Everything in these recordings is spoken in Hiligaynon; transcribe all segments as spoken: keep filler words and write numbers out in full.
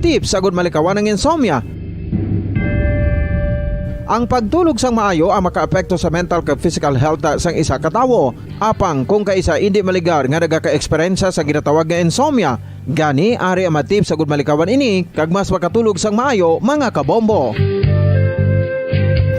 tips agud malikawan ang insomnia. Ang pagtulog sang maayo ang makaapekto sa mental kag physical health sang isa ka tawo. Apang kung kaisa indi maligar nga nagaka-eksperyensya sa ginatawag nga insomnia, gani ari ang mga tips agud malikawan ini kag mas makatulog sang maayo, mga kabombo.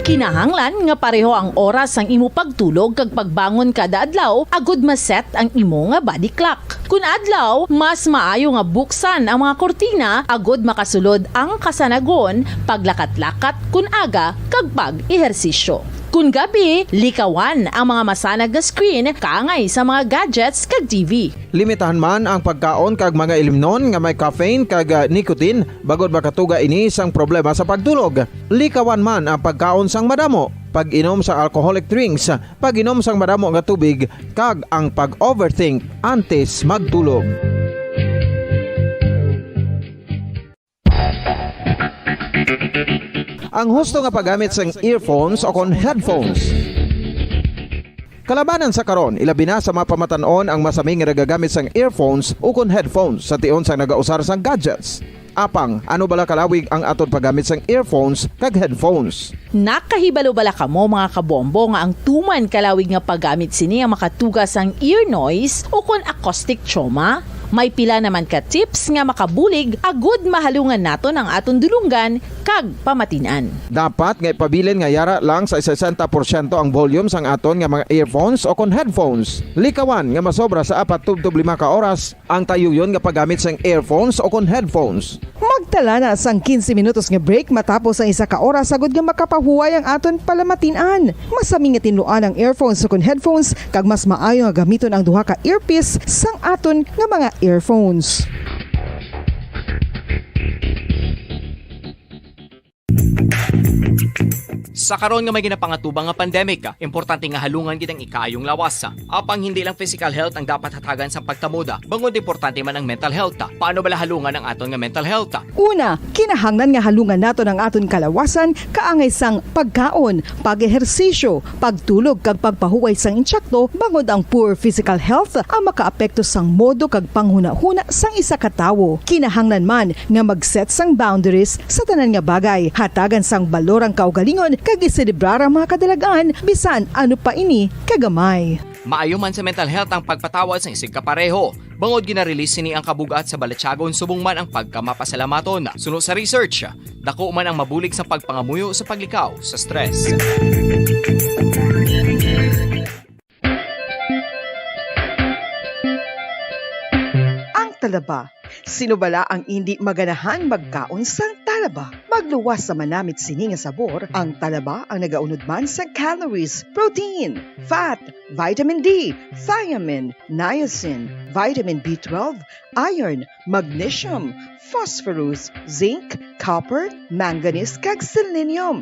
Kinahanglan nga pareho ang oras sang imo pagtulog kag pagbangon kada adlaw agud ma-set ang imo nga body clock. Kun adlaw, mas maayo nga buksan ang mga kurtina agud makasulod ang kasanagon, paglakat-lakat kun aga, kag pag-ehersisyo. Kun gabi, likawan ang mga masanag nga screen kaangay sa mga gadgets kag T V. Limitahan man ang pagkaon kag mga ilimnon nga may caffeine kag, ah, nicotine, bangod makatuga ini sang problema sa pagtulog. Likawan man ang pagkaon sang madamo, pag-inom sa alcoholic drinks, pag-inom sang madamo nga tubig, kag ang pag-overthink antes magtulog. Ang husto nga paggamit sang earphones o kon headphones. Kalabanan sa karon, ilabi na sa mga pamatan-on ang masami nga nagagamit sang earphones o kon headphones sa tion sang nagausar sang gadgets. Apang, ano bala kalawig ang aton paggamit sang earphones kag headphones? Nakahibalo bala kamo, mga kabombo, nga ang tuman kalawig nga paggamit sini ang makatuga sang ear noise o kon acoustic trauma? May pila naman ka tips nga makabulig agud mahalungan naton ang aton dulonggan kag pamatin-an. Dapat nga ipabilin nga yara lang sa sesenta porsyento ang volume sang aton nga mga earphones o kon headphones. Likawan nga masobra sa apat tubtob lima ka oras ang tayuyon nga paggamit sang earphones o kon headphones. Magtala na sang quince minutos nga break matapos ang isa ka oras agud nga makapahuway ang aton palamatin-an. Masami nga tinluan ang earphones o kon headphones, kag mas maayo nga gamiton ang duha ka earpiece sang aton nga mga earphones. Sa karon nga may ginapangatubang nga pandemic, importante nga halungan gid ang ikaayong lawas. Apang hindi lang physical health ang dapat hatagan sang pagtamod, bangod importante man ang mental health. Paano bala halungan ang aton nga mental health? Una, kinahanglan nga halungan naton ang aton kalawasan kaangay sang pagkaon, pag-ehersisyo, pagtulog kag pagpahuway sang insakto, bangod ang poor physical health ang makaapekto sang modo kag panghunahuna sang isa ka tawo. Kinahanglan man nga mag-set sang boundaries sa tanan nga bagay, hatagan sang balor ang kaugalingon kag iselebrar ang mga kadalag-an bisan ano pa ini kagamay. Maayo man sa mental health ang pagpatawad sang isigkapareho, bangod gina-release sini ang kabug-at sa balatyagon subong man ang pagkamapasalamaton. Suno sa research, dako man ang mabulig sa pagpangamuyo sa paglikaw sa stress. Ang talaba. Sino bala ang indi maganahan magkaon sang talaba? Magluwas sa manamit sini nga sabor, ang talaba ang nagaunod man sa calories, protein, fat, vitamin D, thiamine, niacin, vitamin B twelve, iron, magnesium, phosphorus, zinc, copper, manganese, kag selenium.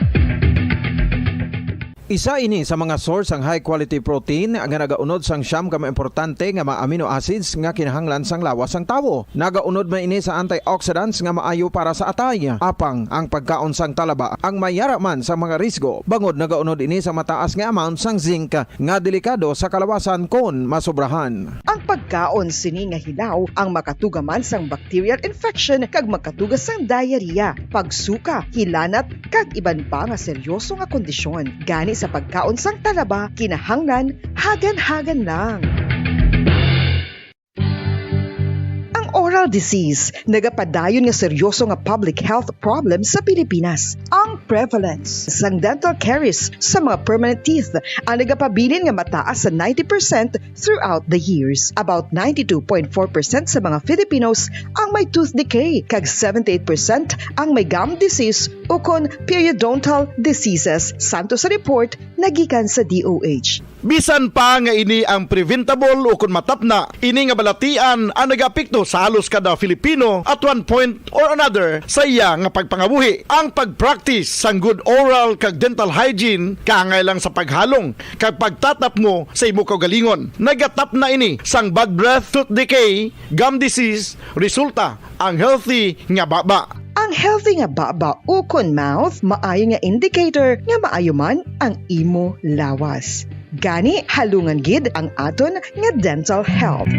Isa ini sa mga source sang high quality protein nga nagaunod sang siyam ka mga importante nga mga amino acids nga kinahanglan sang lawas sang tawo. Nagaunod man ini sa antioxidants nga maayo para sa atay. Apang ang pagkaon sang talaba ang may yara man sa mga risgo, bangod nagaunod ini sa mataas nga amount sang zinc nga delikado sa kalawasan kon masobrahan. Ang pagkaon sini nga hilaw ang makatuga man sang bacterial infection kag makatuga sang diarrhea, pagsuka, hilanat, kag iban pa nga seryoso nga kondisyon. Gani sa pagkaon sang talaba, kinahanglan hagan-hagan lang. Ang oral disease nagapadayon nga seryoso nga public health problem sa Pilipinas. Ang prevalence sang dental caries sa mga permanent teeth ang nagapabilin nga mataas sa ninety percent throughout the years. About ninety-two point four percent sa mga Filipinos ang may tooth decay, kag seventy-eight percent ang may gum disease ukon periodontal diseases, santo sa report nagikan sa D O H. Bisan pa nga ini ang preventable ukon matapna, ini nga balatian ang nagaapekto sa halos kada Filipino at one point or another sa iya nga pagpangabuhi. Ang pag-practice sang good oral kag dental hygiene kaangay lang sa paghalong kag pagtatapmo sa imo kaugalingon. Nagatapna ini sang bad breath, tooth decay, gum disease, resulta ang healthy nga baba. Ang healthy nga baba ukon mouth maayo nga indicator nga maayo man ang imo lawas. Gani, halungan gid ang aton nga dental health.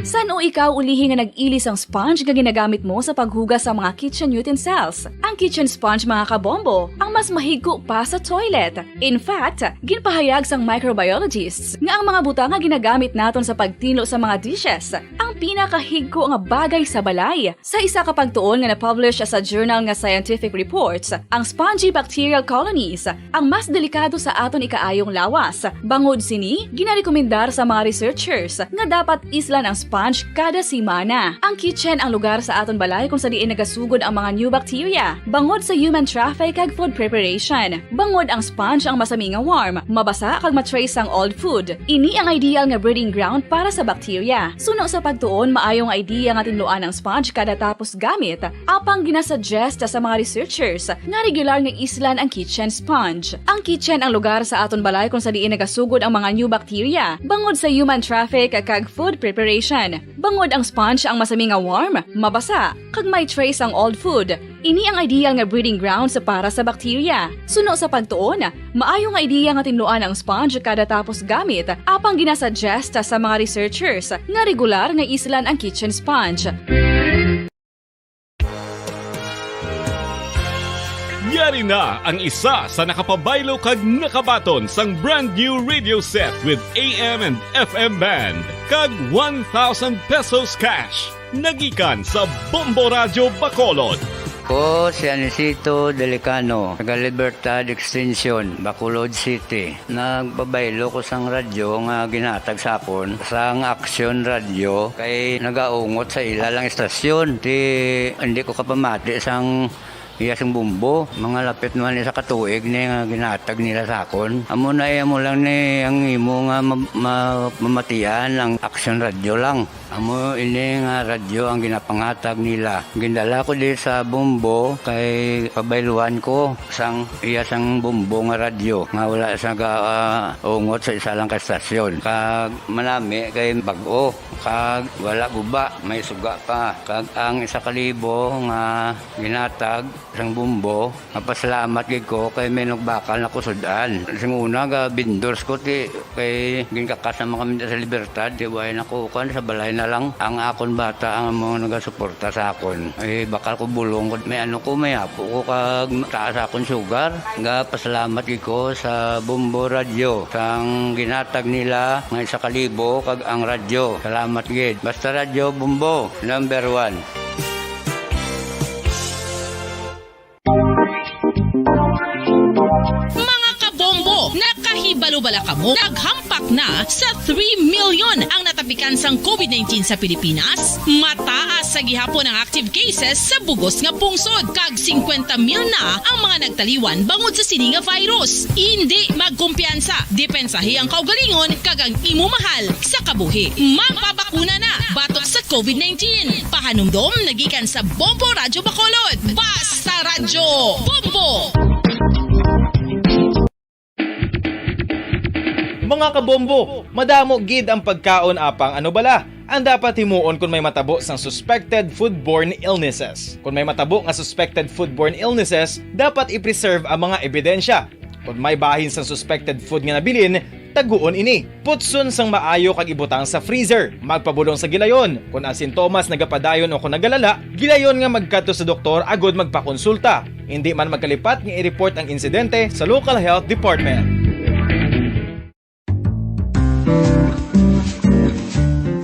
Sa Ikaw ulihi nga nag-ili sang sponge nga ginagamit mo sa paghugas sa mga kitchen utensils. Ang kitchen sponge, mga kabombo, ang mas mahigko pa sa toilet. In fact, ginpahayag sang microbiologists nga ang mga butang nga ginagamit naton sa pagtinlo sa mga dishes ang pinakahigko nga bagay sa balay. Sa isa ka pagtuon nga na-publish sa journal nga Scientific Reports, ang spongy bacterial colonies ang mas delikado sa aton ikaayong lawas. Bangod sini, ginarekomendar sa mga researchers nga dapat islan ang sponge kada semana. Ang kitchen ang lugar sa aton balay kung sa diin nagasugod ang mga new bacteria, bangod sa human traffic kag food preparation. Bangod ang sponge ang masami nga warm, mabasa kag ma-trace ang old food. Ini ang ideal nga breeding ground para sa bacteria. Suno sa pagtuon, maayo nga idea nga tinluan ang sponge kada tapos gamit, apang ginasuggest sa mga researchers nga regular nga islan ang kitchen sponge. Ang kitchen ang lugar sa aton balay kung sa diin nagasugod ang mga new bacteria, bangod sa human traffic kag food preparation. Bangod ang sponge ang masami nga warm, mabasa, kag may trace ang old food, ini ang ideal nga breeding grounds para sa bacteria. Suno sa pagtuon, maayo nga idea nga tinluan ang sponge kada tapos gamit, apang ginasuggest sa mga researchers nga regular nga islan ang kitchen sponge. Yari na ang isa sa nakapabaylo kag nakabaton sang brand new radio set with A M and F M band kag one thousand pesos cash. Nagikan sa Bombo Radyo Bacolod. Ko si Anisito Delicano, taga Libertad Extension, Bacolod City. Nagpabaylo ko sang radyo nga ginhatag sa akon sang Aksyon Radyo kay nagaungot sa ila lang istasyon. Ti hindi ko kapamati sang iya sing bumbo. Mga lapit naman isa ka tuig ni nga ginhatag nila sa akon. Amo na iya mo lang ni ang imo nga ma- ma- mamatian ang Aksyon Radyo lang. Amo ini nga radyo ang ginapangatag nila. Gindala ko di sa Bombo kay pabayluan ko sang iya sang Bombo nga radyo nga wala sa gaungot sa isa lang ka estasyon. Kag manami kay bag-o kag wala guba, may suga pa. Kag ang isa ka libo nga ginatag sang Bombo, mapasalamat gid ko kay may nagbakal na ko sud-an. Sing una ga vendors ko ti kay ginkakas naman kami sa Libertad, ti way na ko kan sa balay na lang ang akon bata ang mga nagasuporta sa akon. Ay bakal ko bulong ko may ano ko may apo ko kag taas akon sugar. Ga pasalamat gid ko sa Bombo Radyo sang ginatag nila nga isa ka libo kag ang radyo. Salamat gid. Basta Radyo Bombo, number one. Mga kabombo, nakahibalo bala kamo? Naghampak na sa three million ang natapikan sang COVID nineteen sa Pilipinas. Mataas sa gihapon ang active cases sa bugos nga pungsod, kag singkwenta mil na ang mga nagtaliwan bangod sa sini nga virus. Indi magkumpiyansa, depensahi ang kaugalingon kag ang imo mahal sa kabuhi. Magpabakuna na batok sa COVID nineteen. Pahanumdom nagikan sa Bombo Radyo Bacolod. Basta Radyo Bombo! Mga kabombo, madamo gid ang pagkaon apang ano bala ang dapat himuon kon may matabo sang suspected foodborne illnesses. Kon may matabo nga suspected foodborne illnesses, dapat i-preserve ang mga ebidensya. Kon may bahin sang suspected food nga nabilin, taguon ini. Putson sang maayo kag ibutang sa freezer. Magpabulong sa gilayon. Kon ang sintomas nagapadayon o kon nagalala, gilayon nga magkadto sa doktor agud magpakonsulta. Indi man magkalipat nga i-report ang insidente sa local health department.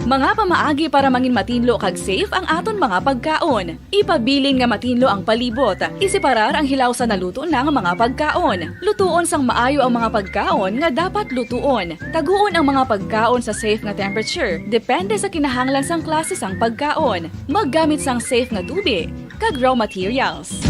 Mga pamaagi para mangin matinlo kag safe ang aton mga pagkaon. Ipabilin nga matinlo ang palibot. Iseparar ang hilaw sa naluto na nga mga pagkaon. Lutuon sang maayo ang mga pagkaon nga dapat lutuon. Taguon ang mga pagkaon sa safe nga temperature, depende sa kinahanglan sang klase sang pagkaon. Maggamit sang safe nga tubig kag raw materials.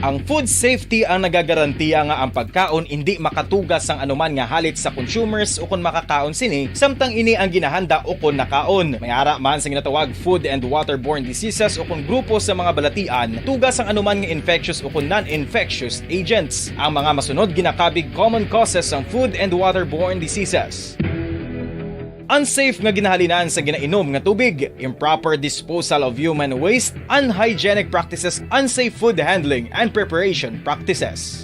Ang food safety ang nagagarantiya nga ang pagkaon indi makatugas sang anuman nga halit sa consumers ukon makakaon sini, samtang ini ang ginahanda ukon nakaon. May ara man sa ginatawag food and waterborne diseases ukon grupo sa mga balatian, tugas sang anuman nga infectious ukon non-infectious agents. Ang mga masunod ginakabig common causes sang food and waterborne diseases. Unsafe nga ginahalinan sa ginainom nga tubig, improper disposal of human waste, unhygienic practices, unsafe food handling and preparation practices.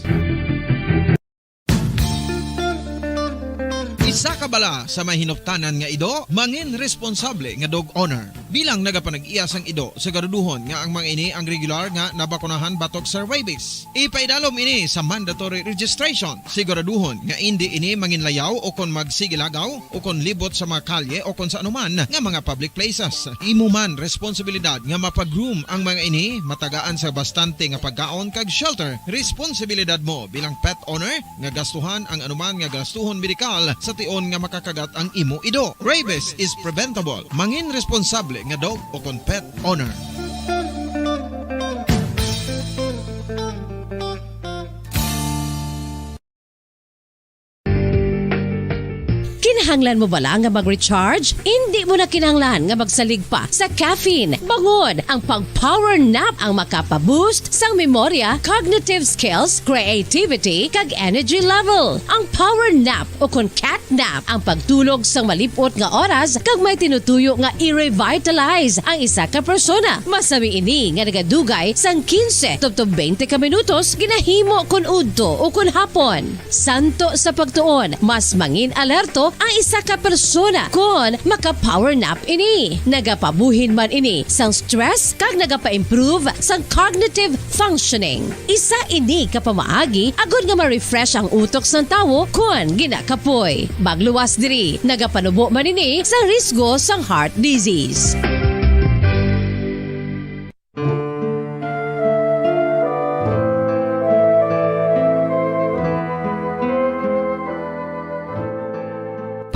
Sa kabala sa may hinuptanan nga ido, mangin responsable nga dog owner. Bilang nagapanag-iya sang ido, siguraduhon nga ang mga ini ang regular nga nabakunahan batok sa rabies. Ipaidalom ini sa mandatory registration. Siguraduhon nga indi ini manginlayaw o kon magsigilagaw o kon libot sa mga kalye o kon sa anuman nga mga public places. Imo man responsibilidad nga mapag-groom ang mga ini, matagaan sa bastante nga pagkaon kag shelter. Responsibilidad mo bilang pet owner nga gastuhan ang anuman nga gastuhon medikal sa tion nga makakagat ang imo ido. Rabies is preventable. Mangin responsable nga dog o kon pet owner. Kinahanglan mo bala nga mag-recharge? Indi mo na kinahanglan nga magsalig pa sa caffeine. Bangod, ang pag-power nap ang makapa-boost sang memorya, cognitive skills, creativity, kag energy level. Ang power nap o kon cat nap ang pagtulog sang malip-ot nga oras kag may tinutuyo nga i-revitalize ang isa ka persona. Masami ini nga nagadugay sang quince tubtob twenty ka minutos ginahimo kon udto o kon hapon. Santo sa pagtuon, mas mangin-alerto ang isa ka persona kon maka-power nap ini. Nagapabuhin man ini sang stress kag nagapa-improve sang cognitive functioning. Isa ini ka pamaagi agod nga ma-refresh ang utok sang tawo kon ginakapoy. Magluwas diri, nagapanubo man ini sang risgo sang heart disease.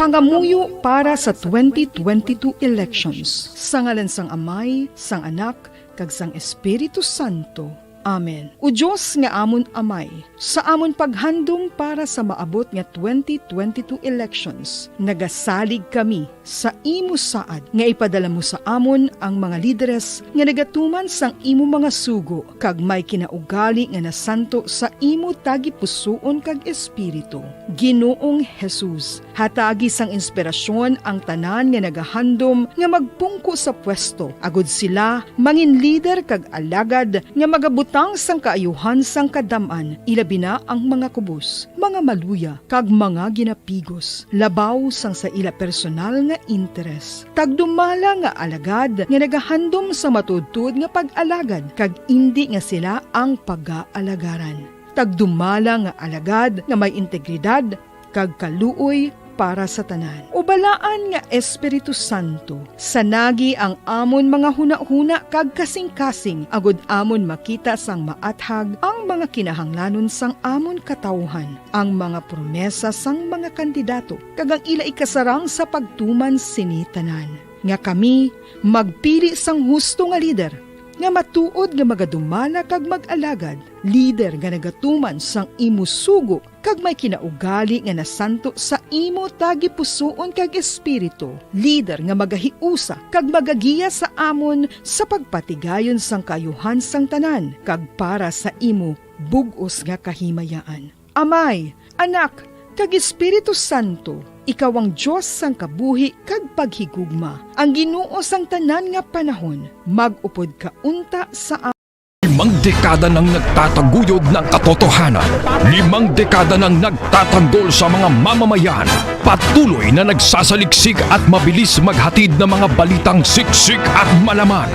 Pangamuyo para sa twenty twenty-two elections. Sa ngalan sang Amay, sang Anak, kag sang Espiritu Santo. Amen. O Dios nga amon Amay, sa amon paghandom para sa maabot nga twenty twenty-two elections, nagasalig kami sa imo saad nga ipadala mo sa amon ang mga lideres nga nagatuman sang imo mga sugo kag may kinaugali nga nasanto sa imo tagipusoon kag espiritu. Ginoong Jesus, hatagi sang inspirasyon ang tanan nga nagahandom nga magpungko sa pwesto, agud sila mangin lider kag alagad nga magabutang sang kaayuhan sang kadam-an, ilabi na ang mga kubos, mga maluya, kag mga ginapigos, labaw sang sa ila personal nga interes. Tagdumala nga alagad nga nagahandom sa matuodtuod nga pag-alagad, kag indi nga sila ang pagaalagaran. Tagdumala nga alagad nga may integridad kag kaluoy para sa tanan. O balaan nga Espiritu Santo, sanagi ang amon mga hunahuna kag kasingkasing, agud amon makita sang maathag ang mga kinahanglanon sang amon katawuhan, ang mga promesa sang mga kandidato, kag ang ila ikasarang sa pagtuman sini tanan. Nga kami magpili sang husto nga lider, nga matuod nga magadumala kag mag-alagad, lider nga nagatuman sang imo sugo kag may kinaugali nga nasanto sa imo tagipusoon kag espiritu, lider nga magahiusa kag magagiya sa amon sa pagpatigayon sang kaayuhan sang tanan kag para sa imo bug-os nga kahimayaan. Amay, Anak, kag Espiritu Santo, ikaw ang Dios sang kabuhi kag paghigugma, ang Ginoo sang tanan nga panahon. Mag-upod ka unta sa Limang dekada nang nagtataguyod ng katotohanan. Limang dekada nang nagtatanggol sa mga mamamayan. Patuloy na nagsasaliksik at mabilis maghatid ng mga balitang siksik at malaman.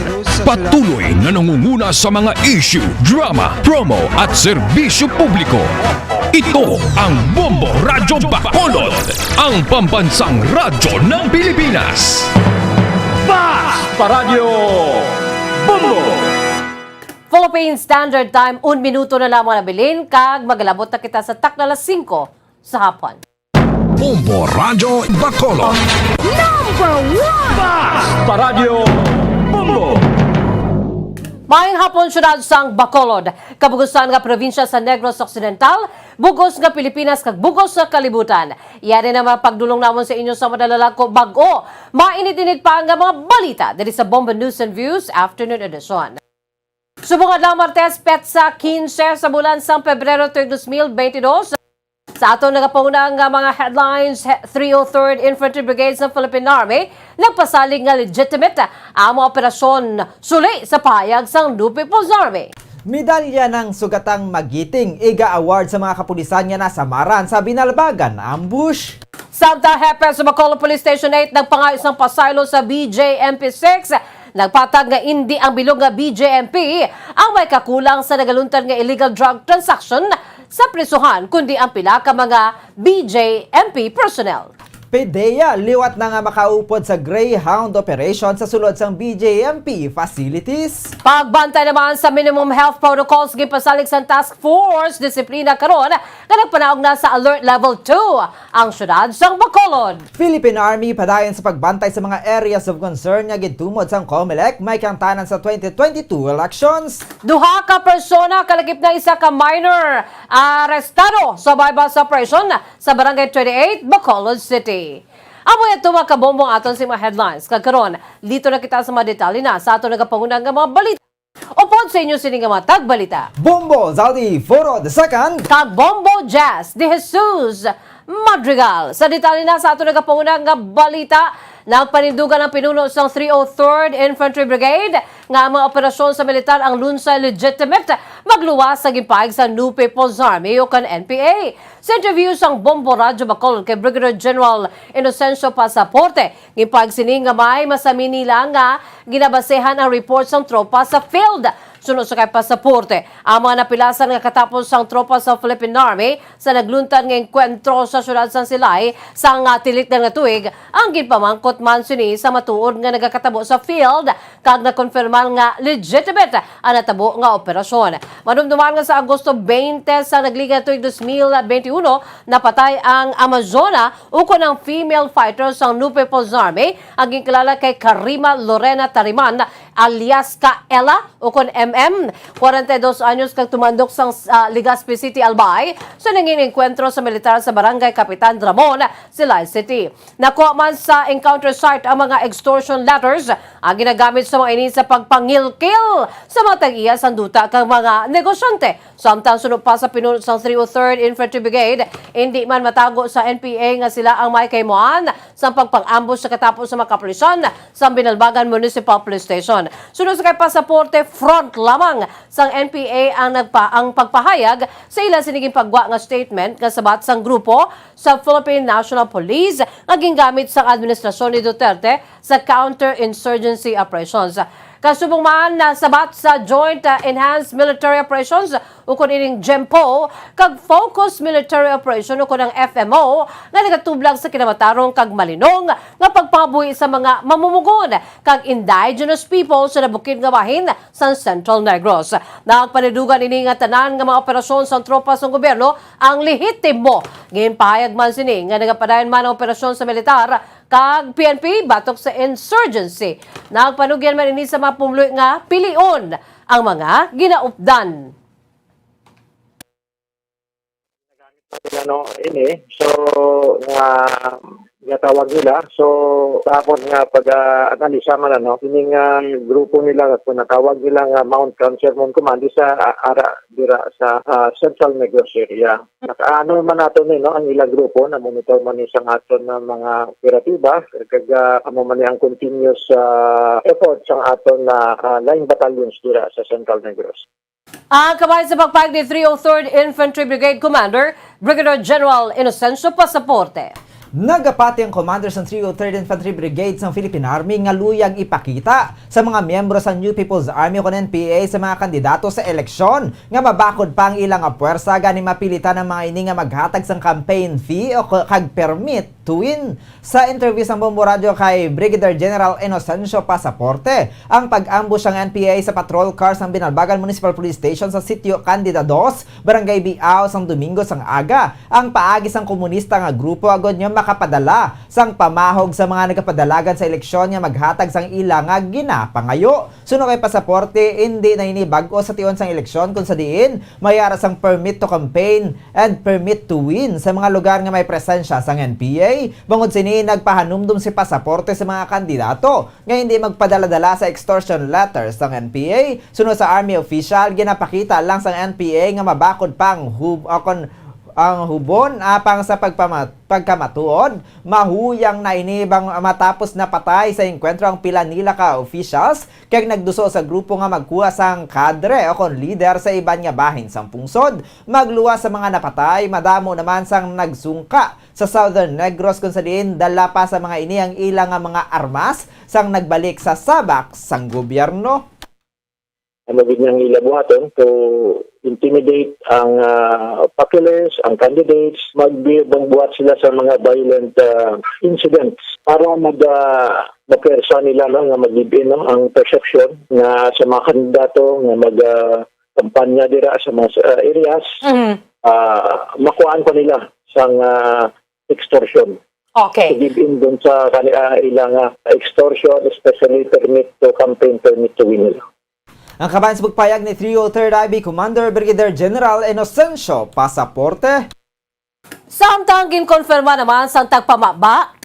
Patuloy na nangunguna sa mga issue, drama, promo at serbisyo publiko. Ito ang Bombo Radyo Bacolod, ang pambansang radyo ng Pilipinas. Fast Paradyo Bombo! Philippine Standard Time, un minuto na lamang nabilin, kag magalabot na kita sa takna alas singko sa hapon. Bombo Radyo Bacolod. Number one! Fast Paradyo Bombo! Maayong hapon, siyudad sang Bacolod, kabugusan nga probinsya sa Negros Occidental, bugos nga Pilipinas, kag bugos nga kalibutan. Yari na mga pagdulong namon sa inyo sa madalalag ko bag-o mainit-init pa nga mga balita diri sa Bombo News and Views Afternoon Edition. Subong adlaw, Martes, petsa quince sa bulan sang Pebrero, tuig dos mil bente dos. Sa aton nagapahuna nga mga headlines, he-, three oh third Infantry Brigade sa Philippine Army nagpasalig nga legitimate ang mga operasyon, suli sa pahayag sang New People's Army. Medalya ng Sugatang Magiting, iga award sa mga kapulisan nga nasamaran sa Binalbagan ambush. Samtang hepe sa Bacolod Police Station eight nagpangayo sang pasaylo sa B J M P six, nagpatag nga indi ang bilog nga B J M P ang may kakulang sa nagaluntad nga illegal drug transaction sa prisuhan, kundi ang pila ka mga B J M P personnel. PDEA liwat na nga makaupod sa Greyhound operation sa sulod sang B J M P facilities. Pagbantay naman sa minimum health protocols, ginpasalig sang task force disiplina karon nga nagpanaog na sa alert level two ang syudad sang Bacolod. Philippine Army padayon sa pagbantay sa mga areas of concern nga gintumod sang COMELEC may kahangtanan sa twenty twenty-two elections. Duha ka persona kalakip na isa ka minor arestado sa buy-bust operation sa Barangay twenty-eight, Bacolod City. Amo ito, mga kabombo, aton sa mga headlines. Kag karon, dito na kita sa mga detalye na sa aton nagapanguna nga mga balita. Upod sa inyo sini nga mga tagbalita, Bombo Zaldi Foro the second. Kag Bombo Jazz de Jesus Madrigal. Sa detalye na sa aton nagapanguna nga balita, nagpanindugan ang pinuno sang three oh third Infantry Brigade nga ang mga operasyon sa militar ang lunsay legitimate magluwas sa ginpahayag sa New People's Army o kan N P A. Sa interview sang Bombo Radyo Bacolod kay Brigadier General Inocencio Pasaporte, ginpahayag sini nga may masamin nila nga ginabasehan ang report sang tropa sa field. Suno sa kay Pasaporte, ang mga napilasan nga katapos sang tropa sa Philippine Army sa nagluntad nga engkwentro sa siyudad sang Silay sang, ah, tilik na nga tuig, ang ginpamangkot man sini sa matuod nga nagakatabo sa field kag nakonfirmar nga legitimate ang natabo nga operasyon. Madumduman nga sa Agosto twenty sa nagligad tuig dos mil benti uno, napatay ang Amazona ukon ang female fighter sang New People's Army, ang ginkilala kay Karima Lorena Tariman, alias ka Ella, ukon M M, kwarenta y dos anyos, kag tumandok sang, ah, Legazpi City, Albay, sa nangin engkwentro sa militar sa Barangay Kapitan Ramon, Silay City. Nakuha man sa encounter site ang mga extortion letters nga ginagamit sa mga ini sa pagpangilkil sa mga tag-iya sang duta kag mga negosyante. Samtang suno pa sa pinuno sang three oh third Infantry Brigade, indi man matago sa N P A nga sila ang may kahimuan sang pagpang-ambush sa katapos sa mga kapulisan sa Binalbagan Municipal Police Station. Suno sa kay Pasaporte, front lamang sang N P A ang nagpa-, ang pagpahayag sa ila sini ginpagwa nga statement nga sabat sang grupo sa Philippine National Police nga gingamit sang administrasyon ni Duterte sa counter-insurgency operations. Kasubong man, nasabat sa Joint, ah, Enhanced Military Operations, ukon ining JEMPO, kag Focus Military Operation, ukon ang F M O, nga nagatublag sa kinamatarong kag malinong nga pagpangabuhi sa mga mamumugon kag indigenous people sa nabukid nga bahin sa Central Negros. Nagpanidugan ini nga tanan nga mga operasyon sang tropa sang gobyerno ang lehitimo. Ginpahayag man sini nga nagapadayon man ang operasyon sa militar kag P N P batok sa insurgency. Nagpanugyan man ini sa mga pumuluyo nga pilion ang mga ginaupdan. Ano, ini, so, nga, nga tawag nila. So, tapos nga pag, ah, analisa man, ano, ini nga grupo nila, kung natawag nila nga Mount Cancer Moon Command, di sa, ah, ara, dira sa, ah, Central Negros area. Nakaano man nato ni, no, ang ilang grupo, na monitor man ni sa aton nga mga operatiba, kag, ah, amo man ni ang continuous, ah, effort sa aton nga, ah, line battalions dira sa Central Negros. Ang kabahin sa pagpahayag ni three oh third Infantry Brigade Commander Brigadier General Inocencio Pasaporte. Nagapati ang commander sang three oh third Infantry Brigade sang Philippine Army nga luyag ipakita sa mga miyembro sang New People's Army o kon N P A sa mga kandidato sa eleksyon nga mabakod pa ang ila nga puwersa, gani mapilitan ang mga ini nga maghatag sang campaign fee o k-, kag permit to win. Sa interview sang Bombo Radyo kay Brigadier General Inocencio Pasaporte, ang pag-ambush sang N P A sa patrol car sang Binalbagan Municipal Police Station sa Sitio Candida dos, Barangay Biao, sang Domingo sang aga, ang paagi sang komunista nga grupo agod nga makapadala sang pamahog sa mga nagapadalagan sa eleksyon nga maghatag sang ila nga ginapangayo. Suno kay Pasaporte, indi na ini bag-o sa tion sang eleksyon, kung sa diin may ara sang permit to campaign and permit to win sa mga lugar nga may presensya sang N P A. Bangod sini, nagpahanumdom si Pasaporte sa mga kandidato nga hindi magpadala-dala sa extortion letters sang N P A. Suno sa army official, ginapakita lang sang N P A nga mabakod pa ang hub-, o kon ang hubon. Apang sa pagpama-, pagkamatuod, mahuyang na ini bang matapos napatay sa engkwentro ang pila nila ka officials kag nagduso sa grupo nga magkuha sang kadre o kon lider sa iban nga bahin sang pungsod. Magluwas sa mga napatay, madamo naman sang nagsungka sa Southern Negros, kung sa diin dala pa sa mga ini ang ila nga mga armas sang nagbalik sa sabak sang gobyerno. Ano gid niyang ila buhaton to intimidate ang, ah, populace, ang candidates, magbi-, magbuhat sila sa mga violent, ah, incidents para mag, ah, mapwersa nila, no, nga mag-give in, no, ang perception nga sa mga kandidato nga mag, ah, kampanya dira sa mga, ah, areas, Mhm. ah, makuhaan pa nila sang, ah, extortion. Okay. To give in dun sa kani-, ah, ilang, ah, extortion, especially permit to campaign, permit to win nila. Ang kabahin sa pagpayag ni Three oh third I B Commander Brigadier General Inocencio Pasaporte. Samtang ginkonfirma naman sang tagpamaba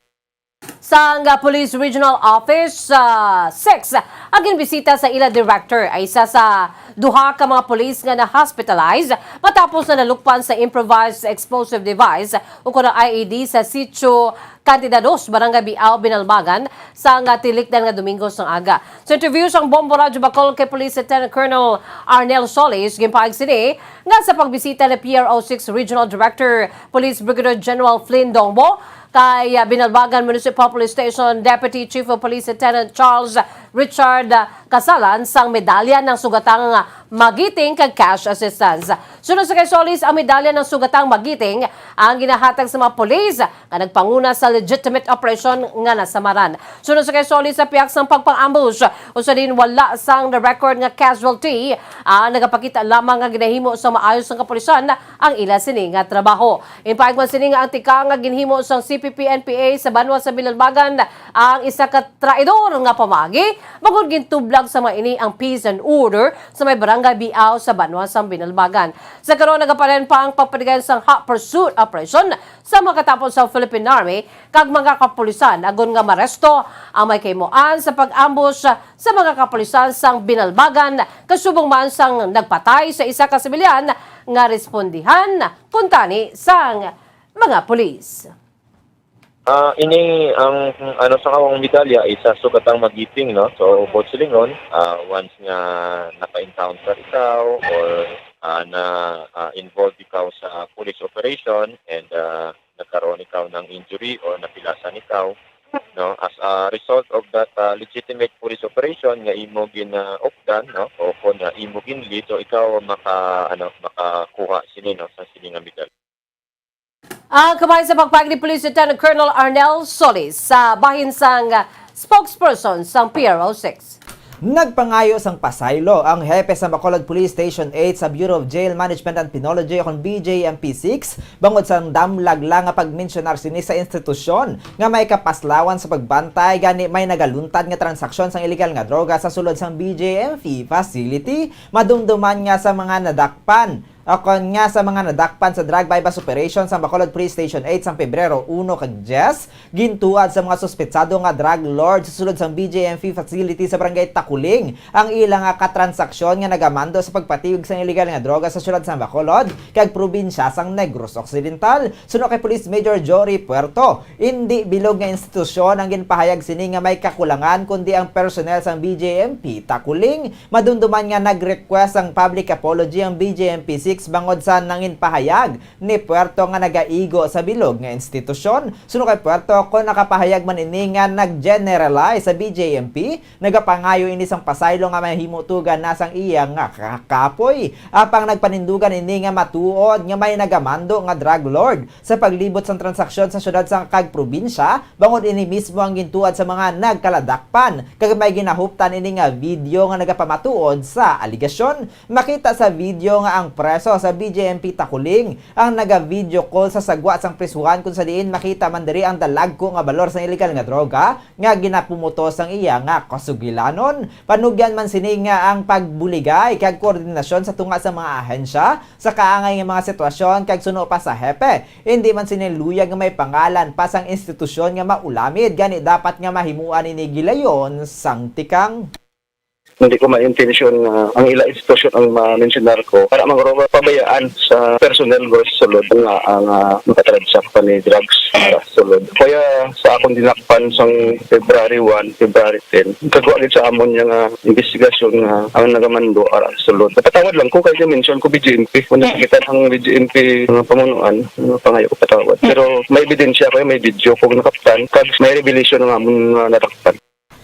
sang, ah, Police Regional Office, ah, six ang ginbisita sa ila director, ay isa sa duha ka mga pulis nga na-hospitalize matapos na nalukpan sa improvised explosive device o kon I E D sa Sitio Cantidad dos, Barangay Biao, Binalbagan, sang, ah, tilikdan nga Domingo sang aga. Sa interview sang Bombo Radyo Bacol kay Police Lieutenant Colonel Arnel Solis, ginpahayag sini nga sa pagbisita ni P R O six Regional Director Police Brigadier General Flynn Dongbo kay, ah, Binalbagan Municipal Police Station Deputy Chief of Police Lieutenant Charles Richard, ah, Casalan sang medalya ng Sugatang Magiting kag cash assistance. Suno sa kay Solis, ang medalya ng Sugatang Magiting ang ginahatag sa mga pulis nga nagpanguna sa legitimate operation nga nasamaran. Suno sa kay Solis, sa pihak sang pagpang-ambush, usa din wala sang na-record nga casualty, ang nagapakita lamang nga ginahimo sa maayos sang kapulisan ang ila sini nga trabaho. Ginpahayag man sini nga ang tikang nga ginhimo sang C P P N P A sa banwa sa Binalbagan ang isa ka traidor nga pamaagi, bangod gintublag sa mga ini ang peace and order sa may barangay Biao sa banwa sang Binalbagan. Sa karon, nagapadayon pa ang pagpatigayon sang hot pursuit operation sa mga katapos sa Philippine Army kag mga kapulisan agod nga maresto ang may kahimuan sa pag-ambush sa mga kapulisan sang Binalbagan, kasubong man sang nagpatay sa isa ka sibilyan nga respondihan kuntani sang mga pulis. Ah, ini ang, ano, sa akong medalya is sa Sugatang Magiting, no? So, buot silingon, ah, once nga naka-encounter ikaw or, ah, na, ah, involved ikaw sa police operation and, ah, nagkaroon ikaw ng injury or napilasan ikaw, no? As a result of that, ah, legitimate police operation nga imo ginaupdan, no? O kung, ah, imo ginlead, so ikaw maka-, ano, makakuha sini, no, sa sini nga medalya. Ang kamay sa pagpahayag ni Police Lieutenant Colonel Arnel Solis sa bahin sang spokesperson sang P R O six. Nagpangayo sang pasaylo ang hepe sa Bacolod Police Station eight sa Bureau of Jail Management and Penology, o kon B J M P six, bangod sang damlag lang nga pagmensyonar sini sa institusyon nga may kapaslawan sa pagbantay gani may nagaluntad nga transaksyon sang iligal nga droga sa sulod sang B J M P facility. Madumduman nga sa mga nadakpan, o kon nga sa mga nadakpan sa drug buy-bust operation sa Bacolod Police Station eight sang Pebrero uno kag diyes, gintuad sa mga suspetsado nga drug lord sa sulod sang B J M P facility sa Barangay Takuling ang ila nga katransaksyon nga nagamando sa pagpatigog sang iligal nga droga sa siyudad sang Bacolod kag probinsya sang Negros Occidental. Suno kay Police Major Jory Puerto, indi bilog nga institusyon ang ginpahayag sini nga may kakulangan, kundi ang personnel sang B J M P Takuling. Madumduman nga nag-request sang public apology ang B J M P six bangod sa nangin pahayag ni Puerto nga nagaigo sa bilog nga institusyon. Suno kay Puerto, kon nakapahayag man ini nga nag-generalize sa B J M P, nagapangayo ini sang pasaylo nga mahimo tugan na sang iya nga ka-, kapoy. Apang nagpanindugan ini nga matuod nga may nagamando nga drug lord sa paglibot sang transaksyon sa siyudad sang kag probinsya, bangod ini mismo ang gintuad sa mga nagkaladakpan, kag may ginahuptan ini nga video nga nagapamatuod sa aligasyon. Makita sa video nga ang preso sa B J M P Takuling ang naga-video call sa sagwa sang prisuhan, kung sa diin makita man diri ang dalagko nga balor sang iligal nga droga nga ginapumuto sang iya nga kasugilanon. Panugyan man sini nga ang pagbuligay kag koordinasyon sa tunga sa mga ahensya sa kaangay nga mga sitwasyon kag suno pa sa hepe. Hindi man sini luyag nga may pangalan pa sang institusyon nga maulamid, gani dapat nga mahimuan ini gilayon sang tikang. Hindi ko ma-intention nga ang ila institusyon ang ma-mensionar ko para magro pabayaan sa personnel ko sa sulod nga ang, ah, makatransact pa ni drugs para sa sulod. Kaya sa akong dinakpan sang February one, February ten, kagwa gid sa amon niya nga investigasyon nga ang nagamando ara sa sulod. Napatawad lang ko kay mention ko B G M P. Kung nakikita ang B G M P nga pamunuan, ano, pangayo ko patawad. Pero may ebidensya ko, may video ko nakaptan, kag may revelation nga amon nga natakpan.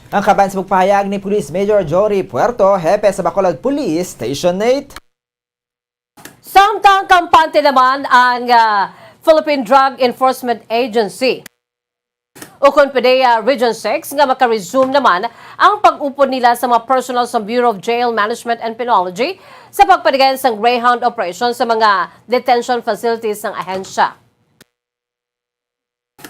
Ang kaban sa pagpahayag ni Police Major Jory Puerto, hepe sa Bacolod Police Station eight. Samtang kampante naman ang, ah, Philippine Drug Enforcement Agency ukon PDEA Region six nga maka-resume naman ang pag-upod nila sa mga personnel sa Bureau of Jail Management and Penology sa pagpanigayon sang Greyhound Operation sa mga detention facilities sang ahensya.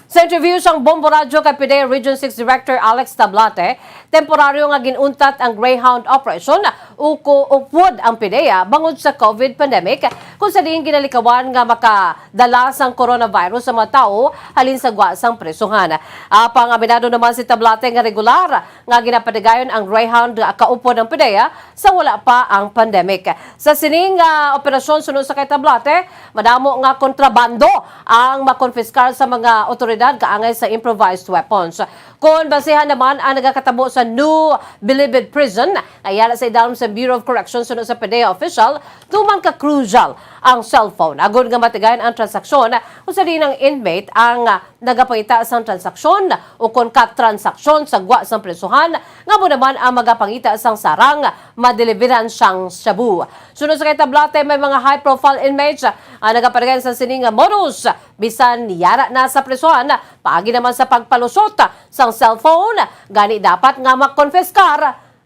Sa interview sang Bombo Radyo kay PDEA Region six Director Alex Tablate, temporaryo nga gin-untat ang Greyhound Operation, uko-, upod ang PDEA bangod sa COVID pandemic, kung sa diin ginalikawan nga makadala sang coronavirus sa mga tawo halin sa gwa sang prisohan. Apang aminado naman si Tablate nga regular nga ginapatigayon ang Greyhound kaupod ang PDEA sa wala pa ang pandemic. Sa sining, ah, operasyon, suno sa kay Tablate, madamo nga kontrabando ang makonfiskar sa mga otoridad kaangay sa improvised weapons. Kon basihan naman ang nagakatabo sa New Bilibid Prison, nga yara sa idalom sa Bureau of Corrections, suno sa PDEA official, tuman ka crucial ang cellphone agod nga matigayon ang transaksyon, kung sa diin ang inmate ang, ah, nagapangita sang transaksyon ukon katransaksyon sa gwa sang prisohan, nga amo naman ang magapangita sang sarang madeliveran sang shabu. Suno sa kay Tablate, may mga high-profile inmates ang nagapatigayon sa sini nga modus, bisan yara na sa prisohan, paagi naman sa pagpalusot sang cellphone, gani dapat nga makonfiskar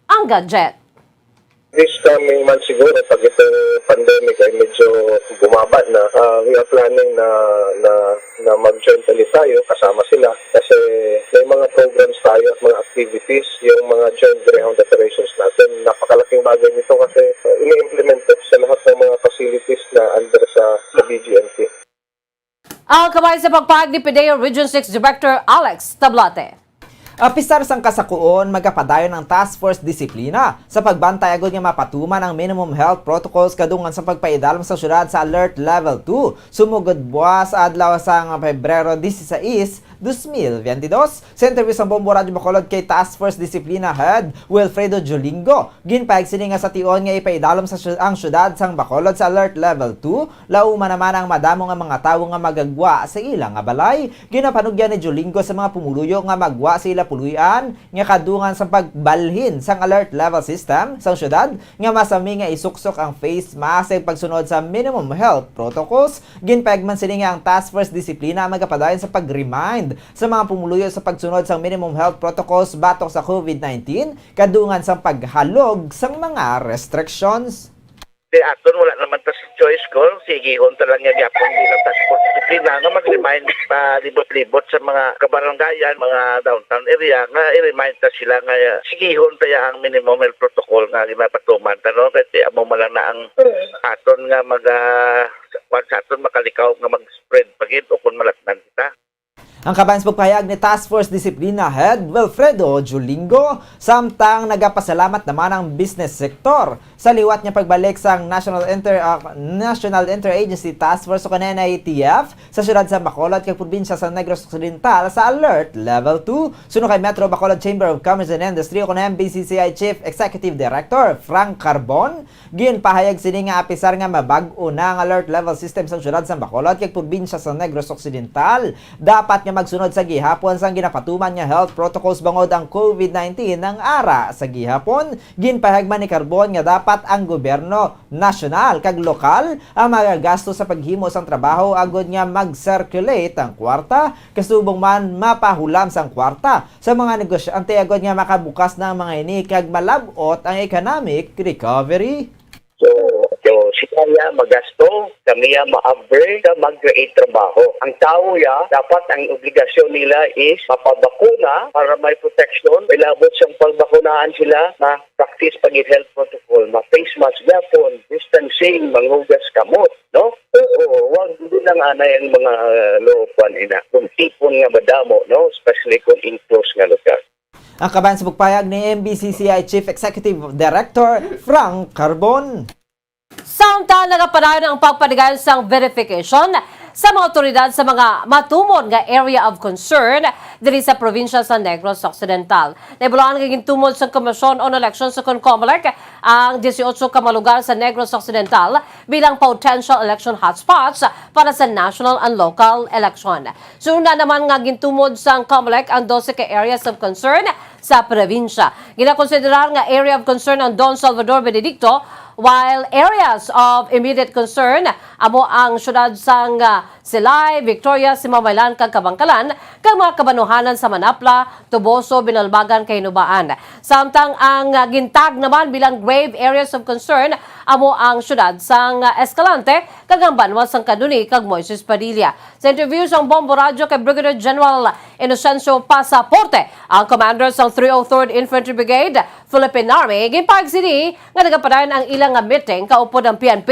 ang gadget. This coming month siguro, pag itong pandemic ay medyo bumaba na, ah, we are planning na, na, na mag-joint ulit tayo kasama sila. Kasi may mga programs tayo at mga activities, yung mga joint Greyhound operations natin. Napakalaking bagay nito kasi, ah, ini-implement ito sa lahat ng mga facilities na under sa, sa B G M P. Ang kamay sa pagpahayag ni PDEA Region six Director Alex Tablate. Apisar sang kasakuon, magapadayon ang Task Force Disiplina sa pagbantay agod nga mapatuman ang minimum health protocols kadungan sa pagpaidalom sa syudad sa Alert Level two, sumugod buwas adlaw sang Pebrero dieciséis, dos mil veintidós. Sa interview sang Bombo Radyo Bacolod kay Task Force Disiplina Head Wilfredo Jolingo, ginpahayag sini nga sa tion nga ipaidalom sa syu-, ang syudad sang Bacolod sa Alert Level two, lauman naman ang madamo nga mga tawo nga magagwa sa ila nga balay. Ginapanugyan ni Jolingo sa mga pumuluyo nga magwa sa ila puloy-an nga kadungan sa pagbalhin sang alert level system sang syudad nga masami nga isuksok ang face mask sa pagsunod sa minimum health protocols. Ginpahayag man sini nga ang Task Force Disiplina ang magapadayon sa pag-remind sa mga pumuluyo sa pagsunod sang minimum health protocols batok sa COVID nineteen kadungan sang paghalog sang mga restrictions. Di aton, wala naman ta sa choice, kung sigihon ta lang nga gyapon bilang task force disiplina nga mag-remind palibot-libot sa mga kabarangayan, mga downtown area, nga i-remind ta sila nga sigihon ta ya ang minimum health protocol nga ginapatuman ta, no? Kay amo man lang na ang aton nga mag, ah, kuwan sa aton, makalikaw nga mag-spread pa gid o kung malatnan kita. Ang kabahin sa pagpahayag ni Task Force Disiplina Head Wilfredo Julingo, samtang nagapasalamat naman ang business sector sa liwat nga pagbalik sang National Inter-, ah, National Interagency Task Force o kan N I T F sa siyudad sa Bacolod kag probinsya sa Negros Occidental sa Alert Level two. Suno kay Metro Bacolod Chamber of Commerce and Industry o kan M B C C I Chief Executive Director Frank Carbon, ginpahayag sini nga apisar nga mabag-o na ang alert level system sang siyudad sa Bacolod kag probinsya sa Negros Occidental, dapat nga magsunod sa gihapon sang ginapatuman nga health protocols bangod ang COVID nineteen ang ara sa gihapon. Ginpahayag man ni Carbon nga dapat ang gobyerno nasyonal kag lokal ang magagasto sa paghimo sang trabaho agod nga mag-circulate ang kwarta, kasubong man mapahulam sang kwarta sa mga negosyante agod nga makabukas na ang mga ini kag malab-ot ang economic recovery. So, so, sila ya magasto, kami ya ma-abri, ka mag-create trabaho. Ang tawo ya, dapat ang obligasyon nila is mapabakuna para may protection. Ilabot sang pagbakunaan sila, ma-practice pag health protocol, ma-face mask gyapon, distancing, manghugas kamot, no? Oo, wag din lang anay ang mga, uh, looban ina. Kung tipon nga madamo, no? Especially kung enclosed nga lugar. Ang kabahin sa pagpayag ni M B C C I Chief Executive Director Frank Carbon. Samtang nagapadayon ang pagpanigayon sang verification sa mga awtoridad sa mga matumon nga area of concern diri sa probinsya sa Negros Occidental. Nahibaluan nga gintumod sang Commission on Elections sa Concomelec ang dieciocho ka mga lugar sa Negros Occidental bilang potential election hotspots para sa national and local election. Sunod na naman nga gintumod sang Comelec ang doce ka areas of concern sa probinsya. Ginakonsiderar nga area of concern ang Don Salvador Benedicto, while areas of immediate concern amo ang siyudad sang, ah, Silay, Victoria, Simabailan, kag Kabankalan, kag mga kabanuhanan sa Manapla, Toboso, Binalbagan, kag Hinubaan. Samtang ang, ah, gintag naman bilang grave areas of concern amo ang siyudad sang, ah, Escalante, kag ang banwa sang Kandoni kag Moises Padilla. Sa interview sang Bombo Radyo kay Brigadier General Inocencio Pasaporte, ang commander sang three oh third Infantry Brigade, Philippine Army, ginpahayag sini nga nagapadayon ang ila nga meeting kaupod ang P N P,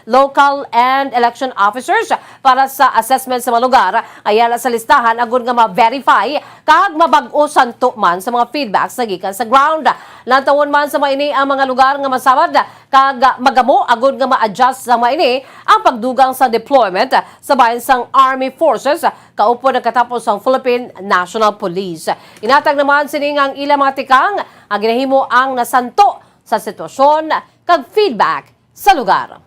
local and election officers para sa assessment sa mga lugar nga yara sa listahan agud nga ma-verify kag mabag-o santo man sa mga feedbacks nga gikan sa ground. Lantawon man sa mga ini ang mga lugar nga masabad kag magamo agud nga ma-adjust sa mga ini ang pagdugang sa deployment sa bahin sang Army Forces kaupod ang katapos sang Philippine National Police. Ginhatag naman sini nga ang ila mga tikang nga ginahimo ang nasanto sa sitwasyon kag feedback sa lugar.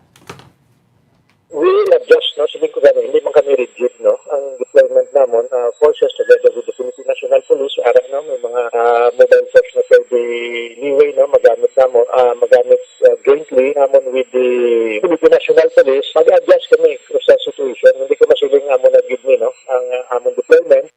We will adjust, no? Siling ko gani, hindi man kami rigid, no? Ang deployment namon, ah, forces together with the Philippine National Police, ara, no? May mga, ah, mobile force na pwede leeway, no? Magamit namon, ah, magamit, ah, jointly namon with the Philippine National Police. Mag-adjust kami sa situation. Hindi ko masiling amo na gid ni, no? Ang, ah, among deployment.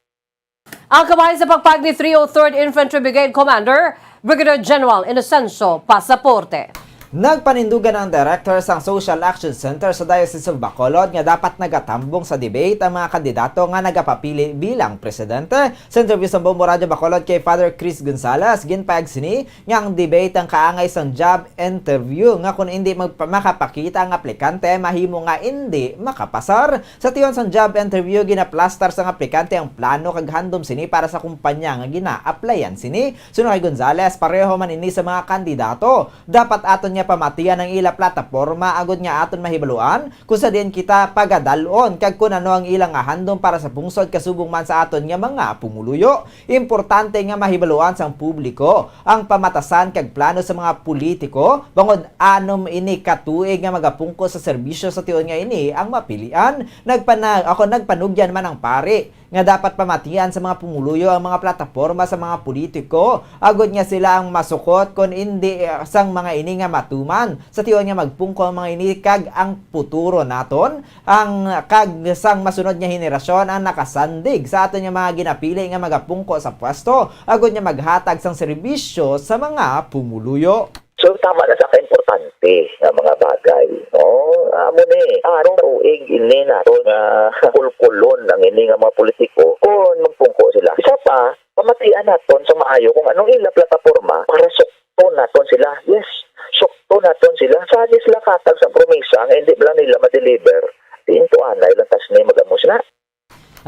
Ang kabahin sa pagpag ni three oh third Infantry Brigade Commander, Brigadier General Inocencio Pasaporte. Nagpanindugan ang director sang Social Action Center sa Diocese of Bacolod nga dapat nagatambong sa debate ang mga kandidato nga nagapapili bilang presidente. Sa interview sa Bombo Radyo Bacolod kay Father Chris Gonzalez, ginpayag sini nga ang debate ang kaangay sang job interview, nga kung hindi magpa-, makapakita ang aplikante, mahimo nga hindi makapasar. Sa tion sang job interview, ginaplastar sang aplikante ang plano kag handom sini para sa kumpanya nga gina-applyan sini. Suno kay Gonzalez, pareho man ini sa mga kandidato. Dapat aton nga pamatian ang ila plataporma agud nga aton mahibaluan kung sa diin kita pagadal-on kag kun ano ang ila nga handom para sa pungsod kasubong man sa aton nga mga pumuluyo. Importante nga mahibaluan sang publiko ang pamatasan kag plano sa mga politiko, bangod anom ini ka tuig nga magapungko sa serbisyo sa tion nga ini ang mapilian. Nagpana-, ako, nagpanugyan man ang pari nga dapat pamatian sa mga pumuluyo ang mga plataporma sa mga politiko, agud nga sila ang masukot kon indi, eh, sang mga ini nga matuman. Sa tion nga magpungko ang mga ini kag ang puturo naton, ang kag sang masunod nga henerasyon ang nakasandig sa aton nga mga ginapili nga magapungko sa pwesto, agud nga maghatag sang serbisyo sa mga pumuluyo. So, tama na sa kaimportante nga mga bagay, no? Amo ni, araw tuig ini nato nga kulkulon ang ini nga mga politiko kung magpungko sila. Isa pa, pamatian naton sa maayo kung anong ila plataporma para sukton naton sila. Yes, sukton naton sila. Sa di sila katag sa promisa nga hindi lang nila ma-deliver, diin to anay lang tas ni mag-amos na.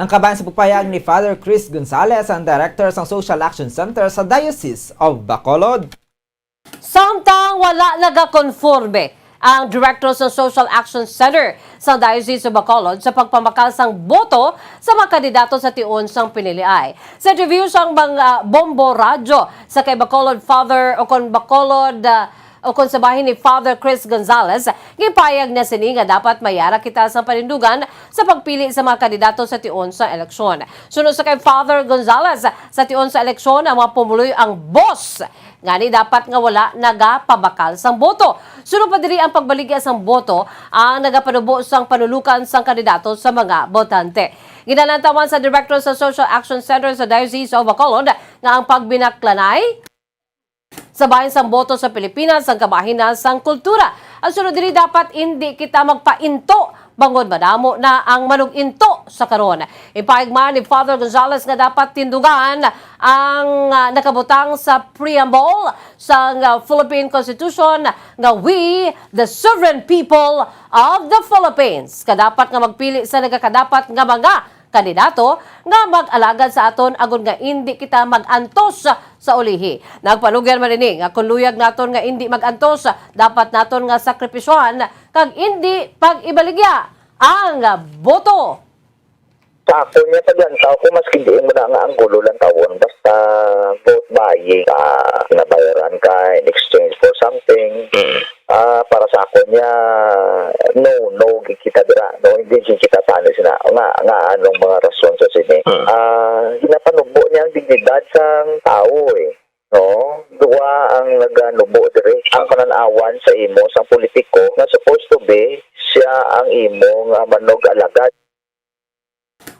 Ang kabahin sa pagpayag ni Father Chris Gonzalez, ang director sang Social Action Center sa Diocese of Bacolod. Samtang wala nagakonforme ang director sa Social Action Center sa Diocese of Bacolod sa pagpamakal sang boto sa mga kandidato sa tion sang piniliay. Sa interview sang mga Bombo Radyo sa kay Bacolod Father o kon Bacolod, ah, o kon sa bahin ni Father Chris Gonzalez, gipayag na sini nga dapat mayara kita sa panindugan sa pagpili sa mga kandidato sa tion sa eleksyon. Suno sa kay Father Gonzalez, sa tion sa eleksyon, ang mga pumuluyo ang boss. Ngani dapat nga wala nagapabakal sang boto. Suno pa diri ang pagbaligya sang boto ang nagapanubo sang panulukan sang kandidato sa mga botante. Ginalantawan sa Director sa Social Action Center sa Diocese of Bacolod nga ang pagbinaklanay sa bahin sang boto sa Pilipinas ang kabahin na sang kultura. Ang sunod diri, dapat indi kita magpainto bangod madamo na ang manug-into sa karon. Ipahigma ni Father Gonzalez nga dapat tindugan ang, ah, nakabutang sa preamble sang, ah, Philippine Constitution nga we, the sovereign people of the Philippines, kadapat nga magpili sa nagakadapat nga mga kandidato nga mag-alagad sa aton agod nga indi kita mag-antos sa ulihi. Nagpanugyan man ini nga kon luyag naton nga indi mag-antos, dapat naton nga sakripisyohan kag indi pag-ibaligya ang boto. Sa akon nga paglantaw ko, maski diin mo na nga anggulo lantawon, basta vote buying, ah, nabayaran ka in exchange for something. Mm. Ah, para sa akon nga, no, no, gid kita dira, no, hindi gid kita tani sina, nga, nga anong mga rason sa sini. Mm. Ah, ginapanubo niya ang dignidad sang tawo, eh. No? Duha ang naganubo diri. Ang panan-awan sa imo sang politiko nga supposed to be siya ang imo nga manug-alagad.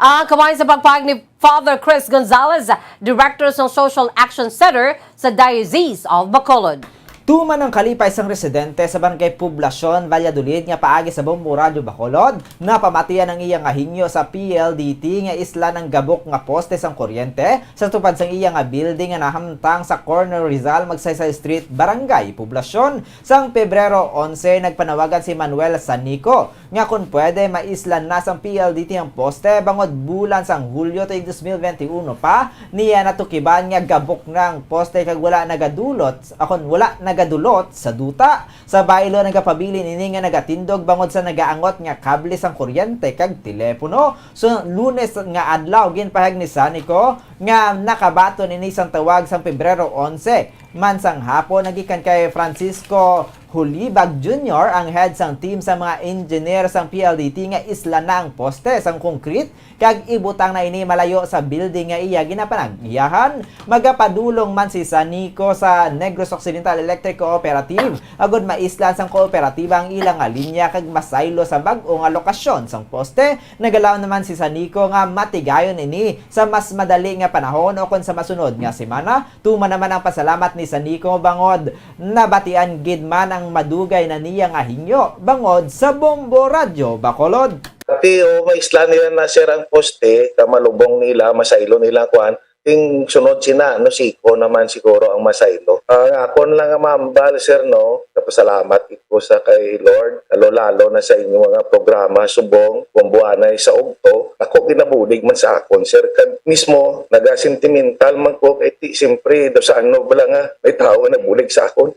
Ang kamay sa pagpahayag ni Father Chris Gonzalez, Director sa Social Action Center sa Diocese of Bacolod. Tuman ang kalipay sang residente sa Barangay Poblacion, Valladolid, nga paagi sa Bombo Radyo Bacolod, napamatian ang iya nga hingyo sa P L D T nga islan ang gabok nga poste sang kuryente sa tupad sang iya nga building nga nahamtang sa corner Rizal Magsaysay Street, Barangay Poblacion. Sang Pebrero onse, nagpanawagan si Manuel Sanico nga kon pwede, maislan na sang P L D T ang poste bangod bulan sang Hulyo tuig dos mil benti uno pa niya natukiban nga gabok na ang poste kag wala nagadulot, akon wala nagadulot sa duta. Sa baylo, nagapabilin ini nga nagatindog bangod sa nagaangot nga kable sang kuryente kag telepono. Sa Lunes nga adlaw, ginpahayag ni Sanico nga nakabaton ini sang tawag sang Pebrero onse. Man sang hapon, nagikan kay Francisco Hulibag Junior, ang head sang team sa mga engineer sang P L D T, nga islan na ang poste sang concrete kag ibutang na ini malayo sa building nga iya ginapanagyahan. Magapadulong man si Sanico sa Negros Occidental Electric Cooperative agod maislan sang kooperatiba ang ila nga linya kag masaylo sa bag-o nga lokasyon sang poste. Nagalaom naman si Sanico nga matigayon ini sa mas madali nga panahon o kon sa masunod nga semana. Tuman naman ang pasalamat ni Sanico bangod nabatian gid man ang madugay na niya nga hingyo bangod sa Bombo Radyo Bacolod. Pati, o, maislan nila na, sir, ang poste, ka malubong nila, masaylo nila, kuan, ting sunod sina, no, siko naman siguro ang masaylo. Ang akon lang nga mahambal, sir, no, kapasalamat ko sa kay Lord, lalo-lalo na sa inyong mga programa subong, kung buwanay sa ugto, ako ginabulig man sa akon, sir. Kag mismo, nagasentimental man ko, kay ti, siyempre, do sa ano bala nga may tawo nga nagbulig sa akon.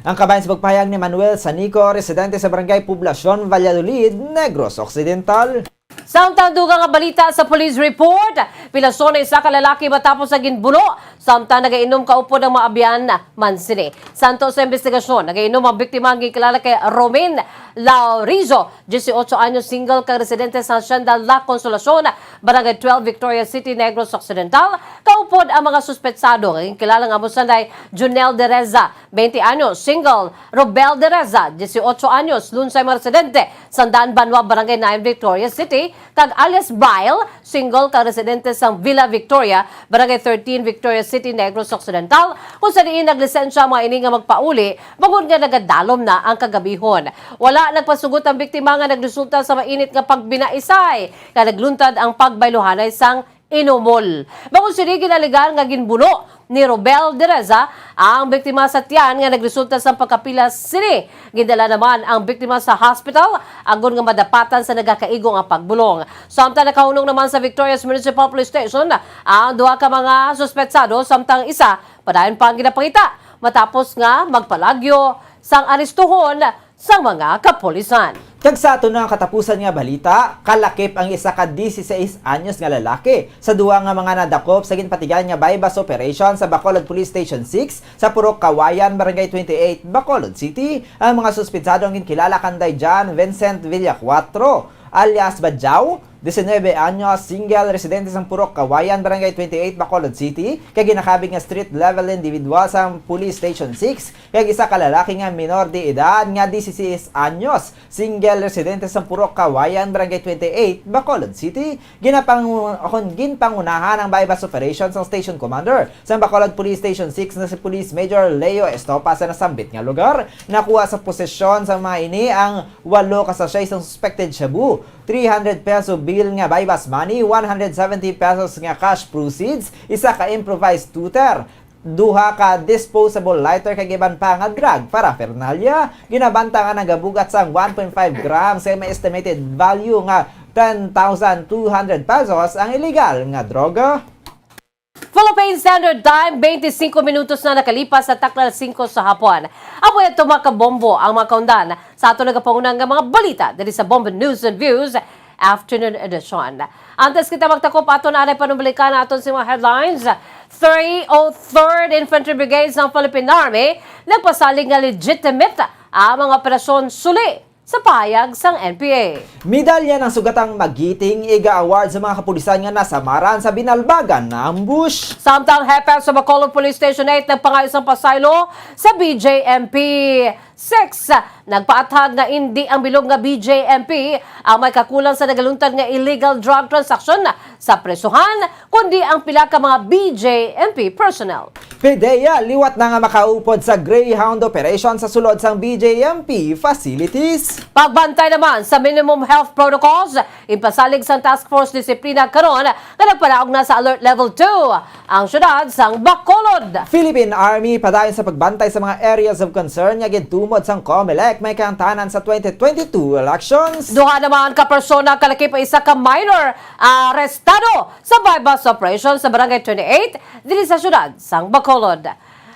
Ang kabahin sa pagpahayag ni Manuel Sanico, residente sa Barangay Poblacion, Valladolid, Negros Occidental. Samtang dugang nga balita sa police report, pilason na isa ka lalaki matapos sa ginbuno samtang nagainom kaupod ang mga abyan man sini. Santo sa investigasyon, nagainom ang biktima nga ginkilala kay Romin Laurizo, dieciocho anyos, single kag residente sa Hacienda La Consolacion, Barangay twelve, Victoria City, Negros Occidental. Kaupod ang mga suspetsado nga ginkilala nga amo sanday Junel Dereza, twenty anyos, single, Robel Dereza, dieciocho anyos, lunsay mga residente sa Daan Banwa, Barangay nine, Victoria City, kag alias Bile, single, kag residente sa Villa Victoria, Barangay thirteen, Victoria City, Negros Occidental, kung sa diin naglisensya ang mga ini nga magpauli, bangod nga nagadalom na ang kagabihon. Wala nagpasugot ang biktima nga nagresulta sa mainit nga pagbinaisay nga nagluntad ang pagbayluhanay sang inumol. Bangod sini, ginaligan nga ginbuno ni Robel Dereza ang biktima sa tiyan nga nagresulta sa pagkapila sini. Gindala naman ang biktima sa hospital agod nga madapatan sa nagakaigo nga pagbulong. Samtang nakahunong naman sa Victorias Municipal Police Station ang duha ka mga suspetsado, samtang isa padayon pa ang ginapangita matapos nga magpalagyo sang arestuhon sang mga kapulisan. Kag sa aton nga katapusan nga balita, kalakip ang isa ka dieciséis anyos nga lalaki sa duha nga mga nadakop sa ginpatigayon nga buy-bust operation sa Bacolod Police Station six sa Purok Kawayan, Barangay twenty-eight, Bacolod City. Ang mga suspetsado ang ginkilala kanday John Vincent Villacuatro, alias Badjaw, diecinuebe anyos, single, residente sa Purok Kawayan, Barangay twenty-eight, Bacolod City, kag ginakabig nga street level individual sa Police Station six, kag isa ka lalaki nga minor de edad nga dieciséis anyos, single, residente sa Purok Kawayan, Barangay twenty-eight, Bacolod City. Ginapang-, akon, ginpangunahan ang buy-bust operation sang Station Commander sa Bacolod Police Station six na si Police Major Leo Estopa sa nasambit nga lugar. Nakuha sa posesyon sa mga ini ang walo ka sachet sang suspected shabu, three hundred peso bill nga buy-bust money, one hundred seventy pesos nga cash proceeds, isa ka improvised tutor, duha ka disposable lighter kag iban pa nga drug paraphernalia. Ginabanta nga nagabugat sang one point five grams sa may estimated value nga Ten thousand two hundred pesos ang illegal nga droga. Philippine Standard Time, twenty-five minutos na nakalipas sa takna alas singko sa hapon. Amo ito, mga kabombo, ang mga kaundan sa aton nagapanguna nga mga balita diri sa Bombo News and Views Afternoon Edition. Antes kita magtakop, aton anay panumbalikan aton sa mga headlines. Three oh third Infantry Brigade sang Philippine Army nagpasalig nga legitimate ang mga operasyon suli sa pahayag sang N P A. Medalya ng sugatang Magiting Iga Award sa mga kapulisan nga nasamaran sa binalbagan na ambush. Samtang hepe sa Bacolod Police Station eight nagpangayo sang pasaylo sa B J M P six. Nagpaathag nga indi ang bilog nga B J M P ang may kakulang sa nagaluntad nga illegal drug transaction sa presohan, kundi ang pila ka mga B J M P personnel. PDEA liwat na nga makaupod sa Greyhound operation sa sulod sang B J M P facilities. Pagbantay naman sa minimum health protocols, ipasalig sang Task Force Disiplina karon nga nagpanaog na sa Alert Level two ang siyudad sang Bacolod. Philippine Army padayon sa pagbantay sa mga areas of concern nga gintumod sang COMELEC may kahangtanan sa twenty twenty-two elections. Duha naman ka persona, kalaki pa isa ka minor, arestado sa buy-bust operation sa Barangay twenty-eight diri sa siyudad sang Bacolod.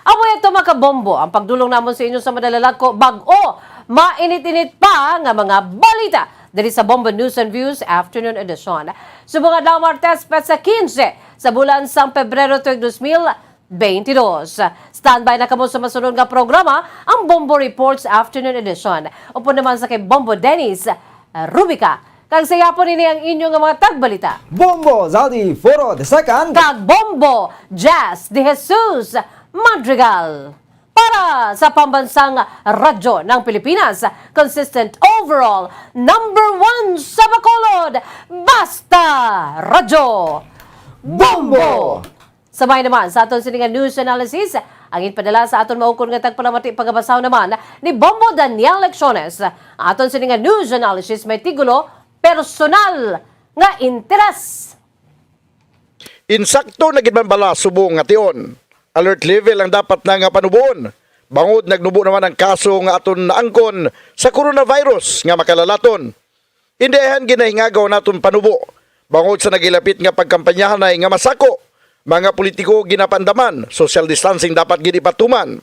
Amo ito, mga kabombo, ang pagdulong namon sa inyo sa madalalagko bag-o mainit-init pa nga mga balita diri sa Bombo News and Views Afternoon Edition. Subong adlaw, Martes, petsa quince sa bulan sang Pebrero tuig dos mil twenty-dos. Standby na kamo sa masunod nga programa, ang Bombo Reports Afternoon Edition. Upod naman sa kay Bombo Dennis Rubica. Kag sa yapon, ini ang inyo nga mga tagbalita, Bombo Zaldi Foro the second. Kag Bombo Jazz de Jesus Madrigal. Para sa pambansang radyo ng Pilipinas, consistent overall, number one sa Bacolod, Basta Radyo Bombo! Sabay naman sa aton sini nga news analysis, ang ginpadala sa aton maukon nga tagpalamati, pagabasahon naman ni Bombo Daniel Lecciones. Aton sini nga news analysis may titulo, Personal nga Interes. Insakto na gid man bala subong nga tion. Alert level ang dapat na nga panuboon, bangod nagnubo naman ang kaso nga aton naangkon sa coronavirus nga makalalaton. Indi ayhan ginahingagaw naton panubo, bangod sa nagilapit nga pagkampanyahanay nga masako, mga politiko ginapandaman, social distancing dapat gid ipatuman.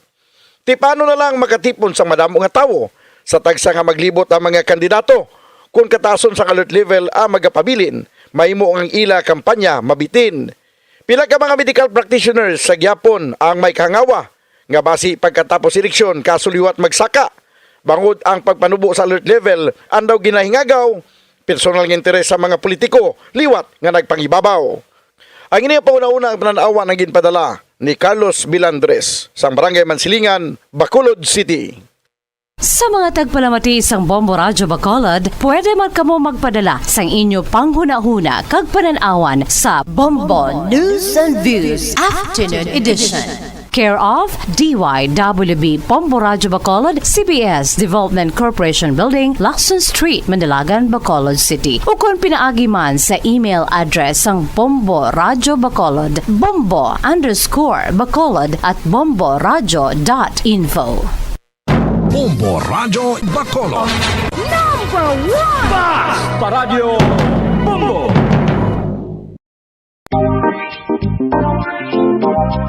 Ti paano na lang makatipon sang madamo nga tawo sa tagsa nga maglibot ang mga kandidato? Kon katason sang alert level ang magapabilin, mahimo nga ang ila kampanya mabitin. Pila ka mga medical practitioners sa gihapon ang may kahangawa nga basi pagkatapos eleksyon kaso liwat magsaka, bangod ang pagpanubo sa alert level ang daw ginahingagaw, personal nga interes sa mga politiko liwat nga nagpangibabaw. Ang ini nga pahunahuna ang panan-awan ang ginpadala ni Carlos Bilandres sang Barangay Mansilingan, Bacolod City. Sa mga tagpalamati sang Bombo Radyo Bacolod, pwede man kamo magpadala sang inyo panghunahuna kag panan-awan sa Bombo News and Views Afternoon Edition. Care of D Y W B Bombo Radyo Bacolod, C B S Development Corporation Building, Lacson Street, Manalagan, Bacolod City. Ukon pinaagi man sa email address sang Bombo Radyo Bacolod, bombo underscore bacolod at bomboradyo dot info. Bombo Radyo Bacolod. Number one! Basta Radyo Bombo!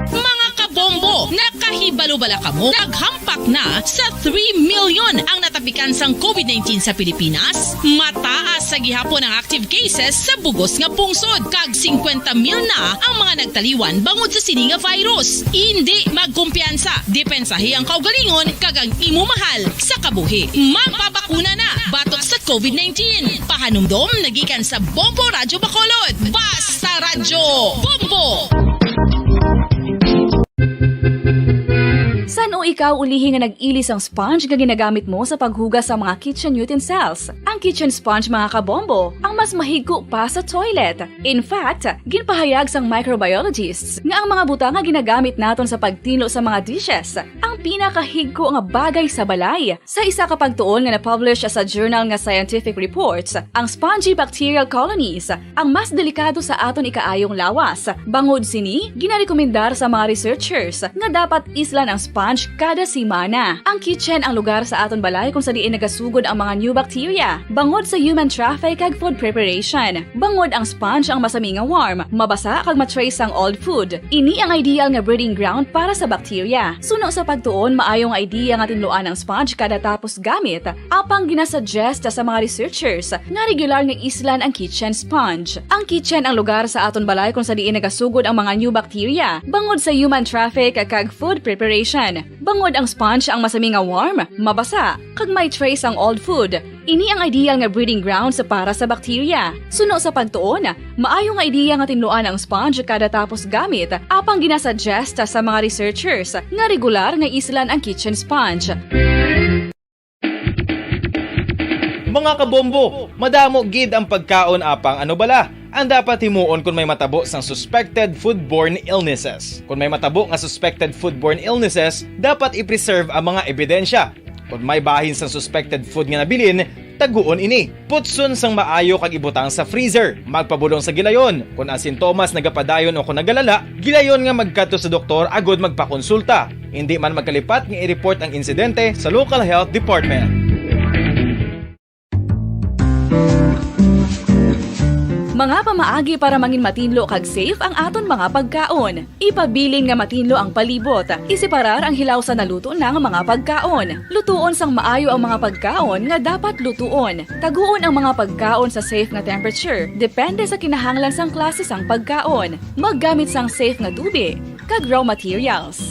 Mga kabombo, nakahibalo bala kamo? Naghampak na sa three million ang natapikan sang COVID nineteen sa Pilipinas. Mataas sa gihapon ang active cases sa bug-os nga pungsod, kag singkwenta mil na ang mga nagtaliwan bangod sa sini nga virus. Indi magkumpiyansa, depensahi ang kaugalingon kag ang imo mahal sa kabuhi. Magpabakuna na batok sa COVID nineteen. Pahanumdom na gikan sa Bombo Radyo Bacolod. Basta Radyo Bombo! San-o ikaw ulihi nga nag-ili sang sponge nga ginagamit mo sa paghugas sa mga kitchen utensils? Ang kitchen sponge, mga kabombo, ang mas mahigko pa sa toilet. In fact, ginpahayag sang microbiologists nga ang mga butang nga ginagamit naton sa pagtinlo sa mga dishes ang pinakahigko nga bagay sa balay. Sa isa ka pagtuon nga na-publish sa journal nga Scientific Reports, ang spongy bacterial colonies ang mas delikado sa aton ikaayong lawas. Bangod sini, ginarekomendar sa mga researchers nga dapat islan ang sponge Kada semana, ang kitchen ang lugar sa aton balay kung sa diin nagasugod ang mga new bacteria, bangod sa human traffic kag food preparation. Bangod ang sponge ang masami nga warm, mabasa kag ma-trace ang old food. Ini ang ideal nga breeding ground para sa bacteria. Suno sa pagtuon, maayo nga idea nga tinluan ang sponge kada tapos gamit, apang ginasuggest sa mga researchers nga regular nga islan ang kitchen sponge. Ang kitchen ang lugar sa aton balay kung sa diin nagasugod ang mga new bacteria, bangod sa human traffic kag food preparation. Bangod ang sponge ang masami nga warm, mabasa, kag may trace ang old food. Ini ang ideal nga breeding grounds para sa bacteria. Suno sa pagtuon, maayo nga ideya nga tinluan ang sponge kada tapos gamit, apang ginasuggest sa mga researchers nga regular nga islan ang kitchen sponge. Mga kabombo, madamo gid ang pagkaon, apang ano bala ang dapat himuon kon may matabo sang suspected foodborne illnesses? Kon may matabo nga suspected foodborne illnesses, dapat i-preserve ang mga ebidensya. Kon may bahin sang suspected food nga nabilin, taguon ini. Putson sang maayo kag ibutang sa freezer. Magpabulong sa gilayon. Kon ang sintomas nagapadayon o kon nagalala, gilayon nga magkadto sa doktor agud magpakonsulta. Indi man magkalipat nga i-report ang insidente sa local health department. Mga pamaagi para mangin matinlo kag safe ang aton mga pagkaon. Ipabilin nga matinlo ang palibot. Iseparar ang hilaw sa naluto na nga mga pagkaon. Lutuon sang maayo ang mga pagkaon nga dapat lutuon. Taguon ang mga pagkaon sa safe nga temperature, depende sa kinahanglan sang klase sang pagkaon. Maggamit sang safe nga tubig kag raw materials.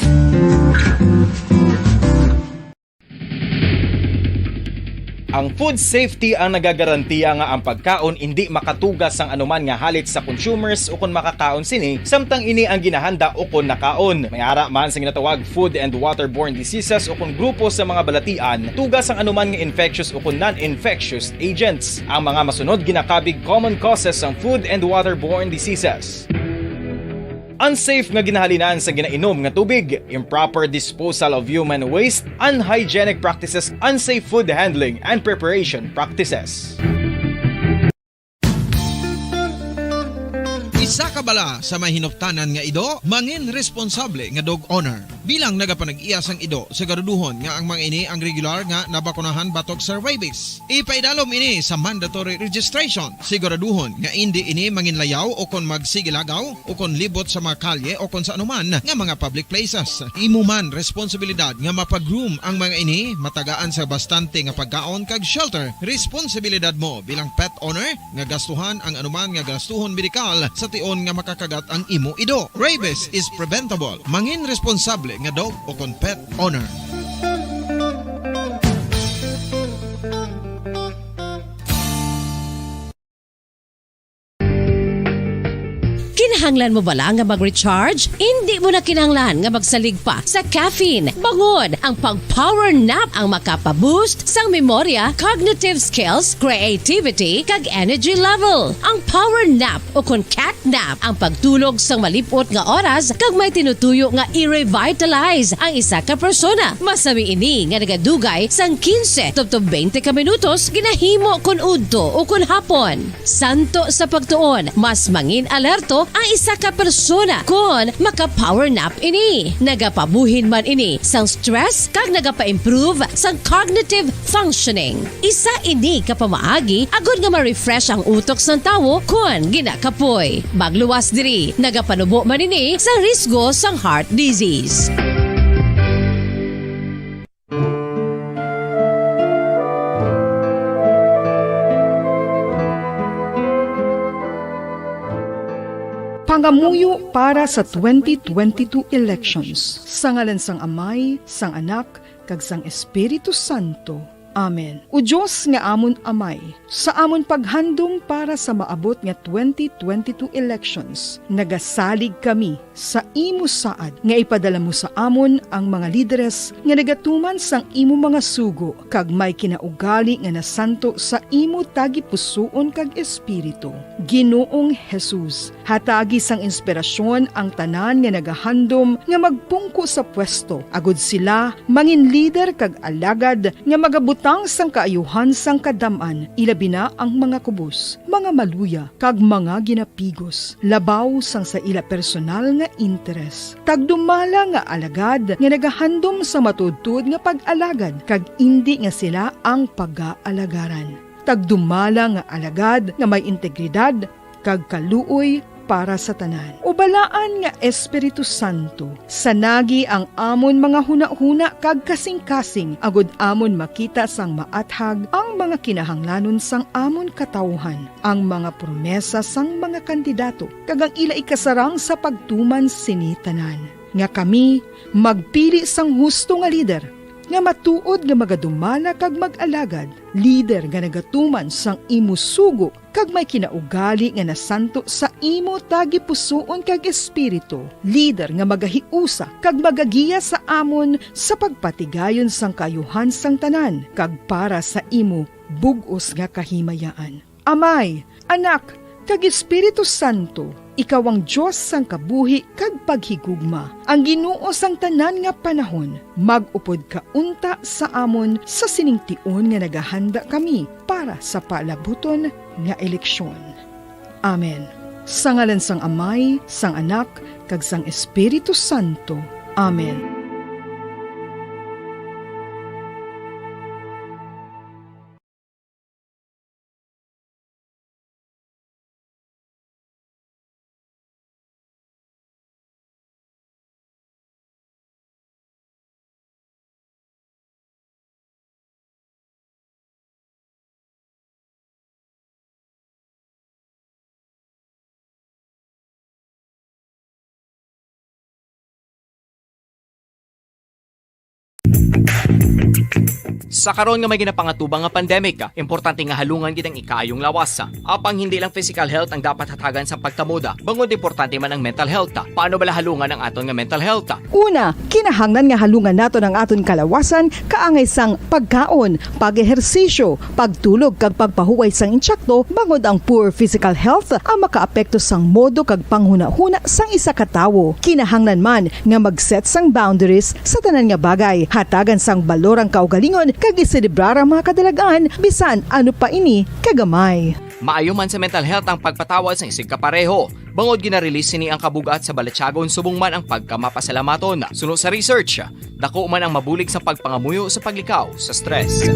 Ang food safety ang nagagarantiya nga ang pagkaon indi makatuga sang anuman nga halit sa consumers ukon makakaon sini, samtang ini ang ginahanda ukon nakaon. May ara man sang ginatawag food and waterborne diseases ukon grupo sa mga balatian, tuga sang anuman nga infectious ukon non-infectious agents. Ang mga masunod ginakabig common causes sang food and waterborne diseases. Unsafe nga ginahalinan sa ginainom nga tubig, improper disposal of human waste, unhygienic practices, unsafe food handling and preparation practices. Isa ka bala sa may hinuptanan nga ido, mangin responsable nga dog owner. Bilang nagapanag-iya sang ido, siguraduhon nga ang mga ini ang regular nga nabakunahan batok sa rabies. Ipaidalom ini sa mandatory registration. Siguraduhon nga indi ini manginlayaw o kon magsigilagaw o kon libot sa mga kalye o kon sa anuman nga mga public places. Imo man responsibilidad nga mapa-groom ang mga ini, matagaan sa bastante nga pagkaon kag shelter. Responsibilidad mo bilang pet owner nga gastuhan ang anuman nga gastuhon medikal sa tion nga makakagat ang imo ido. Rabies is preventable. Mangin responsable nga dog o kon pet owner. Kinahanglan mo bala nga mag-recharge? Indi mo na kinahanglan nga magsalig pa sa caffeine. Bangod ang pag-power nap ang makapa-boost sang memorya, cognitive skills, creativity, kag energy level. Ang power nap o kon cat nap ang pagtulog sang malip-ot nga oras kag may tinutuyo nga i-revitalize ang isa ka persona. Masami ini nga nagadugay sang quince tubtob twenty ka minutos ginahimo kon udto o kon hapon. Santo sa pagtuon, mas mangin alerto ang isa ka persona kon maka-power nap ini. Nagapabuhin man ini sang stress kag nagapa-improve sang cognitive functioning. Isa ini ka pamaagi agod nga ma-refresh ang utok sang tawo kon ginakapoy. Magluwas diri, nagapanubo man ini sa risgo sang heart disease. Pangamuyo para sa twenty twenty-two elections. Sa ngalan sang Amay, sang Anak, kag sang Espiritu Santo. Amen. O Dios nga amon Amay, sa amon paghandom para sa maabot nga twenty twenty-two elections, nagasalig kami sa imo saad nga ipadala mo sa amon ang mga lideres nga nagatuman sang imo mga sugo kag may kinaugali nga nasanto sa imo tagipusoon kag espiritu. Ginoong Jesus, Hatagi sang inspirasyon ang tanan nga nagahandom nga magpungko sa pwesto, agud sila mangin lider kag alagad nga magabutang sang kaayuhan sang kadam-an, ilabi na ang mga kubos, mga maluya, kag mga ginapigos, labaw sang sa ila personal nga interes. Tagdumala nga alagad nga nagahandom sa matuodtuod nga pag-alagad, kag indi nga sila ang pagaalagaran. Tagdumala nga alagad nga may integridad kag kaluoy para sa tanan. O Balaan nga Espiritu Santo, sanagi ang amon mga hunahuna kag kasingkasing, agud amon makita sang maathag ang mga kinahanglanon sang amon katawuhan, ang mga promesa sang mga kandidato, kag ang ila ikasarang sa pagtuman sini tanan, nga kami magpili sang husto nga lider, nga matuod nga magadumala kag mag-alagad, lider nga nagatuman sang imo sugo kag may kinaugali nga nasanto sa imo tagipusoon kag espiritu, lider nga magahiusa kag magagiya sa amon sa pagpatigayon sang kaayuhan sang tanan kag para sa imo bug-os nga kahimayaan. Amay, Anak, kag Espiritu Santo, ikaw ang Dios sang kabuhi kag paghigugma, ang Ginoo sang tanan nga panahon. Mag-upod ka unta sa amon sa sining tion nga nagahanda kami para sa palabuton nga eleksyon. Amen. Sa ngalan sang Amay, sang Anak, kag sang Espiritu Santo. Amen. Sa karon nga may ginapangatubang nga pandemic, importante nga halungan gid ang ikaayong lawas. Apang hindi lang physical health ang dapat hatagan sa pagkamoda, bangod importante man ang mental health. Paano bala halungan ang aton nga mental health? Una, kinahanglan nga halungan naton ang aton kalawasan kaangay sang pagkaon, pag-ehersisyo, pagtulog kag pagpahuway sang insakto, bangod ang poor physical health ang makaapekto sang modo kag panghunahuna sang isa ka tawo. Kinahanglan man nga mag-set sang boundaries sa tanan nga bagay, hatagan sang balor ang kaugalingon kag iselebrar ang mga kadalag-an bisan ano pa ini kagamay. Maayo man sa mental health ang pagpatawad sang isigkapareho, bangod gina-release sini ang kabug-at sa balatyagon subong man ang pagkamapasalamaton. Suno sa research, dako man ang mabulig sa pagpangamuyo sa paglikaw sa stress.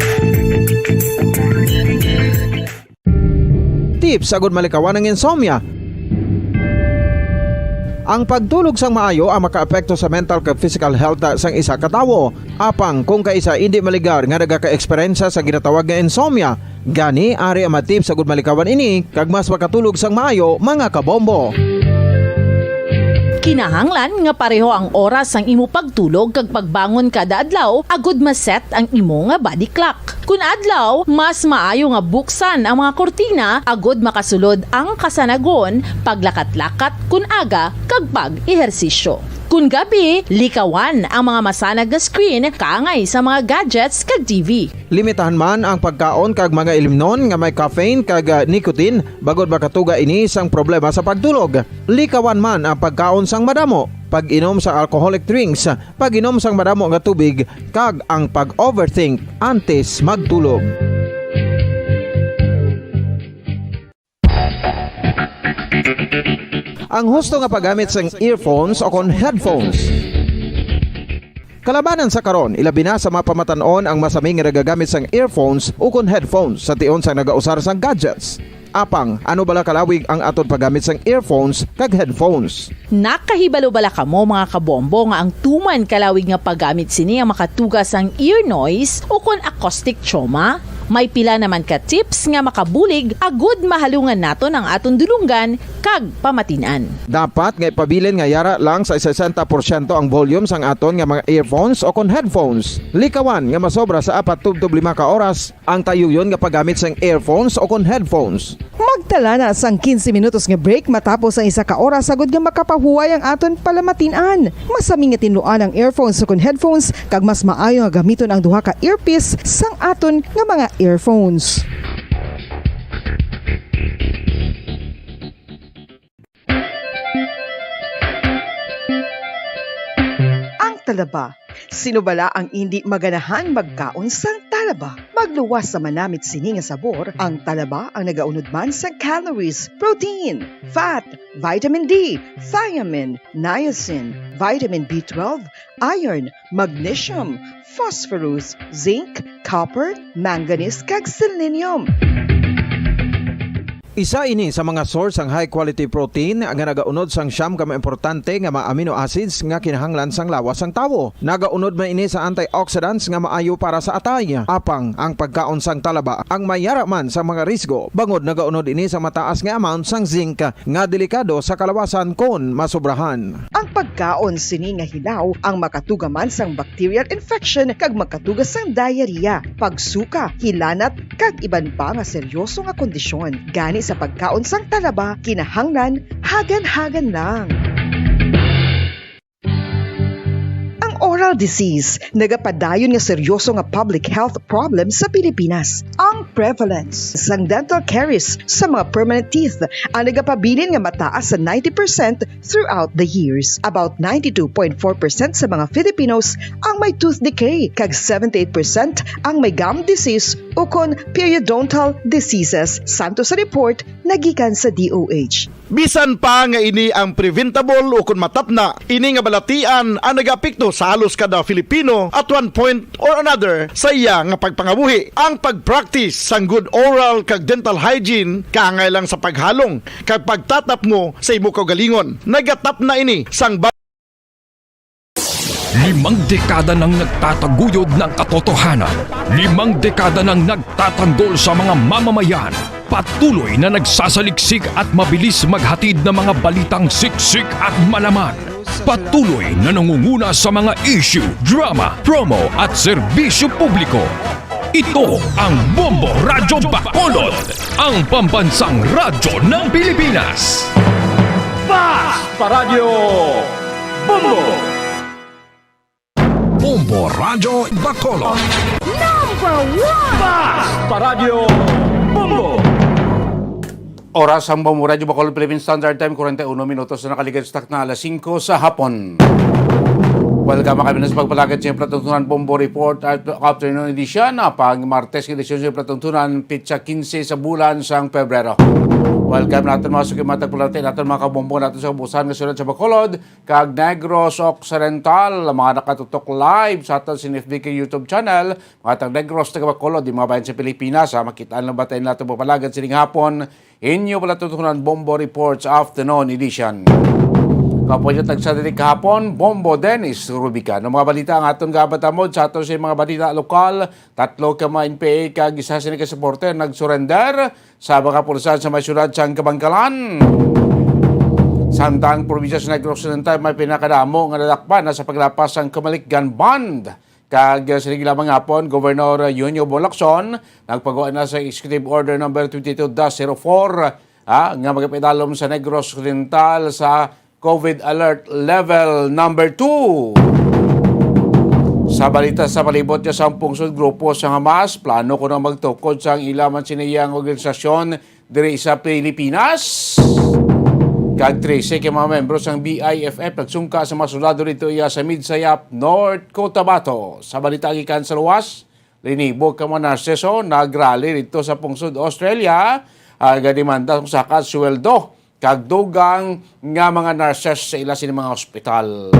Tips agud malikawan ang insomnia. Ang pagtulog sang maayo ang makaapekto sa mental kag physical health sang isa ka tawo. Apang kung kaisa indi maligar nga nagaka-eksperyensya sa ginatawag nga insomnia, gani ari ang mga tips agud malikawan ini kag mas makatulog sang maayo, mga kabombo. Kinahanglan nga pareho ang oras sang imo pagtulog kag pagbangon kada adlaw agud ma-set ang imo nga body clock. Kun adlaw, mas maayo nga buksan ang mga kurtina agud makasulod ang kasanagon, paglakat-lakat kun aga, kag pag-ehersisyo. Kun gabi, likawan ang mga masanag nga screen kaangay sa mga gadgets kag T V. Limitahan man ang pagkaon kag mga ilimnon nga may caffeine kag, ah, nicotine, bangod makatuga ini sang problema sa pagtulog. Likawan man ang pagkaon sang madamo, pag-inom sang alcoholic drinks, pag-inom sang madamo nga tubig, kag ang pag-overthink antes magtulog. Ang husto nga paggamit sang earphones o kon headphones. Kalabanan sa karon, ilabi na sa mga pamatan-on ang masami nga nagagamit sang earphones o kon headphones sa tion sang nagausar sang gadgets. Apang, ano bala kalawig ang aton paggamit sang earphones kag headphones? Nakahibalo bala kamo, mga kabombo, nga ang tuman kalawig nga paggamit sini ang makatuga sang ear noise o kon acoustic trauma? May pila naman ka tips nga makabulig agud mahalungan naton ang aton dulonggan kag pamatin-an. Dapat nga ipabilin nga yara lang sa sesenta porsyento ang volume sang aton nga mga earphones o kon headphones. Likawan nga masobra sa apat tubtob lima ka oras ang tayuyon nga paggamit sang earphones o kon headphones. Magtala na sang quince minutos nga break matapos ang isa ka oras agud nga makapahuway ang aton palamatin-an. Masami nga tinluan ang earphones o kon headphones, kag mas maayo nga gamiton ang duha ka earpiece sang aton nga mga earphones. talaba. Sino bala ang indi maganahan magkaon sang talaba? Magluwas sa manamit sini nga sabor, ang talaba ang nagaunod man sang calories, protein, fat, vitamin D, thiamine, niacin, vitamin B twelve, iron, magnesium, phosphorus, zinc, copper, manganese, kag selenium. Isa ini sa mga source sang high quality protein nga nagaunod sang siyam ka mga importante nga mga amino acids nga kinahanglan sang lawas sang tawo. Nagaunod man ini sa antioxidants nga maayo para sa atay. Apang ang pagkaon sang talaba ang mayara man sa mga risgo, bangod nagaunod ini sa mataas nga amount sang zinc nga delikado sa kalawasan kon masobrahan. Ang pagkaon sini nga hilaw ang makatuga man sang bacterial infection kag makatuga sang diarrhea, pagsuka, hilanat, kag iban pa nga seryoso nga kondisyon. Gani sa pagkaon sang talaba, kinahanglan hagan-hagan lang. Ang oral disease nagapadayon nga seryoso nga public health problem sa Pilipinas. Ang prevalence sang dental caries sa mga permanent teeth ang nagapabilin nga mataas sa ninety percent throughout the years. About ninety-two point four percent sa mga Filipinos ang may tooth decay, kag seventy-eight percent ang may gum disease ukon periodontal diseases, santo sa report nagikan sa D O H. Bisan pa nga ini ang preventable ukon matapna, ini nga balatian ang nagaapekto sa halos kada Filipino at one point or another sa iya nga pagpangabuhi. Ang pag-practice sang good oral kag dental hygiene kaangay lang sa paghalong kag pagtatapngo sa imo kaugalingon. Nagatapna ini sang ba- Limang dekada nang nagtataguyod ng katotohanan. Limang dekada nang nagtatanggol sa mga mamamayan. Patuloy na nagsasaliksik at mabilis maghatid ng mga balitang siksik at malaman. Patuloy na nangunguna sa mga issue, drama, promo at serbisyo publiko. Ito ang Bombo Radyo Bacolod, ang pambansang radyo ng Pilipinas. Fast Paradyo Bombo! Bombo Radyo Bacolod. Number one! Fast Paradyo Bombo! Oras ang Bombo Radyo Bacolod Philippine Standard Time, forty-one minutos na nakaligad sa takna alas singko sa hapon. Welcome kami na sa pagpalagad sa Platuntunan Bombo Report at Afternoon Edition, ah, pang Martes nga edisyon sa Platuntunan, pitsa quince sa bulan sang Pebrero. Welcome natin mga suki, matag pulati natin mga kabombo natin sa ubusan nga syudad sa Bacolod kag Negros Occidental, mga nakatutok live sa aton sa N F B K YouTube channel, mga tag Negros, taga Bacolod, di mga bayan sa Pilipinas, ha, makita lang ba tayo natin pagpalagad sining hapon. Inyo pala tutunan Bombo Reports Afternoon Edition. Kapulit nagsadali kahapon, Bombo Dennis Rubica. Ang mga balita ang aton gabatamod sa aton sa mga balita lokal, tatlo ka mga N P A kag isa sini ka supporter nagsurrender sa mga pulisan sa may syudad sang Kabankalan. Samtang probinsya sa Negros Occidental may pinakadamo nga nadakpan na sa paglapas sang Comelec gun ban. Kag, uh, sige lamang hapon, Governor Eugenio Bong Lacson nagpagawa na sa Executive Order number twenty-two dash zero four, ah, nga magpaidalom sa Negros Occidental sa COVID Alert Level number two. Sa balita sa palibot niya, sa pungsod grupo sa Hamas, plano kuno magtukod sang ila man sini nga organisasyon diri sa Pilipinas. Kag trese ka mga membro sang B I F F nagsungka sa mga soldado didto iya sa Midsayap, North Cotabato. Sa balita gikan sa luwas, linibo ka mga nurses, oh, nagrally didto sa pungsod Australia, ah, gademanda sa usa ka sweldo kag dugang nga mga nurses sa ila sini mga ospital.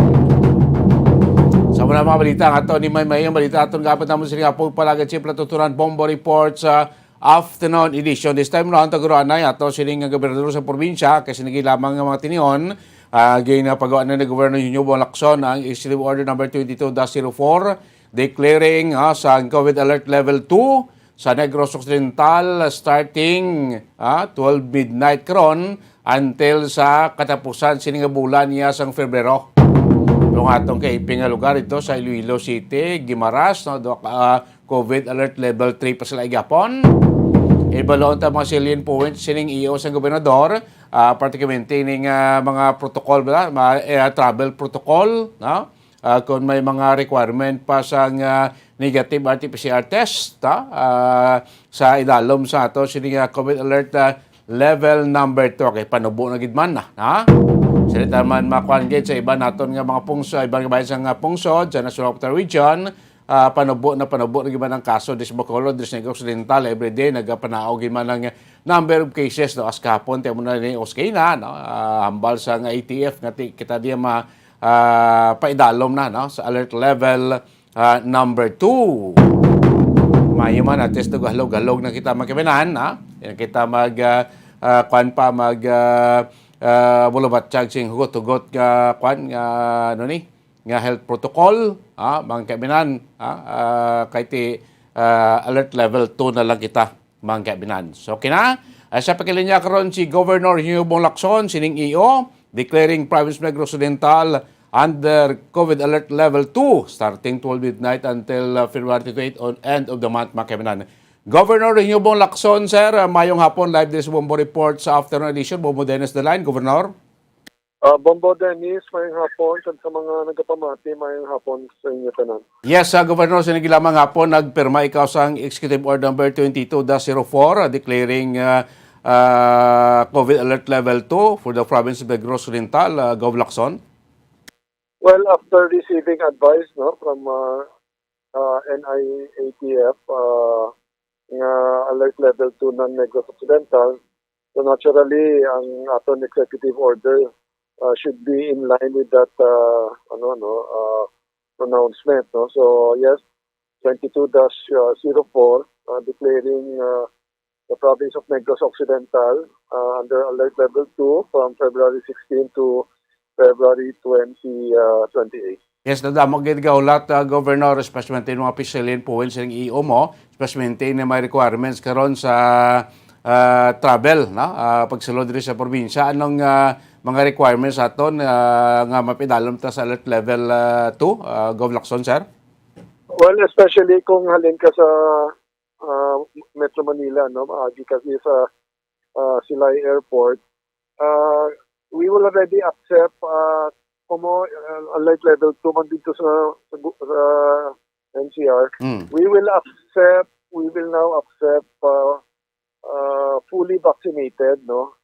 Sa mga, mga balita nga to, ni may mayong balita aton gabot naman sila nga pagpalagad siyempre tutunan Bombo Report sa Afternoon Edition. This time round, taguruan na ato sining nga gobernador sa probinsya, kay sinigi lamang nga mga tinion, ah, ginapagawa na ni Governor Eugenio Bong Lacson ang Executive Order number twenty-two dash zero four, declaring, ah, sa COVID Alert Level two sa Negros Occidental, starting, ah, twelve midnight karon until sa katapusan sini nga bulan niya sang Febrero. Kung atong kaiping nga lugar ito sa Iloilo City, Guimaras, no, do, ah, COVID Alert Level three pa sila igapon. Ibaloon ta mga salient points sining E O sang gobernador, ah, particularmente ning, ah, mga protocol, bala, mga, eh, travel protocol, no? Ah, kung may mga requirement pa sang, ah, negative R T P C R test, ta, ah, sa idalom sa ato sini nga COVID Alert, ah, Level number two. Okay, panubo na gid man na, ha? Sa di ta man makuan gid sa iban naton nga mga pungso, iban nga bahin sa nga pungsod sa National Capital Region, ah, panubo na panubo na gid man ang kaso diri sa Bacolod, diri sa Negros Occidental, everyday nagapanaog gid man ang number of cases, no, as kahapon, ti mo na ni Oskay na, no, ah, hambal sa nga A T F nga ti-, kita diya ma-, ah, paidalom na, no, sa alert level, ah, number two. Mayo man, at least, halog-halog na kita magkaminan, ha? Yan kita mag, ah, ah, kwan pa, mag, ah, ah, bulabatyag sing hugot-hugot nga, kwan, nga, ano ni, nga health protocol, ha? Mga kaminan, ha? Ah, kay ti, ah, alert level two na lang kita, mga kaminan. So, kina, ah, sa pakilinya karon si Governor Hugh Bong Lacson, sining E O, declaring Province of Negros Occidental under COVID Alert Level two, starting twelve midnight until, uh, February twenty-eight on end of the month, mga kaibigan. Governor Reño Bong Lacson, sir, uh, mayong hapon, live this Bombo Report sa afternoon edition. Bombo Dennis the line, Governor. Uh, Bombo Dennis, mayong hapon. Sa, sa mga nagapamati, mayong hapon sa inyo tanan. Yes, uh, Governor, sa lamang hapon, nagpirma ikaw sa Executive Order number twenty-two dash zero four, uh, declaring, uh, uh, COVID Alert Level two for the province of Negros Oriental, uh, Gov Lacson. Well, after receiving advice, no, from, uh, uh, N I A T F, uh, nga alert level two ng Negros Occidental, so naturally, ang aton executive order, uh, should be in line with that, uh, ano, no, uh, pronouncement, no? So, yes, twenty-two dash zero four, uh, declaring, uh, the province of Negros Occidental, uh, under Alert Level two from February sixteen to February twenty, uh, twenty-eight. Yes, nadamo gid nga hulat, uh, Governor, especially mga opisyalin po sa E O mo, especially na may requirements karon sa, uh, travel, no? Uh, pagsulod diri sa probinsya. Anong, uh, mga requirements aton, uh, nga mapidalom ta sa alert level, uh, two, uh, Gov Lacson, sir? Well, especially kung halin ka sa, uh, Metro Manila, no, maagi kasi sa, uh, Silay Airport, uh, we will already accept, uh, kumo, uh, alert level two man dito sa, sa, gu- sa N C R. Mm. We will accept, we will now accept, uh, uh, fully vaccinated, no?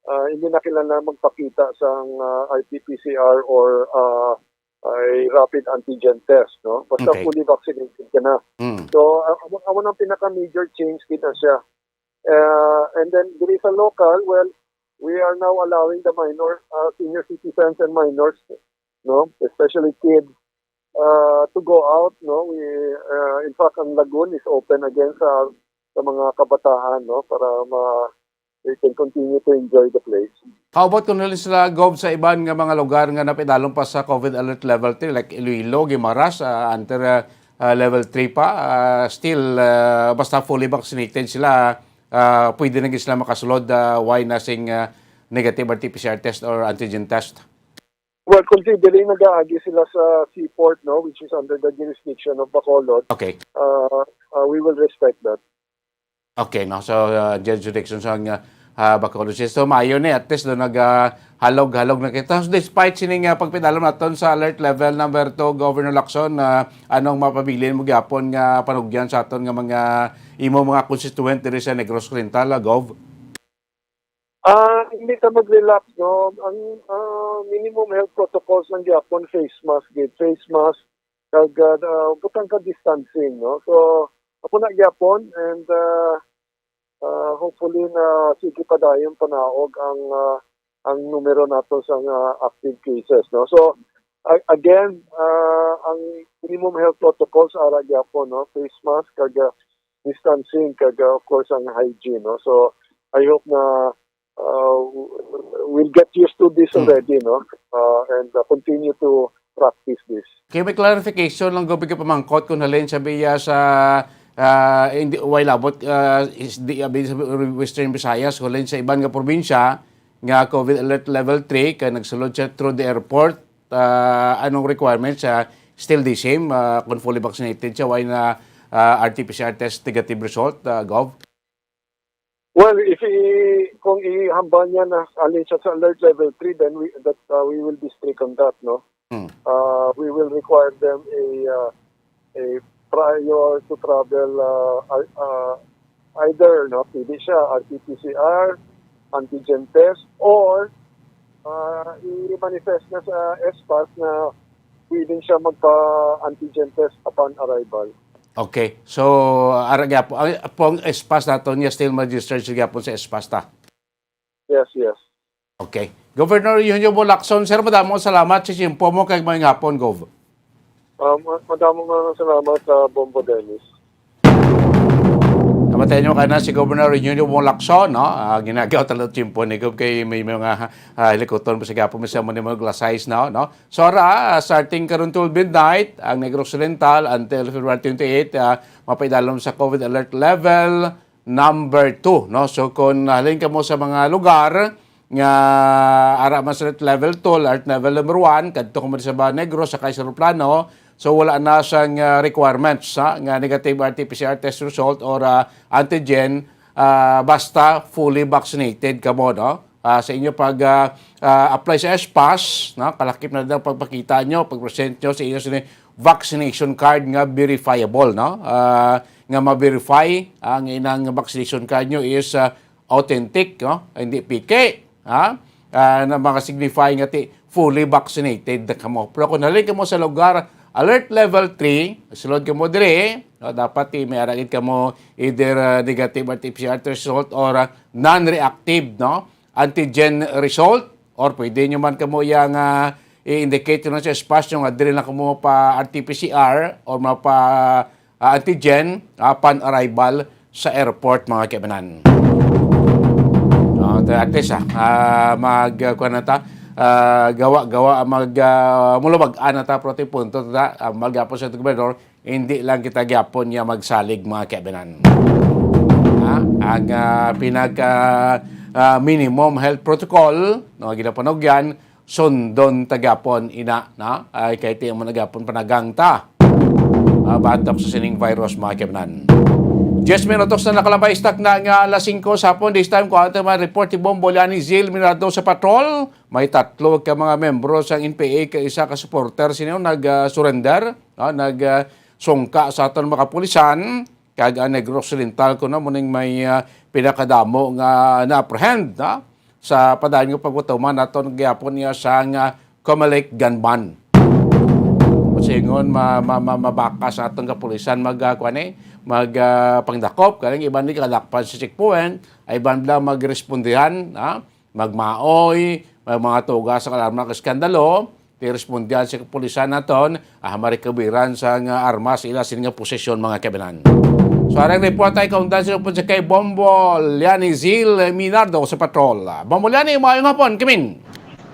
Uh, hindi na kailangan magpakita sang, uh, R T P C R or, uh, ay rapid antigen test, no? Basta Okay. fully vaccinated ka na. Mm. So, uh, amo, amo nang pinaka-major change kita siya. Uh, and then, there is a local, well, we are now allowing the minor, uh, senior citizens and minors, no? Especially kids, uh, to go out, no? We, uh, in fact, ang lagoon is open again sa, sa mga kabataan, no? Para ma-, they can continue to enjoy the place. How about kung nalin sila, Gov, sa iban nga mga lugar nga napidalom pa sa COVID alert level three, like Iloilo, Guimaras, ah, under, ah, ah, level three pa, ah, still, ah, basta fully vaccinated sila, ah, pwede na gid sila makasulod, ah, way na sing, ah, negative R T P C R test or antigen test? Well, considering nag-aagi sila sa seaport, no, which is under the jurisdiction of Bacolod, Okay. uh, uh, we will respect that. Okay, no? So, uh, jurisdiction sa, uh, uh, Bacolod City. So, maayo ni, at least, do nag, uh, halog-halog na kita. So, despite sining, uh, pagpidalom naton sa alert level number two, Governor Lacson, uh, anong mapabilin mo gyapon nga panugyan sa aton nga mga imo mga constituent diri sa Negros Oriental, uh, Gov? Ah, hindi ta mag-relax, no? Ang, ah, minimum health protocols lang gyapon, face mask, gid, face mask, kag, ah, ah, butang ka distancing, no? So, ako na gyapon, and, ah, ah, hopefully na sige pa dayon panaog ang, ah, ang numero nato sa nga active cases, no? So, a-, again, ah, ang minimum health protocols ara gyapon, no? Face mask, kag, ah, distancing, kag, ah, of course, ang hygiene, no? So, I hope na, uh, we'll get used to this Hmm. already, no? Uh, and, uh, continue to practice this. Kaya may clarification lang, Gov, kay pamangkot kung halin sa biya sa, ah, hindi, way labot, ah, is, di, abi sa Western Visayas, kung halin sa iban nga probinsya, nga COVID alert level three, kay nagsulod siya through the airport, ah, anong requirements siya? Still the same, ah, kung fully vaccinated siya, way na, ah, R T P C R test negative result, ah, Gov? Well, if i-, kung ihambal niya na alin siya sa alert level three, then we, that, uh, we will be strict on that, no? Hmm. Uh, we will require them a, uh, a prior to travel, uh, uh, uh, either, no, pwede siya R T P C R, antigen test, or Ah, i-manifest na sa S PAS na willing siya magpa-antigen test upon arrival. Okay. So, ara gyapon, ang pong S PAS naton niya still ma-discharge gyapon sa S PAS ta. Yes, yes. Okay. Governor Eugenio Lacson, sir, madamo salamat sa tiyempo mo kag maayong hapon, Gov. Um, madamo nga salamat sa Bombo Dennis. Namatay nyo ka na si Governor Eugenio Lacson, no? Ah, ginagawa talaga tiyempo ni Gov kay may mga ah, hilikuton pa sa gapon sa mo ni mga size na, no? So, ara, ah, starting karon twelve midnight, ang Negros Occidental until February twenty-eight, ah, mapaidalom sa COVID alert level number two, no? So, kung halin ka mo sa mga lugar nga ara man sa alert level two, alert level number one, kadto ka mo sa Negros, sakay sa aeroplano, so wala na sang ah, requirements ha, nga negative R T P C R test result or ah, antigen, ah, basta fully vaccinated ka mo, no? Ah, sa inyo pag ah, ah, apply sa S PAS, no? Kalakip na daw pagpakita nyo, pag-present nyo sa inyo sini vaccination card nga verifiable, no? Ah, nga ma-verify ang inang vaccination card nyo is ah, authentic, no? Hindi piki, ha? Ah, na mga signify nga ti fully vaccinated na kamo. Pero kung halin kamo sa lugar alert level three, sulod kamo diri, no? Dapat ti may ara gid kamo either ah, negative R T P C R test result or ah, non-reactive, no? Antigen result, or pwede nyo man kamo yang ah, i-indicate nyo sa S PAS nyo nga diri lang kamo pa R T P C R or mapa ah, antigen upon arrival sa airport, mga kaibanan. Ah, ta- at least ah, ah, mag ah, kuwan na ta, ah, gawa-gawa mag ah, mulubag-an na ta, pero ti punto ta, ah, malgapon sa gobernador, hindi lang kita gyapon niya magsalig, mga kaibanan. Ha? Ang ah, pinaka ah, minimum health protocol, no, ginapanugyan, sundon ta gyapon ina, na? Ay, kay ti mo na gyapon panagang ta. Ah, batok sa sining virus, mga kaibanan. Diyes minutos na nakalabay, istak na nga alas singko sa hapon. This time, kuha ta man report ni Bombo Liani Zil Minardo sa patrol. May tatlo ka mga membro sang N P A kay isa ka supporter sino nag-surrender, no? Nag ah, sungka sa aton mga kapulisan. Kag ang Negros Occidental kuno mo ning may ah, pinakadamo nga na-apprehend, ha? Sa padayon nga pagpatuman naton gyapon niya sang ah, Comelec gunman. Singon ma, ma, ma, mabakas sa atong kapulisan mag ah, kuwan eh, mag ah, pangdakop, kaning iban ni kadakpan sa checkpoint, ay iban lang magrespondihan, ha? Magmaoy, may mga tugas sa alarma kag eskandalo, ti respondihan sa kapulisan naton, ah, marikabiran sa nga armas ila sini nga posisyon, mga kaibanan. So, arang report ay kaundan sa upod sa kay Bombo Liani Zil Minardo sa patrol. Bombo Liani, maayong hapon, kamin.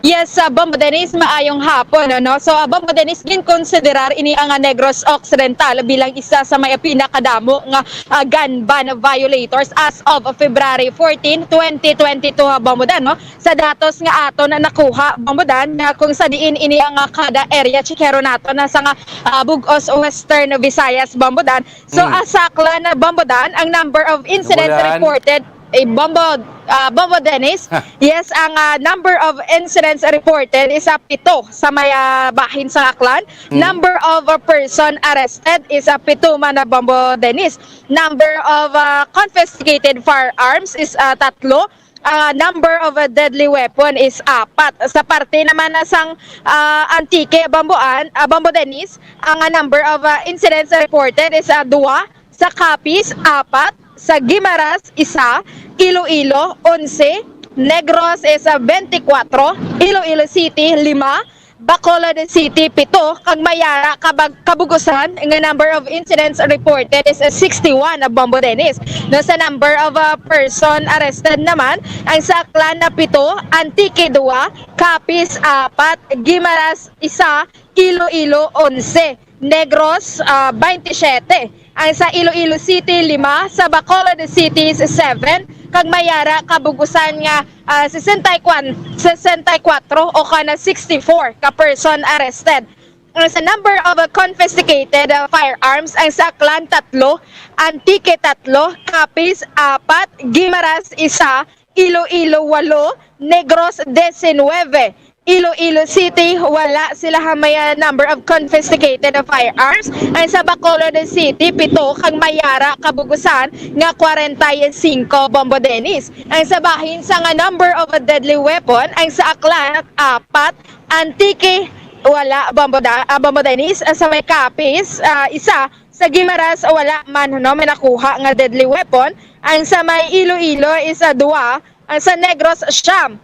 Yes, uh, Bombo Dennis, maayong hapon, no? So, uh, Bombo Dennis, ginkonsiderar ini ang uh, Negros Occidental bilang isa sa may pinakadamo nga uh, gun ban violators as of February fourteen, twenty twenty-two, uh, Bombo Dan, no? Sa datos nga aton nakuha, Bombo Dan, nga kung sa diin ini ang uh, kada area, chikero nato na sa nga uh, Bug-os, Western Visayas, Bombo Dan. So, Mm. uh, sa Aklan, uh, Bombo Dan, ang number of incidents Bombo Dan. reported, eh, Bombo, uh, Bombo Dennis, Ha. Yes, ang ah, number of incidents reported is ah, pito sa may ah, bahin sa Aklan. Mm. Number of ah, person arrested is ah, pito man na Bombo Dennis. Number of ah, confiscated firearms is ah, tatlo. Ah, number of ah, deadly weapon is apat. Sa parte naman na sang ah, Antique, Bomboan, ah, Bombo Dennis, ang ah, number of ah, incidents reported is ah, duwa. Sa Capiz, apat. Sa Guimaras, isa. Iloilo, onse. Negros is ah, twenty-four. Iloilo City, lima. Bacolod City, pito. Kag may ara kabag- kabugusan nga number of incidents reported is ah, sixty-one, ah, Bombo Dennis. No, sa number of ah, person arrested naman, ang sa Aklan na pito, Antique, dua, Capiz, apat, Guimaras, isa, Iloilo, onse. Negros, ah, twenty-seven. Ang sa Iloilo City, lima. Sa Bacolod City, seven. Kag may ara kabugusan nga ah, sesenta y cuatro, sesenta y cuatro o kana sixty-four ka person arrested. Ang sa number of ah, confiscated ah, firearms, ang sa Aklan, tatlo, Antique, tatlo, Capiz, apat, Guimaras, isa, Iloilo, walo, Negros, diecinueve. Iloilo City, wala sila ha may, ah, number of confiscated firearms. Ang sa Bacolod City, pito kag may ara ka bug-usan nga kwarenta y singko, Bombo Dennis. Ang sa bahin sa nga number of a deadly weapon, ang sa Aklan, apat, Antique, wala, Bombo Da-, ah, Bombo Dennis. Ang sa may Capiz, ah, isa, sa Guimaras, wala man, no, may nakuha nga deadly weapon. Ang sa may Iloilo is, ah, duwa, ang sa Negros, siyam.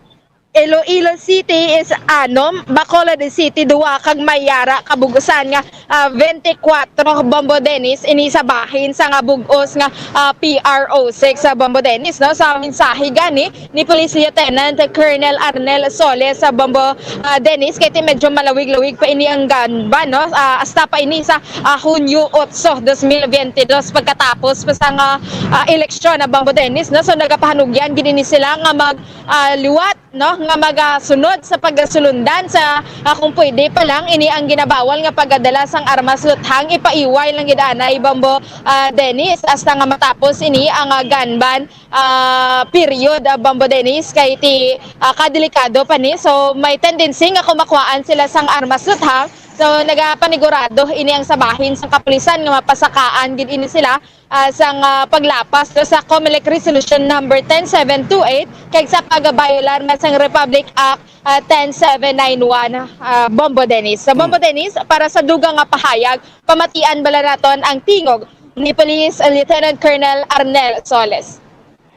Iloilo City is anom, Bacolod City duwa, kag may ara ka bug-usan nga, ah, twenty-four, Bombo Dennis, ini sa bahin sa nga bug-os nga, ah, P R O six sa Bombo Dennis, no? Sa mensahe gani ni Police Lieutenant Colonel Arnel Soles sa Bombo, ah, Dennis, kay ti medyo malawig-lawig pa ini ang gun ban, no? Ah, hasta pa ini sa, ah, Hunyo otso, dos mil biyente dos, pagkatapos pa sa nga, ah, eleksyon na Bombo Dennis, no? So nagapahanugyan gid ini sila nga mag, ah, liwat, no, nga magasunod sa pagasulundan sa, ah, kung pwede pa lang, ini ang ginabawal nga pagdala sang armas luthang, ipaiway lang gid anay, Bombo, ah, Dennis, hasta nga matapos ini ang, ah, gun ban, ah, period, ah, Bombo Dennis, kay ti, ah, kadelikado pa ni. So, may tendency nga kumakuhaan sila sang armas luthang. So, nagapanigurado ini ang sa bahin sang kapulisan nga mapasakaan gid ini sila ah, sang, ah, paglapas do sa Comelec Resolution Number ten seven two eight kag sa pagbayolar man sang Republic Act, ah, ten seven nine one, ah, Bombo Dennis. Sa Bombo Dennis, para sa dugang nga pahayag, pamatian bala naton ang tingog ni Police Lieutenant Colonel Arnel Soles.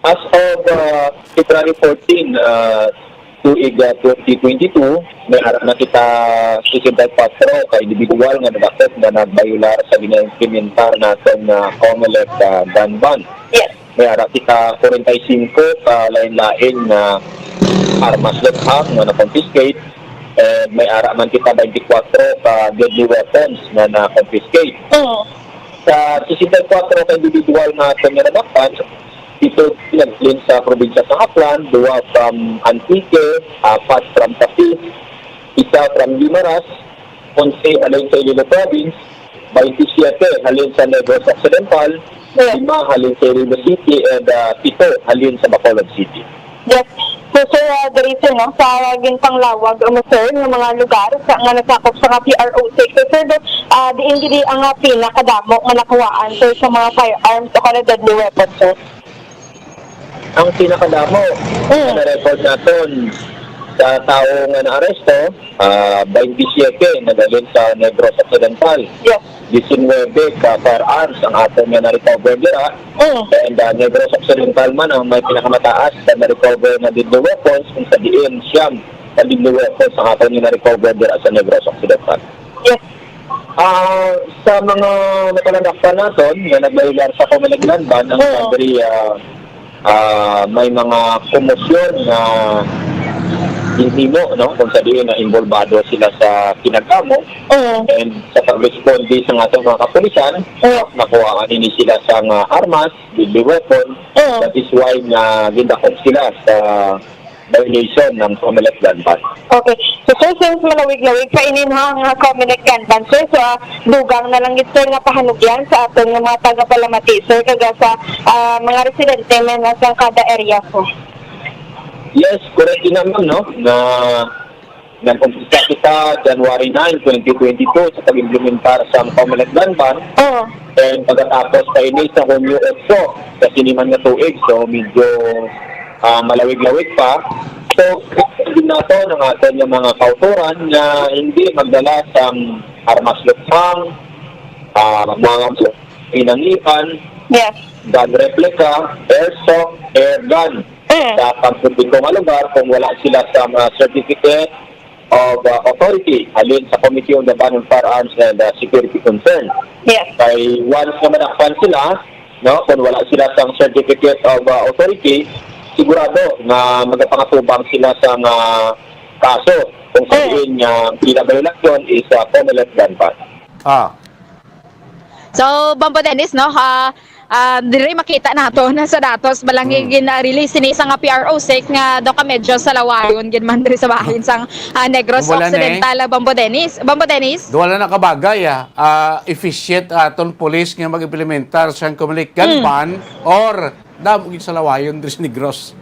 As of, uh, February fourteen, uh, tuig, uh, twenty twenty-two, may ara na kita sesenta y kuwatro ka individual nga nadakop nga nagbayular sa gina-implementar naton nga Comelec, uh, gun ban. Yes. May ara kita kwarenta y singko ka lain-lain nga armas luthang nga na-confiscate, and may ara man kita twenty-four ka deadly weapons nga na-confiscate. Mm. Sa sesenta y kuwatro ka individual nga aton nga nadakpan, pito naghalin sa probinsya sa Aklan, duha from Antique, apat from Capiz, isa from Guimaras, onse halin sa Iloilo Province, twenty-seven halin sa Negros Occidental, Yeah. lima halin sa Iloilo City, and, ah, pito halin sa Bacolod City. Yes. So, sir, ah, diri, sir, no, sa ginpanglawas mo, sir, nga mga lugar sa, nga nasakop sa nga P R O six, so, sir, do, ah, diin gid ang, ah, pinakadamo nga nakuhaan, sir, sa mga firearms o kada deadly weapons, sir? Ang pinakadamo Mm. na record naton sa tawo nga naaresto, ah, twenty-seven naghalin sa Negros Occidental. Yes. Diecinuebe ka firearms ang aton nga na-recover dira. Mm. And, ah, Negros Occidental man ang may pinakamataas sa na-recover nga deadly weapons, kung sa diin siyam ka deadly weapons ang aton nga na-recover dira sa Negros Occidental. Yes. Ah, sa mga napalandakpan naton nga nagbayular sa Comelec gun ban, ang Oo. diri, ah, ah, may mga komosyon nga ginhimo, no, kung sa diin na involbado sila sa kinagamo Oo. and sa pagresponde sa aton mga kapulisan, Oo. nakuhaan ini sila sa nga armas, deadly weapon. Oo. That is why nga gindakop sila sa violation ng Comelec gun ban. Okay. So, sir, since malawig-lawig pa inin ha ang, ah, Comelec gun ban, sir, so, ah, dugang na lang gid, sir, nga pahanugyan sa aton nga mga tagapalamati, sir, kag sa, ah, mga residente man sa kada area, sir. Yes, correct din naman, no, na nag-umpisa kita January nine, twenty twenty-two sa pag-implementar sa Comelec gun ban. Oo. And pagkatapos pa ini sa Hunyo otso, sa sini man nga tuig, so medyo, ah, malawig-lawig pa. So, din nato ang aton nga mga kautoran nga hindi magdala sang armas luthang, ah, mga pinangitan, Yes. gun replica, airsoft, air gun Mm. sa pampubliko nga lugar kung wala sila sa mga certificate of, uh, authority halin sa Committee on the Ban on Firearms and, uh, Security Concern. Yes. Kay once nga madakpan sila, no, kung wala sila sang certificate of, uh, authority, sigurado nga magapangatubang sila sa nga kaso kung sa Mm. diin nga pinabayulasyon is, uh, Comelec gun ban. Ah. So, Bombo Dennis, no, ha, ah, diri makita nato na sa datos, balang Mm. gin-release sini sa nga P R O six nga do ka medyo salawayon gid man diri sa bahin sang, ah, Negros Wala na eh. Occidental, ah, Bombo Dennis. Bombo Dennis? Wala na kabagay, ah. Ah, efficient aton police nga mag-implementar sang Comelec gun Mm. ban or damo gid salawayon diri sa Negros.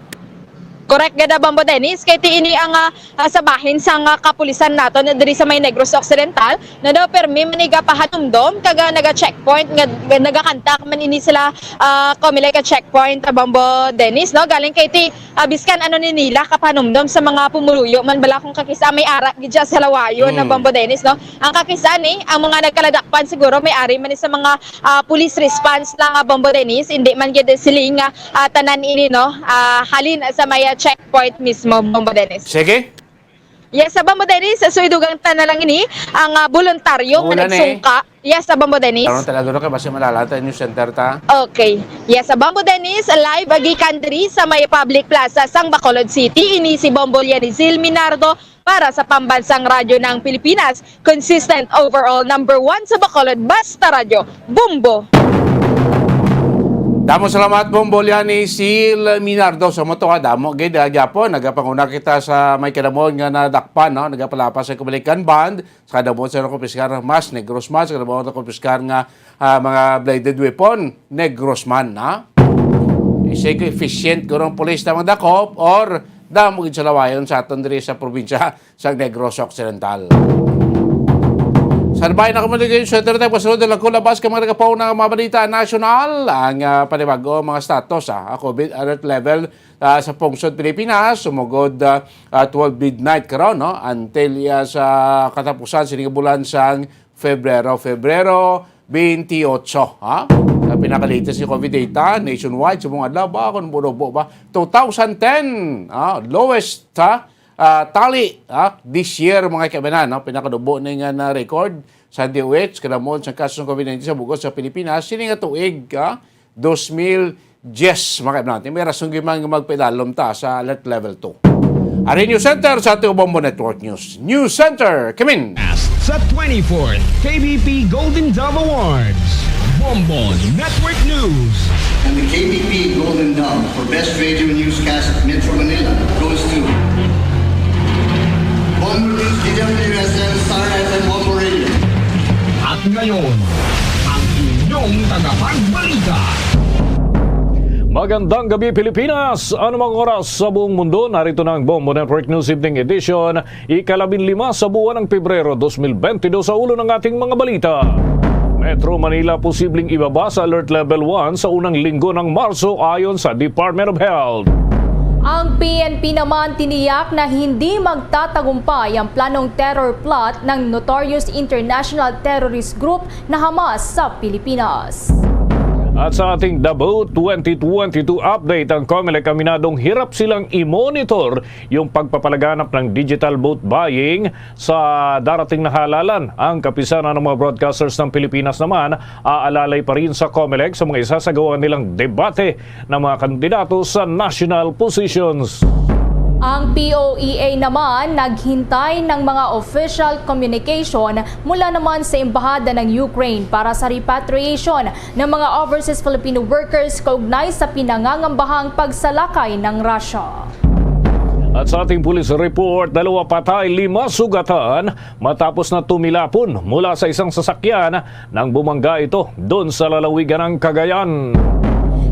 Correct gada, Bombo Dennis, kay ti ini ang, ah, ah, sa bahin sang, ah, kapulisan naton diri sa may Negros Occidental, na daw permi man ni gapahanumdom kag, ah, naga-checkpoint nga, nga nagakantak man ini sila, ah, Comelec ka checkpoint, ah, Bombo Dennis, no? Galing kay ti, ah, biskan ano ni nila kapahanumdom sa mga pumuluyo man bala kung kakisa may ara gid siya sa lawayon na, Mm. Bombo Dennis, no? Ang kakisa ni, ang mga nagkaladakpan siguro may ari man ni sa mga, ah, police response lang, ah, Bombo Dennis, hindi man gid siling, ah, ah, tanan ini, no? Ah, halin sa may, ah, checkpoint mismo, Bombo Dennis. Sige. Yes, sa Bombo Dennis, so idugang ta na lang ini ang, ah, voluntaryo nga Muna ni. nagsungka. Yes, sa Bombo Dennis. Karon talaga, no, kay basi malalata yung center ta. Okay. Yes, sa Bombo Dennis, live gikan diri sa may public plaza sang Bacolod City. Ini si Bombo Lianizil Minardo para sa Pambansang Radyo ng Pilipinas. Consistent overall number one sa Bacolod, basta radyo, Bombo. Damo salamat, Bombo Lianizil Minardo. Sa mo to, ha, damo gid, ah, gyapon. Nagapanguna kita sa may kadamon nga nadakpan, no? Nagapalapas sa Kumalikan Band, sa kadamon sa nakumpiskar nga mask, Negros mask, sa kadamon nakumpiskar nga, ah, mga bladed weapon, Negros man, ha? Isig ko efficient ko ng police na magdakop or damo gid sa lawayon sa aton diri sa probinsya sa Negros Occidental. Sa Albay na Communication Center, tayo pasunod na lang kung labas ka mga nagkapaw ng mga balita nasyonal. Ang, ah, panibago, mga status, ah, COVID alert level, ah, sa pungsod Pilipinas, sumugod, ah, ah, twelve midnight karon, no? Until, ah, sa katapusan sining bulan sang Febrero, Febrero twenty-eight, ha? Sa pinaka-latest nga COVID data nationwide, sa mga adlaw ba, kung bunubo ba, two thousand ten, ah, lowest, ha? Ah, tali, ha? This year, mga kaibanan, no? Pinakadubo ni nga na record sa D O H, kadamon sa kaso ng COVID nineteen sa bugos sa Pilipinas, sini nga tuig, ha? Dos mil diyes, mga kaibanan. May rason gyud man nga magpedalom ta sa alert level two. Ari News Center sa ating Bombo Network News. News Center, Kimin. Sa twenty-fourth K B P Golden Dove Awards, Bombo Network News. And the K B P Golden Dove for Best Radio Newscast at Metro Manila goes to Bombo News, D W S M, Star F M, Bombo Radio. At ngayon, ang inyong tagapagbalita. Magandang gabi, Pilipinas! Anumang oras sa buong mundo, narito na ang Bombo Network News Evening Edition, ikalabinlima sa buwan ng Pebrero dos mil bentidus. Sa ulo ng ating mga balita: Metro Manila posibleng ibaba sa Alert Level one sa unang linggo ng Marso, ayon sa Department of Health. Ang P N P naman tiniyak na hindi magtatagumpay ang planong terror plot ng notorious international terrorist group na Hamas sa Pilipinas. At sa ating Davao twenty twenty-two update, ang Comelec aminadong hirap silang i-monitor yung pagpapalaganap ng digital vote buying sa darating na halalan. Ang kapisanan ng mga broadcasters ng Pilipinas naman aalalay pa rin sa Comelec sa mga isasagawa nilang debate ng mga kandidato sa national positions. Ang P O E A naman naghintay ng mga official communication mula naman sa Embahada ng Ukraine para sa repatriation ng mga overseas Filipino workers kaugnay sa pinangangambahang pagsalakay ng Russia. At sa ating police report, dalawa patay, lima sugatan matapos na tumilapon mula sa isang sasakyan nang bumangga ito doon sa lalawigan ng Cagayan.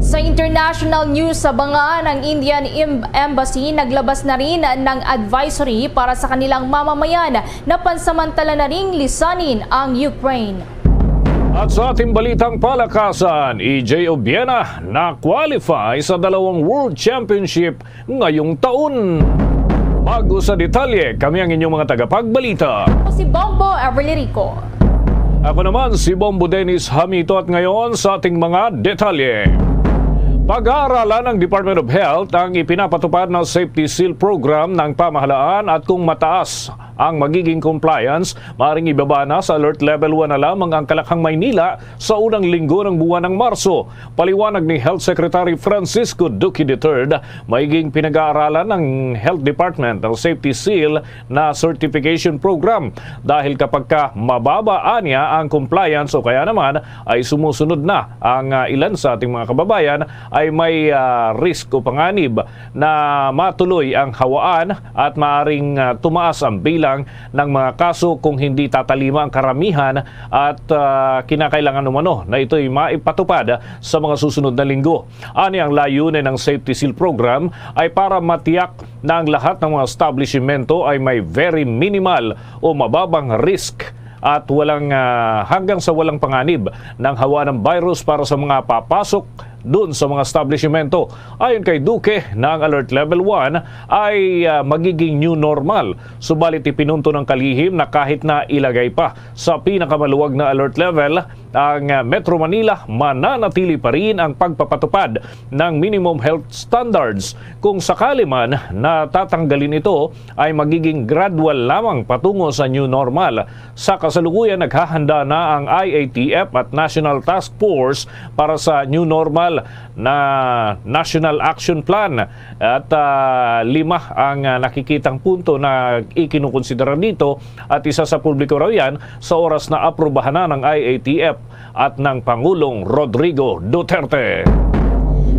Sa international news, sa Bangaan, ang Indian Em-, Embassy naglabas na rin ng advisory para sa kanilang mamamayan na pansamantala na ring lisanin ang Ukraine. At sa ating balitang palakasan, E J Obiena na-qualify sa dalawang World Championship ngayong taon. Bago sa detalye, kami ang inyong mga tagapagbalita. Ako si Bombo Everly Rico. Ako naman si Bombo Dennis Hamito, at ngayon sa ating mga detalye. Pag-aaralan ng Department of Health ang ipinapatupad na Safety Seal Program ng pamahalaan at kung mataas ang magiging compliance, maaaring ibaba na sa Alert Level one na lamang ang Kalakhang, Maynila sa unang linggo ng buwan ng Marso. Paliwanag ni Health Secretary Francisco Duque the third, magiging pinag-aaralan ng Health Department ang Safety Seal na certification program, dahil kapag ka mababa anya ang compliance o kaya naman ay sumusunod na ang, ah, ilan sa ating mga kababayan, ay may, ah, risk o panganib na matuloy ang hawaan at maaring, ah, tumaas ang bilang ng mga kaso kung hindi tatalima ang karamihan at, ah, kinakailangan umano na ito'y maipatupad sa mga susunod na linggo. Ani ang layunin ng Safety Seal Program ay para matiyak na ang lahat ng mga establishmento ay may very minimal o mababang risk at walang, ah, hanggang sa walang panganib ng hawa ng virus para sa mga papasok doon sa mga establishmento. Ayon kay Duque, na ang Alert Level one ay, ah, magiging new normal. Subalit ipinunto ng kalihim na kahit na ilagay pa sa pinakamaluwag na alert level ang, ah, Metro Manila, mananatili pa rin ang pagpapatupad ng minimum health standards. Kung sakali man na tatanggalin ito, ay magiging gradual lamang patungo sa new normal. Sa kasalukuyan, naghahanda na ang I A T F at National Task Force para sa new normal na National Action Plan. At, ah, lima ang, ah, nakikitang punto na ikinukonsidera dito at isa sa publiko raw yan sa oras na aprubahan na ng I A T F at ng Pangulong Rodrigo Duterte.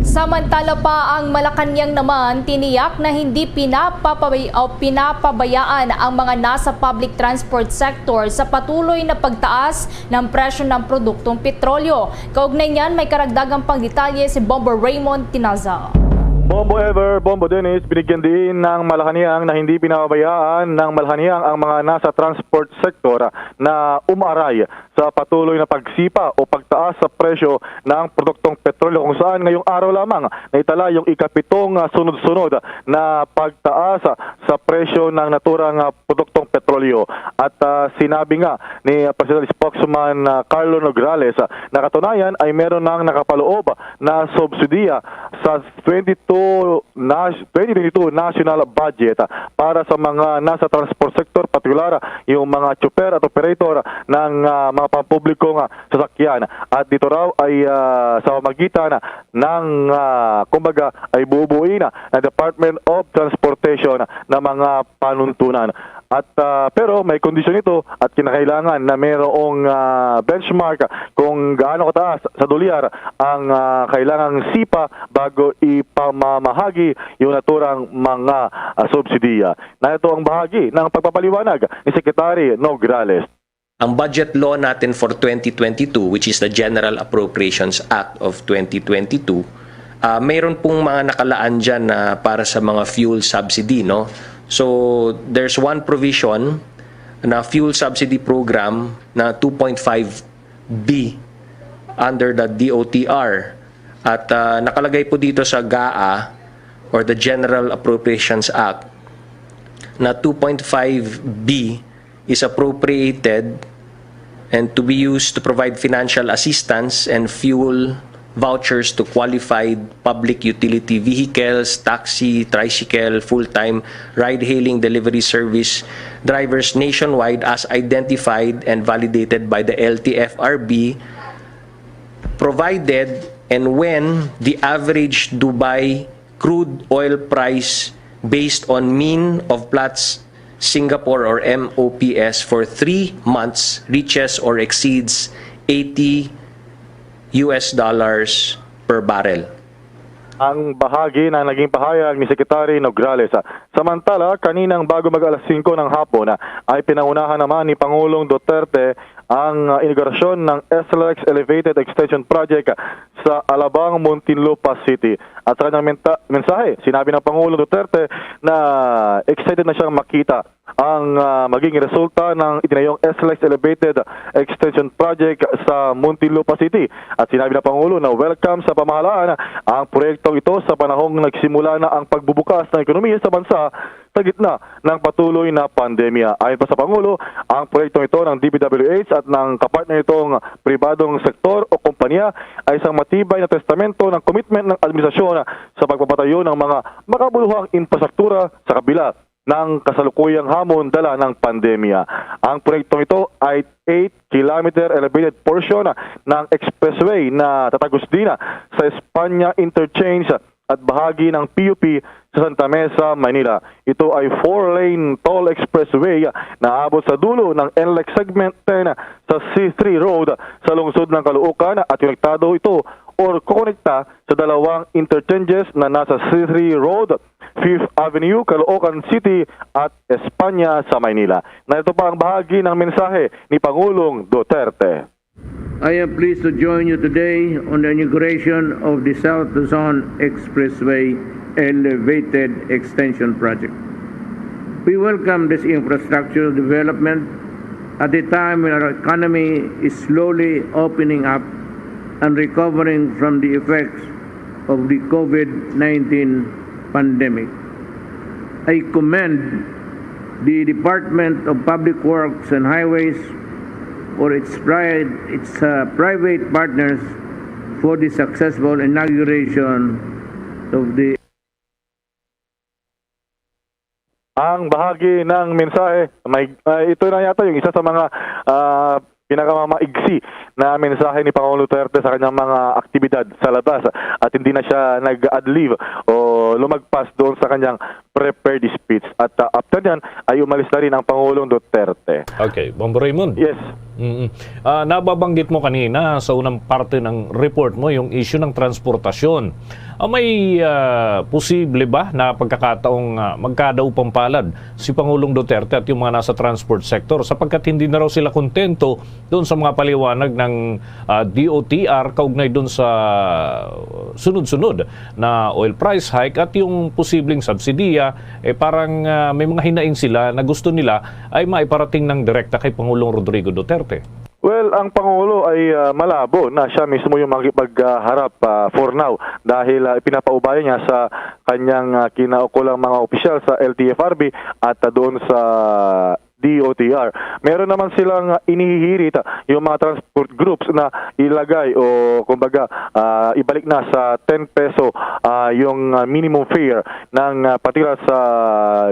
Samantala pa, ang Malacañang naman tiniyak na hindi pinapapabay-, o pinapabayaan ang mga nasa public transport sector sa patuloy na pagtaas ng presyo ng produktong petrolyo. Kaugnay niyan, may karagdagang pangdetalye si Bombo Raymond Tinaza. Bombo Ever, Bombo Dennis, binigyan diin ng Malacañang na hindi pinababayaan ng Malacañang ang mga nasa transport sector na umaray sa patuloy na pagsipa o pagtaas sa presyo ng produktong petrolyo, kung saan ngayong araw lamang naitala yung ikapitong, ah, sunod-sunod na pagtaas, ah, sa presyo ng naturang, ah, produktong petrolyo. At, ah, sinabi nga ni, ah, Presidential Spokesman, ah, Carlo Nograles, ah, na katunayan ay meron nang nakapaloob na subsidiya sa twenty-two nas-, twenty twenty-two national budget, ah, para sa mga nasa transport sector, partikular, ah, yung mga tsuper at operator ng, ah, mga pampublikong, ah, sasakyan. At dito raw ay, ah, sa pamagitan ng, ah, kumbaga, ay bubuin na Department of Transportation na mga panuntunan. At, ah, pero may kondisyon ito at kinakailangan na mayroong, ah, benchmark kung gaano kataas sa dolyar ang, ah, kailangang sipa bago ipamamahagi yung naturang mga, ah, subsidiya. Na ito ang bahagi ng pagpapaliwanag ni Secretary Nograles. Ang budget law natin for twenty twenty-two, which is the General Appropriations Act of twenty twenty-two, ah, mayroon pong mga nakalaan dyan na para sa mga fuel subsidy, no? So, there's one provision na fuel subsidy program na two point five B under the D O T R. At, ah, nakalagay po dito sa GAA or the General Appropriations Act na two point five B is appropriated and to be used to provide financial assistance and fuel vouchers to qualified public utility vehicles, taxi, tricycle, full-time ride-hailing delivery service drivers nationwide as identified and validated by the L T F R B, provided and when the average Dubai crude oil price based on mean of Platts Singapore or M O P S for three months reaches or exceeds eighty U S dollars per barrel. Ang bahagi na naging pahayag ni Secretary Nograles. Samantala, kaninang bago mag alas singko ng hapon, ay pinangunahan naman ni Pangulong Duterte ang, ah, inaugurasyon ng SLEX Elevated Extension Project sa Alabang, Muntinlupa City. At sa kanyang menta-, mensahe, sinabi ng Pangulong Duterte na excited na siyang makita ang, ah, maging resulta ng itinayong SLEX Elevated Extension Project sa Muntinlupa City. At sinabi ng Pangulo na welcome sa pamahalaan ang proyektong ito sa panahong nagsimula na ang pagbubukas ng ekonomiya sa bansa sa gitna ng patuloy na pandemya. Ayon pa sa Pangulo, ang proyektong ito ng D P W H at ng kapartner nitong pribadong sektor o kompanya ay isang matibay na testamento ng commitment ng administrasyon sa pagpapatayo ng mga makabuluhang infrastruktura sa kabila ng kasalukuyang hamon dala ng pandemya. Ang proyektong ito ay eight kilometer elevated portion ng expressway na tatagos din sa Espanya Interchange at bahagi ng P U P sa Santa Mesa, Manila. Ito ay four-lane toll expressway na abot sa dulo ng NLEX Segment ten sa C three Road sa lungsod ng Caloocan at konektado ito or kukonekta sa dalawang interchanges na nasa City Road, Fifth Avenue, Caloocan City, at Espanya sa Maynila. Narito pa ang bahagi ng mensahe ni Pangulong Duterte. I am pleased to join you today on the inauguration of the South Luzon Expressway Elevated Extension Project. We welcome this infrastructure development at a time when our economy is slowly opening up and recovering from the effects of the COVID nineteen pandemic. I commend the Department of Public Works and Highways for its pride, its uh, private partners for the successful inauguration of the Ang bahagi ng mensahe, may, ah, ito na yata yung isa sa mga ah, pinakamamaigsi na mensahe ni Pangulong Duterte sa kanyang mga aktibidad sa labas, at hindi na siya nag-adlib o lumagpas doon sa kanyang prepared speech. At ah, after niyan ay umalis na rin ang Pangulong Duterte. Okay, Bombo Raymond. Yes. Mm. Ah, nababanggit mo kanina sa unang parte ng report mo yung issue ng transportasyon. Ah, may ah, posible ba na pagkakataong ah, magkadaupang palad si Pangulong Duterte at yung mga nasa transport sector, sapagkat hindi na raw sila kontento doon sa mga paliwanag ng ah, D O T R kaugnay doon sa sunod-sunod na oil price hike at yung posibleng subsidiya, eh, parang ah, may mga hinaing sila na gusto nila ay maiparating ng direkta kay Pangulong Rodrigo Duterte. Well, ang Pangulo ay ah, malabo na siya mismo yung makipagharap ah, for now, dahil ah, ipinapaubaya niya sa kanyang ah, kinaukulang mga opisyal sa L T F R B at ah, doon sa D O T R. Meron naman silang ah, inihihirit ah, yung mga transport groups na ilagay o kumbaga ah, ibalik na sa ten peso ah, yung ah, minimum fare ng ah, patira sa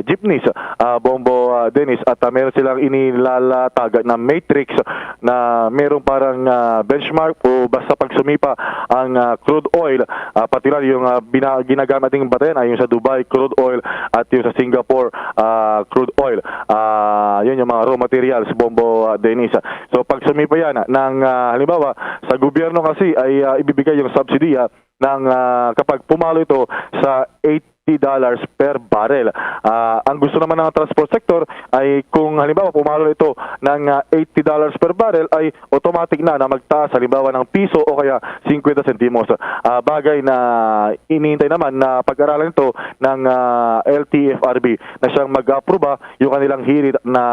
jeepneys, ah, Bombo ah, Dennis, at ah, meron silang inilalatagan na matrix na merong parang ah, benchmark o basta pag sumipa ang ah, crude oil, ah, patira yung ah, bina- ginagamit nating batayan ay yung sa Dubai crude oil at yung sa Singapore ah, crude oil. Ah, yun yung mga raw materials, Bombo ah, Dennis. So pag sumipa yan ng ah, halimbawa sa gobyerno kasi ay ah, ibibigay yung subsidy ah, ng ah, kapag pumalo ito sa eighty dollars per barrel. Ah, ang gusto naman ng transport sector ay kung halimbawa pumalo ito ng ah, eighty dollars per barrel ay automatic na na magtaas halimbawa ng piso o kaya fifty sentimos. Ah, bagay na inihintay naman na pag-aralan ito ng ah, L T F R B na siyang mag-aproba yung kanilang hirit na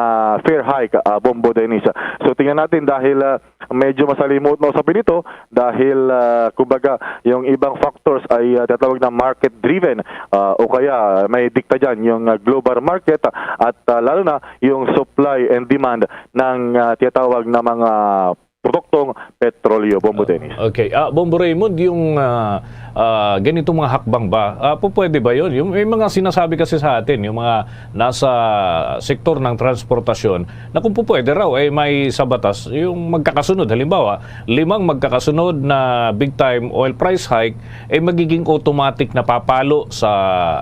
fare hike, ah, Bombo Dennis. So tingnan natin dahil ah, medyo masalimot na usapin ito dahil ah, kumbaga yung ibang factors ay ah, tinatawag na market driven, ah, o kaya may dikta dyan yung ah, global market at ah, lalo na yung supply and demand ng ah, tinatawag na mga produktong petrolyo, Bombo Dennis. Okay. Ah, Bombo Raymond, yung ah, ah, ganitong mga hakbang ba, ah, po pwede ba yun? Yung, may mga sinasabi kasi sa atin, yung mga nasa sektor ng transportasyon, na kung po pwede raw, eh, may sa batas, yung magkakasunod. Halimbawa, limang magkakasunod na big time oil price hike, eh, magiging automatic na papalo sa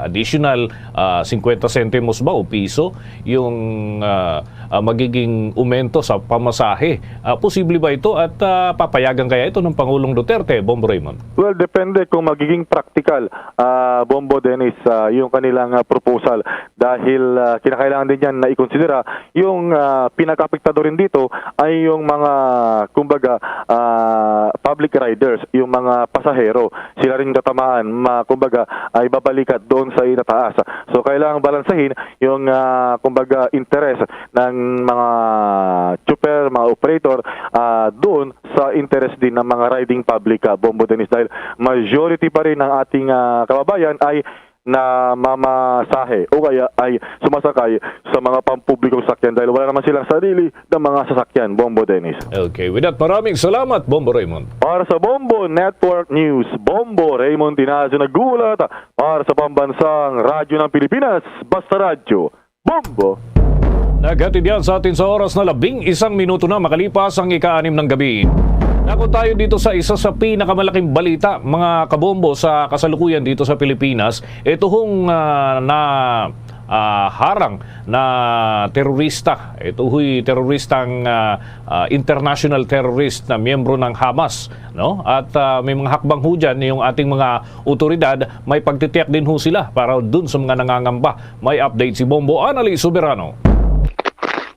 additional ah, fifty sentimos ba o piso yung ah, ah, magiging umento sa pamasahe. Ah, posible ba ito at ah, papayagan kaya ito ng Pangulong Duterte, Bombo Raymond? Well, depende kung magiging practical, ah, Bombo Dennis, ah, yung kanilang ah, proposal, dahil ah, kinakailangan din yan na ikonsidera yung ah, pinakaapektado rin dito ay yung mga, kumbaga, ah, public riders, yung mga pasahero. Sila rin tatamaan, ma, kumbaga, ay babalikat doon sa itataas. So kailangan balansehin yung ah, kumbaga, interes ng mga chopper, mga operator ah, doon sa interes din ng mga riding public, ah, Bombo Dennis, dahil majority pa rin ng ating ah, kababayan ay namamasahe o kaya ay sumasakay sa mga pampublikong sakyan dahil wala naman silang sarili na mga sasakyan, Bombo Dennis. Okay, with that, maraming salamat, Bombo Raymond. Para sa Bombo Network News, Bombo Raymond Tinazo nag-uulat para sa Pambansang Radyo ng Pilipinas, Basta Radyo, Bombo! Naghatid yan sa atin sa oras na labing isang minuto na makalipas ang ika-anim ng gabi. Nako tayo dito sa isa sa pinakamalaking balita, mga kabombo, sa kasalukuyan dito sa Pilipinas. Ito hong ah, na ah, harang na terorista. Ito ho'y teroristang, ah, ah, international terrorist na miyembro ng Hamas, no? At, ah, may mga hakbang ho dyan yung ating mga otoridad, may pagtitiyak din ho sila para dun sa mga nangangamba. May update si Bombo Anali Soberano.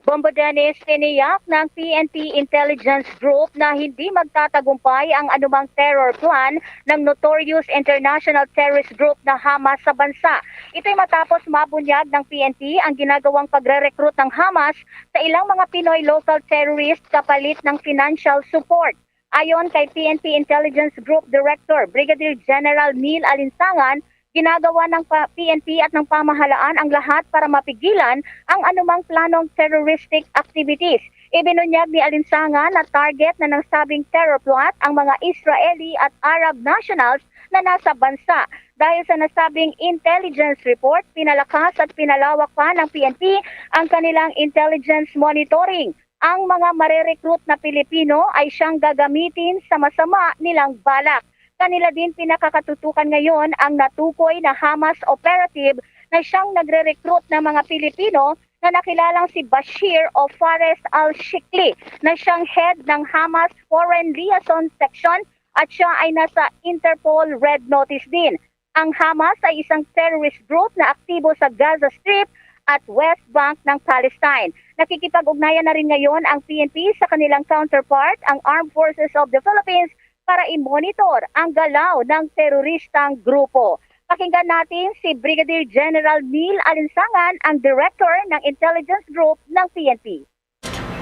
Bombo Dennis, tiniyak ng P N P Intelligence Group na hindi magtatagumpay ang anumang terror plan ng notorious international terrorist group na Hamas sa bansa. Ito'y matapos mabunyag ng P N P ang ginagawang pagre-recruit ng Hamas sa ilang mga Pinoy local terrorist kapalit ng financial support. Ayon kay P N P Intelligence Group Director Brigadier General Neil Alinsangan, ginagawa ng pa-, P N P at ng pamahalaan ang lahat para mapigilan ang anumang planong terroristic activities. Ibinunyag ni Alinsangan na target na ng sabing terror plot ang mga Israeli at Arab nationals na nasa bansa. Dahil sa nasabing intelligence report, pinalakas at pinalawak pa ng P N P ang kanilang intelligence monitoring. Ang mga marerekrut na Pilipino ay siyang gagamitin sa masama nilang balak. Kanila din pinakakatutukan ngayon ang natukoy na Hamas operative na siyang nagre-recruit ng mga Pilipino na nakilalang si Bashir o Fares al-Shikli na siyang head ng Hamas Foreign Liaison Section at siya ay nasa Interpol Red Notice din. Ang Hamas ay isang terrorist group na aktibo sa Gaza Strip at West Bank ng Palestine. Nakikipag-ugnayan na rin ngayon ang P N P sa kanilang counterpart, ang Armed Forces of the Philippines, para i-monitor ang galaw ng teroristang grupo. Pakinggan natin si Brigadier General Neil Alinsangan, ang director ng intelligence group ng P N P.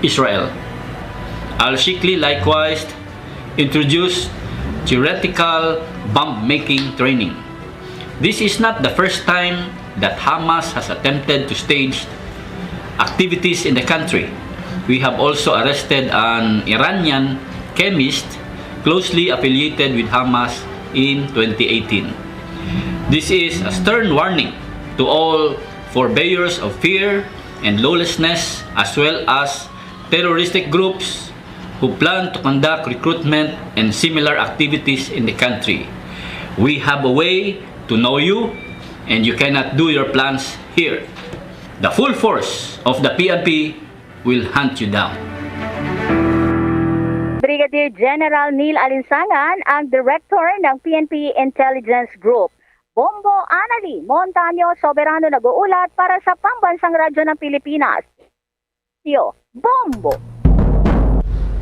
Israel. Al-Shikli likewise introduced theoretical bomb-making training. This is not the first time that Hamas has attempted to stage activities in the country. We have also arrested an Iranian chemist closely affiliated with Hamas in twenty eighteen. This is a stern warning to all forebearers of fear and lawlessness, as well as terroristic groups who plan to conduct recruitment and similar activities in the country. We have a way to know you, and you cannot do your plans here. The full force of the P N P will hunt you down. Brigadier General Neil Alinsangan, ang director ng P N P Intelligence Group. Bombo Anali Montaño Soberano nag-uulat para sa Pambansang Radyo ng Pilipinas. Yo, Bombo!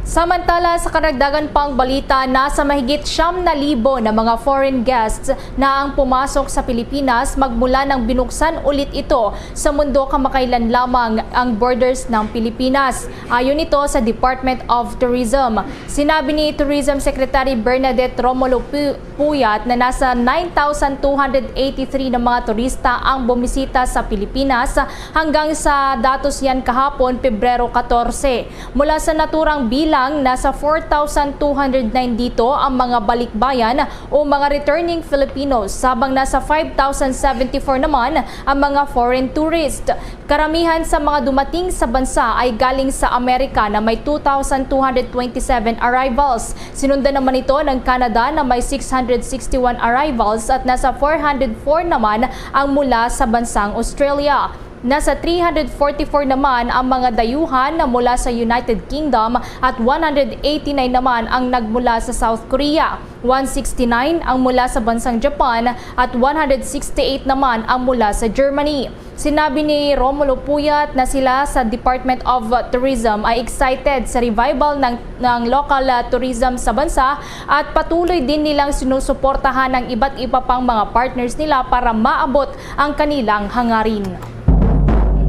Samantala, sa karagdagan pang balita, nasa mahigit siyam na libo na mga foreign guests na ang pumasok sa Pilipinas magmula nang binuksan ulit ito sa mundo kamakailan lamang ang borders ng Pilipinas. Ayon ito sa Department of Tourism. Sinabi ni Tourism Secretary Bernadette Romulo Pu-, Puyat na nasa nine thousand two hundred eighty-three na mga turista ang bumisita sa Pilipinas hanggang sa datos yan kahapon, Pebrero katorse. Mula sa naturang bilang, nasa four thousand two hundred nine dito ang mga balikbayan o mga returning Filipinos, sabang nasa five thousand seventy-four naman ang mga foreign tourist. Karamihan sa mga dumating sa bansa ay galing sa Amerika na may two thousand two hundred twenty-seven arrivals. Sinundan naman ito ng Canada na may six hundred sixty-one arrivals at nasa four hundred four naman ang mula sa bansang Australia. Nasa three hundred forty-four naman ang mga dayuhan na mula sa United Kingdom at one hundred eighty-nine naman ang nagmula sa South Korea, one sixty-nine ang mula sa bansang Japan at one hundred sixty-eight naman ang mula sa Germany. Sinabi ni Romulo Puyat na sila sa Department of Tourism ay excited sa revival ng, ng local, ah, tourism sa bansa at patuloy din nilang sinusuportahan ang iba't iba pang mga partners nila para maabot ang kanilang hangarin.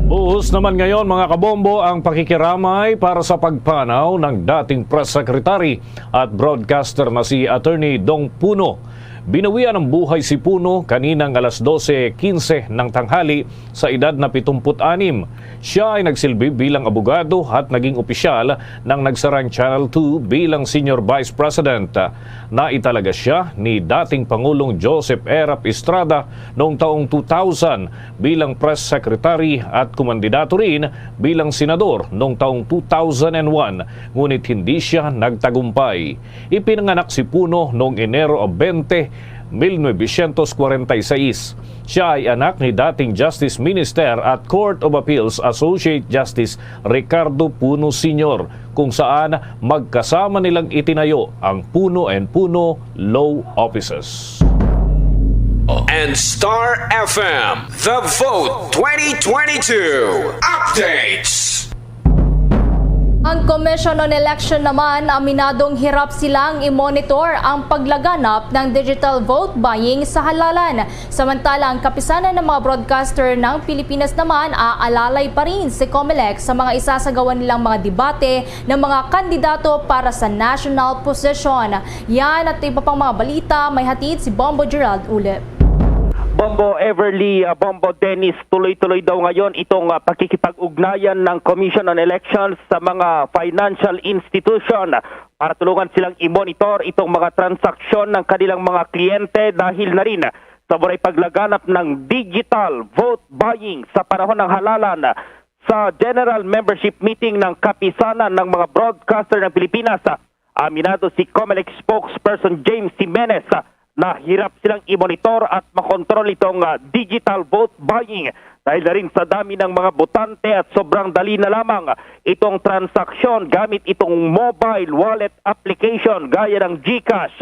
Buhos naman ngayon, mga kabombo, ang pakikiramay para sa pagpanaw ng dating press secretary at broadcaster na si Attorney Dong Puno. Binawian ng buhay si Puno kaninang alas dose kinse ng tanghali sa edad na pitumput anim. Siya ay nagsilbi bilang abogado at naging opisyal nang nagsara ang Channel two bilang Senior Vice President. Naitalaga siya ni dating Pangulong Joseph Erap Estrada noong taong two thousand bilang Press Secretary at kumandidato rin bilang senador noong taong two thousand and one, ngunit hindi siya nagtagumpay. Ipinanganak si Puno noong Enero twenty mil novecientos kwarenta y seis. Siya ay anak ni dating Justice Minister at Court of Appeals Associate Justice Ricardo Puno Senior, kung saan magkasama nilang itinayo ang Puno and Puno Law Offices. And Star F M, The Vote twenty twenty-two Updates. Ang Commission on Election naman aminadong hirap silang i-monitor ang paglaganap ng digital vote buying sa halalan. Samantala, ang Kapisanan ng mga Broadcaster ng Pilipinas naman aalalay pa rin si Comelec sa mga isasagawa nilang mga debate ng mga kandidato para sa national position. Yan at iba pang mga balita may hatid si Bombo Gerald Ulip. Bombo Everly, uh, Bombo Dennis, tuloy-tuloy daw ngayon itong uh, pagkikipag-ugnayan ng Commission on Elections sa mga financial institution para tulungan silang i-monitor itong mga transaksyon ng kanilang mga kliyente dahil na rin sa buray paglaganap ng digital vote buying sa panahon ng halalan. Sa general membership meeting ng Kapisanan ng mga Broadcaster ng Pilipinas, aminado si Comelec spokesperson James Jimenez na hirap silang i-monitor at makontrol itong uh, digital vote buying dahil na rin sa dami ng mga botante at sobrang dali na lamang itong transaksyon gamit itong mobile wallet application gaya ng GCash.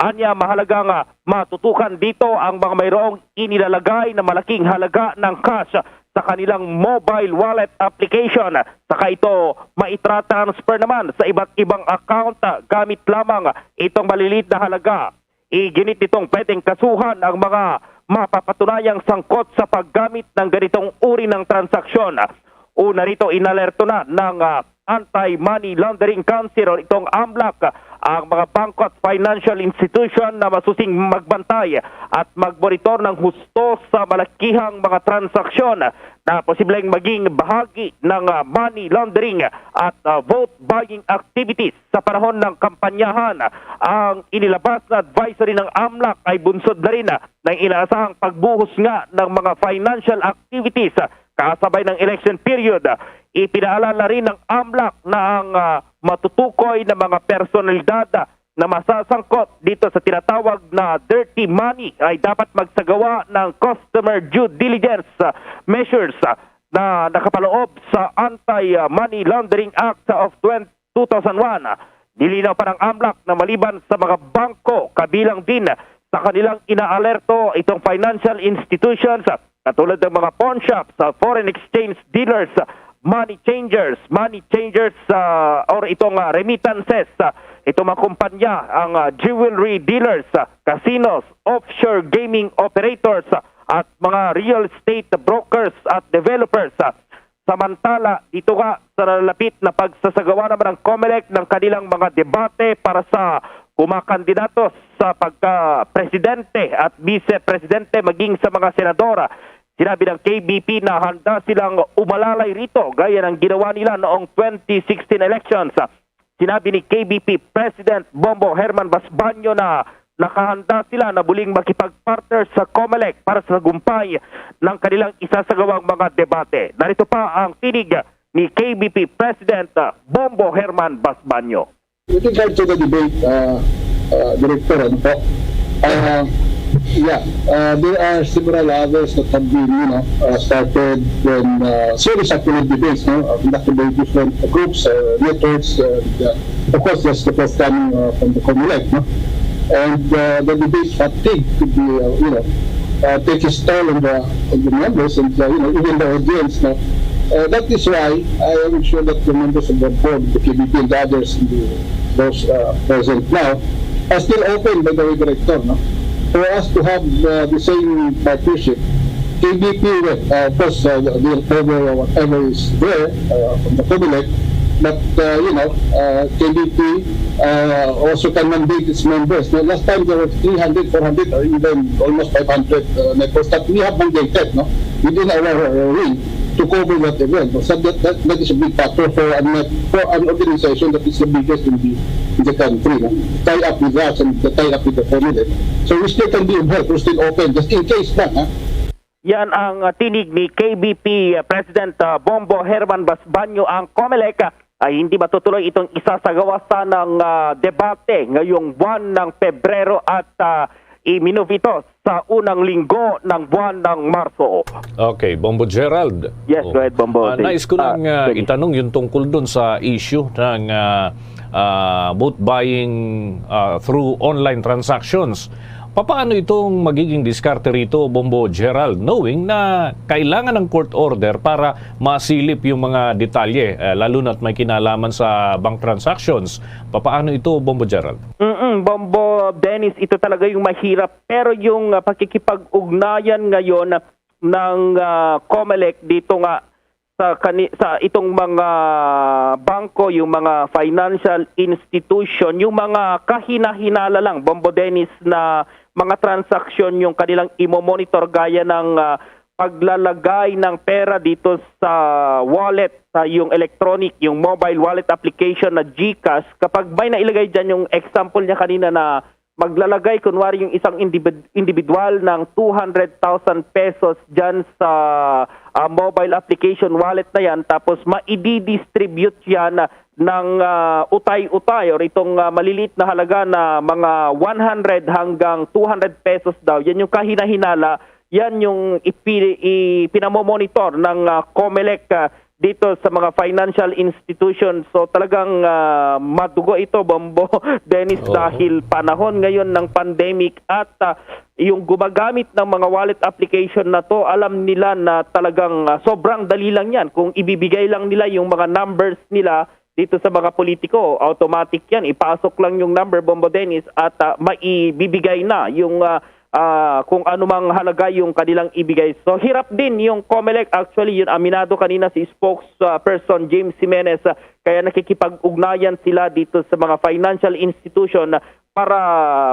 Anya, mahalagang uh, matutukan dito ang mga mayroong inilalagay na malaking halaga ng cash sa kanilang mobile wallet application, saka ito maitratransfer naman sa iba't ibang account gamit lamang itong malilit na halaga. Iginit nitong pwedeng kasuhan ang mga mapapatunayang sangkot sa paggamit ng ganitong uri ng transaksyon. Una rito, inalerto na ng uh, Anti-Money Laundering Council o itong AMLAC ang mga bangko at financial institution na masusing magbantay at magmonitor ng husto sa malakihang mga transaksyon na posibleng maging bahagi ng uh, money laundering at uh, vote buying activities sa panahon ng kampanyahan. Ang inilabas na advisory ng AMLAC ay bunsod na rin uh, ng inaasahang pagbuhos nga ng mga financial activities uh, kasabay ng election period. Ipinaalala rin ng AMLAC na ang uh, matutukoy na mga personalidad na masasangkot dito sa tinatawag na dirty money ay dapat magsagawa ng customer due diligence measures na nakapaloob sa Anti-Money Laundering Act of two thousand one. Nilinaw pa ng AMLAC na maliban sa mga bangko, kabilang din sa kanilang inaalerto itong financial institutions katulad ng mga pawn shops, foreign exchange dealers, money changers, money changers uh, or itong uh, remittances, uh, itong mga kumpanya, ang uh, jewelry dealers, uh, casinos, offshore gaming operators, uh, at mga real estate brokers at developers. Uh, samantala, dito nga sa nalalapit na pagsasagawa naman ng Comelec ng kanilang mga debate para sa kumakandidato sa pagka-presidente at vice-presidente maging sa mga senador. Sinabi ng K B P na handa silang umalalay rito gaya ng ginawa nila noong twenty sixteen elections. Sinabi ni K B P President Bombo Herman Basbaño na nakahanda sila na muling makipag-partner sa Comelec para sa tagumpay ng kanilang isasagawang mga debate. Narito pa ang tinig ni K B P President Bombo Herman Basbaño. With regard to the debate, uh, uh, Director, ano po? Uh, yeah, uh, there are several others that have been, you know, uh, started when uh, series of political debates, no, uh, conducted by different groups, uh, networks, uh, and, uh, of course, that's the forthcoming uh, from the Comelec, no? And uh, the debate fatigue could be, uh, you know, uh, take its toll on the, on the members and, uh, you know, even the audience, no? Uh, that is why I am sure that the members of the board, the K B P and the others in the those uh, present now are still open, by the way, Director, no? For us to have uh, the same partnership, K B P, uh, of course, uh, will cover whatever is there uh, from the Comelec, but, uh, you know, uh, K B P uh, also can mandate its members. Now, last time there were three hundred, four hundred, or even almost five hundred uh, networks that we have mandated, no, within our uh, wing to cover that event. So that, that, that is a big factor for an, for an organization that is the biggest in the, in the country, no? Tie up with us and tie up with the Comelec. So we still can be of help. We're still open, just in case lang, ha? Yan ang uh, tinig ni K B P uh, President uh, Bombo Herman Basbaño. Ang Comelec uh, ay hindi matutuloy itong isasagawa sanang uh, debate ngayong buwan ng Pebrero at uh, I-move ito sa unang linggo ng buwan ng Marso. Okay, Bombo Gerald. Yes, Oh. go ahead, Bombo. Ah, Sige. nais ko Ah, lang ah, sige. itanong yung tungkol dun sa issue ng ah, ah, vote buying ah, through online transactions. Papaano itong magiging diskarte rito, Bombo Gerald, knowing na kailangan ng court order para masilip yung mga detalye, eh, lalo na't may kinalaman sa bank transactions? Papaano ito, Bombo Gerald? Mm, Bombo Dennis, ito talaga yung mahirap. Pero yung ah, pakikipag-ugnayan ngayon ng ah, COMELEC dito nga sa kani sa itong mga bangko, yung mga financial institution, yung mga kahinahinala lang, Bombo Dennis, na mga transaksyon yung kanilang imo-monitor, gaya ng ah, paglalagay ng pera dito sa wallet, sa yung electronic, yung mobile wallet application na GCash. Kapag may nailagay diyan, yung example niya kanina na maglalagay kunwari yung isang individ- individual ng two hundred thousand pesos diyan sa ah, mobile application wallet na yan, tapos ma-distribute yan ng ah, utay-utay or itong ah, maliliit na halaga na mga one hundred hanggang two hundred pesos daw. Yan yung kahinahinala, yan yung ipi- ipinamomonitor ng ah, COMELEC ah, dito sa mga financial institutions. So talagang ah, madugo ito, Bombo Dennis, Oo. Dahil panahon ngayon ng pandemic at ah, yung gumagamit ng mga wallet application na to, alam nila na talagang ah, sobrang dali lang yan. Kung ibibigay lang nila yung mga numbers nila dito sa mga politiko, automatic yan. Ipasok lang yung number, Bombo Dennis, at ah, maibibigay na yung ah, ah, kung anumang halaga yung kanilang ibigay. So hirap din yung COMELEC. Actually, yun, aminado kanina si spokesperson James Jimenez, ah, kaya nakikipag-ugnayan sila dito sa mga financial institution para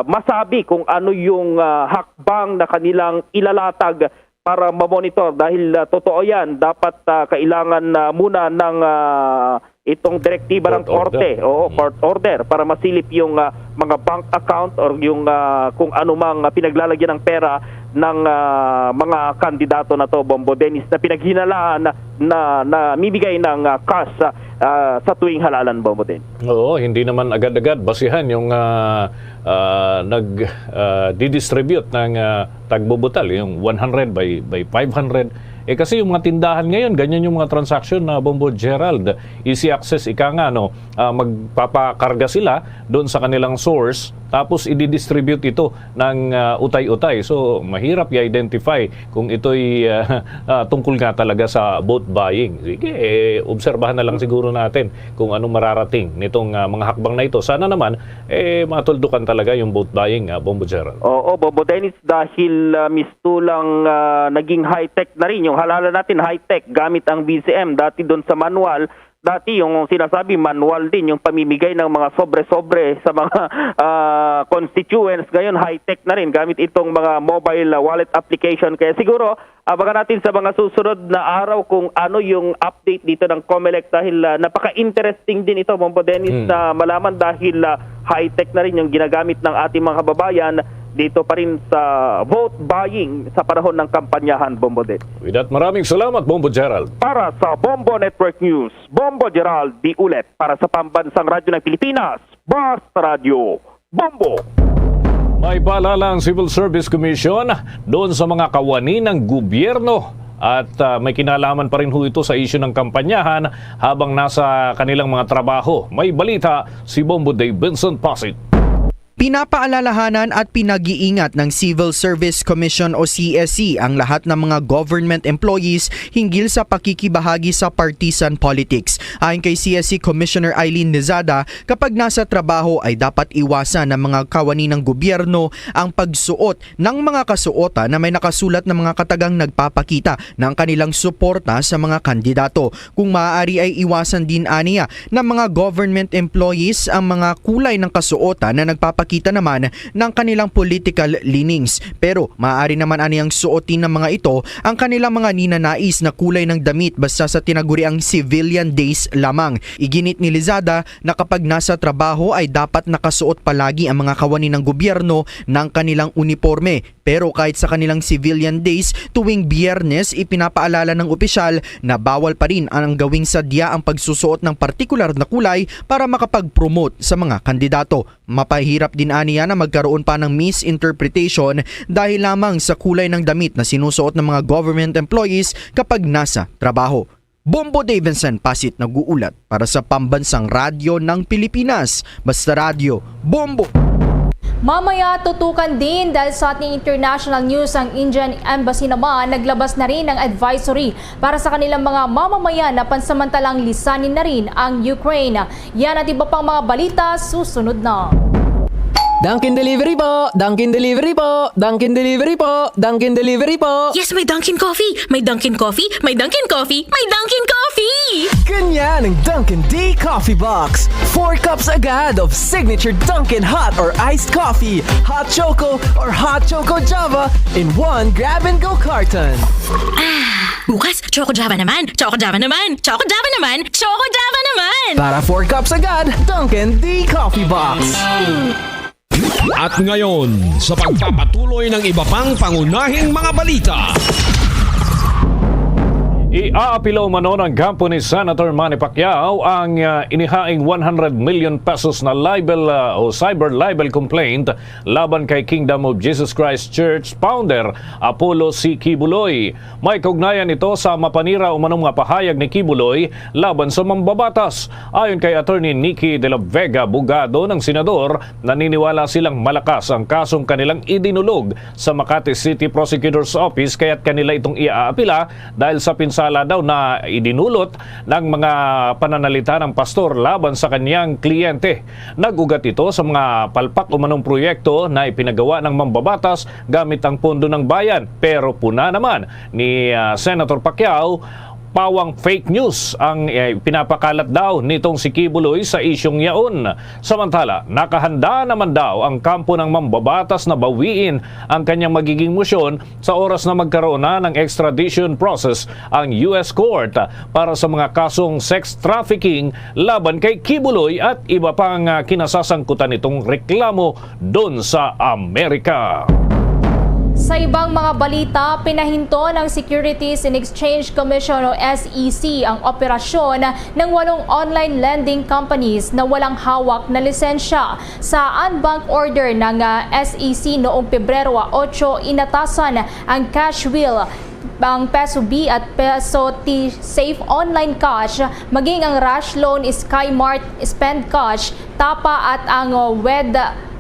masabi kung ano yung ah, hakbang na kanilang ilalatag para ma-monitor, dahil ah, totoo yan, dapat ah, kailangan na muna ng ah, itong direktiba ng Court order. korte, oo, court order para masilip yung ah, mga bank account or yung ah, kung anumang ah, pinaglalagyan ng pera ng ah, mga kandidato na to, Bombo Dennis, na pinaghinalaan na, na mimigay ng ah, cash ah, sa tuwing halalan, Bombo Dennis. Oo, hindi naman agad-agad basihan yung ah, ah, nag ah, didistribute ng ah, tagbubutal, yung one hundred by by five hundred. Eh, kasi yung mga tindahan ngayon, ganyan yung mga transaction na, Bombo Gerald, easy access, ika nga, no, ah, magpapakarga sila doon sa kanilang source, tapos i-distribute ito ng ah, utay-utay. So mahirap i-identify kung ito'y ah, ah, tungkol nga talaga sa vote buying. Sige, eh, obserbahan na lang siguro natin kung anong mararating nitong ah, mga hakbang na ito. Sana naman eh matuldukan talaga yung vote buying, ah, Bombo Gerald. Oo, Bombo Dennis, dahil ah, mistulang ah, naging high-tech na rin. Yung halalan natin, high-tech, gamit ang BCM. Dati doon sa manual, dati yung sinasabi, manual din yung pamimigay ng mga sobre-sobre sa mga ah, constituents. Ngayon, high-tech na rin gamit itong mga mobile ah, wallet application. Kaya siguro, abangan natin sa mga susunod na araw kung ano yung update dito ng COMELEC, dahil ah, napaka-interesting din ito, Bombo Dennis, Hmm. na malaman, dahil ah, high-tech na rin yung ginagamit ng ating mga kababayan dito pa rin sa vote buying sa panahon ng kampanyahan, Bombo Dennis. With that, maraming salamat, Bombo Gerald. Para sa Bombo Network News, Bombo Gerald Diulet para sa Pambansang Radyo ng Pilipinas, Basta Radyo, Bombo. May paalala ang Civil Service Commission doon sa mga kawani ng gobyerno at ah, may kinalaman pa rin ho ito sa isyu ng kampanyahan habang nasa kanilang mga trabaho. May balita si Bombo Dave Vincent Pasit. Pinapaalalahanan at pinag-iingat ng Civil Service Commission o C S C ang lahat ng mga government employees hinggil sa pakikibahagi sa partisan politics. Ayon kay C S C Commissioner Eileen Lizada, kapag nasa trabaho ay dapat iwasan ng mga kawani ng gobyerno ang pagsuot ng mga kasuotan na may nakasulat ng mga katagang nagpapakita ng kanilang suporta sa mga kandidato. Kung maaari ay iwasan din aniya ng mga government employees ang mga kulay ng kasuotan na nagpapakita naman ng kanilang political leanings. Pero maaari naman aniyang suotin ng mga ito ang kanilang mga ninanais na kulay ng damit basta sa tinaguriang civilian days lamang. Iginit ni Lizada na kapag nasa trabaho ay dapat nakasuot palagi ang mga kawani ng gobyerno ng kanilang uniporme. Pero kahit sa kanilang civilian days, tuwing Biyernes, ipinapaalala ng opisyal na bawal pa rin ang gawing sadya ang pagsusuot ng partikular na kulay para makapag-promote sa mga kandidato. Mapahirap din aniya na magkaroon pa ng misinterpretation dahil lamang sa kulay ng damit na sinusuot ng mga government employees kapag nasa trabaho. Bombo Davidson Pasit nag-uulat para sa Pambansang Radyo ng Pilipinas, Basta Radyo, Bombo! Mamaya tutukan din dahil sa ating international news ang Indian Embassy naman naglabas na rin ng advisory para sa kanilang mga mamamayan na pansamantalang lisanin na rin ang Ukraine. Yan at iba pang mga balita susunod na. Dunkin Delivery po! Dunkin Delivery po! Dunkin Delivery po! Dunkin Delivery po! Yes, may Dunkin Coffee! May Dunkin Coffee! May Dunkin Coffee! May Dunkin Coffee! Ganyan ang Dunkin D Coffee Box. Four cups agad of signature Dunkin hot or iced coffee, hot choco or hot choco Java in one grab-and-go carton. Bukas, Choco Java naman! Choco Java naman! Choco Java naman! Choco Java naman! Para four cups agad, Dunkin D Coffee Box. At ngayon, sa pagpapatuloy ng iba pang pangunahing mga balita. Iaapila umano ng kampo ni Senator Manny Pacquiao ang, ah, inihaing one hundred million pesos na libel, ah, o cyber libel complaint laban kay Kingdom of Jesus Christ Church founder Apollo C. Quiboloy. May kaugnayan ito sa mapanira umanong mga pahayag ni Quiboloy laban sa mambabatas. Ayon kay Attorney Nikki de la Vega Bugado ng senador, naniniwala silang malakas ang kasong kanilang idinulog sa Makati City Prosecutor's Office kaya't kanila itong iaapila dahil sa pinsala daw na idinulot ng mga pananalita ng pastor laban sa kanyang kliyente. Nag-ugat ito sa mga palpak umanong proyekto na ipinagawa ng mambabatas gamit ang pondo ng bayan. Pero puna naman ni, ah, Senator Pacquiao, pawang fake news ang, eh, pinapakalat daw nitong si Quiboloy sa isyung yaon. Samantala, nakahanda naman daw ang kampo ng mambabatas na bawiin ang kanyang magiging motion sa oras na magkaroon na ng extradition process ang U S Court para sa mga kasong sex trafficking laban kay Quiboloy at iba pang, ah, kinasasangkutan nitong reklamo dun sa Amerika. Sa ibang mga balita, pinahinto ng Securities and Exchange Commission o S E C ang operasyon ng walong online lending companies na walang hawak na lisensya. Sa unbank order ng, ah, S E C noong Pebrero otso, inatasan ang Cash Wheel, ang Peso B at Peso T Safe Online Cash, maging ang Rush Loan, Sky Mart, Spend Cash, Tapa at ang Wed,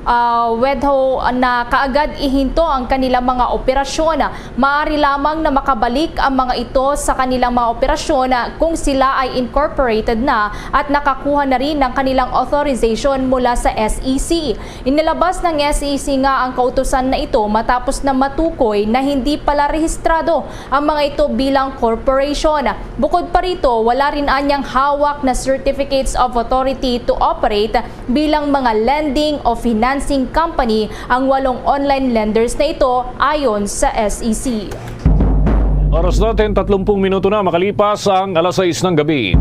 ah, Wedho na kaagad ihinto ang kanilang mga operasyon. Maaari lamang na makabalik ang mga ito sa kanilang mga operasyon kung sila ay incorporated na at nakakuha na rin ng kanilang authorization mula sa S E C. Inilabas ng S E C nga ang kautusan na ito matapos na matukoy na hindi pala rehistrado ang mga ito bilang corporation. Bukod pa rito, wala rin anyang hawak na certificates of authority to operate bilang mga lending o financing company ang walong online lenders na ito, ayon sa S E C. Oras natin, tatlumpung minuto na makalipas ang alas sais ng gabi.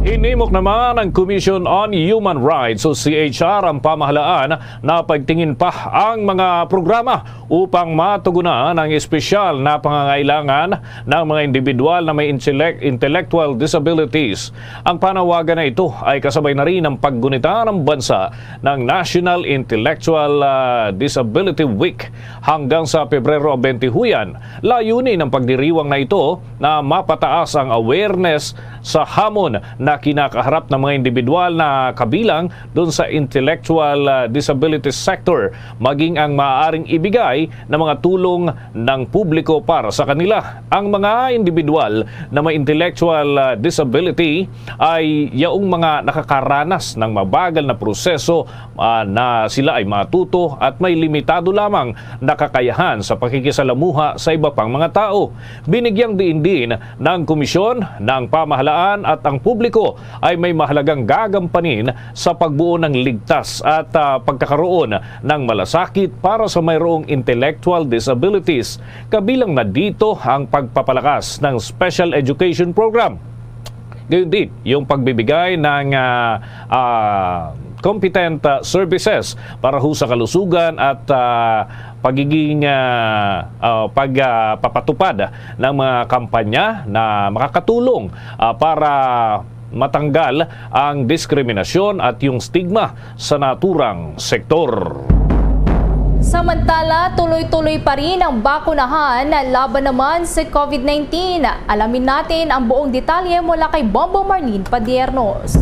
Hinimok naman ng Commission on Human Rights o C H R ang pamahalaan na pagtingin pa ang mga programa upang matugunan ang espesyal na pangangailangan ng mga individual na may intellect-, intellectual disabilities. Ang panawagan na ito ay kasabay na rin ng paggunita ng bansa ng National Intellectual, ah, Disability Week hanggang sa Pebrero twenty-one. Layunin ng pagdiriwang na ito na mapataas ang awareness sa hamon na kinakaharap ng mga individual na kabilang dun sa intellectual, ah, disability sector, maging ang maaaring ibigay na mga tulong ng publiko para sa kanila. Ang mga individual na may intellectual, ah, disability ay yaong mga nakakaranas ng mabagal na proseso, ah, na sila ay matuto at may limitado lamang na kakayahan sa pakikisalamuha sa iba pang mga tao. Binigyang diin din ng komisyon, ng pamahalaan at ang publiko ay may mahalagang gagampanin sa pagbuo ng ligtas at, ah, pagkakaroon ng malasakit para sa mayroong intellectual disabilities, kabilang na dito ang pagpapalakas ng special education program. Gayon din, yung pagbibigay ng, ah, ah, competent, ah, services para ho sa kalusugan at, ah, pagiging, ah, ah, pag, ah, papatupad ng mga kampanya na makakatulong, ah, para matanggal ang diskriminasyon at yung stigma sa naturang sektor. Samantala, tuloy-tuloy pa rin ang bakunahan laban naman sa COVID nineteen. Alamin natin ang buong detalye mula kay Bombo Marlene Padiernos.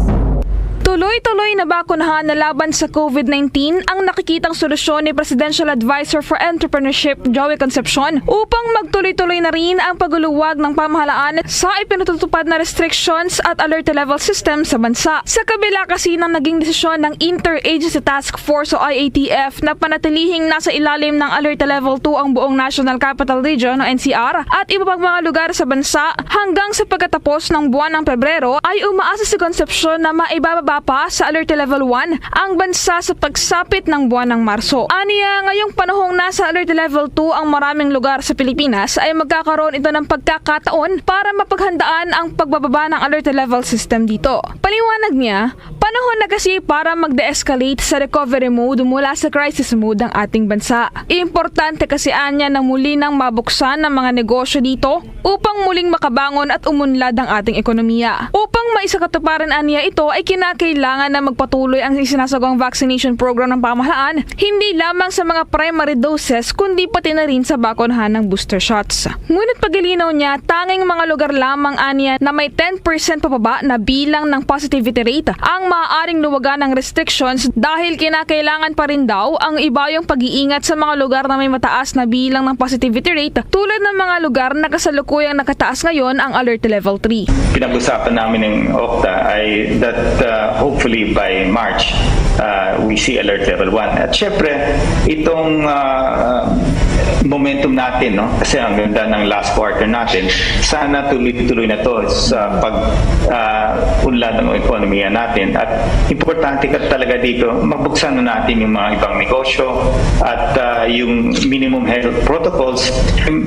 Tuloy-tuloy na bakunahan na laban sa COVID nineteen ang nakikitang solusyon ni Presidential Advisor for Entrepreneurship, Joey Concepcion, upang magtuloy-tuloy na rin ang pagluwag ng pamahalaan sa ipinatutupad na restrictions at alert level system sa bansa. Sa kabila kasi ng naging desisyon ng Interagency Task Force o I A T F na panatilihing nasa ilalim ng Alert Level two ang buong National Capital Region o N C R at iba pang mga lugar sa bansa, hanggang sa pagkatapos ng buwan ng Pebrero ay umaasa si Concepcion na maibababa pa sa Alert Level one ang bansa sa pagsapit ng buwan ng Marso. Aniya, ngayong panahong nasa Alert Level two ang maraming lugar sa Pilipinas, ay magkakaroon ito ng pagkakataon para mapaghandaan ang pagbababa ng Alert Level System dito. Paliwanag niya, panahon na kasi para mag-de-escalate sa recovery mode mula sa crisis mode ang ating bansa. Importante kasi anya na muli nang mabuksan ang mga negosyo dito upang muling makabangon at umunlad ang ating ekonomiya. Upang maisakatuparan aniya ito, ay kinakailangan na magpatuloy ang isinasagawang vaccination program ng pamahalaan, hindi lamang sa mga primary doses kundi pati na rin sa bakunahan ng booster shots. Ngunit pagilinaw niya, tanging mga lugar lamang aniya na may ten percent pababa na bilang ng positivity rate ang maaaring luwagan ng restrictions dahil kinakailangan pa rin daw ang ibayong pag-iingat sa mga lugar na may mataas na bilang ng positivity rate tulad ng mga lugar na kasalukuyang nakataas ngayon ang Alert Level three. Pinag-usapan namin ng OCTA ay that uh, hopefully by March, uh, we see alert level one. At syempre, itong uh, momentum natin, no? Kasi ang ganda ng last quarter natin, sana tuloy-tuloy na to sa pag uh, unlad ng ekonomiya natin. At importante ka talaga dito, mabuksan na natin yung mga ibang negosyo at uh, yung minimum health protocols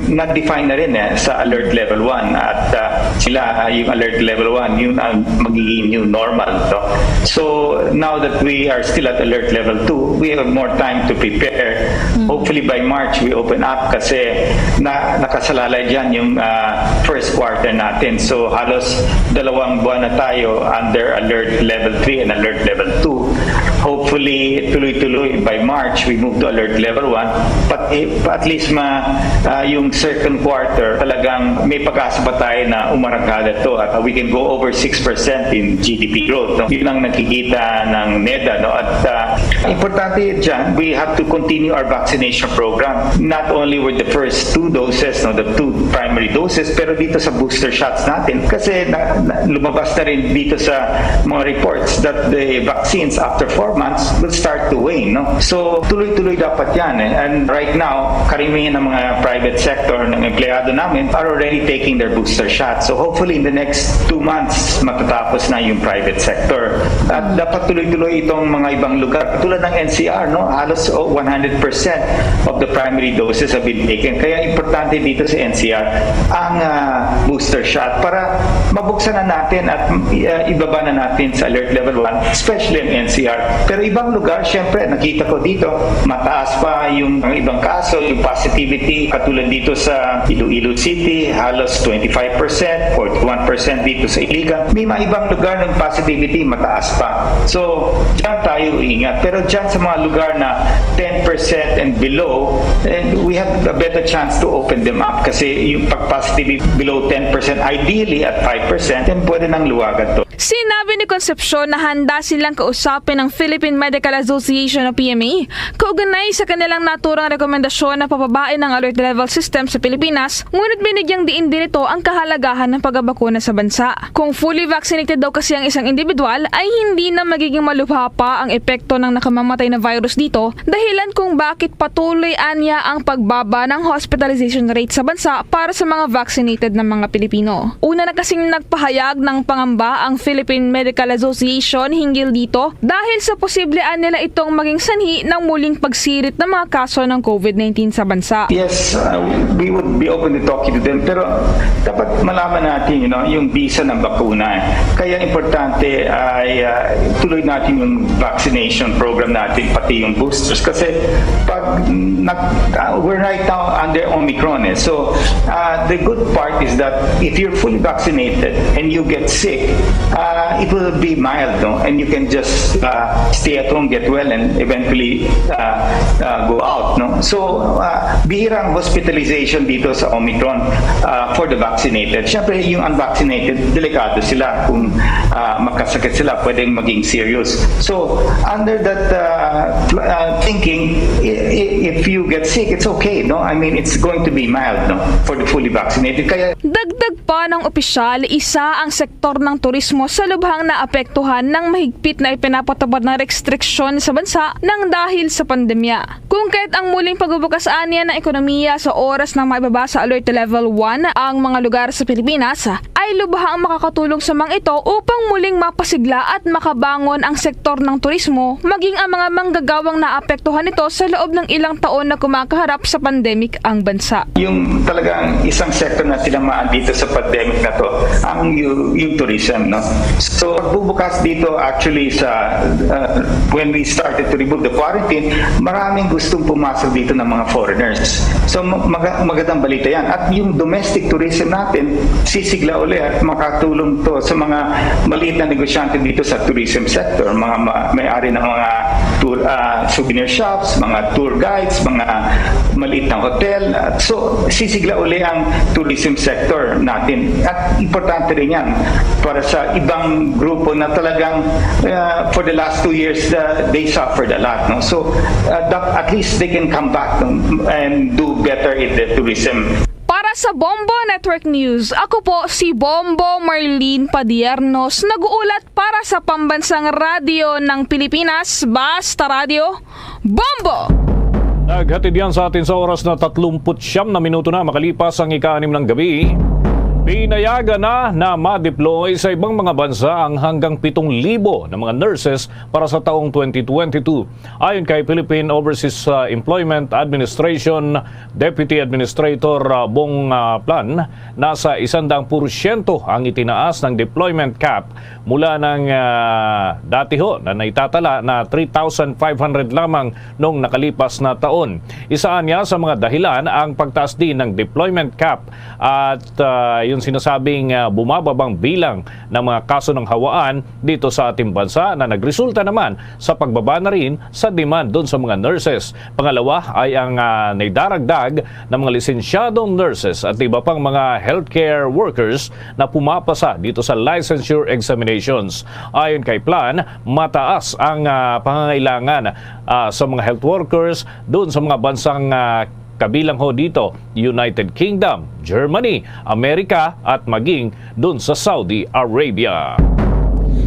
na-define na rin eh, sa alert level one at uh, sila uh, yung alert level one, yun ang magiging new normal. No? So now that we are still at alert level two, we have more time to prepare. Hopefully by March, we open up kasi na, nakasalalay dyan yung uh, first quarter natin. So halos dalawang buwan na tayo under alert level three and alert level two. Hopefully, tuloy-tuloy by March, we move to alert level one. But eh, at least ma, uh, yung second quarter, talagang may pag-asa pa tayo na umarangkada to at we can go over six percent in G D P growth. No? Yun ang nakikita ng NEDA. No? At uh, importante dyan, we have to continue our vaccination program. Not only with the first two doses, no, the two primary doses, pero dito sa booster shots natin. Kasi na, na, lumabas na rin dito sa mga reports that the vaccines after four months will start to wane. No? So tuloy-tuloy dapat yan. Eh. And right now, karamihan ng mga private sector, ng empleyado namin are already taking their booster shots. So hopefully in the next two months, matatapos na yung private sector. At dapat tuloy-tuloy itong mga ibang lugar. Katulad ng N C R, no? Halos oh, one hundred percent of the primary doses have been taken. Kaya importante dito sa N C R ang uh, booster shot para mabuksan na natin at uh, ibaba na natin sa alert level one, especially ang N C R. Pero ibang lugar, syempre, nakita ko dito, mataas pa yung ang ibang kaso, yung positivity, katulad dito sa Iloilo City, halos twenty-five percent, forty-one percent dito sa Iligan. May mga ibang lugar ng positivity, mataas pa. So, diyan tayo ingat. Pero diyan sa mga lugar na ten percent and below, and we have a better chance to open them up kasi yung pag-positive below ten percent, ideally at five percent, then pwede nang luwagan to. Sinabi ni Concepcion na handa silang kausapin ang Philippine Medical Association o P M A kaugnay sa kanilang naturang rekomendasyon na pababain ang alert level system sa Pilipinas, ngunit binigyang diin din ito ang kahalagahan ng pagabakuna sa bansa. Kung fully vaccinated daw kasi ang isang individual, ay hindi na magiging malubha pa ang epekto ng nakamamatay na virus dito, dahilan kung bakit patuloy anya ang pagbaba ng hospitalization rate sa bansa para sa mga vaccinated na mga Pilipino. Una na kasing nagpahayag ng pangamba ang Philippine Medical Association hinggil dito dahil sa posible anya na itong maging sanhi ng muling pagsirit ng mga kaso ng COVID nineteen sa bansa. Yes, uh, we would be open to talking to them, pero dapat malaman natin, you know, yung bisa ng bakuna. Eh. Kaya importante ay uh, tuloy natin yung vaccination program natin, pati yung boosters. Kasi pag nag, uh, we're right now under Omicron, eh. So uh, the good part is that if you're fully vaccinated, and you get sick, uh, it will be mild, no? And you can just uh, stay at home, get well, and eventually uh, uh, go out, no? So, uh, bihira ang hospitalization dito sa Omicron uh, for the vaccinated. Siyempre, yung unvaccinated, delikado sila kung uh, makasakit sila, pwedeng maging serious. So, under that uh, pl- uh, thinking, i- i- if you get sick, it's okay, no? I mean, it's going to be mild, no? For the fully vaccinated. Kaya Dagdag pa ng opisyal, isa ang sektor ng turismo sa lubhang naapektuhan ng mahigpit na ipinapatupad na restriksyon sa bansa nang dahil sa pandemya. Kung kaya't ang muling pagbubukas aniya ng ekonomiya sa oras ng maibaba sa Alert Level one ang mga lugar sa Pilipinas, ay lubhang makakatulong sa mga ito upang muling mapasigla at makabangon ang sektor ng turismo, maging ang mga manggagawang naapektuhan nito sa loob ng ilang taon na kumakaharap sa pandemic ang bansa. Yung talagang isang sector na tinamaan dito sa pandemic na to, ang yu- yung tourism, no? So, pagbubukas dito actually sa uh, when we started to remove the quarantine, maraming gustong pumasok dito ng mga foreigners. So, ma- maga- magandang balita yan. At yung domestic tourism natin, sisigla uli at makatulong to sa mga maliit na negosyante dito sa tourism sector, mga ma- may-ari ng mga tour, uh, souvenir shops, mga tour guides, mga maliit na hotel. At so, sisigla uli ang tourism sector natin. At importante rin yan para sa ibang grupo na talagang uh, for the last two years, uh, they suffered a lot. No? So, uh, that, at least they can come back, no, and do better in the tourism. Para sa Bombo Network News, ako po si Bombo Marlene Padiernos, nag-uulat para sa Pambansang Radyo ng Pilipinas, Basta Radyo, Bombo! Naghatid yan sa atin sa oras na tatlumpu't siyam na minuto na makalipas ang ika-anim ng gabi. Pinayagan na na ma-deploy sa ibang mga bansa ang hanggang pitong libo na mga nurses para sa taong twenty twenty-two. Ayon kay Philippine Overseas uh, Employment Administration Deputy Administrator uh, Bong uh, Plan, nasa isandang porsyento ang itinaas ng deployment cap mula ng uh, dati ho na naitatala na three thousand five hundred lamang noong nakalipas na taon. Isa niya sa mga dahilan ang pagtaas din ng deployment cap at uh, yung sinasabing uh, bumababang bilang ng mga kaso ng hawaan dito sa ating bansa na nagresulta naman sa pagbaba na rin sa demand doon sa mga nurses. Pangalawa ay ang uh, naidaragdag ng mga lisensyadong nurses at iba pang mga healthcare workers na pumapasa dito sa licensure examinations. Ayon kay Plan, mataas ang uh, pangangailangan uh, sa mga health workers doon sa mga bansang uh, kabilang ho dito, United Kingdom, Germany, Amerika at maging dun sa Saudi Arabia.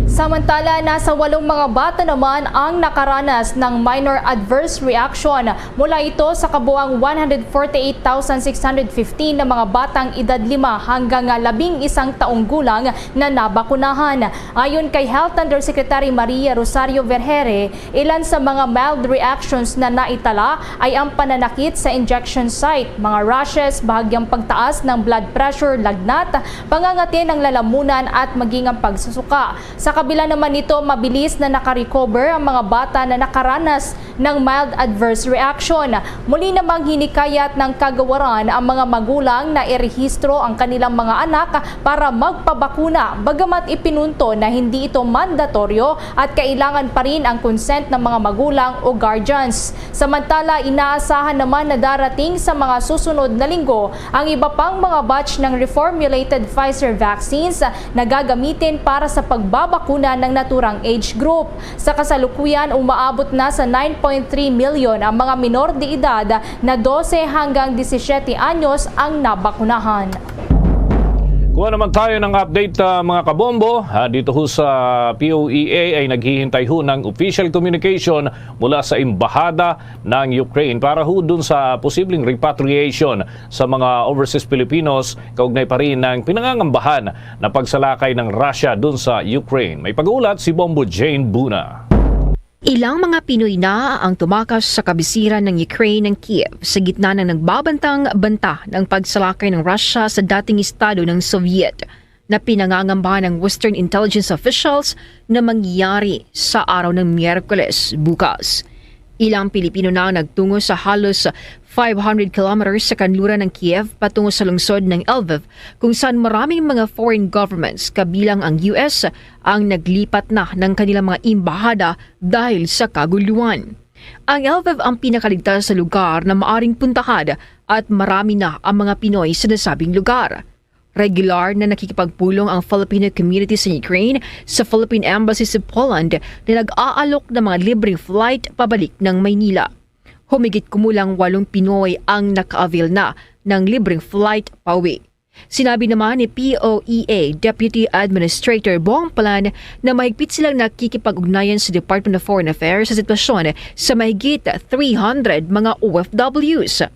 Samantala, nasa walong mga bata naman ang nakaranas ng minor adverse reaction mula ito sa kabuang one hundred forty-eight thousand six hundred fifteen na mga batang edad lima hanggang labing isang taong gulang na nabakunahan. Ayon kay Health Undersecretary Maria Rosario Vergere, ilan sa mga mild reactions na naitala ay ang pananakit sa injection site, mga rashes, bahagyang pagtaas ng blood pressure, lagnat, pangangati ng lalamunan at maging ang pagsusuka. Sa kabila naman nito, mabilis na nakarecover ang mga bata na nakaranas ng mild adverse reaction. Muli namang hinikayat ng kagawaran ang mga magulang na irehistro ang kanilang mga anak para magpabakuna, bagamat ipinunto na hindi ito mandatoryo at kailangan pa rin ang consent ng mga magulang o guardians. Samantala, inaasahan naman na darating sa mga susunod na linggo ang iba pang mga batch ng reformulated Pfizer vaccines na gagamitin para sa pagbabakuna ng naturang age group. Sa kasalukuyan, umaabot na sa nine point three million ang mga minor de edad na dose hanggang disisiete anyos ang nabakunahan. Kuha naman tayo ng update, ah, mga kabombo. Ah, dito ho sa P O E A ay naghihintay ho ng official communication mula sa Embahada ng Ukraine para ho dun sa posibleng repatriation sa mga overseas Filipinos kaugnay pa rin ng pinangangambahan na pagsalakay ng Russia dun sa Ukraine. May pag-uulat si Bombo Jane Buna. Ilang mga Pinoy na ang tumakas sa kabisiran ng Ukraine ng Kiev sa gitna ng nagbabantang banta ng pagsalakay ng Russia sa dating estado ng Soviet na pinangangamba ng Western intelligence officials na mangyayari sa araw ng Miyerkules, bukas. Ilang Pilipino na ang nagtungo sa halos five hundred kilometers sa kanluran ng Kiev patungo sa lungsod ng Lviv, kung saan maraming mga foreign governments, kabilang ang U S, ang naglipat na ng kanilang mga embahada dahil sa kaguluhan. Ang Lviv ang pinakaligtas sa lugar na maaring puntahan at marami na ang mga Pinoy sa nasabing lugar. Regular na nakikipagpulong ang Filipino community sa Ukraine sa Philippine Embassy sa Poland na nag-aalok ng mga libreng flight pabalik ng Maynila. Humigit kumulang walong Pinoy ang naka-avail na ng libreng flight pauwi. Sinabi naman ni P O E A Deputy Administrator Bong Plan na mahigpit silang nakikipag-ugnayan sa Department of Foreign Affairs sa sitwasyon sa mahigit three hundred mga O F Ws.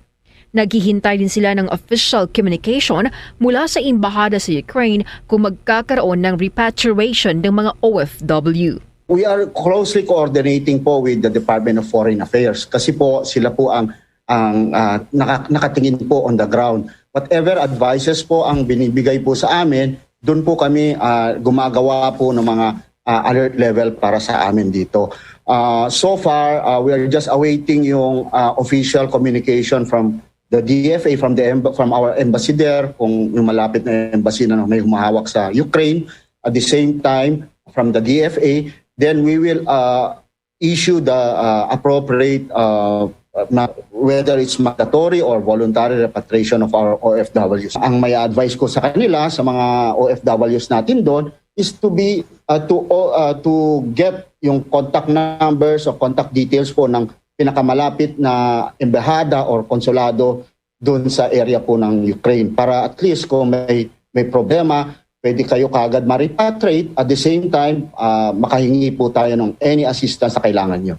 Naghihintay din sila ng official communication mula sa embahada sa Ukraine kung magkakaroon ng repatriation ng mga O F W. We are closely coordinating po with the Department of Foreign Affairs kasi po sila po ang ang ah, naka- nakatingin po on the ground. Whatever advices po ang binibigay po sa amin, doon po kami ah, gumagawa po ng mga ah, alert level para sa amin dito. Ah, so far, ah, we are just awaiting yung ah, official communication from the D F A, from the emb- from our embassy there, kung yung malapit na embassy na may humahawak sa Ukraine. At the same time, from the D F A, then we will uh, issue the uh, appropriate uh, na, whether it's mandatory or voluntary repatriation of our O F Ws. Ang may advice ko sa kanila, sa mga O F Ws natin doon, is to be uh, to uh, to get yung contact numbers o contact details po ng pinakamalapit na embahada or konsulado doon sa area po ng Ukraine, para at least kung may may problema, pwede kayo kagad ma-repatriate. At the same time, ah, makahingi po tayo ng any assistance na kailangan nyo.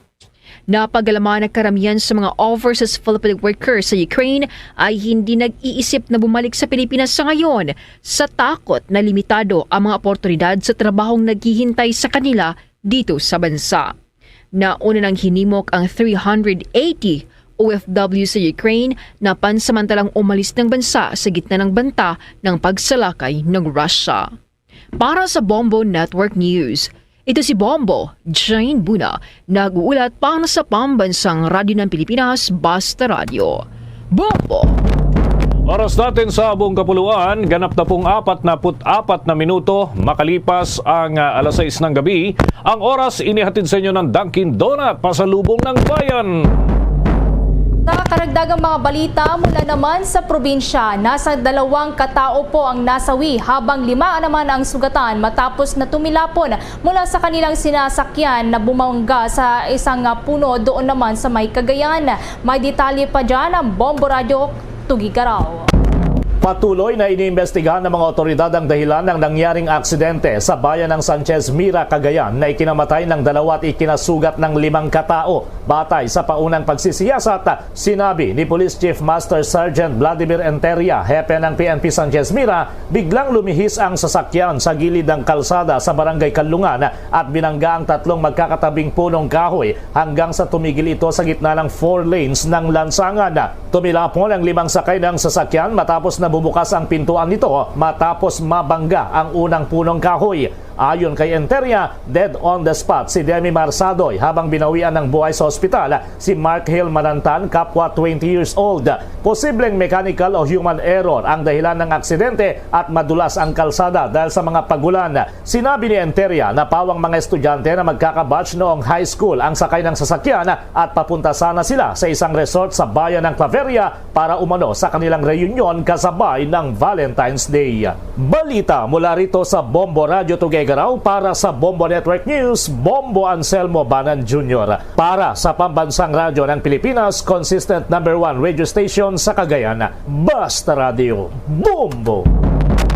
Napagalaman na karamihan sa mga overseas Filipino workers sa Ukraine ay hindi nag-iisip na bumalik sa Pilipinas sa ngayon, sa takot na limitado ang mga oportunidad sa trabahong naghihintay sa kanila dito sa bansa. Nauna nang hinimok ang three hundred eighty O F W sa Ukraine na pansamantalang umalis ng bansa sa gitna ng banta ng pagsalakay ng Russia. Para sa Bombo Network News, ito si Bombo Jane Buna, nag-uulat para sa Pambansang Radyo ng Pilipinas, Basta Radyo. Bombo! Oras natin sa buong kapuluan, ganap na pong apat na put apat na minuto makalipas ang ah, alas sais ng gabi. Ang oras inihatid sa inyo ng Dunkin Donut, pasalubong ng bayan. Sa karagdagang mga balita mula naman sa probinsya, nasa dalawang katao po ang nasawi, habang lima naman ang sugatan matapos na tumilapon mula sa kanilang sinasakyan na bumangga sa isang ah, puno doon naman sa may Cagayan. May detalye pa dyan ang Bombo Radyo Tugigaraw. Patuloy na iniimbestigahan ng mga otoridad ang dahilan ng nangyaring aksidente sa bayan ng Sanchez Mira, Cagayan, na ikinamatay ng dalawa at ikinasugat ng limang katao. Batay sa paunang pagsisiyasat, sinabi ni Police Chief Master Sergeant Vladimir Enteria, hepe ng P N P Sanchez Mira, biglang lumihis ang sasakyan sa gilid ng kalsada sa Barangay Calungan at binangga ang tatlong magkakatabing punong kahoy hanggang sa tumigil ito sa gitna ng four lanes ng lansangan. Tumilapon ang limang sakay ng sasakyan matapos na bumukas ang pintuan nito matapos mabangga ang unang punong kahoy. Ayon kay Enteria, dead on the spot si Demi Marsadoy, habang binawian ng buhay sa ospital si Mark Hill Manantan, kapwa twenty years old. Posibleng mechanical o human error ang dahilan ng aksidente at madulas ang kalsada dahil sa mga pagulan. Sinabi ni Enteria na pawang mga estudyante na magkakabatch noong high school ang sakay ng sasakyan at papunta sana sila sa isang resort sa bayan ng Claveria para umano sa kanilang reunion kasabay ng Valentine's Day. Balita mula rito sa Bombo Radyo Tuguegarao, para sa Bombo Network News, Bombo Anselmo Banan Junior. Para sa Pambansang Radyo ng Pilipinas, consistent number one radio station sa Cagayan, Basta Radio, Bombo!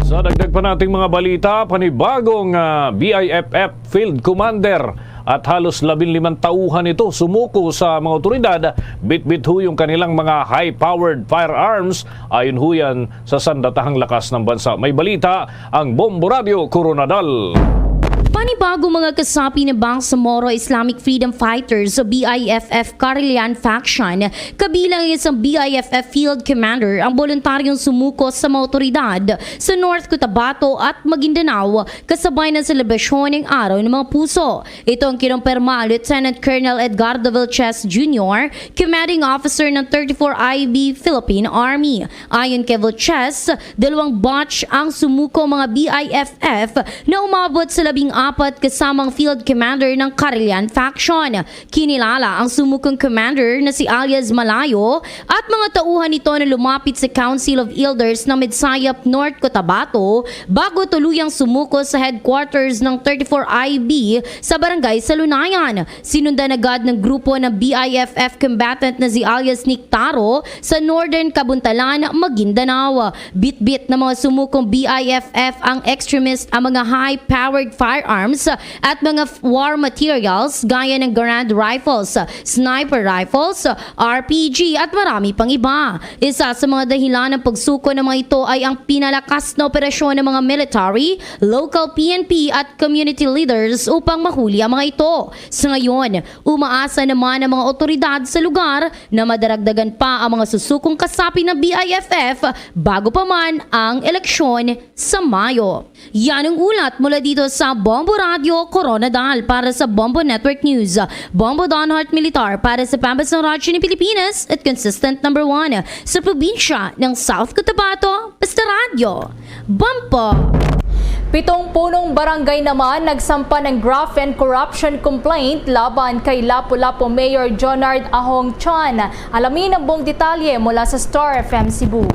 Sa dagdag pa nating mga balita, panibagong ah, B I F F Field Commander at halos labing limang tauhan ito sumuko sa mga otoridad, bitbit ho yung kanilang mga high-powered firearms, ayon ho yan sa sandatahang lakas ng bansa. May balita ang Bombo Radio Koronadal. Panibago, mga kasapi, na Bangsamoro Islamic Freedom Fighters o B I F F Karillan Faction, kabilang ang isang B I F F Field Commander ang voluntaryong sumuko sa mga otoridad sa North Cotabato at Maguindanao kasabay ng selebrasyon ng Araw ng mga Puso. Ito ang kinumpirma ni Lieutenant Colonel Edgardo Vilches Junior, commanding officer ng thirty-four I B Philippine Army. Ayon kay Vilches, dalawang batch ang sumuko, mga B I F F, na umabot sa labing apat, kasamang field commander ng Karillan faction. Kinilala ang sumukong commander na si alias Malayo at mga tauhan nito na lumapit sa Council of Elders ng Midsayap, North Cotabato, bago tuluyang sumuko sa headquarters ng thirty-four I B sa Barangay Salunayan. Sinundan agad ng grupo ng B I F F combatant na si alias Nick Taro sa Northern Kabuntalan, Maguindanao. Bitbit ng mga sumukong B I F F ang extremist ang mga high-powered firearms at mga f-, war materials gaya ng Garand rifles, sniper rifles, R P G at marami pang iba. Isa sa mga dahilan ng pagsuko ng mga ito ay ang pinalakas na operasyon ng mga military, local P N P at community leaders upang mahuli ang mga ito. Sa ngayon, umaasa naman ang mga otoridad sa lugar na madaragdagan pa ang mga susukong kasapi ng B I F F bago pa man ang eleksyon sa Mayo. Yan ang ulat mula dito sa Bombo Radio Koronadal. Para sa Bombo Network News, Bombo Donhart Militar para sa Pambansang Radyo ng Pilipinas at consistent number one sa probinsya ng South Cotabato. Basta Radyo, Bombo! Pitong punong barangay naman nagsampa ng graft and corruption complaint laban kay Lapu-Lapu Mayor Jonard Ahong Chan. Alamin ang buong detalye mula sa Star F M Cebu.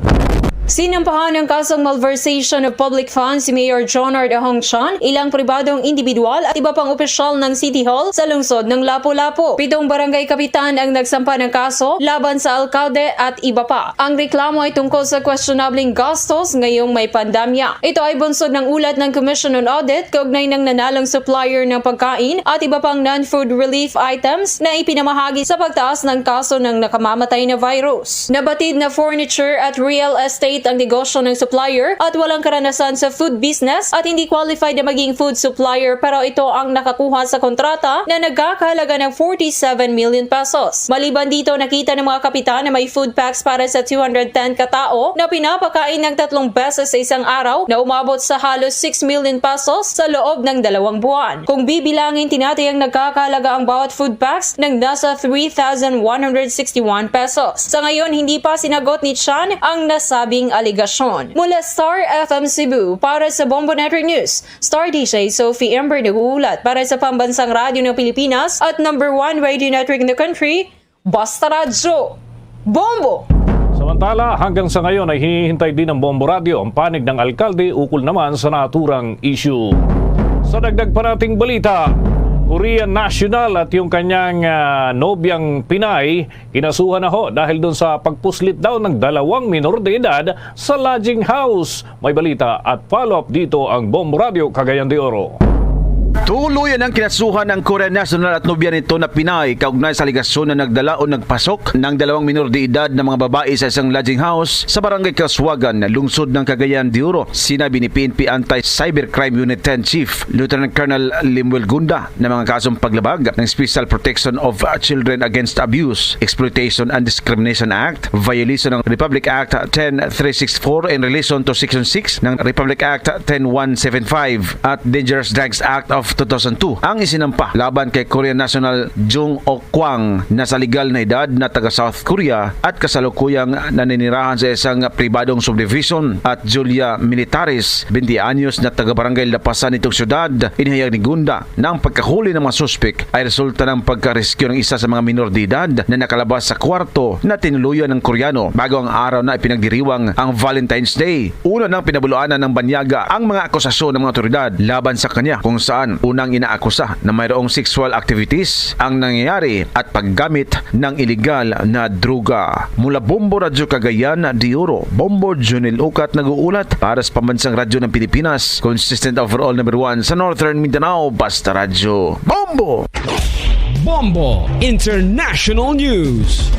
Sinampahan ng kasong malversation of public funds si Mayor Jonard Ahong Chan, ilang pribadong individual at iba pang opisyal ng City Hall sa lungsod ng Lapu-Lapu. Pitong barangay kapitan ang nagsampa ng kaso laban sa alkalde at iba pa. Ang reklamo ay tungkol sa questionabling gastos ngayong may pandemya. Ito ay bunsod ng ulat ng Commission on Audit kaugnay ng nanalong supplier ng pagkain at iba pang non-food relief items na ipinamahagi sa pagtaas ng kaso ng nakamamatay na virus. Nabatid na furniture at real estate ang negosyo ng supplier at walang karanasan sa food business at hindi qualified na maging food supplier, pero ito ang nakakuha sa kontrata na nagkakahalaga ng forty-seven million pesos. Maliban dito, nakita ng mga kapitan na may food packs para sa two hundred ten ka tao na pinapakain ng tatlong beses sa isang araw na umabot sa halos six million pesos sa loob ng dalawang buwan. Kung bibilangin, tinatayang nagkakahalaga ang bawat food packs ng nasa three thousand one hundred sixty-one pesos. Sa ngayon, hindi pa sinagot ni Chan ang nasabing alegasyon. Mula Star F M Cebu, para sa Bombo Network News, Star D J Sophie Ember nag-uulat para sa Pambansang Radyo ng Pilipinas at number one radio network in the country, Basta Radyo, Bombo! Samantala, hanggang sa ngayon ay hinihintay din ng Bombo Radyo ang panig ng alkalde ukol naman sa naturang issue. Sa dagdag pa nating balita, Korean national at yung kanyang, ah, nobyang Pinay kinasuhan na ho dahil dun sa pagpuslit daw ng dalawang minor de edad sa lodging house. May balita at follow-up dito ang Bombo Radyo Cagayan de Oro. Tuluyan ang kinasuhan ng Korean national at nobya nito na Pinay kaugnay sa alegasyon na nagdala o nagpasok ng dalawang minor de edad na mga babae sa isang lodging house sa Barangay Kaswagan, lungsod ng Cagayan de Oro. Sinabi ni P N P Anti-Cybercrime Unit ten Chief Lieutenant Colonel Limuel Gunda na mga kasong paglabag ng Special Protection of Children Against Abuse, Exploitation and Discrimination Act, violation ng Republic Act ten three six four in relation to Section six ng Republic Act ten one seven five at Dangerous Drugs Act of two thousand two ang isinampa laban kay Korean national Jung Ok Kwang na sa legal na edad na taga South Korea at kasalukuyang naninirahan sa isang pribadong subdivision, at Julia Militares, twenty anyos, na taga Barangay Lapasan nitong siyudad. Inihayag ni Gunda na ang pagkahuli ng mga suspek ay resulta ng pagka-rescue ng isa sa mga minor de edad na nakalabas sa kwarto na tinuluyan ng Koreano bago ang araw na ipinagdiriwang ang Valentine's Day. Una nang pinabulaanan ng banyaga ang mga akusasyon ng mga otoridad laban sa kanya, kung saan unang inaakusa na mayroong sexual activities ang nangyayari at paggamit ng iligal na droga. Mula Bombo Radyo Cagayan de Oro, Bombo Junel Ukat nag-uulat para sa Pambansang Radyo ng Pilipinas, consistent overall number one sa Northern Mindanao, Basta Radyo. Bombo! Bombo International News.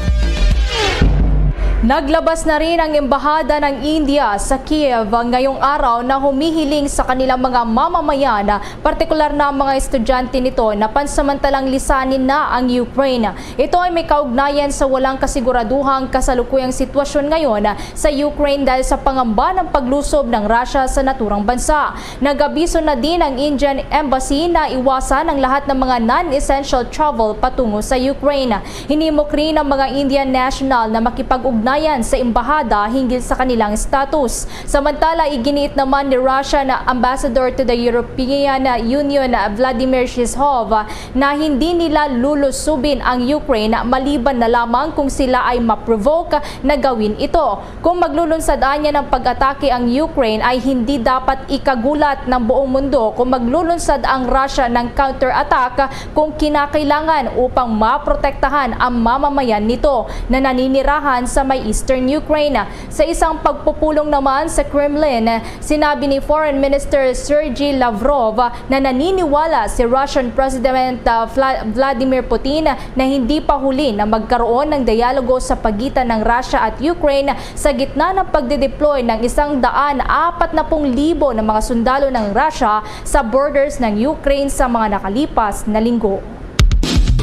Naglabas na rin ang embahada ng India sa Kiev ngayong araw na humihiling sa kanilang mga mamamayan, partikular na ang mga estudyante nito, na pansamantalang lisanin na ang Ukraine. Ito ay may kaugnayan sa walang kasiguraduhang kasalukuyang sitwasyon ngayon sa Ukraine dahil sa pangamba ng paglusob ng Russia sa naturang bansa. Nag-abiso na din ang Indian Embassy na iwasan ang lahat ng mga non-essential travel patungo sa Ukraine. Hinimok rin ang mga Indian national na makipag-ugnayan sa embahada hinggil sa kanilang status. Samantala, iginiit naman ni Russia na Ambassador to the European Union, Vladimir Shishov, na hindi nila lulusubin ang Ukraine maliban na lamang kung sila ay ma-provoke na gawin ito. Kung maglulunsad anya ng pag-atake ang Ukraine, ay hindi dapat ikagulat ng buong mundo kung maglulunsad ang Russia ng counterattack kung kinakailangan upang maprotektahan ang mamamayan nito na naninirahan sa may eastern Ukraine. Sa isang pagpupulong naman sa Kremlin, sinabi ni Foreign Minister Sergei Lavrov na naniniwala si Russian President, uh, Vla-, Vladimir Putin na hindi pa huli na magkaroon ng dialogo sa pagitan ng Russia at Ukraine sa gitna ng pagdedeploy ng isang daan apat na pung libo na mga sundalo ng Russia sa borders ng Ukraine sa mga nakalipas na linggo.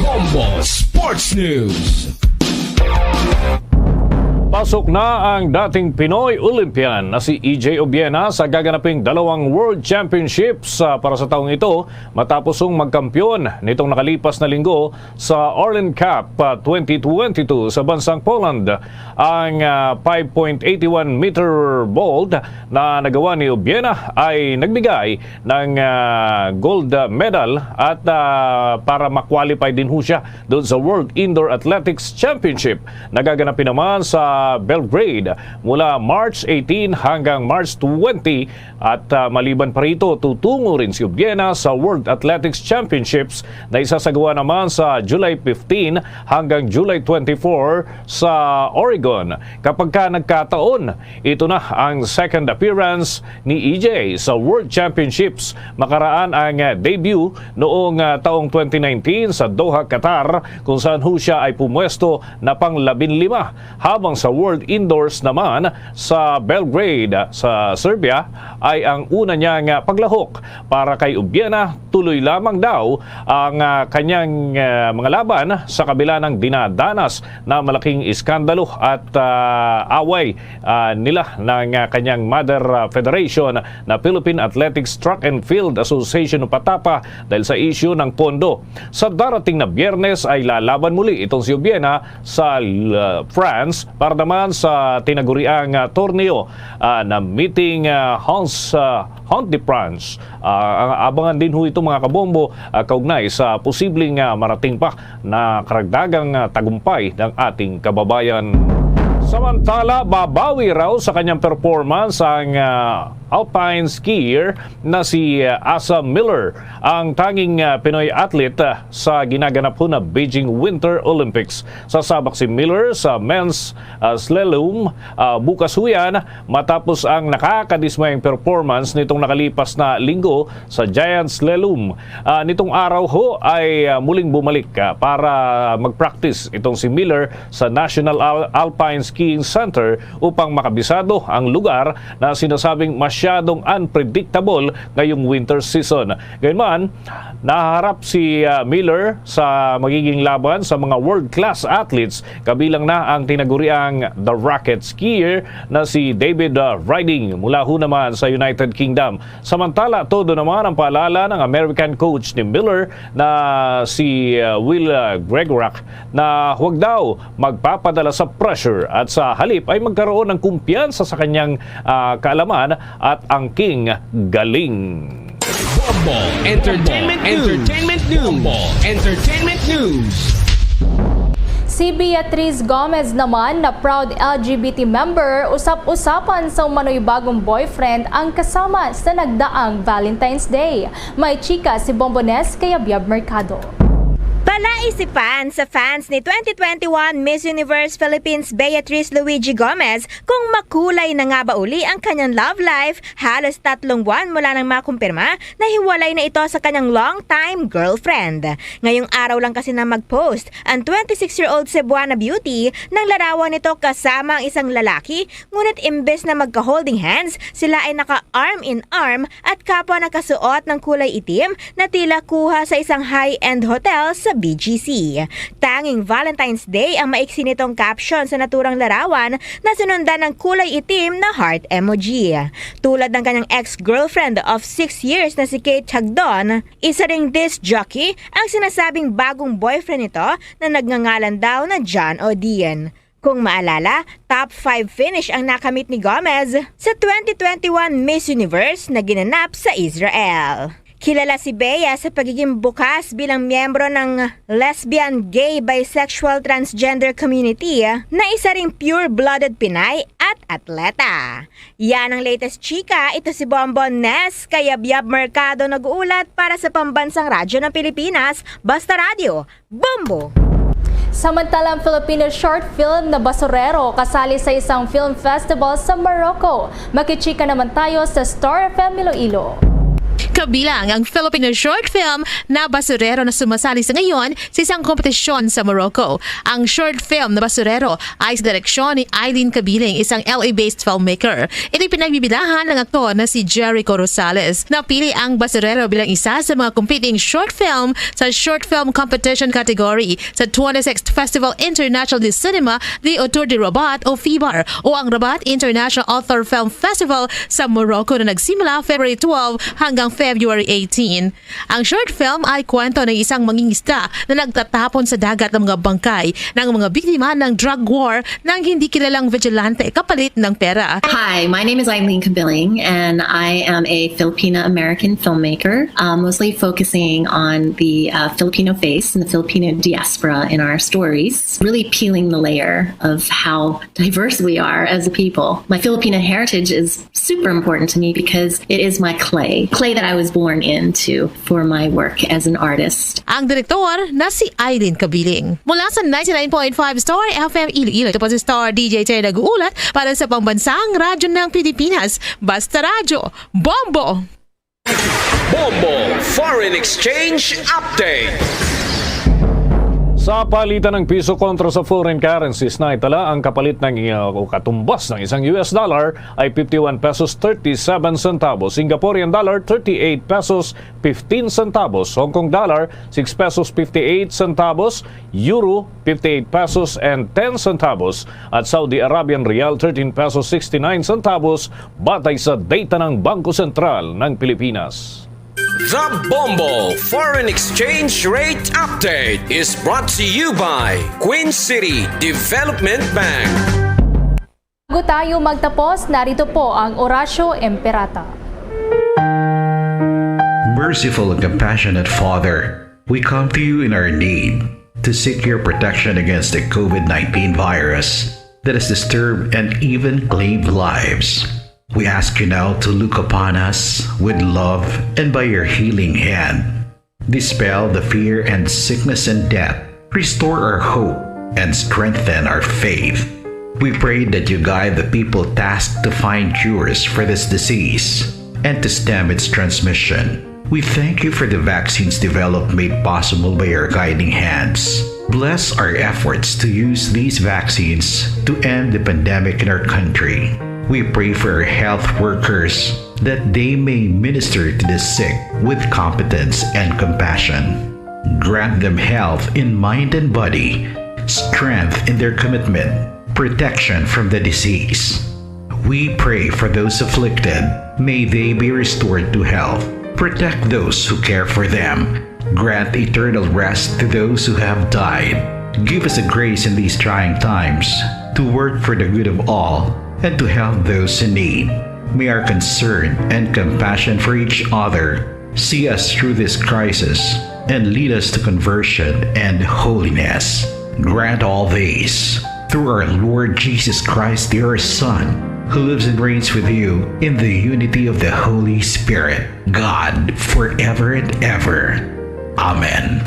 Bombo Sports News. Pasok na ang dating Pinoy Olympian na si E J Obiena sa gaganaping dalawang World Championships, ah, para sa taong ito, matapos sung magkampiyon nitong nakalipas na linggo sa Orlen Cup, ah, twenty twenty-two sa bansang Poland. Ang, ah, five point eight one meter vault na nagawa ni Obiena ay nagbigay ng, ah, gold medal at, ah, para ma-qualify din ho siya doon sa World Indoor Athletics Championship. Nagaganapin naman sa Belgrade mula March eighteen hanggang March twenty at, ah, maliban pa rito, tutungo rin si Obiena sa World Athletics Championships na isasagawa naman sa July fifteen hanggang July twenty-four sa Oregon. Kapag ka nagkataon, ito na ang second appearance ni E J sa World Championships. Makaraan ang, ah, debut noong, ah, taong twenty nineteen sa Doha, Qatar, kung saan ho siya ay pumwesto na pang labinlima, habang sa World Indoors naman sa Belgrade, sa Serbia, ay ang una niyang, ah, paglahok. Para kay Obiena, tuloy lamang daw ang, ah, kanyang, ah, mga laban sa kabila ng dinadanas na malaking iskandalo at, ah, away, ah, nila ng, ah, kanyang mother, ah, federation na Philippine Athletics Track and Field Association o PATAPA dahil sa isyu ng pondo. Sa darating na Biyernes ay lalaban muli itong si Obiena sa, ah, France para naman sa tinaguriang, ah, torneo, ah, na Meeting, ah, Hans, ah, Haunt-de-France. Ah, ang abangan din ho ito, mga kabombo, ah, kaugnay sa posibleng, ah, marating pa na karagdagang, ah, tagumpay ng ating kababayan. Samantala, babawi raw sa kanyang performance ang, ah, alpine skier na si, ah, Asa Miller, ang tanging, ah, Pinoy athlete, ah, sa ginaganap ho na Beijing Winter Olympics. Sasabak si Miller sa men's, ah, slalom, ah, bukas ho yan, matapos ang nakakadismayang performance nitong nakalipas na linggo sa giant slalom. Ah, nitong araw ho ay, ah, muling bumalik, ah, para mag-practice itong si Miller sa National Al-, Alpine Skiing Center upang makabisado ang lugar na sinasabing masyadong unpredictable ngayong winter season. Gayunman, nahaharap si, ah, Miller sa magiging laban sa mga world-class athletes, kabilang na ang tinaguriang The Rocket Skier na si David, ah, Ryding mula ho naman sa United Kingdom. Samantala, todo naman ang paalala ng American coach ni Miller na si, ah, Will, ah, Gregorak na huwag daw magpapadala sa pressure at sa halip ay magkaroon ng kumpiyansa sa kanyang, ah, kaalaman at angking galing. Bombo Entertainment News. Entertainment News. Bombo Entertainment News. Si Beatriz Gomez naman, na proud L G B T member, usap-usapan sa umano'y bagong boyfriend ang kasama sa nagdaang Valentine's Day. May chika si Bombones kay Abiab Mercado. Palaisipan sa fans ni twenty twenty-one Miss Universe Philippines Beatrice Luigi Gomez kung makulay na nga ba uli ang kanyang love life halos tatlong buwan mula nang makumpirma na hiwalay na ito sa kanyang long-time girlfriend. Ngayong araw lang kasi na mag-post ang twenty-six-year-old Cebuana beauty nang larawan nito kasama ang isang lalaki, ngunit imbes na magka-holding hands, sila ay naka-arm in arm at kapwa nakasuot ng kulay itim na tila kuha sa isang high-end hotel sa B G C. Tanging Valentine's Day ang maiksi nitong caption sa naturang larawan na sinundan ng kulay itim na heart emoji. Tulad ng kanyang ex-girlfriend of six years na si Kate Hagdon, isa ring disc jockey ang sinasabing bagong boyfriend nito na nagngangalan daw na John Odin. Kung maalala, top five finish ang nakamit ni Gomez sa twenty twenty-one Miss Universe na ginanap sa Israel. Kilala si Bea sa pagiging bukas bilang miyembro ng lesbian, gay, bisexual, transgender community na isa ring pure-blooded Pinay at atleta. Yan ang latest chika. Ito si Bombo Nes Kayabyab Mercado nag-uulat para sa Pambansang Radyo ng Pilipinas, Basta Radyo, Bombo! Samantala, ang Filipino short film na Basurero kasali sa isang film festival sa Morocco. Makichika naman tayo sa Star F M Iloilo. Kabilang ang Filipino short film na Basurero na sumasali sa ngayon sa isang kompetisyon sa Morocco. Ang short film na Basurero ay sa direksyon ni Eileen Cabiling, isang L A-based filmmaker. Ito'y pinagbibidahan ng aktor na si Jericho Rosales. Napili ang Basurero bilang isa sa mga competing short film sa short film competition category sa twenty-sixth Festival International de Cinema de Autor de Rabat o FIBAR o ang Rabat International Author Film Festival sa Morocco na nagsimula February twelve hanggang February eighteen. Ang short film ay kwento ng isang mangingisda na nagtatapon sa dagat ng mga bangkay ng mga biktima ng drug war ng hindi kilalang vigilante kapalit ng pera. Hi, my name is Eileen Kabiling, and I am a Filipina American filmmaker, uh, mostly focusing on the uh, Filipino face and the Filipino diaspora in our stories, really peeling the layer of how diverse we are as a people. My Filipino heritage is super important to me because it is my clay, clay that I was born into for my work as an artist. Ang direktor na si Eileen Cabiling. Mula sa ninety-nine point five Star F M Iloilo, ito po si Star D J Tay nag-uulat para sa Pambansang Radyo ng Pilipinas, Basta Radyo, Bombo! Bombo Foreign Exchange Update. Sa palitan ng piso kontra sa foreign currencies, naitala ang kapalit ng, uh, o katumbas ng isang U S dollar ay fifty-one pesos thirty-seven centavos, Singaporean dollar thirty-eight pesos fifteen centavos, Hong Kong dollar six pesos fifty-eight centavos, Euro fifty-eight pesos and ten centavos, at Saudi Arabian Riyal thirteen pesos sixty-nine centavos, batay sa data ng Bangko Sentral ng Pilipinas. The Bombo Foreign Exchange Rate Update is brought to you by Queen City Development Bank. Bago tayo magtapos, narito po ang Oratio Imperata. Merciful and compassionate Father, we come to you in our need to seek your protection against the COVID nineteen virus that has disturbed and even claimed lives. We ask you now to look upon us with love and by your healing hand, dispel the fear and sickness and death. Restore our hope and strengthen our faith. We pray that you guide the people tasked to find cures for this disease and to stem its transmission. We thank you for the vaccines developed made possible by your guiding hands. Bless our efforts to use these vaccines to end the pandemic in our country. We pray for our health workers that they may minister to the sick with competence and compassion. Grant them health in mind and body, strength in their commitment, protection from the disease. We pray for those afflicted. May they be restored to health. Protect those who care for them. Grant eternal rest to those who have died. Give us the grace in these trying times to work for the good of all and to help those in need. May our concern and compassion for each other see us through this crisis and lead us to conversion and holiness. Grant all this through our Lord Jesus Christ, your Son, who lives and reigns with you in the unity of the Holy Spirit, God, forever and ever. Amen.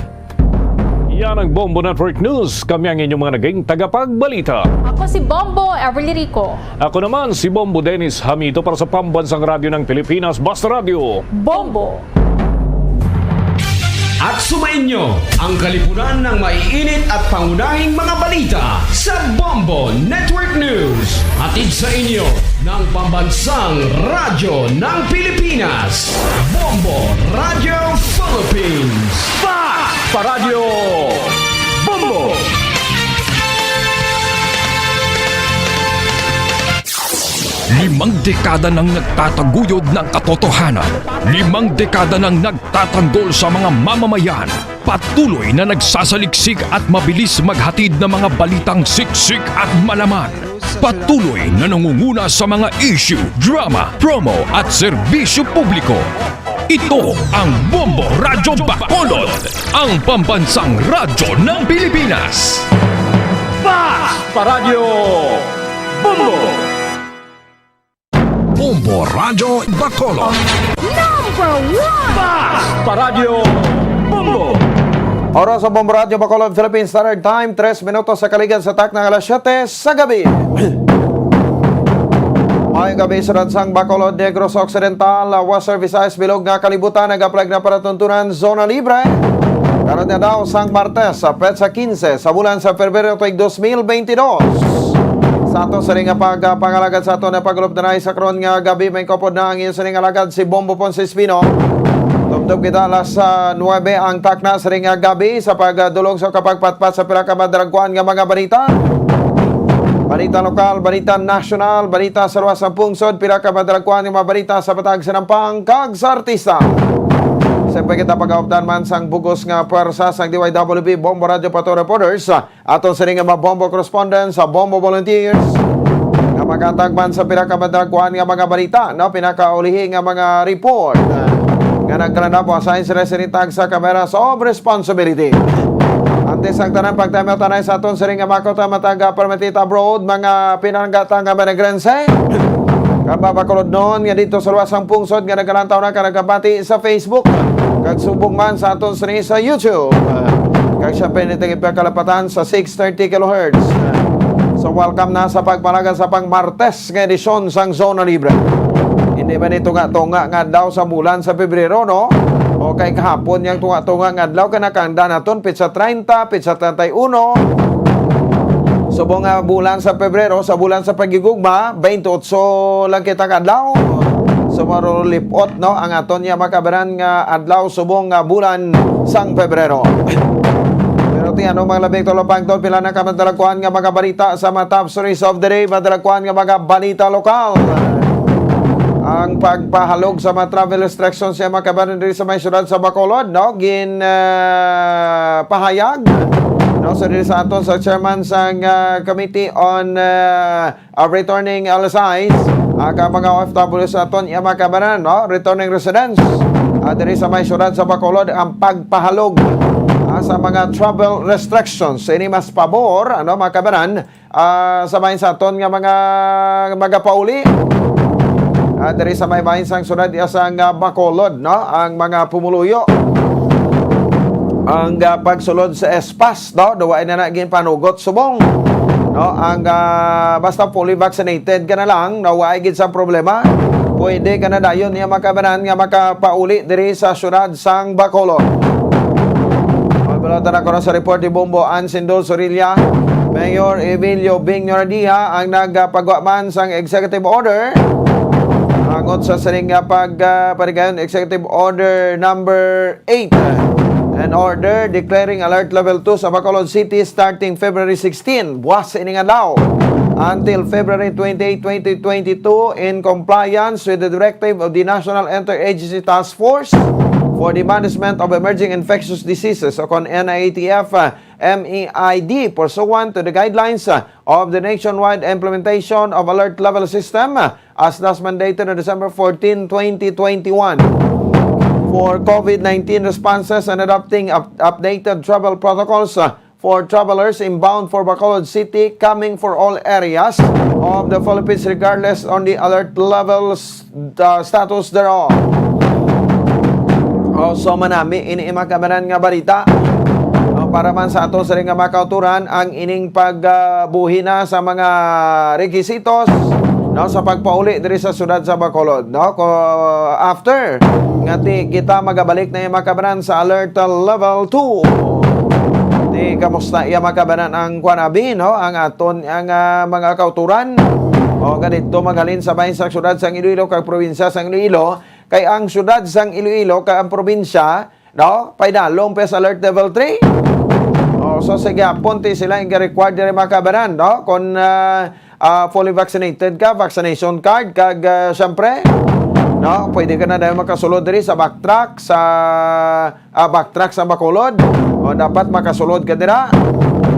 Yan ang Bombo Network News. Kami ang inyong mga naging tagapagbalita. Ako si Bombo Everly Rico. Ako naman si Bombo Dennis Hamito para sa Pambansang Radyo ng Pilipinas, Basta Radyo. Bombo. At sumainyo ang kalipunan ng maiinit at pangunahing mga balita sa Bombo Network News. Hatid sa inyo ng Pambansang Radyo ng Pilipinas, Bombo Radyo Philippines. Fast Paradyo Bombo! Limang dekada nang nagtataguyod ng katotohanan. Limang dekada nang nagtatanggol sa mga mamamayan. Patuloy na nagsasaliksik at mabilis maghatid ng mga balitang siksik at malaman. Patuloy na nangunguna sa mga issue, drama, promo at serbisyo publiko. Ito ang Bombo Radyo Bacolod, ang pambansang radyo ng Pilipinas. Fast Paradyo Bombo! Bombo Radyo Bacolod. Number one! Fast Paradyo Bombo! Oras sa Bombo Radyo Bacolod, Philippine Standard Time, tres minutos sa kaligad sa takna nga alas siyete sa gabi. Maayong gabi, syudad sang Bacolod, Negros Occidental, Western Visayas, bilog nga kalibutan, nag-apply na palatuntunan, zona libre. Karon nga daw sang Martes, sa petsa quince sa bulan sa Pebrero tuig dos mil bentidós. Sa ato sini nga pagpangalagad sa ato na pagulop na sa karon nga gabi, may kopod na ang inyo sining alagad si Bombo Ponce Espino. Tubtob kita alas, ah, nuebe ang takna sining nga gabi sa pagdulong sa kapagpatpat sa pila ka madalagkuan nga mga balita. Balita lokal, balita nasyonal, balita sa luwas sang pungsod, pila ka madalagkuan nga mga balita sa patag sa nampang kag sa artista. Siyempre kita pag-aupdan man sang bugos nga pwersa sang D Y W B Bombo Radyo Pato Reporters, aton sini nga mga Bombo correspondents, sa Bombo volunteers, nga maghatag man sa pila ka madalagkuan nga mga balita, no, pinakaulihi nga mga report, nga nagkalandapo, assign sila sini tag sa kamera sa responsibility. Antes ang tanan, pagtaymaw ta na sa aton siring nga makot matag, ah, permitted abroad, mga pinanggata nga Managrense. Kag mabakulod nun nga dito sa luwas sang pungsod nga nagalantaw na ka nagabati sa Facebook. Kag subong man sa aton sini sa YouTube. Kag siyempre, nitong ipakalapatan sa six thirty kilohertz. So, welcome na sa pagpalagan sa pang Martes nga edisyon sang Zona Libre. Hindi man ito nga tunga nga adlaw sa bulan sa Pebrero, no? O kay kahapon yang tunga-tunga nga adlaw, kanakanda naton, petsa treinta, petsa treinta y uno. Subong nga bulan sa Pebrero, sa bulan sa paghigugma, twenty-eight lang kita ka adlaw. So, marulipot, no, ang aton niya makabaran nga adlaw subong nga bulan sang Pebrero. Pero ti ano, mga labing tulo pangtol, pila na ka madalagkuan nga mga balita sa mga top stories of the day, madalagkuan nga mga balita lokal. Ang pagpahalog sa mga travel restrictions sa mga kabaran diri sa may syudad sa Bacolod, no? Gin, ah, pahayag, no? So, diri sa aton sa chairman sang, ah, Committee on, ah, ah, Returning L S Is, ah, ka mga O F W sa aton, iya mga kabaran, no? Returning residents, ah, diri sa may syudad sa Bacolod, ang pagpahalog, ah, sa mga travel restrictions. Ini mas pabor, ano, mga kabaran, ah, sa bahin sa aton nga mga magapauli. Ah, diri sa may bahin sang syudad, iya sang, ah, Bacolod, no? Ang mga pumuluyo. Ang, ah, pagsulod sa espas, no? Daw ay na, na ginpanugot subong, no? Ang, ah, basta fully vaccinated ka na lang, no? Wa gid sa problema. Pwede ka na dayon niya makabanan nga makapauli diri sa syudad sang Bacolod. Mabalatan ako na sa report ni Bombo Ansindol Sorilla. Mayor Emilio Bing Noradia ang nagpagwa man sang executive order. Hangot sa sining nga pag, ah, parigayon, Executive Order number eight. An order declaring alert level two sa Bacolod City starting February sixteen, buwas ining adlaw, until February twenty-eight, twenty twenty-two, in compliance with the directive of the National Interagency Task Force for the Management of Emerging Infectious Diseases, o kon N I A T F, uh, M E I D, pursuant to the guidelines, uh, of the Nationwide Implementation of Alert Level System, uh, as last mandated on December fourteen, twenty twenty-one, for COVID nineteen responses and adopting up-, updated travel protocols, uh, for travelers inbound for Bacolod City, coming for all areas of the Philippines, regardless on the alert levels, the status thereof. Oh, so manami, ini, mga kabanan, nga balita. Oh, Para man sa aton sini nga mga kauturan, ang ining pagbuhi na sa mga requisitos, no, sa pagpauli diri sa siyudad sa Bacolod, no? Ko, after nga ti kita magabalik na yung mga kabanan sa alert level two. Ti kamusta iya mga kabanan ang kuan abi, no? Ang aton ang ah, mga kauturan. O ganito maghalin sa bahin sa siyudad sang Iloilo kag probinsya sang Iloilo, kay ang siyudad sang Iloilo kag ang probinsya, no, paidalom pa sa alert level three. O, so sa gyapon ti sila ang required diri mga kabanan, no? Kung ah, ah, fully vaccinated ka, vaccination card, kag ah, syempre, no, pwede ka na dayon makasulod diri sa Backtrack, sa ah, Backtrack sa Bacolod. O, dapat makasulod ka dira.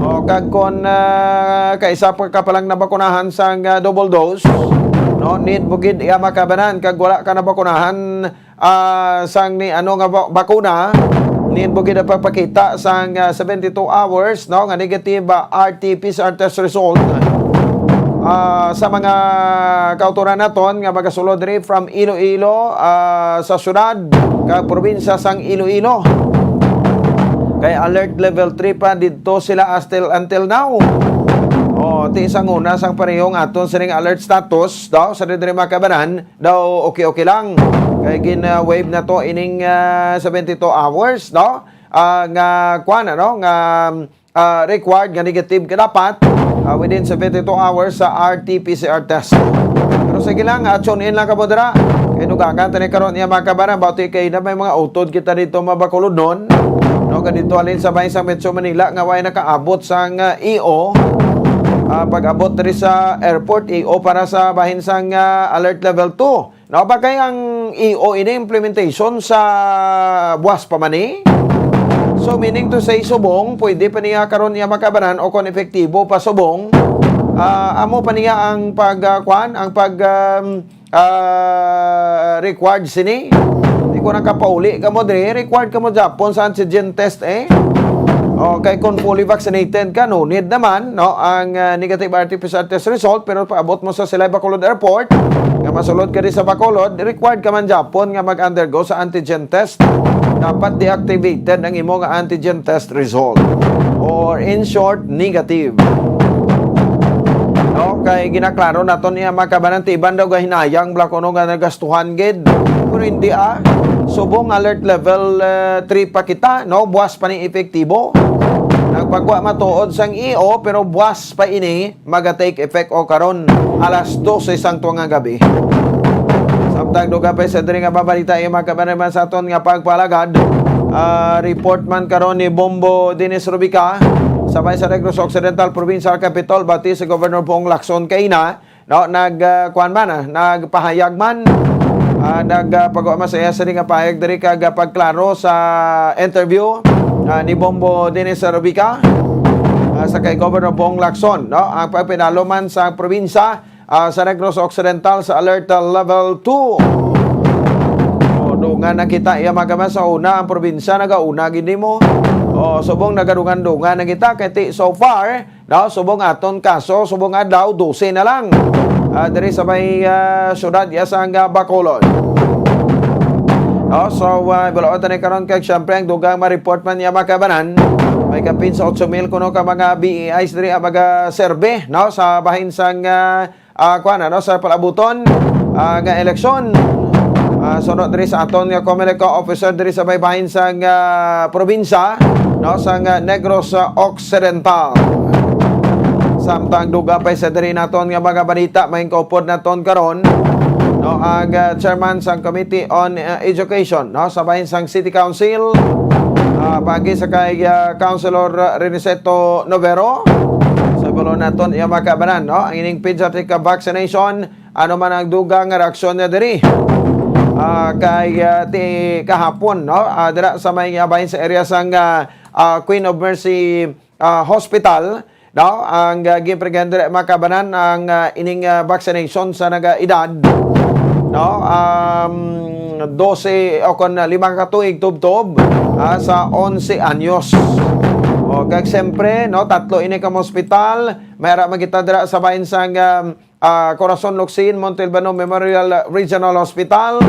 O, kag kung ah, kaisa pa ka pa lang nabakunahan sang ah, double dose, no, need mo gid iya mga kabanan, kag wala ka nabakunahan ah, sang ni ano nga ba- bakuna, need mo gid ang pagpakita sang ah, seventy-two hours, no, nga negative ah, R T P C R test result. Ah, sa mga kauturan naton nga magasulod diri from Iloilo ah, sa syudad kag probinsya sang Iloilo, kay alert level three pa didto sila until until now. O, ti sang una sang parehong aton sining alert status daw sa diri mga kabanan, daw okay-okay lang. Kay gin-waive na to ining ah, seventy-two hours, no? Ah, nga kuan, ano, nga ah, required nga negative ka dapat ah, within seventy-two hours sa R T P C R test. Pero sige lang, ah, tune in lang kamo dira. Kay dugangan tani karon niya mga kabanan, bati kay na may mga utod kita dito mabakulod nun. No, kadito alin sa bahin sa Metro Manila nga way nakaabot sang ah, E O. Ah, pag-abot diri sa airport, E O para sa bahin sang ah, alert level two. No, bagay ang E O ini implementation sa buwas pa man ni. So, meaning to say, subong, pwede pa niya karon iya makabanan o kung epektibo pa subong, ah, amo pa niya ang pag, ah, kwan, ang pag, um, ah, required sini. Di ko nakapauli ka mo diri, required ka mo Japon sa antigen test eh. Okay, kung fully vaccinated ka, no need naman, no, ang ah, negative R T P C R test result, pero paabot mo sa Silay Bacolod Airport, nga masulod ka di sa Bacolod, required ka man Japon nga mag-undergo sa antigen test. Dapat deactivated ang imo nga antigen test result. Or in short, negative. No, kay ginaklaro naton niya mga kabanan, ti iban daw gahinayang bala kuno nga nagastuhan gid. Pero hindi ah. Subong alert level ah, three pa kita, no? Buwas pa ni epektibo. Nagpagwa matuod sang E O, pero buwas pa ini maga-take effect o karon alas dose sang tuwa nga gabi. Samtang dugang pa sa diri nga babalita, yung mga kabanan sa aton nga pagpalagad, ah, report man karon ni Bombo Dennis Rubica sa may sa Negros Occidental Provincial Capitol, bati si Governor Bong Lacson kaina, no, nag ah, kuan man ah, nagpahayag man, ah, nag ah, pagawa man sa iya sini nga pahayag diri kag ah, pagklaro sa interview ah, ni Bombo Dennis Rubica ah, sa kay Governor Bong Lacson, no, ang pagpinalo man sa probinsya ah, sa Negros Occidental sa Alert Level two. O, dungan na kita, iya, mga kabanan, sa una, ang probinsya nagauna gid nimo. O, subong nagadungan-dungan na kita, kay ti, so far, no, subong aton kaso, subong adlaw, dose na lang. Ah, diri sa may ah, syudad, iya, sang ah, Bacolod. No, so, uh, bulaon tani karon kag syempre ang dugang ma-report man niya mga kabanan. May kapin sa otso mil kuno ka mga B E Is diri ang mga serbe, no, sa bahin sang ah, ah, kuan, ano, sa palabuton ah, nga eleksyon. Ah, sunod diri sa aton nga Comelec officer diri sa may bahin sang ah, probinsya, no, sang ah, Negros ah, Occidental. Samtang dugang pa sa diri naton nga mga balita, may kaupod naton karon, no, ang ah, chairman sang Committee on ah, Education, no, sa bahin sang City Council, ah, pagi sa kay ah, Councilor Reniceto Novero. Sa bulo naton iya mga kabanan, no, ang ining pediatric vaccination, ano man ang dugang nga reaksyon niya diri? Ah, kay ah, ti kahapon, no, ah, dira sa may ah, bahin sa area sang ah, ah, Queen of Mercy ah, Hospital, no, ang ah, ginpregahan diri mga kabanan ang ah, ining ah, vaccination sa nag-edad, no, um, dose o kon lima ka tuig tubtob ah, sa onse anyos. O, kag siyempre, no, tatlo ini ka mga ospital, may ara man kita dira sa bahin sang um, ah, Corazon Locsin Montalbano Memorial Regional Hospital.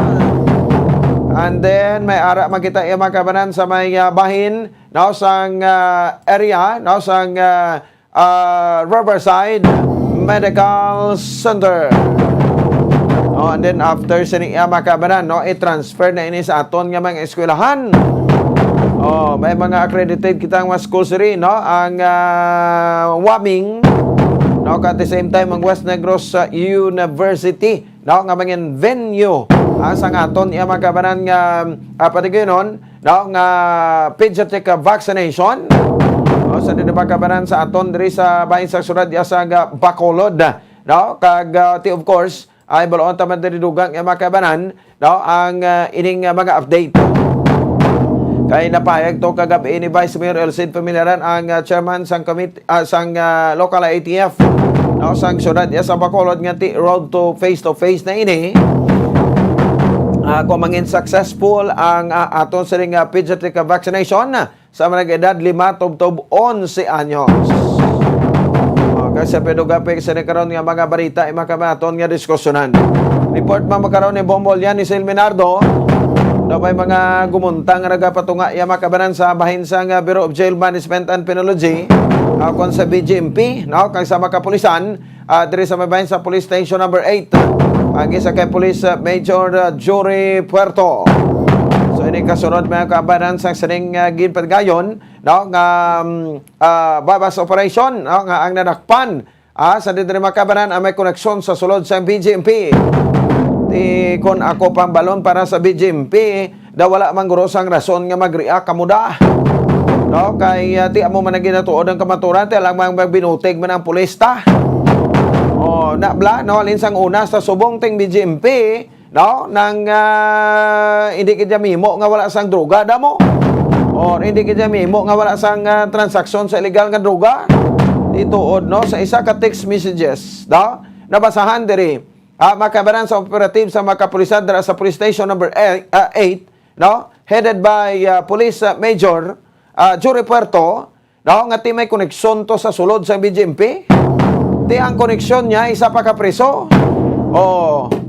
And then may ara man kita iya mga kabanan sa may ah, bahin no, sang, ah, area, no, sang, ah, ah, Riverside Medical Center. Oh, and then after sini, ah, mga kabanan, no, i-transfer na ini sa aton nga mga eskwelahan. Oh, may mga accredited kita nga mga schools rin, no? Ang, ah, Waming, no? At the same time, ang West Negros, ah, University, no? Nga mangin venue, ah, sang aton iya mga kabanan nga, ah, patiguynon, no? Nga pediatric, ah, vaccination. No? Sa dito mga kabanan sa aton diri sa bahin sa syudad iya sa, ah, Bacolod, no? Kag, ah, ti, of course, ay balon ta man diri dugang iya mga kabanan, no, ang, ah, ining, ah, mga update. Kay napahayag to kagabi ni Vice Mayor Elcid Familiaran, ang, ah, chairman sang committee, ah, sang, ah, local I A T F, no, sang syudad iya sa Bacolod nga ti road to face to face na ini. Ah, kung mangin successful ang, ah, aton sining, ah, pediatric, ah, vaccination, sa mga edad lima tubtob onse anyos. Okay, sa pedugapig sa karon nga mga balita, ay makamaton nga diskusyonan. Report man makaron ni Bombo Lian ni Sil Minardo, daw may mga gumuntang nga nagapatunga iya makabanan sa bahin sang, ah, Bureau of Jail Management and Penology, ah, kon sa B J M P, no, kag sa mga kapulisan, ah, diri sa may bahin sa Police Station Number Eight. Ang isa kay Police, ah, Major, ah, Jury Puerto. So, ini kasunod, mga kabanan, sa sining, ah, ginpadayon, no, nga, um, ah, buy-bust operation, no, nga ang nadakpan, ah, sa diri, mga kabanan, ang may koneksyon sa sulod sa B J M P. Ti, kon ako pang balon para sa B J M P, da wala man guro sang rason nga mag-react kamo da. No, kay, ah, ti amo man ang ginatuod ang kamaturan, ti alang man magbinutig man ang pulis ta. Oh, na bla, no, halin sang una sa subong ting B J M P, no, nang, ah, hindi kita mimo nga wala sang droga, damo. Or hindi kita mimo nga wala sang, ah, transaksyon sa illegal nga droga. Ituod, no, sa isa ka text messages, no, nabasahan diri, ah, makabaran sa operative sa mga kapulisan dira sa Police Station Number eight, ah, eight, no, headed by, ah, Police, ah, Major, ah, Jory Puerto, no, nga ti may koneksyon to sa sulod sa B J M P. Ti ang koneksyon niya isa pa ka preso. O,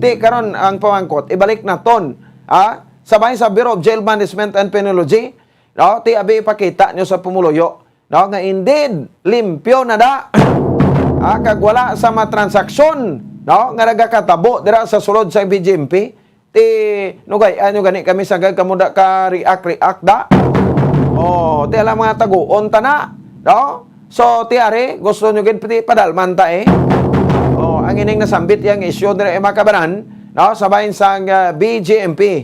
ti karon ang pamangkot, ibalik naton, ah, sa bahin sa Bureau of Jail Management and Penology, no, ti abi ipakita nyo sa pumuluyo, no, nga indeed limpyo na da, ah, kag wala sa mga transaksyon, no, nga nagakatabo dira sa sulod sa B J M P. Ti, nugay-an nyo gani kami sa gag kamo da ka react-react da. Oh, ti alang mga taguon ta na, no? So, ti ari, gusto nyo gid ti padalman ta, eh. Oh, ang ining nasambit yang isyu diri, eh, mga kabanan, no? Sa bahin sang, ah, B J M P.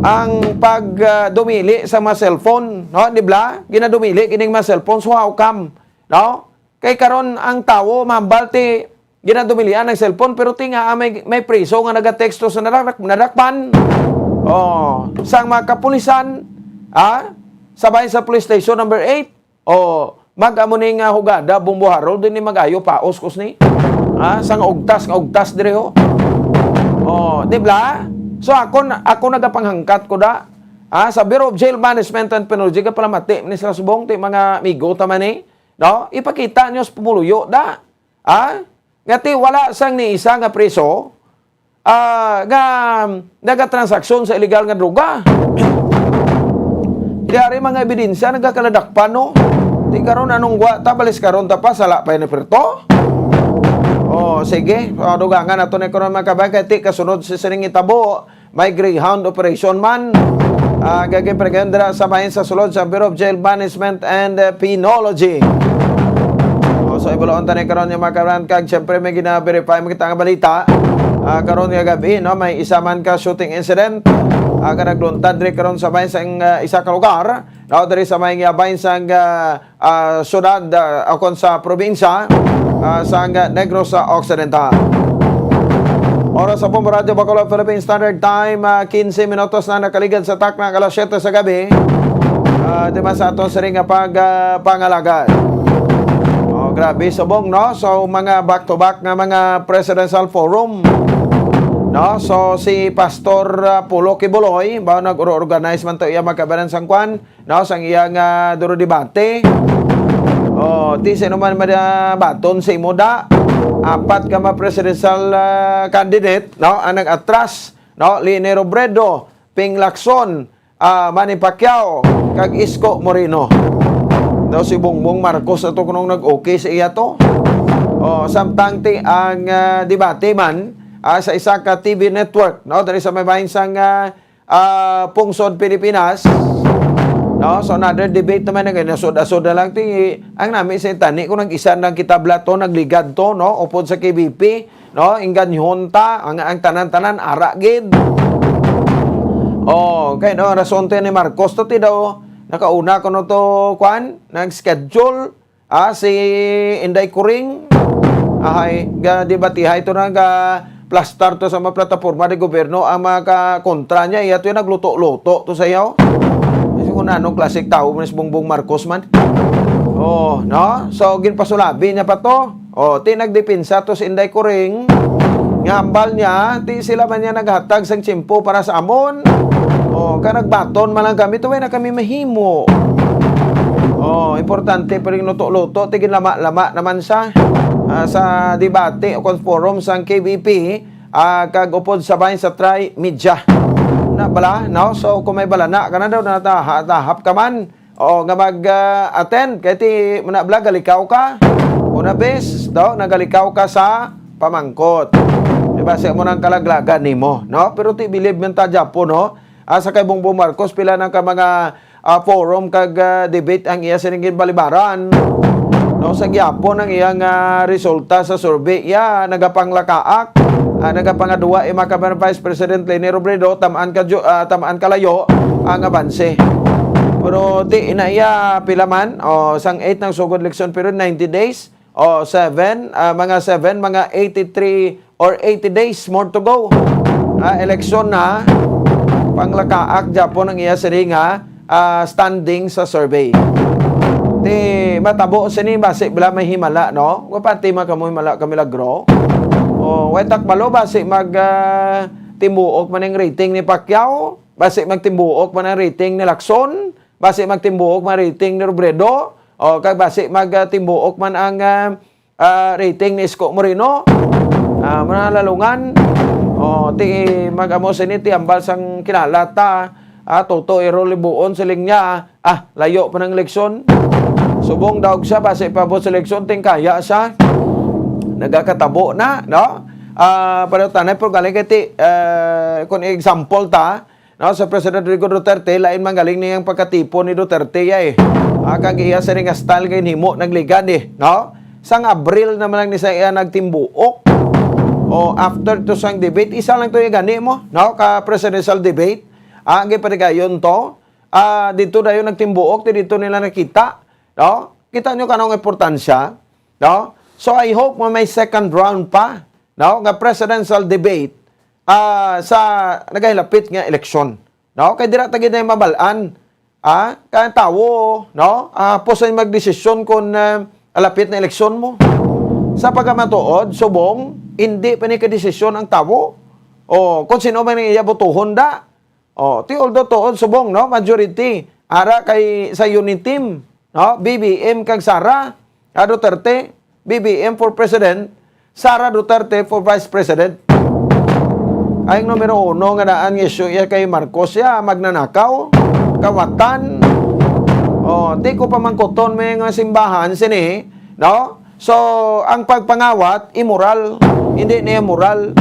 Ang pag, ah, dumili sa mga cellphone, no? Di bla? Ginadumili kining mga cellphone. So, how come, no? Kay karon ang tawo mahambal ti ginadumilian ang cellphone, pero ti nga, ah, may, may preso nga nagateksto sa nadak-, nadakpan. Oh, sang mga kapulisan, ah, sa bahin sa Police Station Number Eight. Oh, mag-amo ni nga hugada, Bombo Harold, din ni mag-ayo paos kus ni. Ah, sang ugtas nga ugtas diri ho. Oh, di bla? So ako na, ako nagapanghangkat ko da. Ah, sa Bureau of Jail Management and Penology, kapalamati ni sa subong ti mga amigo ta man ni. No? Ipakita nyo sa pumuluyo da. Ah? Nga ti wala sang ni isa nga preso, ah, nga nagatransaksyon sa illegal nga droga. Ti ari mga ebidensya nagakaladakpan, no? Ti karon anong gwa ta, balis karon ta pa, sala pa ini perto? Oh, sige. Oh, dugangan nato ni karon, mga kabayan, kay ti kasunod sa sining itabo, may Greyhound operation man. Ah, gagin pa rin dira sa bahin sa sulod sa Bureau of Jail Management and, uh, Penology. Oh, so, ibulon ta ni karon yung mga karan kag, syempre, may gina-verify mo kita nga balita. Ah, karon nga gabi, no, may isa man ka shooting incident, ah, nga nagluntad diri karon sa bahin sa, uh, isa ka lugar, no, diri sa may, uh, bahin sa, uh, ah, syudad, ah, o kon sa probinsya, ah, sa Negros Occidental. Oras sa Bombo Radyo Bacolod Philippine Standard Time, ah, quince minutos na nakaligad sa takna nga alas siyete sa gabi. Ah, di man sa aton siring nga pag, ah, pangalagad. Oh, grabe, subong, no? So, mga back-to-back nga mga presidential forum, no? So, si Pastor, ah, Pulo Kibuloy, ba, nag-organize man to iya, mga kabanan, sang kwan, no, sang iya nga duro debate. Oh, ti sino man madabaton sa imo da? Apat ka mga presidential, ah, candidate, no, ang nag-atras, no, Leni Robredo, Ping Lacson, ah, Manny Pacquiao, kag Isko Moreno. Daw si Bongbong Marcos ato kunong nag-okay sa iya to. Oh, samtang ti ang, ah, debate man, ah, sa isa ka T V network, no, diri sa may bahin sang, ah, ah, pungsod Pilipinas. No? So, another debate naman na ganyan. Nasod-asod na lang ti, ang nami sa tani kung nag-isa lang kita blato, nagligad to, no? Upod sa K B P, no? Inganhon ta, ang, ang tanan-tanan, ara gid. Oh, kay no, rason to ni Marcos to, ti daw, nakauna ko no to, kwan, nag-schedule, Ah, si Inday Kuring, ahay, ga, di ba, tihay to na ga plastar to sa mga plataporma di gobyerno ang mga ka-, kontra niya, iya to yung nagluto-luto to sa iyo. Kasi kung anong klaseng tao mo si Bongbong Marcos man. Oh, no? So, ginpasulabi niya pa to. Oh, ti nagdepensa to si Inday Kuring. Nga hambal niya, ti sila man niya naghatag sang tiyempo para sa amon. Oh, ka nagbaton man lang kami, to way na kami mahimo. Oh, importante pa rin luto-luto, ti ginlama-lama naman sa, ah, sa debate o kon forum sang K B P, ah, kag upod sa bahin sa Tri Media. Na bala, no? So, kung may balana ka na daw, natahap ka man, o nga mag, ah, attend, kay ti, muna bala, galikaw ka, una bes, daw, nagalikaw ka sa pamangkot. Di ba, siya mo nang kalaglagan nimo, no? Pero ti, bilib man ta, Japo, no? Ah, sa kay Bongbong Marcos, pila na ka mga, ah, forum kag, ah, debate ang iya sining ginbalibaran. No, sa gyapon ang iyang, ah, resulta sa survey, iya nagapanglakaak, ah, nagapangaduwa, eh, mga kabayan, Vice President Leni Robredo, tamaan ka ju-, ah, tamaan kalayo ang abanse. Pero ti ina iya pila man, oh, sang eight nang sugod election period, ninety days. O, seven, ah, mga seven, mga eighty-three or eighty days more to go. Ah, eleksyon na, panglakaak gyapon ang iya siring nga, ah, standing sa survey. Ti matabo sini, basi bala may himala, no? Wa pa ti man kamo himala ka milagro. O, way takbalo, basi mag, ah, timbuok man ang rating ni Pacquiao, basi magtimbuok man ang rating ni Lacson, basi magtimbuok man rating ni Robredo, o kag basi mag, ah, timbuok man ang, ah, ah, rating ni Isko Moreno. Ah, mga lalungan, o ti mag-amo sini ti ambal sang kilala ta, ah, Toto Ero Libuon, siling niya, ah, layo pa ng eleksyon. Subong daog siya, basi paabot sa eleksyon, tingkaya siya. Nagakatabo na, no? Ah, pero tanay, pero galing kay ti, ah, kung example ta, no, sa President Rodrigo Duterte, lain man galing niyang pagkatipo ni Duterte, ya, eh. Ah, kag iya sining nga style kay himo nagligad, eh, no? Sang Abril naman lang ni sa iya nagtimbuok. O, after to sang debate, isa lang to yung gani mo, no? Ka presidential debate. Ah, ang gipatigayon to. Ah, dito dayon nagtimbuok, ti dito nila nakita, no? Kita nyo kanong importansya, no? So, I hope nga may second round pa, no? Nga presidential debate, ah, sa nagahilapit nga eleksyon, no? Kay dira ta gid na mabal-an, ah, kay ang tawo, no? Ah, hapos na magdesisyon kung, ah, lapit na eleksyon mo. Sa pagkamatuod, subong, hindi pa ni kadesisyon ang tawo. O, kung sino man ang iya botohon da. O, ti although tuod subong, no? Majority. Ara kay sa Uniteam, no? B B M kag Sara, ah, Duterte, B B M for President, Sara Duterte for Vice President. Ay, ang numero uno nga daan nga issue iya kay Marcos, ya, magnanakaw, kawatan. O, ti ko pamangkuton may nga simbahan sini, no? So, ang pagpangawat, immoral. Hindi niya moral.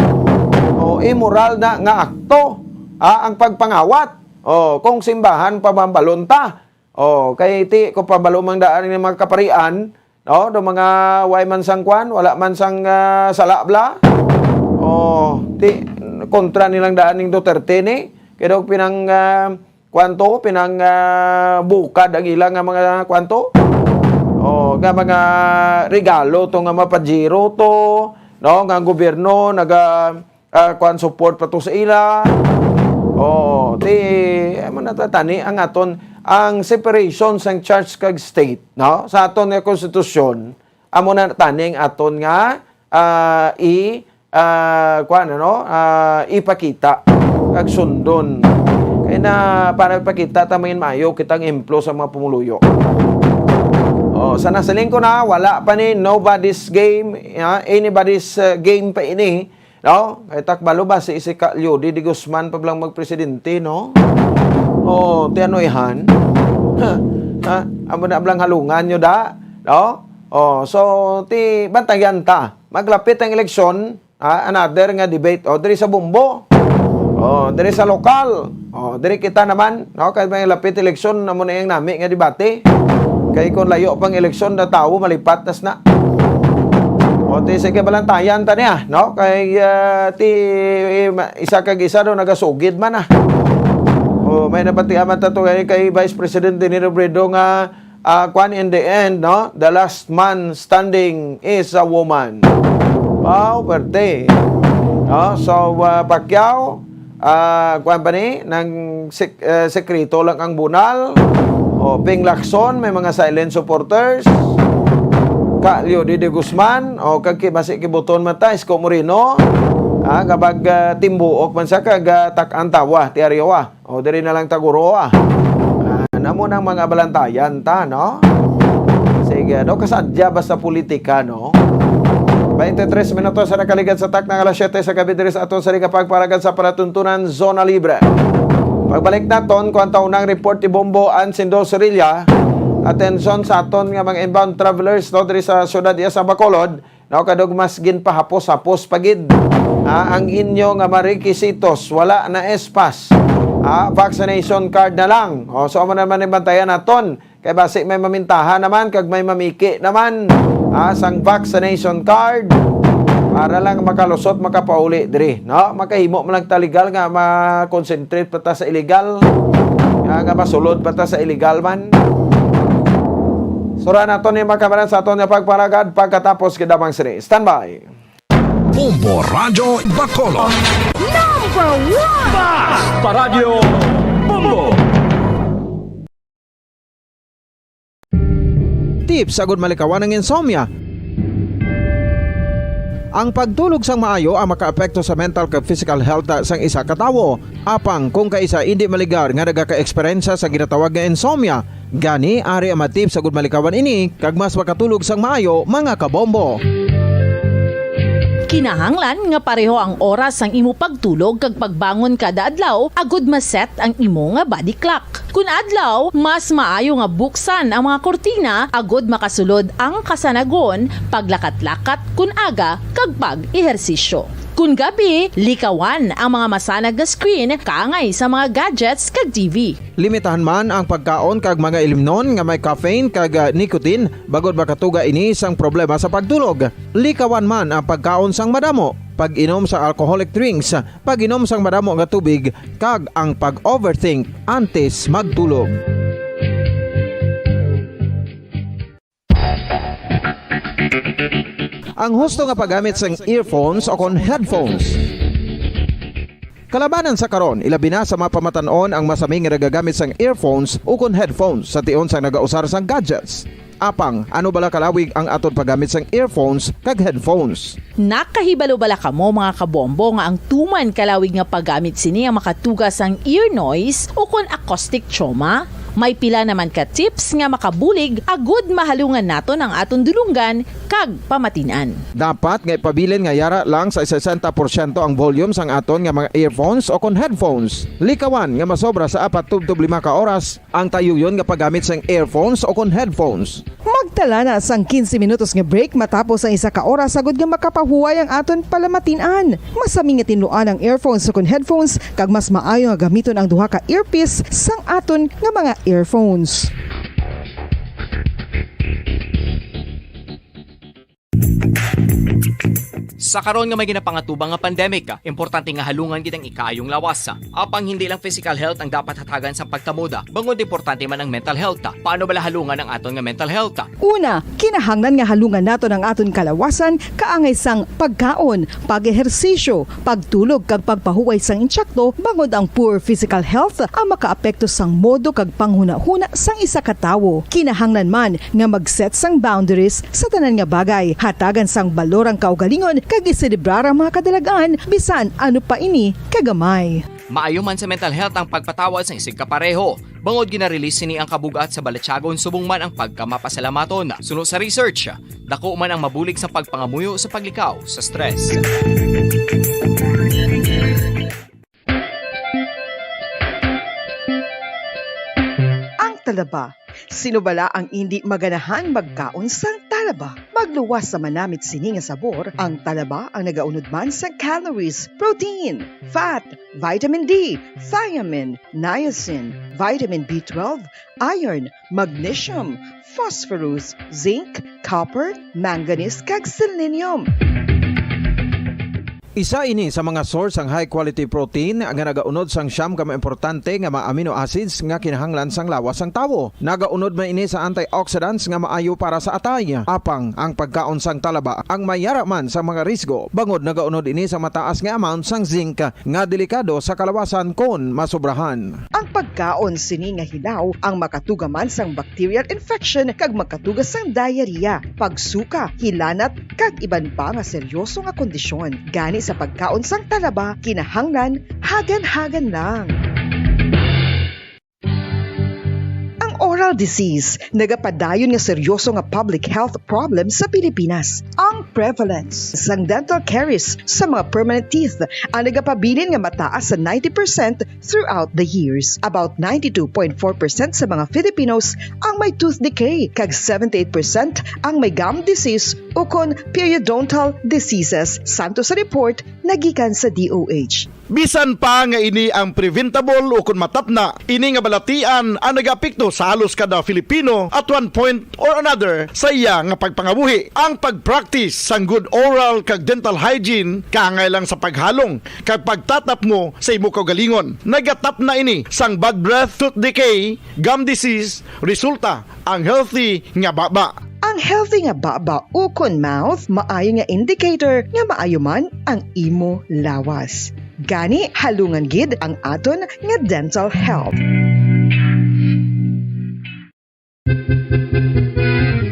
O, immoral na nga akto. Ah, ang pagpangawat. O, kung simbahan, pamambalon ta. O, kay ti, kung pambalon mang daan ng mga kaparian, no, do mga way man sang kwan, wala man sang, ah, sala bla. O, ti, kontra nilang daan ning Duterte ni. Kaya daw pinang, ah, kwanto, pinang, ah, bukad ang ilang nga mga kwanto. O, nga mga regalo to nga mga Pajero to, no, nga ang gobyerno naga, ah, kwan, support pa to sa ila. O, ti, amo na ta tani ang aton, ang separation sang church kag state, no? Sa aton nga konstitusyon, amo na tani ang aton nga, ah, i, ah, kuwan, ano, ah, ipakita kag sundon. Kay na, para ipakita ta mangin maayo kitang ehemplo sa mga pumuluyo. O, sa nasiling ko na, wala pa ni nobody's game, ah, anybody's, ah, game pa ini, no? Kay takbalo ba si, si Ka-, Leody de Guzman pa blang magpresidente, no? O, ti ano ihan? Ha? Amo na bala ang halungan nyo da, no? Oh, so, ti, bantayan ta. Maglapit ang eleksyon, ah, another nga debate. O, diri sa Bombo. O, diri sa lokal. O, diri kita naman, no? Kay may lapit eleksyon, amo na yung nami nga debate. Kay kung layo pang eleksyon, na tawo, malipat nas na. O, ti, sige, balantayan ta niya, no? Kay, ah, ti, ma-, isa kag isa daw nagasugid man, ah. O, may nabatian man ta to kay, kay Vice President Denny Robredo nga, ah, kwan, in the end, no? The last man standing is a woman. Wow, perte. No? So, ah, Pacquiao, ah, kwan pa ni, nang sek-, eh, sekreto lang ang bunal. O, Ping Lacson, may mga silent supporters. Ka Leody de Guzman, o, kag ki-, basi kibuton man ta, Isko Moreno. Ah, nga bag, ah, timbuok man sa kag, ah, tak-an tawa, ti Arioa. O, diri na lang taguro, ah. Ah, namo nang mga balantayan ta, no? Sige, no? Kasadya basta politika, no? Twenty-three minutos sa nakaligad sa tak ng alas siyete sa gabi diri sa aton sa Liga Pagparagan sa Palatuntunan, Zona Libre. Pagbalik naton, kuwan ta unang report ni Bombo Ansindo Sorilla. Atensyon sa aton nga mga inbound travelers, no, diri sa siyudad iya sa Bacolod. No, kadug mas ginpahapos-hapos pa gid, ah, ang inyo nga mga requisitos, wala na S-Pass. Ah, vaccination card na lang. O, so, amo naman ang bantayan naton. Kay basi may mamintahan naman, kag may mamiki naman, ah, sang vaccination card. Para lang makalusot, makapauli diri, no? Makahimo man lang ta legal nga ma-concentrate pa ta sa illegal. Nga, nga masulod pa ta sa illegal man. Sura naton ni mga kamaran sa aton nga pagparagad pagkatapos gid lamang sini. Standby. Bombo Radyo Bacolod. Number one! Bas Paradyo Bombo. Tips agud malikawan ang insomnia. Ang pagtulog sang maayo ang makaapekto sa mental kag physical health sang isa ka tawo. Apang kung kaisa indi maligar nga nagaka-eksperyensya sa ginatawag nga insomnia, gani ari ang mga tips agud malikawan ini kag mas makatulog sang maayo, mga kabombo. Kinahanglan nga pareho ang oras sang imo pagtulog kag pagbangon kada adlaw agud ma-set ang imo nga body clock. Kun adlaw, mas maayo nga buksan ang mga kurtina agud makasulod ang kasanagon, paglakat-lakat kun aga, kag pag-ehersisyo. Kun gabi, likawan ang mga masanag nga screen kaangay sa mga gadgets kag T V. Limitahan man ang pagkaon kag mga ilimnon nga may caffeine kag, ah, nicotine, bangod makatuga ini sang problema sa pagtulog. Likawan man ang pagkaon sang madamo, pag-inom sa alcoholic drinks, pag-inom sang madamo nga tubig, kag ang pag-overthink antes magtulog. Ang husto nga paggamit sang earphones o kon headphones. Kalabanan sa karon, ilabi na sa mga pamatan-on ang masami nga nagagamit sang earphones o kon headphones sa tion sang nagausar sang gadgets. Apang, ano bala kalawig ang aton paggamit sang earphones kag headphones? Nakahibalo bala kamo, mga kabombo, nga ang tuman kalawig nga paggamit sini ang makatuga sang ear noise o kon acoustic trauma? May pila naman ka tips nga makabulig agud mahalungan naton ang aton dulonggan kag pamatin-an. Dapat nga ipabilin nga yara lang sa sesenta porsyento ang volume sang aton nga mga earphones o kon headphones. Likawan nga masobra sa apat tubtob lima ka oras ang tayuyon nga paggamit sang earphones o kon headphones. Magtala na sang quince minutos nga break matapos ang isa ka oras, agud nga makapahuway ang aton palamatin-an. Masami nga tinluan ang earphones o kon headphones, kag mas maayo nga gamiton ang duha ka earpiece sang aton nga mga earphones. Sa karon nga may ginapangatubang nga pandemic, importante nga halungan gid ang ikaayong lawas. Apang hindi lang physical health ang dapat hatagan sa pagtamod, bangod importante man ang mental health. Paano bala halungan ang aton nga mental health? Una, kinahanglan nga halungan naton ang aton kalawasan kaangay sang pagkaon, pag-ehersisyo, pagtulog kag pagpahuway sang insakto, bangod ang poor physical health ang makaapekto sang modo kag panghunahuna sang isa ka tawo. Kinahanglan man nga mag-set sang boundaries sa tanan nga bagay, hatagan sang balor ang kaugalingon kag iselebrar ang mga kadalag-an bisan ano pa ini kagamay. Maayo man sa mental health ang pagpatawad sang isigkapareho, bangod gina-release sini ang kabug-at sa balatyagon subong man ang pagkamapasalamaton. Suno sa research, dako man ang mabulig sa pagpangamuyo sa paglikaw sa stress. Ang Talaba. Sino bala ang indi maganahan magkaon sang talaba? Magluwas sa manamit sini nga sabor, ang talaba ang nagaunod man sang calories, protein, fat, vitamin D, thiamine, niacin, vitamin B twelve, iron, magnesium, phosphorus, zinc, copper, manganese, kag selenium. Isa ini sa mga source sang high quality protein nga nagaunod sang siyam ka mga importante nga mga amino acids nga kinahanglan sang lawas sang tawo. Nagaunod man ini sa antioxidants nga maayo para sa atay. Apang ang pagkaon sang talaba ang mayara man sa mga risgo, bangod nagaunod ini sa mataas nga amount sang zinc nga delikado sa kalawasan kon masobrahan. Ang pagkaon sini nga hilaw ang makatuga man sang bacterial infection kag makatuga sang diarrhea, pagsuka, hilanat, kag iban pa nga seryoso nga kondisyon. Gani sa pagkaon sang talaba, kinahanglan hagan-hagan lang. Ang oral disease nagapadayon nga seryoso nga public health problem sa Pilipinas. Ang prevalence sang dental caries sa mga permanent teeth ang nagapabilin nga mataas sa ninety percent throughout the years. About ninety-two point four percent sa mga Filipinos ang may tooth decay, kag seventy-eight percent ang may gum disease ukon periodontal diseases, santo sa report nagikan sa D O H. Bisan pa nga ini ang preventable ukon matapna, ini nga balatian ang nagaapekto sa halos kada Filipino at one point or another sa iya nga pagpangabuhi. Ang pag-practice sang good oral kag dental hygiene kaangay lang sa paghalong kag pagtatapngo sa imo kaugalingon. Nagatapna ini sang bad breath, tooth decay, gum disease, resulta ang healthy nga baba. Ang healthy nga baba ukon mouth maayo nga indicator nga maayo man ang imo lawas. Gani, halungan gid ang aton nga dental health.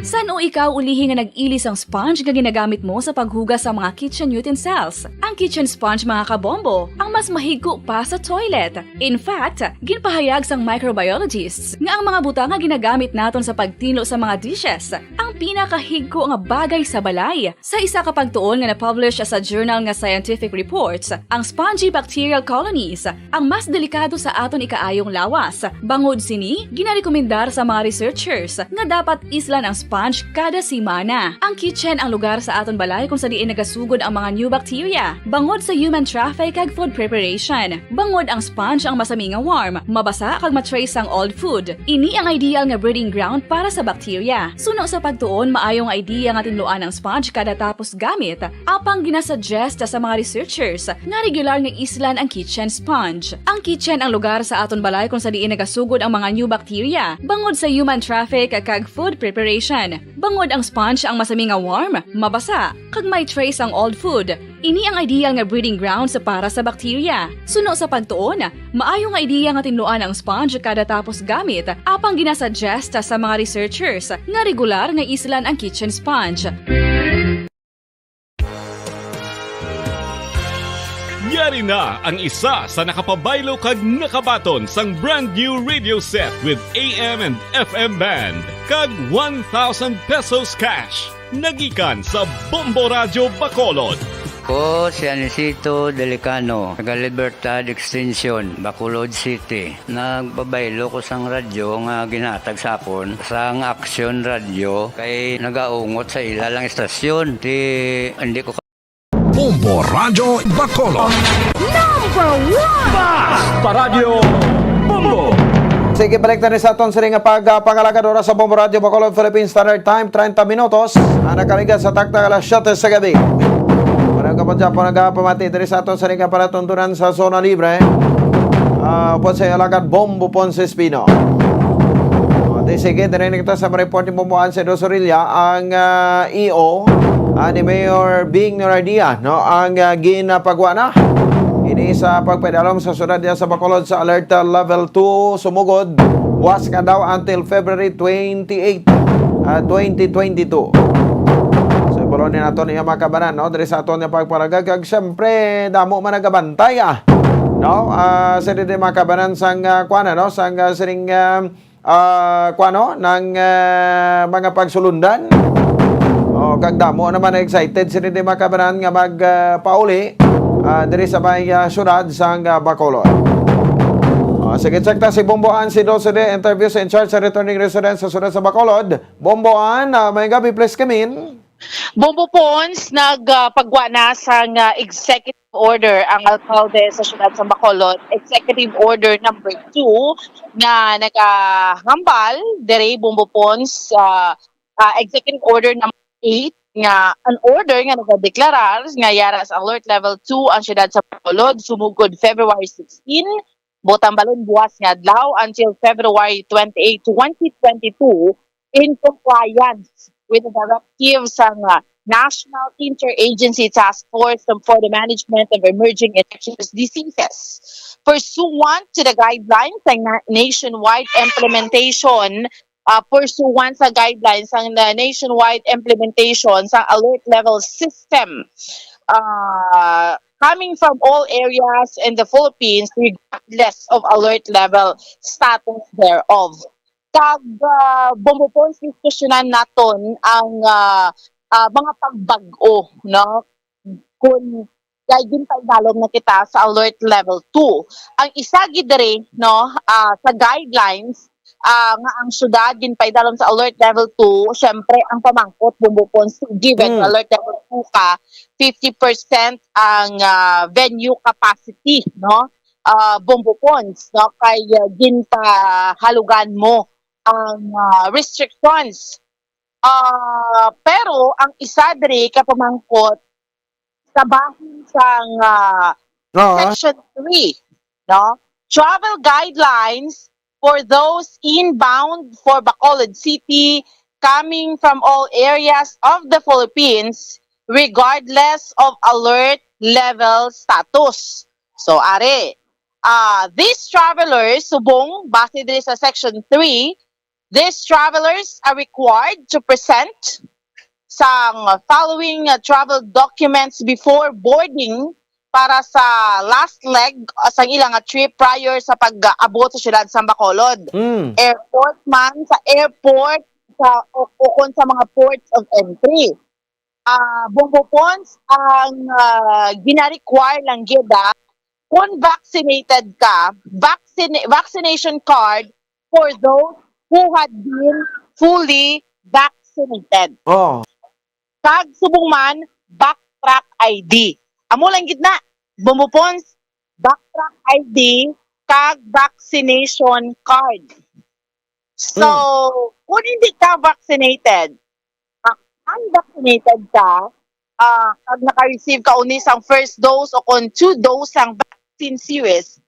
San-o ikaw ulihi nga nag-ili sang sponge nga ginagamit mo sa paghugas sa mga kitchen utensils? Ang kitchen sponge, mga kabombo, ang mas mahigko pa sa toilet. In fact, ginpahayag sang microbiologists nga ang mga butang nga ginagamit naton sa pagtinlo sa mga dishes ang pinakahigko nga bagay sa balay. Sa isa ka pagtuon nga na-publish sa journal nga Scientific Reports, ang spongy bacterial colonies ang mas delikado sa aton ikaayong lawas. Bangod sini, ginarekomendar sa mga researchers nga dapat islan ang sponge kada semana. Ang kitchen ang lugar sa aton balay kung sa diin nagasugod ang mga new bacteria. Bangod sa human traffic kag food preparation, bangod ang sponge ang masami nga warm, mabasa kag ma-trace ang old food. Ini ang ideal nga breeding ground para sa bacteria. Suno sa pagtuon, maayo nga idea nga tinluan ang sponge kada tapos gamit. Apang ginasuggest sa mga researchers nga regular nga islan ang kitchen sponge. Ang kitchen ang lugar sa aton balay kung sa diin nagasugod ang mga new bacteria, bangod sa human traffic kag food preparation. Bangod ang sponge ang masami nga warm, mabasa, kag may trace ang old food. Ini ang ideal nga breeding grounds para sa bacteria. Suno sa pagtuon, maayo nga idea nga tinluan ang sponge kada tapos gamit, apang ginasuggest sa mga researchers nga regular nga islan ang kitchen sponge. Yari na ang isa sa nakapabaylo kag nakabaton sang brand new radio set with A M and F M band kag one thousand pesos cash. Nagikan sa Bombo Radyo Bacolod. Ko si Anisito Delicano, taga Libertad Extension, Bacolod City. Nagpabaylo ko sang radyo nga ginhatag sa akon sang Action Radio kay nagaungot sa ila lang istasyon. Ti, hindi ko Bombo Radyo Bacolod. Number one! Bas! Paradyo Bombo! Sige, balik na rin sa aton siring nga pag, ah, pangalagad oras sa Bombo Radyo Bacolod, Philippine Standard Time, treinta minutos. Ang nakaligas sa taktak alas siyete sa gabi. Para ka pa dyan po nagapamati diri sa aton siring nga palatuntunan sa Zona Libre. Ah, po sa alagad Bombo Ponce Espino. O, di sige, diri na kita sa report ni Bombo Anse Dosorilla, ang, ah, E O, ah, ni Mayor Bing Norardia, no, ang, ah, ginapagwa na. Ini sa pagpadalom sa syudad niya sa Bacolod sa Alert Level two, sumugod. Was ka daw until February twenty-eight, ah, twenty twenty-two. So, ibulon ni nato niya mga kabanan, no? Diri sa aton nga pagparagag, kag siyempre, damo man nagabantay, ah. No? Ah, sa dito mga kabanan sang, ah, kuwan, ano? Sang, ah, siring, ah, ah, kuwan, no? Nang, ah, mga pagsulundan. O, kag damo naman na excited sa dito mga kabanan nga mag, ah, pauli, ah, diri sa may, ah, syudad sang, ah, Bacolod. O, Ah, sige, check ta si Bombo Ann, si Dose de, interview sa in-charge sa returning residents sa siyudad sa Bacolod. Bombo Ann, ah, may gabi, please come in. Bombo Pons nagpagwa na sang executive order ang alkalde sa siyudad sa Bacolod, executive order number two, nga nagahambal diri, Bombo Pons, ah, ah, executive order number eight, nga an order nga nagadeklarar nga yara sa alert level two ang siyudad sa Bacolod sumugod February sixteen, butang balon buwas nga adlaw, until February twenty-eight, twenty twenty-two, in compliance with the directive sang, ah, National Interagency Task Force for the Management of Emerging Infectious Diseases. Pursuant to the guidelines sang na-, nationwide implementation, ah, pursuant sa guidelines sang na-, nationwide implementation sa alert level system, ah, coming from all areas in the Philippines regardless of alert level status thereof. Kag, ah, Bombo Pons, diskusyonan naton ang, ah, ah, mga pagbag-o, no? Kung kay ginpaidalom na kita sa alert level two. Ang isa gid diri, no, ah, sa guidelines, ah, nga ang syudad ginpaidalom sa alert level two, syempre ang pamangkot, Bombo Pons, given Mm. alert level two ka, fifty percent ang, ah, venue capacity, no? Ah, Bombo Pons, no, kay, ah, ginpahalugan mo ang, ah, restrictions. Ah, pero ang isa diri ka pamangkot sa bahin sang, ah, Oo. Section three, no? Travel guidelines for those inbound for Bacolod City coming from all areas of the Philippines regardless of alert level status. So, are, ah, these travelers, subong, base diri sa Section three, these travelers are required to present sang following, uh, travel documents before boarding para sa last leg, uh, sang ila nga trip prior sa pag-abot sa siyudad sa Bacolod. Mm. Airport man, sa airport, sa, o, o kon sa mga ports of entry. Ah, Bombo Pons, ang, ah, gina-require lang gid, ah, kung vaccinated ka, vaccine-, vaccination card for those who had been fully vaccinated. Oh. Kag subong man, backtrack I D. Amo lang gid na, Bombo Pons, backtrack I D kag vaccination card. So, Mm. kung hindi ka vaccinated, ah, unvaccinated ka, ah, kag naka-receive ka uni sang first dose o kon two dose sang vaccine series,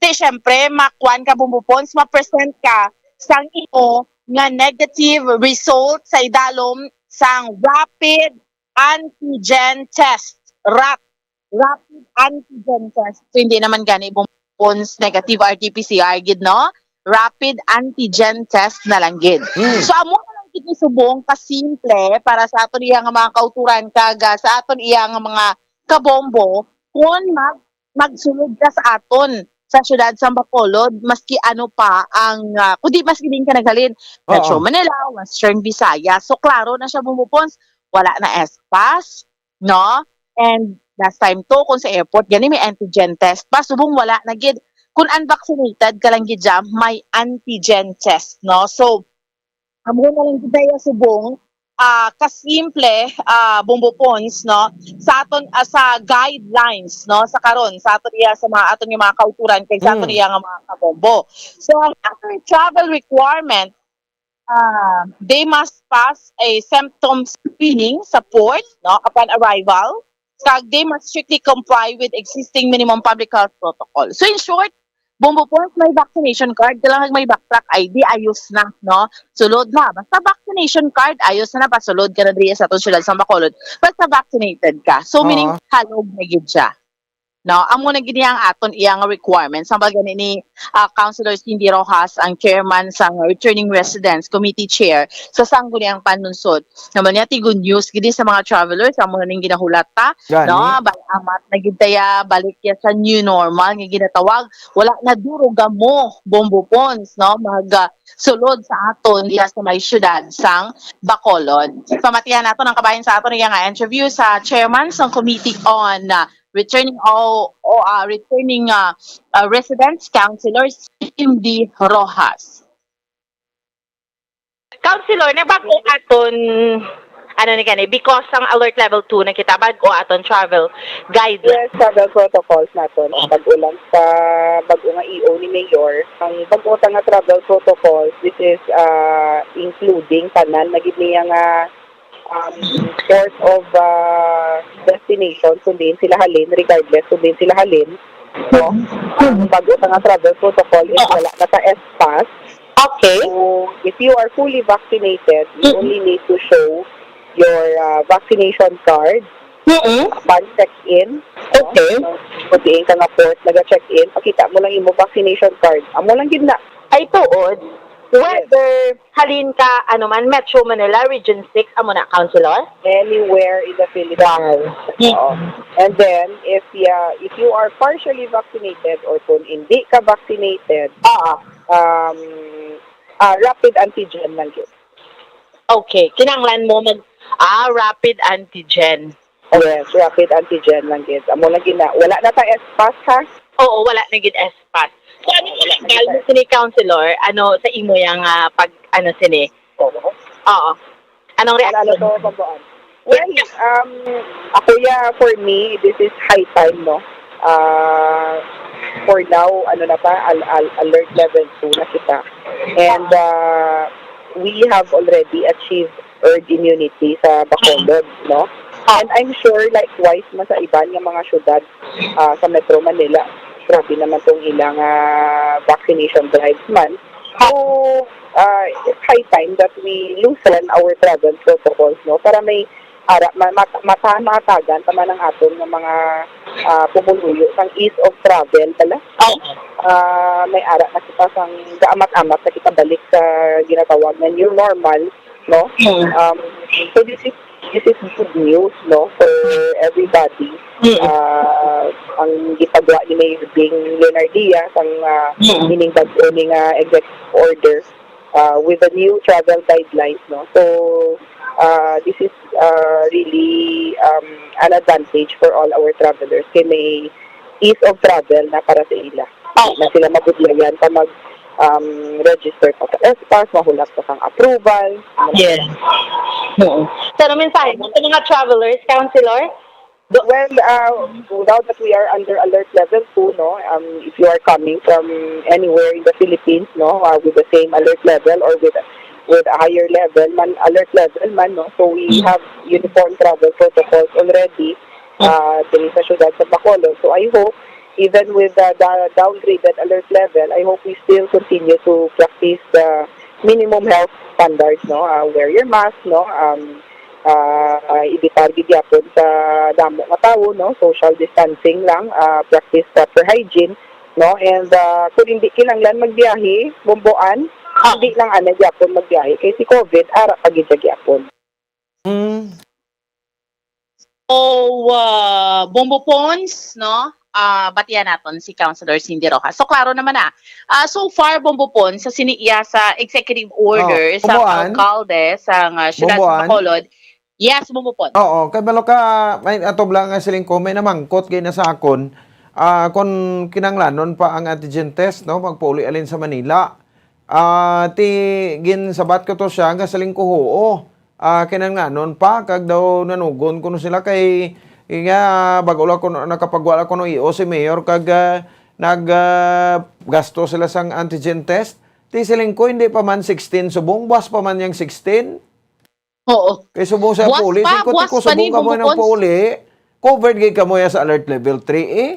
di syempre, makuan ka, Bombo Pons, ma-present ka sang imo nga negative result sa idalom sang rapid antigen test, rat, rapid antigen test. So, hindi naman gani, Bombo Pons, negative R T P C R gid, no? Rapid antigen test na lang gid. Mm. So, amo na lang gid ni subong ka simple para sa aton iya nga mga kauturan kag, ah, sa aton iya nga mga kabombo, kung mag-, magsulod ka sa aton sa siyudad sa Bacolod, maski ano pa ang, ah, kundi maski din ka naghalin, Metro Oo. Manila, Western Visayas. So, klaro na siya, Bombo Pons, wala na S pass, no? And last time to, kung sa airport, gani may antigen test pa. Subong wala na gid. Kung unvaccinated ka lang gid dyan, may antigen test, no? So, amo na lang gid tayo subong, ah, kasimple, ah, Bombo Pons, no? Sa aton, ah, sa guidelines, no? Sa karon, sa aton iya, sa mga aton yung mga kauturan, kay sa aton Mm. iya nga mga kabombo. So, ang other travel requirement, ah, they must pass a symptom screening sa port, no, upon arrival. Kag they must strictly comply with existing minimum public health protocol. So, in short, Bombo Pons, may vaccination card, kailangan may backtrack I D, ayos na, no? Sulod na. Basta vaccination card, ayos na, pasulod ka na diri sa aton siyudad sa Bacolod. Basta vaccinated ka. So, meaning, Oo. halog na gid siya. No, amo na gid ang aton iya nga requirements. Ang baga ni, ah, Councilor Cindy Rojas, ang chairman sa Returning Residents Committee Chair sa Sangguniang Panlunsod. Naman niya, ti good news gid sa mga travelers, amo na ning ginahulat ta, Gani. no? Bal-, amat na gid taya, balik ya sa new normal nga ginatawag. Wala na duro gamo, Bombo Pons, no? Mag, ah, sulod sa aton iya sa may syudad sang Bacolod. Pamatihan nato ang kabahin sa aton iya nga interview sa chairman sang Committee on, ah, Returning all, o, ah, returning, ah, ah, residents, Councilor Cindy Rojas. Councilor, nabag-o aton, ano ni gani, because ang alert level two na kita, bag-o aton travel guidelines. Yes, travel protocols naton. Bag-o lang sa bag-o nga E O ni Mayor. Ang bag-o ta nga travel protocols, this is, ah, including tanan na gid niya nga, um, port of, ah, destination, kung diin sila halin, regardless kung diin sila halin. No? Ang bag-o ta nga travel protocol is wala na ta S pass. Okay. So, if you are fully vaccinated, you Mm. only need to show your, ah, vaccination card Mm-mm. upon check-in. Okay. No? Kung diin ka nga port, naga-check-in, pakita mo lang imo vaccination card. Amo lang gid na. Ay, tuod. Yes. Whether halin ka, ano man, Metro Manila, Region six, amo na, Councilor? Anywhere in the Philippines. Wow. Oo. And then, if ya-, if you are partially vaccinated or kung hindi ka vaccinated, Oo. um, ah, rapid antigen lang yun. Okay, kinahanglan mo mag, ah, rapid antigen. Yes, rapid antigen lang gid. Amo lang gid na. Wala na ta S pass, ha? Oo, wala na gid S pass. So, ano Oo, wala na feedback gid. Sini, Councilor? Ano sa imo yang, ah, pag, ano, sini? Oo. Oo. Anong Ano, ano reaction? To, Bamboan? Well, um, ako, yeah, for me, this is high time, no? Ah, for now, ano na pa, al-, al-, alert level two na kita. And, ah, we have already achieved herd immunity sa Bacolod, no? And I'm sure, likewise, man sa iban nga mga syudad, ah, sa Metro Manila, grabe naman tong ilang, ah, vaccination drives man. So, ah, it's high time that we loosen our travel protocols, no? Para may ara-, ma-, mat-, mata-, matagan pa man ang aton nga mga, ah, pumuluyo sang ease of travel pala. Oo. Ah, may ara na kita sang gaamat-amat na kita balik sa ginatawag nga new normal, no? Mm. Um, so this is, this is good news, no, for everybody. Mm. Ah, ang gipagawa ni Mayor Bing Leonardia sang, ah, Mm. ining bag-o ni nga executive order, ah, with the new travel guidelines, no? So, ah, this is, ah, really, um, an advantage for all our travelers kay may ease of travel na para sa ila. Oh. Na sila mabudlayan pa mag, um, register pa sa S pass, mahulat pa sang approval. Yes. Oo. So, ano mensahe mo sa mga travelers, Councilor? Do- Well, uh, now that we are under alert level two, no, um, if you are coming from anywhere in the Philippines, no, uh, with the same alert level or with, with a higher level man, alert level man, no, so we Mm. have uniform travel protocols already, Mm. uh, diri sa siyudad sa Bacolod. So I hope, even with the, the downgraded alert level, I hope we still continue to practice the minimum health standards, no? Uh, wear your mask, no? Um, ah, ah, evitar gid gyapon sa damo nga tawo, no? Social distancing lang, ah, practice proper hygiene, no? And, ah, kung hindi kinahanglan magbiyahe, Bamboan, Ah. hindi lang anay gyapon magbiyahe kay si COVID ara pa gid siya gyapon. Mm. O, ah, Bombo Pons, no? Ah, batian naton si Councilor Cindy Rojas. So, klaro naman na. Ah, so far, Bombo Pons, sa sini iya sa executive order Oh, sa Bamboan. Alcalde sa, ah, siyudad sa Bamboan. Bacolod. Yes, Bombo Pons. Oo, kay balo ka, may atob lang nga siling ko, may namangkot gay na sa akon, ah, kung kinanglanon pa ang antigen test, no? Magpauli alin sa Manila. Ah, ti, ginsabat ko to siya, nga siling ko, "Huo." Ah, kinanglanon pa, kag daw nanugon kuno sila kay, kay nga, bag-o lang kuno, nakapagwala kuno iyo si Mayor, kag, ah, nag, ah, gasto sila sang antigen test. Ti siling ko, hindi pa man sixteen subong, buwas pa man yang sixteen. Oo. Kay subong sa Buwas puli, pa, singko buwas tiko pa subong ni ka mo Bumbo nang Pons. Puli, covered gid ka mo ya sa alert level three, eh.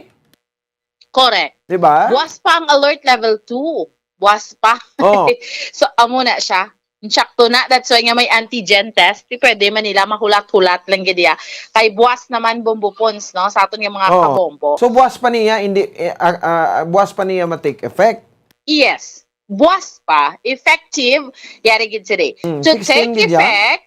Correct. Di ba? Buwas pa ang alert level two. Buwas pa. Oh. So, amo na siya. Insakto na. That's why nga may antigen test. Di pwede man nila mahulat-hulat lang gid ya. Kay buwas naman, Bombo Pons, no? Sa aton nga mga Oh. kabombo. So, buwas pa niya, hindi, eh, ah, ah, buwas pa niya ma-take effect? Yes. Buwas pa, effective, yari gid sila. Mm, To sixteen take gid yan? effect,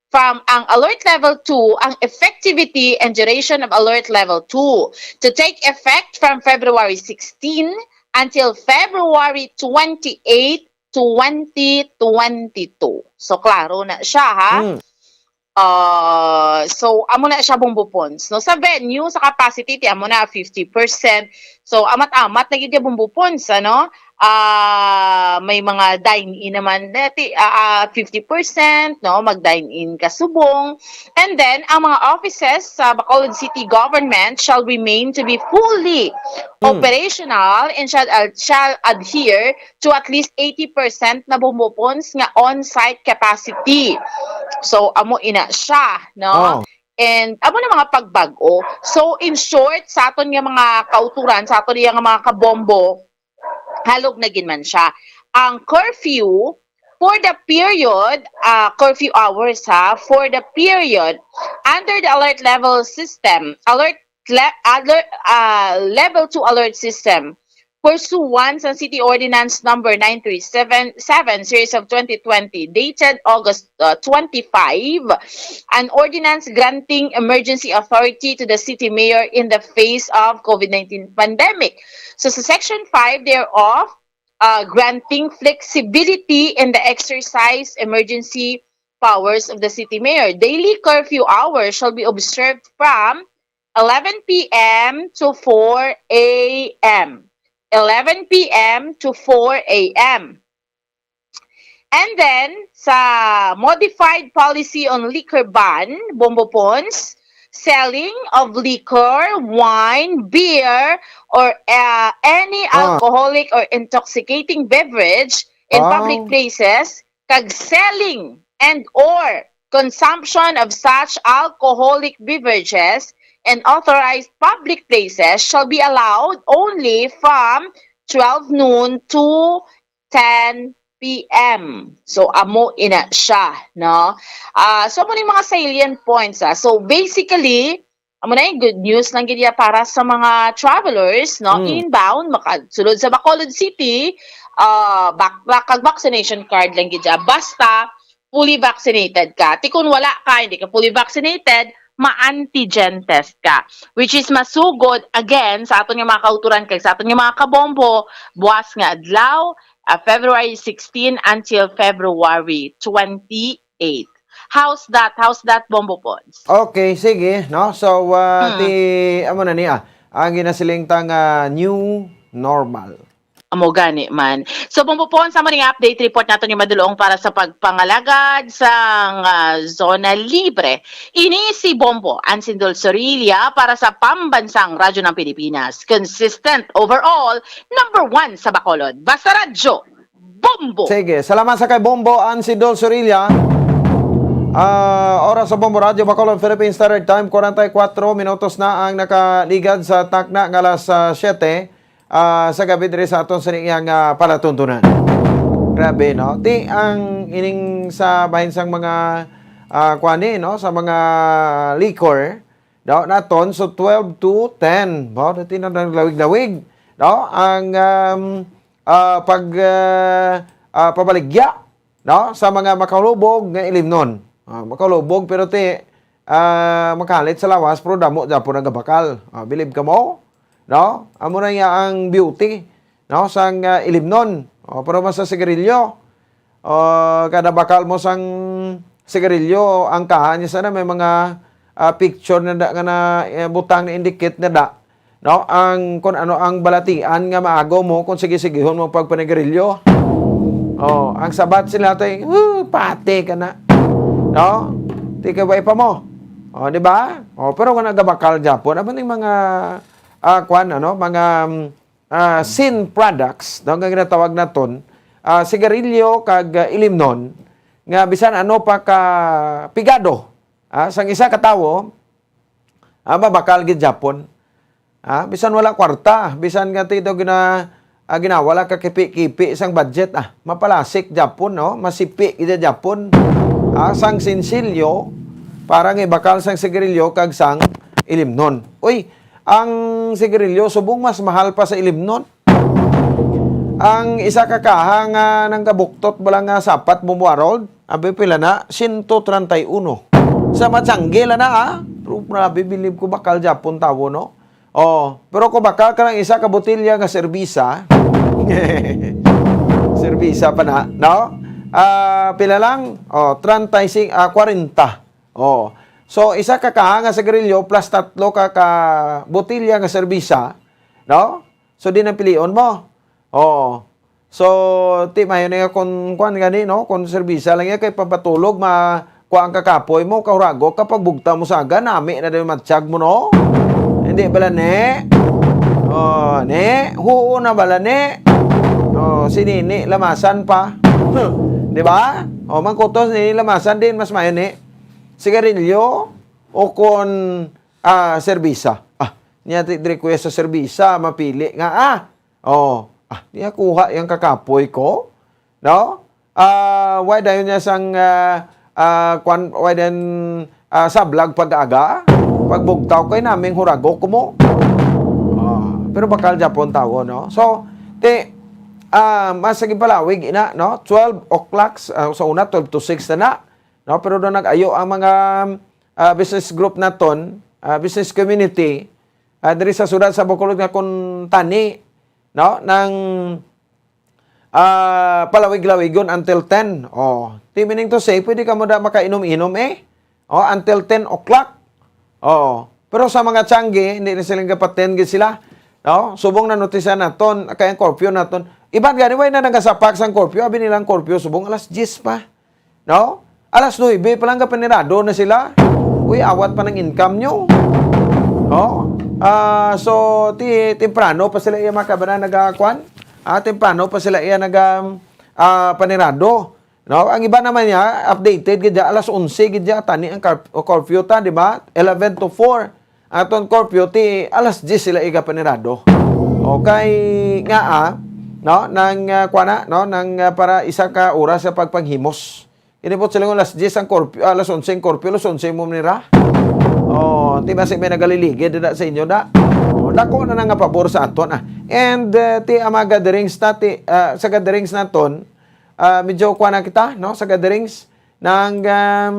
from ang alert level two, ang effectivity and duration of alert level two to take effect from February sixteen until February twenty-eight, twenty twenty-two. So, klaro na siya, ha? Mm. Uh, so, amo na siya, Bombo Pons, no? Sa venue, sa capacity, ti amo na, fifty percent. So, amat-amat na gid ya, Bombo Pons, ano? Ah, may mga dine-in naman, dati, ah, ah, fifty percent, no? Mag-dine-in ka subong. And then, ang mga offices sa Bacolod City Government shall remain to be fully Hmm. operational and shall, uh, shall adhere to at least eighty percent na, Bombo Pons, nga on-site capacity. So, amo ina siya, no? Oh. And amo na mga pagbag-o. So, in short, sa aton nga mga kauturan, sa aton nga mga kabombo, halog na gid man siya. Ang curfew for the period, ah, curfew hours, ha, for the period under the alert level system, alert le-, alert, ah, level two alert system, pursuant sa City Ordinance Number nine three seven seven, series of twenty twenty, dated August, uh, twenty-five, an ordinance granting emergency authority to the city mayor in the face of COVID nineteen pandemic. So, sa Section five thereof, uh, granting flexibility in the exercise emergency powers of the city mayor. Daily curfew hours shall be observed from eleven p m to four a m. Eleven p m to four a m. And then, sa modified policy on liquor ban, Bombo Pons, selling of liquor, wine, beer, or, uh, any Ah. alcoholic or intoxicating beverage in public Oh. places, kag selling and or consumption of such alcoholic beverages in authorized public places shall be allowed only from twelve noon to ten p m. So, amo ina siya, no? Ah, so, amo ni mga salient points, ah. So, basically, amo na yung good news lang gid ya para sa mga travelers, no? Mm. Inbound, makasulod sa Bacolod City, ah, bak-, kag vaccination card lang gid ya. Basta, fully vaccinated ka. Ti kung wala ka, hindi ka fully vaccinated, ma-antigen test ka. Which is masugod, again, sa aton nga mga kauturan, kag sa aton nga mga kabombo, buwas nga adlaw, ah, February sixteen until February twenty-eight. How's that? How's that, Bombo Pons? Okay, sige, no? So, ah, Hmm. ti, amo na niya, ang ginasiling ta nga new normal. Amo gani man. So, Bombo Pons, amo ning update report naton ni Madulong para sa pagpangalagad sang, ah, zona libre. Ini si Bombo Ansindol Sorilla para sa Pambansang Radyo ng Pilipinas. Consistent overall, number one sa Bacolod. Basta Radyo, Bombo! Sige, salamat sa kay Bombo Ansidol Sorilla. Ah, oras sa Bombo Radyo Bacolod, Philippine Standard Time, forty-four minutos na ang nakaligad sa takna nga alas, ah, siyete, ah, sa gabi diri sa aton sini nga, ah, palatuntunan. Grabe, no? Ti ang ining sa bahin sang mga, ah, kuan ni, no? Sa mga liquor, daw naton, so twelve to ten. Mao na ti na naglawig-lawig, no? Ang, um, ah, pag, ah, ah, pabaligya, no? Sa mga makalubog nga ilimnon. Ah, makalubog, pero ti, ah, makalit sa lawas, pero damo gyapon ang gabakal. Ah, bilib ka mo? No? Amo na iya ang beauty, no? Sang, ah, ilimnon. Oh, pero mas sa sigarilyo, oh, kada bakal mo sang sigarilyo, ang kaha niya sana may mga, ah, picture na da, nga na, eh, butang na indicate na da. No? Ang, kung ano ang balatian nga maagaw mo kung sige-sigihon mo pagpanigarilyo. Oh, ang sabat sila tay, "Uh, pati ka na." No? Ti kay way pa mo. Oh, di ba? Oh, pero kung nagabakal gyapon, amo ning mga, ah, kwan, ano, mga, um, ah, sin products, no, nga ginatawag naton, ah, sigarilyo kag, ah, ilimnon, nga bisan ano pa ka pigado, ah, sang isa ka tawo, ah, mabakal gid gyapon. Ah, bisan wala kwarta, bisan nga ti daw gina-, ah, ginawala ka kipi-kipi sang budget, ah, mapalasik gyapon, no? Masipi gid gyapon. Ah, sang sinsilyo, para nga ibakal sang sigarilyo kag sang ilimnon. Uy, ang sigarilyo subong mas mahal pa sa ilimnon. Ang isa ka kaha nga nanggabuktot bala nga sapat, Bombo Harold, abi pila na? Siyento treinta y uno. Sa Matsangge la na, ah. Pero grabe, bilib ko bakal gyapon tawo, no? Oh, pero kung bakal ka ng isa ka botelya nga serbisa, serbisa pa na, no? Ah, pila lang? Oh, treinta y cinco, ah, kwarenta. Oh. So, isa ka kaha nga sigarilyo plus tatlo ka, ka botelya nga serbisa, no? So, di nang pilion mo. Oh. So, ti mayo na nga kung kuan gani, no? Kung serbisa lang yan, kay papatulog, ma-, kuha ang kakapoy mo, kahurago, kapag bugta mo sa aga, nami na daw yung matsyag mo, no? Hindi bala, ne? Oh, ne? Huo na bala, ne? Oh, si Nini, lamasan pa. Di ba? Oh, mangkutos, Nini, lamasan din, mas mayo, ne? Sigarilyo o kon, ah, serbisa? Ah, niya ti, dire ko sa serbisa, mapili nga, ah. Oh, ah, niya kuha yung kakapoy ko. No? Ah, why dayon niya sang, ah, ah, kwan, why then, ah, sablag pag-aga? Pagbugtaw kay naming huragok ko mo. Ah, pero bakal Japon tawo, no? So, ti, ah, mas sige palawig ina, no? Twelve o'clock, ah, sa una, twelve to six na na, no? Pero doon nag-ayo ang mga, ah, business group naton, ah, business community, ah, diri sa syudad sa Bacolod nga kung tani, no? Nang, ah, palawig-lawigon until ten. Oh, ti meaning to say, pwede ka mo da makainom-inom eh. Oh, until ten o'clock. Oh, pero sa mga tiyanggi, hindi na sila gapatend gid sila. No? Subong na notisya naton, kay ang curfew naton. Iban gani, way na nagasapak sang curfew, abi nilang curfew, subong alas diyes pa. No? Alas nuebe pa lang gapanirado na sila. Uy, awat pa ng income nyo. No? Ah, so, ti, temprano pa sila iya makabanan nagakuan. Ah, temprano pa sila iya naga, ah, panirado. No? Ang iba naman niya, updated gid dya, alas onse gid dya, tani ang curf-, curfew ta, di ba? Eleven to four. Aton curfew, ti alas diyes sila iga panirado. Okay, nga, ah, no? Nang, ah, kuha na, no? Nang, ah, para isa ka oras sa pagpanghimos. Inibot sila nga alas diyes ang curfew, ah, alas onse ang curfew, alas onse mo nira. Oh, ti ba si may nagaliligid na sa inyo na? Oh, dako na na nga pabor sa aton, ah. And, ah, ti ang mga gatherings na, ti, ah, sa gatherings naton, ah, medyo kuha na kita, no? Sa gatherings, nang, um,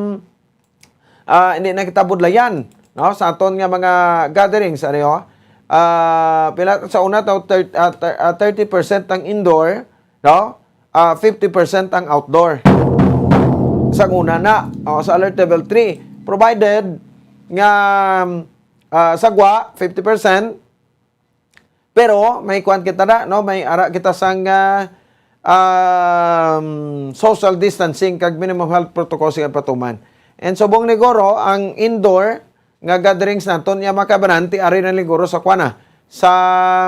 ah, hindi na kita budlayan, no? Sa aton nga mga gatherings, ano yun? Ah, pila, sa una, to, thir-, ah, thir-, ah, thirty percent ang indoor, no? Ah, fifty percent ang outdoor. Sa una na, o, sa alert level three. Provided nga, ah, sagwa, fifty percent, pero may kuwan kita na, no? May ara kita sang, ah, um, social distancing kag minimum health protocol sa patuman. And subong ni Goro, ang indoor nga gatherings naton, ya makabanan, ti ari na ni Goro sa kuwan na, sa,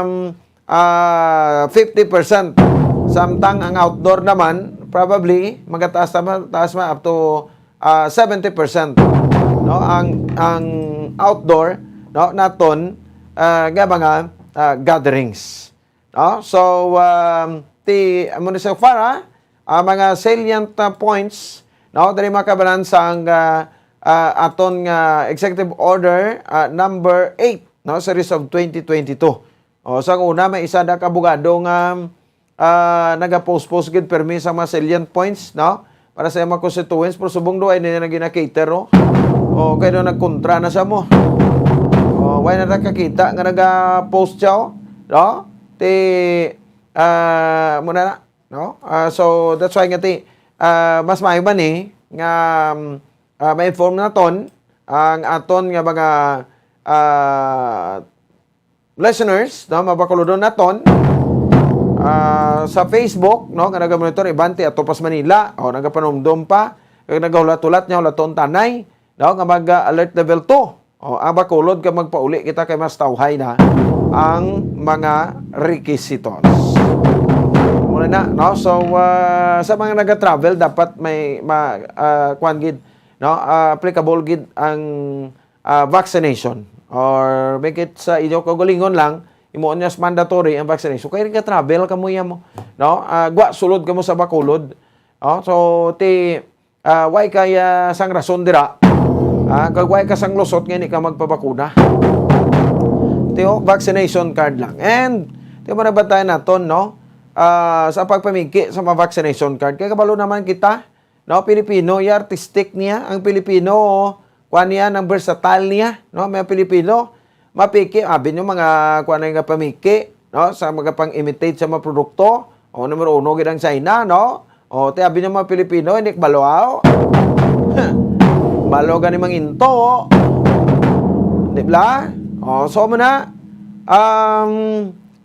um, ah, fifty percent. Samtang ang outdoor naman, probably, magataas naman, taas man, up to ah, seventy percent, no, ang, ang outdoor, no, naton, ah, nga mga, ah, gatherings, no? So, um, ti, amo ni so far, ah, ang mga salient, ah, points, no, diri makabanan sang, ah, ah, aton nga Executive Order, ah, number eight, no, series of twenty twenty-two. O, sa una, may isa na ka abogado nga, ah, nagapost-post gid permi sa mga salient points, no? Para sa mga constituents, pero subong do ay nila na gina-cater, no? O, kaya do nagkontra na sa mo. O, why na nakakita nga nagapost siya, oh? No? Ti, ah, muna na, no? Ah, so, that's why nga ti, ah, mas maayo man eh, nga, um, ah, ma-inform naton ang aton nga mga, ah, listeners, no, mabakulodon naton, ah, sa Facebook, no, nga nagamonitor, iban ti ato pas Manila, o nagapanumdom pa, kag nagahulat-hulat nga hulaton tanay, no, nga mag, ah, alert level two. O, ang Bacolod ka magpauli kita kay mas tawhay na ang mga requisitos. Muna na, no? So, ah, sa mga naga-travel, dapat may ma-, ah, kwan gid, no? Ah, applicable gid ang ah, vaccination, or make it sa inyo kaugalingon lang, imo niya mandatory ang vaccination. Kaya ka-travel ka mo iya mo, no? Ah, gwa sulod ka mo sa Bacolod. Oh, so, ti, ah, why kaya sang rason dira? Ah, kag why ka sang lusot nga hindi ka magpabakuna? Ti, oh, vaccination card lang. And, ti mo na bantayan naton, no? Ah, sa pagpamigki sa mga vaccination card. Kaya kabalo naman kita, no, Pilipino, ya artistic niya. Ang Pilipino, kuan niya, ang versatile niya, no? May Pilipino, mapiki, abi nyo mga, kuan nga pamiki, no? Sa mga pang-imitate sa mga produkto, o, numero uno gid ang China, no? O, ti abi nyo mga Pilipino, hindi kabalo, aw. Balo gani manginto. Di bala? Oh, so mo na. Um,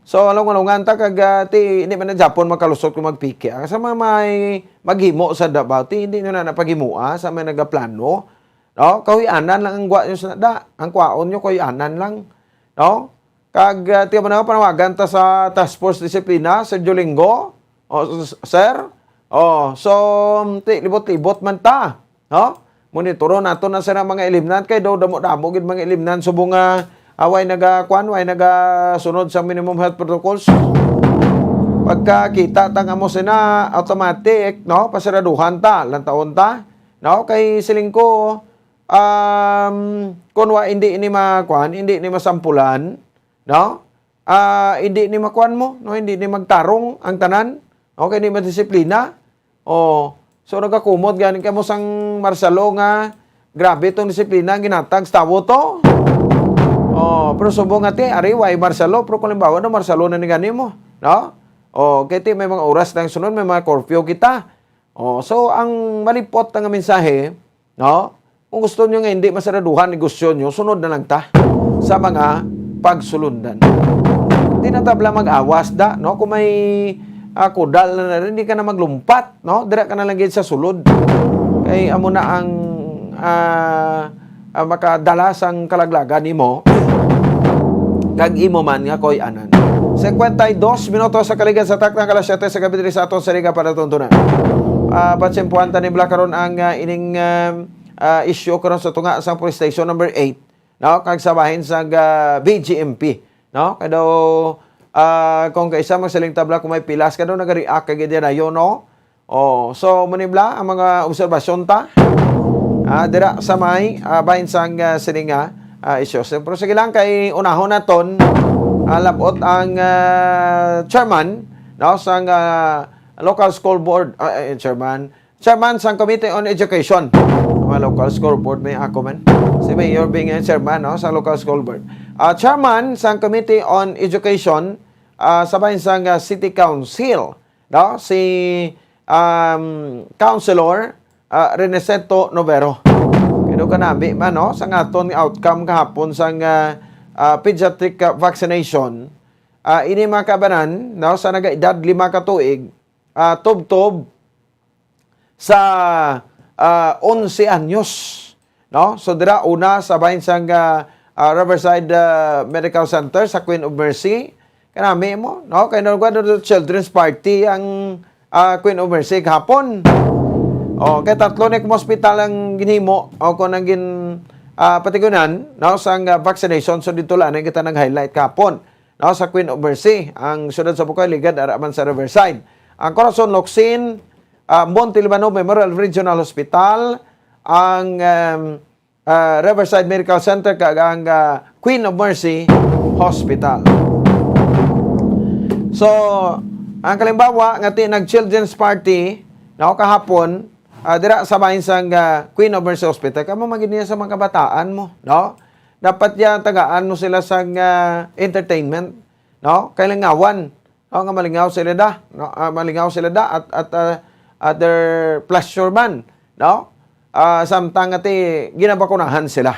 so, along-alongan ta kag, ah, ti, hindi man na Japon makalusot kung magpiki. Ang sa mga may maghimo sa dabaw, ti, hindi nyo na napaghimoa sa may nagaplano. No? Kahuyanan lang ang gwa nyo sa da. Ang kwaon nyo, kahuyanan lang. No? Kag, ah, tiyan mo na, panawagan ta sa Task Force Disiplina, Sir Jolingo. O, s-, sir? O, so, ti, libot-libot man ta. No? Monitoron nato na sila mga ilimnan kay daw damo-damo gid mga ilimnan subong nga, ah, way naga-, kwan, way nagasunod sa minimum health protocols. Pagkakita ta nga mo sina automatic, no? Pasiraduhan ta, lantawon ta, no? Kay siling ko, um, kung wa, hindi ini ma-, kwan, hindi ni masampulan, no? Ah, hindi ni makuan mo, no? Hindi ni magtarong ang tanan. Okay, hindi madisiplina. Oh, so nagakumot gani kamo sang Marcelo nga grabe tong disiplina ang ginatag sa tawo to. Oh, pero subong nga ti, ari, way Marcelo, pero kung halimbawa, no, Marcelo na ni gani mo, no? Oh, kay ti may mga oras na ang sunod, may mga curfew kita. Oh, so ang malipot nga mensahe, no? Kung gusto nyo nga hindi masaraduhan negosyo nyo, sunod na lang ta sa mga pagsulundan. Di na tabla mag-awas da, no? Kung may, ah, kudal na, na, hindi ka na maglumpat, no? Dira ka na lang gid sa sulod. Kay amo na ang, ah, ah, makadala sang kalaglagan nimo kag imo man nga koy-anan. Cincuenta y dos minutos sa kaligad sa takna, alas siyete sa gabi diri sa aton sariga para tuntunan. Ah, patsimpuhan ta ni bala karon ang, ah, ining, ah, ah, issue karon sa tunga sa police station number eight, no? Kag sa bahin sa, ah, B G M P, no? Kay daw, ah, kung kaisa magsiling tabla kung may pilas ka daw nagareact kag gid dayon, no? Oh, so, mo ni bala ang mga obserbasyon ta. Ah, dira sa may, ah, bahin sang, ah, sini nga, ah, issues. Pero sige lang, kay unahon naton, ah, labot ang, ah, chairman, no, sang, ah, local school board, ah, eh, chairman, chairman sang Committee on Education. Mga local school board, may ako man. Si Mayor Bing ang chairman, no, sa local school board. Ah, chairman sang Committee on Education, ah, sa bahin sang, ah, City Council, no? Si, um, Councilor, ah, Renesento Novero. Kino kanami man, no? Sa aton nga outcome kahapon sang, ah, ah, pediatric, ah, vaccination, ah, ini mga kabanan, no? Sa nagaedad lima ka tuig, ah, tubtob sa, ah, onse anyos, no? So, dira una sa bahin sang, ah, ah, Riverside, ah, Medical Center sa Queen of Mercy. Kanami mo, no? Kay nagwa do children's party ang, ah, Queen of Mercy kahapon. Oh, kay tatlo ni hospital ang ginhimo o kung ang gin, ah, patigunan, no, sang, ah, vaccination. So, dito lang na kita nag-highlight kahapon, no, sa Queen of Mercy, ang siyudad sa Bukaw, ligad ara man sa Riverside. Ang Corazon Locsin, ah, Monte Libano Memorial Regional Hospital, ang, um, ah, Riverside Medical Center, kag ang, ah, Queen of Mercy Hospital. So, ang kalimbawa nga ti nag children's party, no, kahapon, ah, dira sa bahin sang, ah, Queen of Mercy Hospital, kamo magid niya sa mga kabataan mo, no? Dapat ya tagaan mo sila sang, ah, entertainment, no? Kailangawan, no, nga malingaw sila da, no? Ah, malingaw sila da at, at, ah, at their pleasure man, no? Ah, samtang nga ti ginabakunahan sila,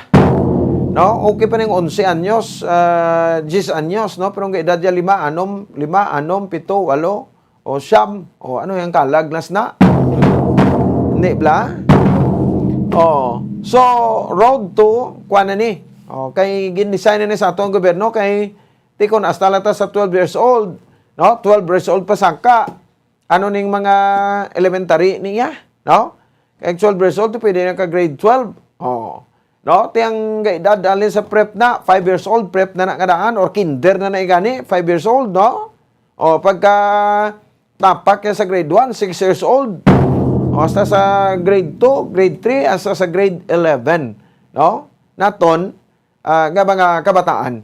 no? Okay pa ning onse anyos, ah, diyes anyos, no? Pero ang edad niya lima, anom, lima, anom, pito, walo, o siyam, o ano yung kalag nas na? Hindi bala? Oh, so, road to, kuan na ni. Oh, kay gin-design na ni sa aton gobyerno, kay ti kon hasta lang ta sa twelve years old, no? Twelve years old pa sangka. Ano ning mga elementary niya, no? Kay twelve years old, pwede na ka grade twelve. Oh. No? Ti ang edad alin sa prep na, five years old, prep na na nga daan, or kinder na na igani, five years old, no? O, pagka tapak niya sa grade one, six years old. O, hasta sa grade two, grade three, hasta sa grade eleven, no? Naton, ah, nga mga kabataan.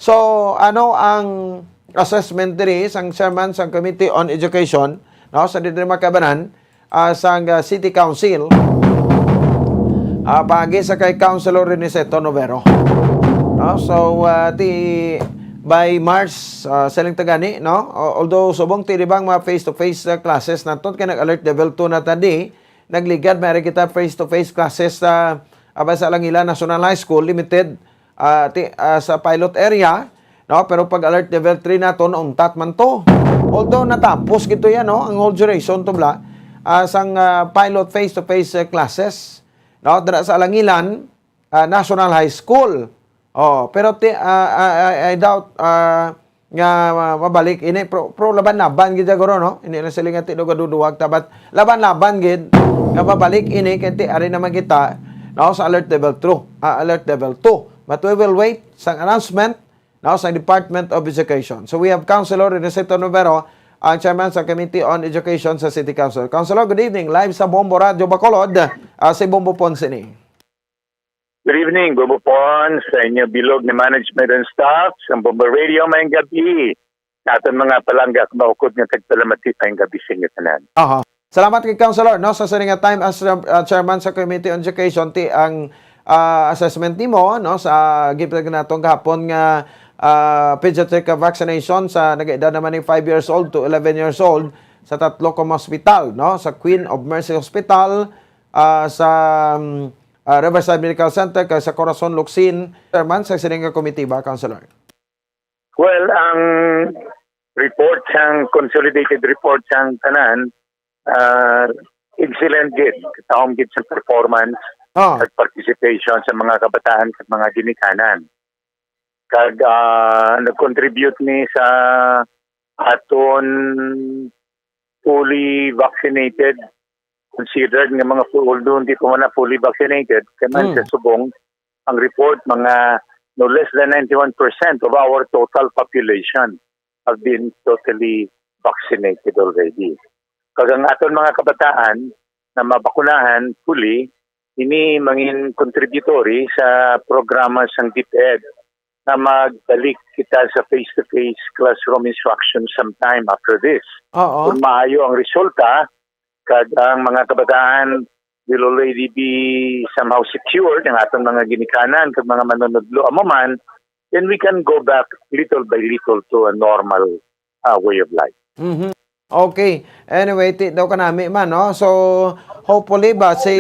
So, ano ang assessment diri sang chairman sang Committee on Education, no, sa diri makabanan, ah, sang, ah, City Council, ah, paagi sa kay Councilor Reniceto Novero? No? So, ah, ti by March, ah, siling ta gani, no? Al-, although subong ti di ba ang mga face-to-face, ah, classes naton kay nag-alert level two na ta di, nagligad, may kita face-to-face classes sa ah, basta lang ila National High School, limited, ah, ti-, ah, sa pilot area, no? Pero pag alert level three naton, untat man to. Although natapos gid to yan, no? Ang whole duration to bla, ah, sang, ah, pilot face-to-face, eh, classes, no? Dira sa Alangilan, ah, National High School. Oh, pero ti-, ah, ah, I, I doubt, ah, nga ma-, mabalik ini, pro, pro laban-laban gid guro, no? Hindi na sila nga tinugaduduwag ta, but laban-laban gid nga mabalik ini kay ti ari naman kita, no, sa alert level two, ah, alert level two. But we will wait sa announcement, no, sa Department of Education. So we have Councilor Renesito Novero, ang chairman sa Committee on Education sa City Council. Councilor, good evening. Live sa Bombo Radio Bacolod, ah, si Bombo Ponce ni. Good evening, Bombo Pon, sa inyo bilog ni management and staff, sa Bombo Radio, mayong gabi. Sa aton mga palangga, maukod nga tagpalamati, mayong gabi sa inyo tanan. Aha. Salamat kay Councilor, no, sa sini nga time as, uh, chairman sa Committee on Education, ti ang, ah, assessment nimo, no, sa gipag natong gahapon nga, ah, pediatric vaccination sa nag-edad naman ni five years old to eleven years old sa tatlo ka mga ospital, no, sa Queen of Mercy Hospital, ah, sa, um, ah, Riverside Medical Center kag sa Corazon Locsin, chairman sa sini nga komitiba, Councilor? Well, ang report sang consolidated report sang tanan, ah, excellent gid. Katahom gid sa performance Ah. at participation sa mga kabataan at mga ginikanan. Kag, ah, nag-contribute ni sa aton fully vaccinated, considered nga mga full, although hindi pa man na fully vaccinated, kay man Mm. sa subong, ang report, mga no less than ninety-one percent of our total population have been totally vaccinated already. Kag ang aton mga kabataan na mabakunahan fully, ini mangin contributory sa programa sang DepEd na magbalik kita sa face-to-face classroom instruction sometime after this. Oo. Kung maayo ang resulta, kag ang mga kabataan will already be somehow secured, ang aton mga ginikanan kag mga manunudlo amo man, then we can go back little by little to a normal, ah, way of life. Mhm. Okay. Anyway, ti daw kanami man, no? So, hopefully ba si,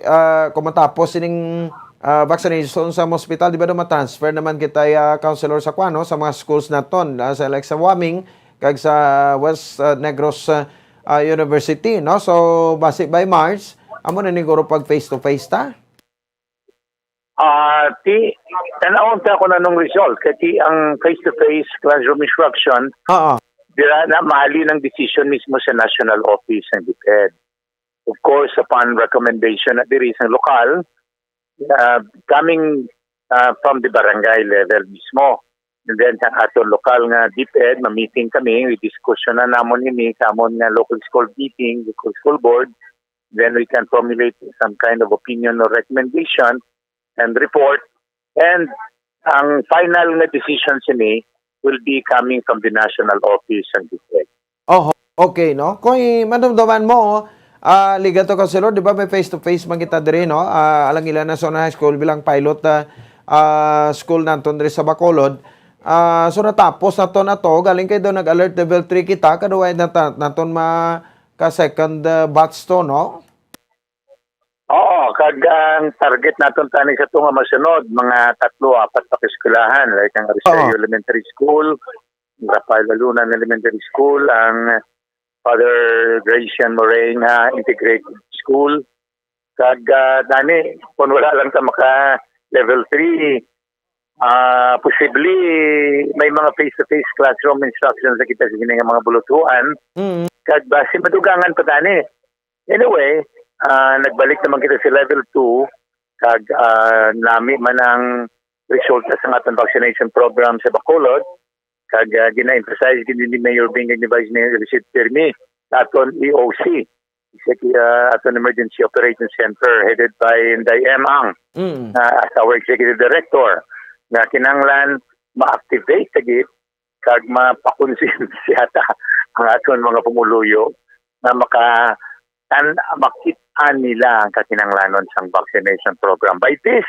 ah, kung matapos sining, ah, vaccination sa hospital, di ba daw matransfer naman kita, ah, counselor sa kwan, no? Sa mga schools naton, ah, sa, like, sa Huaming, kag sa West, ah, Negros, ah, ah, University, no? So, basi by March, amo na ni guro pag face-to-face ta? Ah, ti, tanawon ta kung anong result. Kay ti ang face-to-face classroom instruction, Oo. dira na mahalin ang decision mismo sa national office ng DepEd. Of course, upon recommendation na diri sa lokal, ah, coming, ah, from the barangay level mismo. And then, sa aton lokal nga DepEd, ma-meeting kami, i-discussion na namon ini sa amon nga local school meeting, local school board. Then we can formulate some kind of opinion or recommendation and report. And ang final nga decision sini will be coming from the national office and DepEd. Oho, okay, no? Kung i-, madumduman mo, ah, liga to, Councilor, di ba may face-to-face man kita diri, no? Ah, Alangilan National High School bilang pilot, ah, ah, school naton diri sa Bacolod. Ah, so natapos na to, na to, galing kay daw nag-alert level three kita, kaduwa na ta-, naton ma-, ka second, ah, batch to, no? Oo, kag ang target naton tani sa tunga masunod, mga tatlo, apat pa ka eskwelahan, like ang Rosario Oo. Elementary School, Rafael Lalunan Elementary School, ang Father Gracian Morey nga Integrated School. Kag, ah, tani, kung wala lang ta maka level three, ah, posible may mga face-to-face classroom instructions na kita sa gini nga mga bulutuan. Mm. Kag basi madugangan pa tani. Anyway, ah, nagbalik naman kita sa level two, kag, ah, nami man ang resulta sa aton vaccination program sa Bacolod, kag, ah, gina-emphasize gid ni Mayor Bing kag ni Vice Mayor Eliseo Tirmi sa aton E O C, sa, ah, aton Emergency Operations Center headed by Inday M. Ang, Mm. ah, as our executive director, nga kinahanglan ma-activate ta gid kag mapakonsensya ta ang aton mga pumuluyo nga maka-, an-, makit-an nila ang kakinahanglanon sang vaccination program. By this,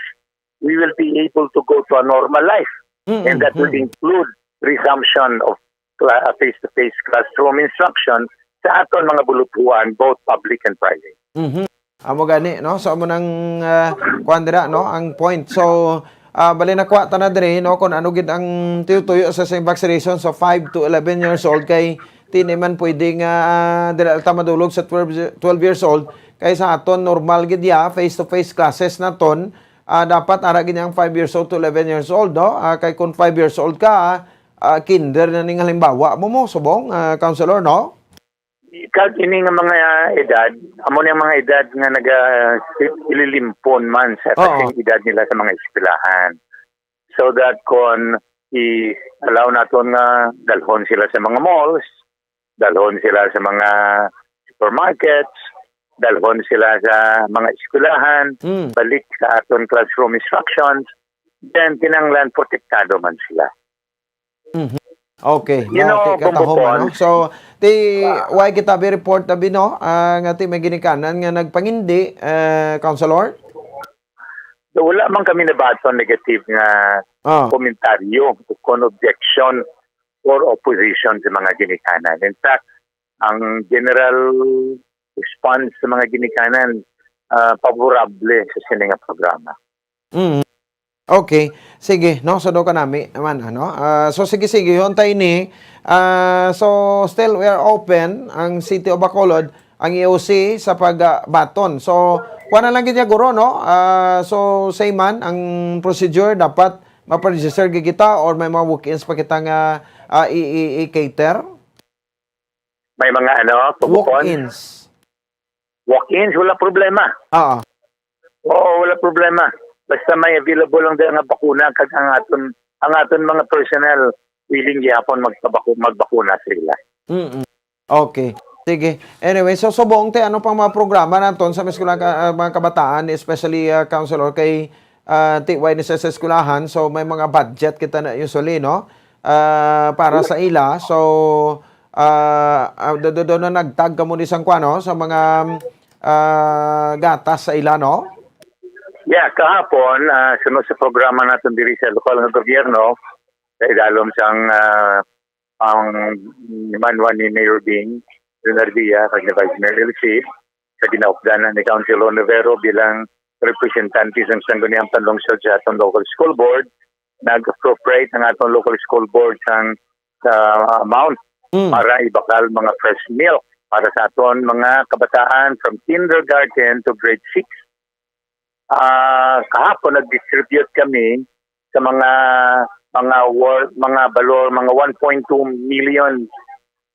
we will be able to go to a normal life. Mm, And that will mm. include resumption of cla-, face-to-face classroom instruction sa aton mga bulutuan, both public and private. Mhm. Amo gani, no? So, amo nang, ah, kuwan dira, no? Ang point. So, ah, bali nakuha ta na diri, no? Kung ano gid ang tuyo-tuyo sa, sa vaccination sa five to eleven years old kay di na man pwede nga, ah, dira ta madulog sa twelve, twelve years old. Kay sa aton, normal gid ya, face-to-face classes naton. Ah, dapat ara gid ang five years old to eleven years old, no? Ah, kay kung five years old ka, ah, kinder na ning halimbawa mo, mo, subong, ah, counselor, no? Kag ini nga mga edad, amo ni ang mga edad nga naga-, ililimpon man sa Oo. kasing edad nila sa mga eskwelahan. So that kon i-allow naton nga dalhon sila sa mga malls, dalhon sila sa mga supermarkets, dalhon sila sa mga eskwelahan, Mm. balik sa aton classroom instructions, then kinahanglan protektado man sila. Mhm. Okay, You know, makita ta Bombo home, ano? Pons. So, ti, Ah. why kita bi report abi, no? Ah, nga ti may ginikanan nga nagpangindi, eh, Councilor? So, wala man kami nabaton negative nga Ah. komentaryo o kon objection or opposition sa mga ginikanan. In fact, ang general response sa mga ginikanan, ah, favorable sa sini nga programa. Mm. Okay. Sige, no? So, do ka nami naman, ano? Ah, so, sige, sige. Huntay ni. Ah, so, still, we are open. Ang City of Bacolod, ang E O C sa pag, ah, baton. So, kuha na lang gid niya, guro, no? Ah, so, same man ang procedure. Dapat mapa-register gid kita or may mga walk-ins pa kita nga, ah, i-, i-, i-cater? May mga, ano, pagkukon? Walk-ins. Walk-ins, wala problema. Oo. Oo, wala problema. Basta may available lang dira nga bakuna kag ang aton, ang aton mga personnel willing gihapon magpabaku-, magbakuna sa ila. Mm-mm. Okay. Sige. Anyway, so subong ti ano pang mga programa naton sa mga eskwela-, ah, mga kabataan, especially, ah, counselor kay, ah, ti way ni sa, sa eskwelahan, so may mga budget kita na usually, no? Ah, para sa ila. So, ah, ah, do, do, do na nagtag kamo ni sang kuan, no? Sa mga, ah, gatas sa ila, no? Yeah, kahapon, ah, sunod sa programa naton diri sa lokal nga gobyerno, sa idalom sang, ah, ang imanwa ni Mayor Bing Leonardia kag ni Vice Mayor Elsie, sa ginaupdanan ni Councilor Navero bilang representante sang Sangguniang Panlungsod sa aton local school board, nag-appropriate ang aton local school board sang, sa amount Mm. para ibakal mga fresh milk para sa aton mga kabataan from kindergarten to grade six. Ah, kahapon nag-distribute kami sa mga, mga wor-, mga balor, mga one point two million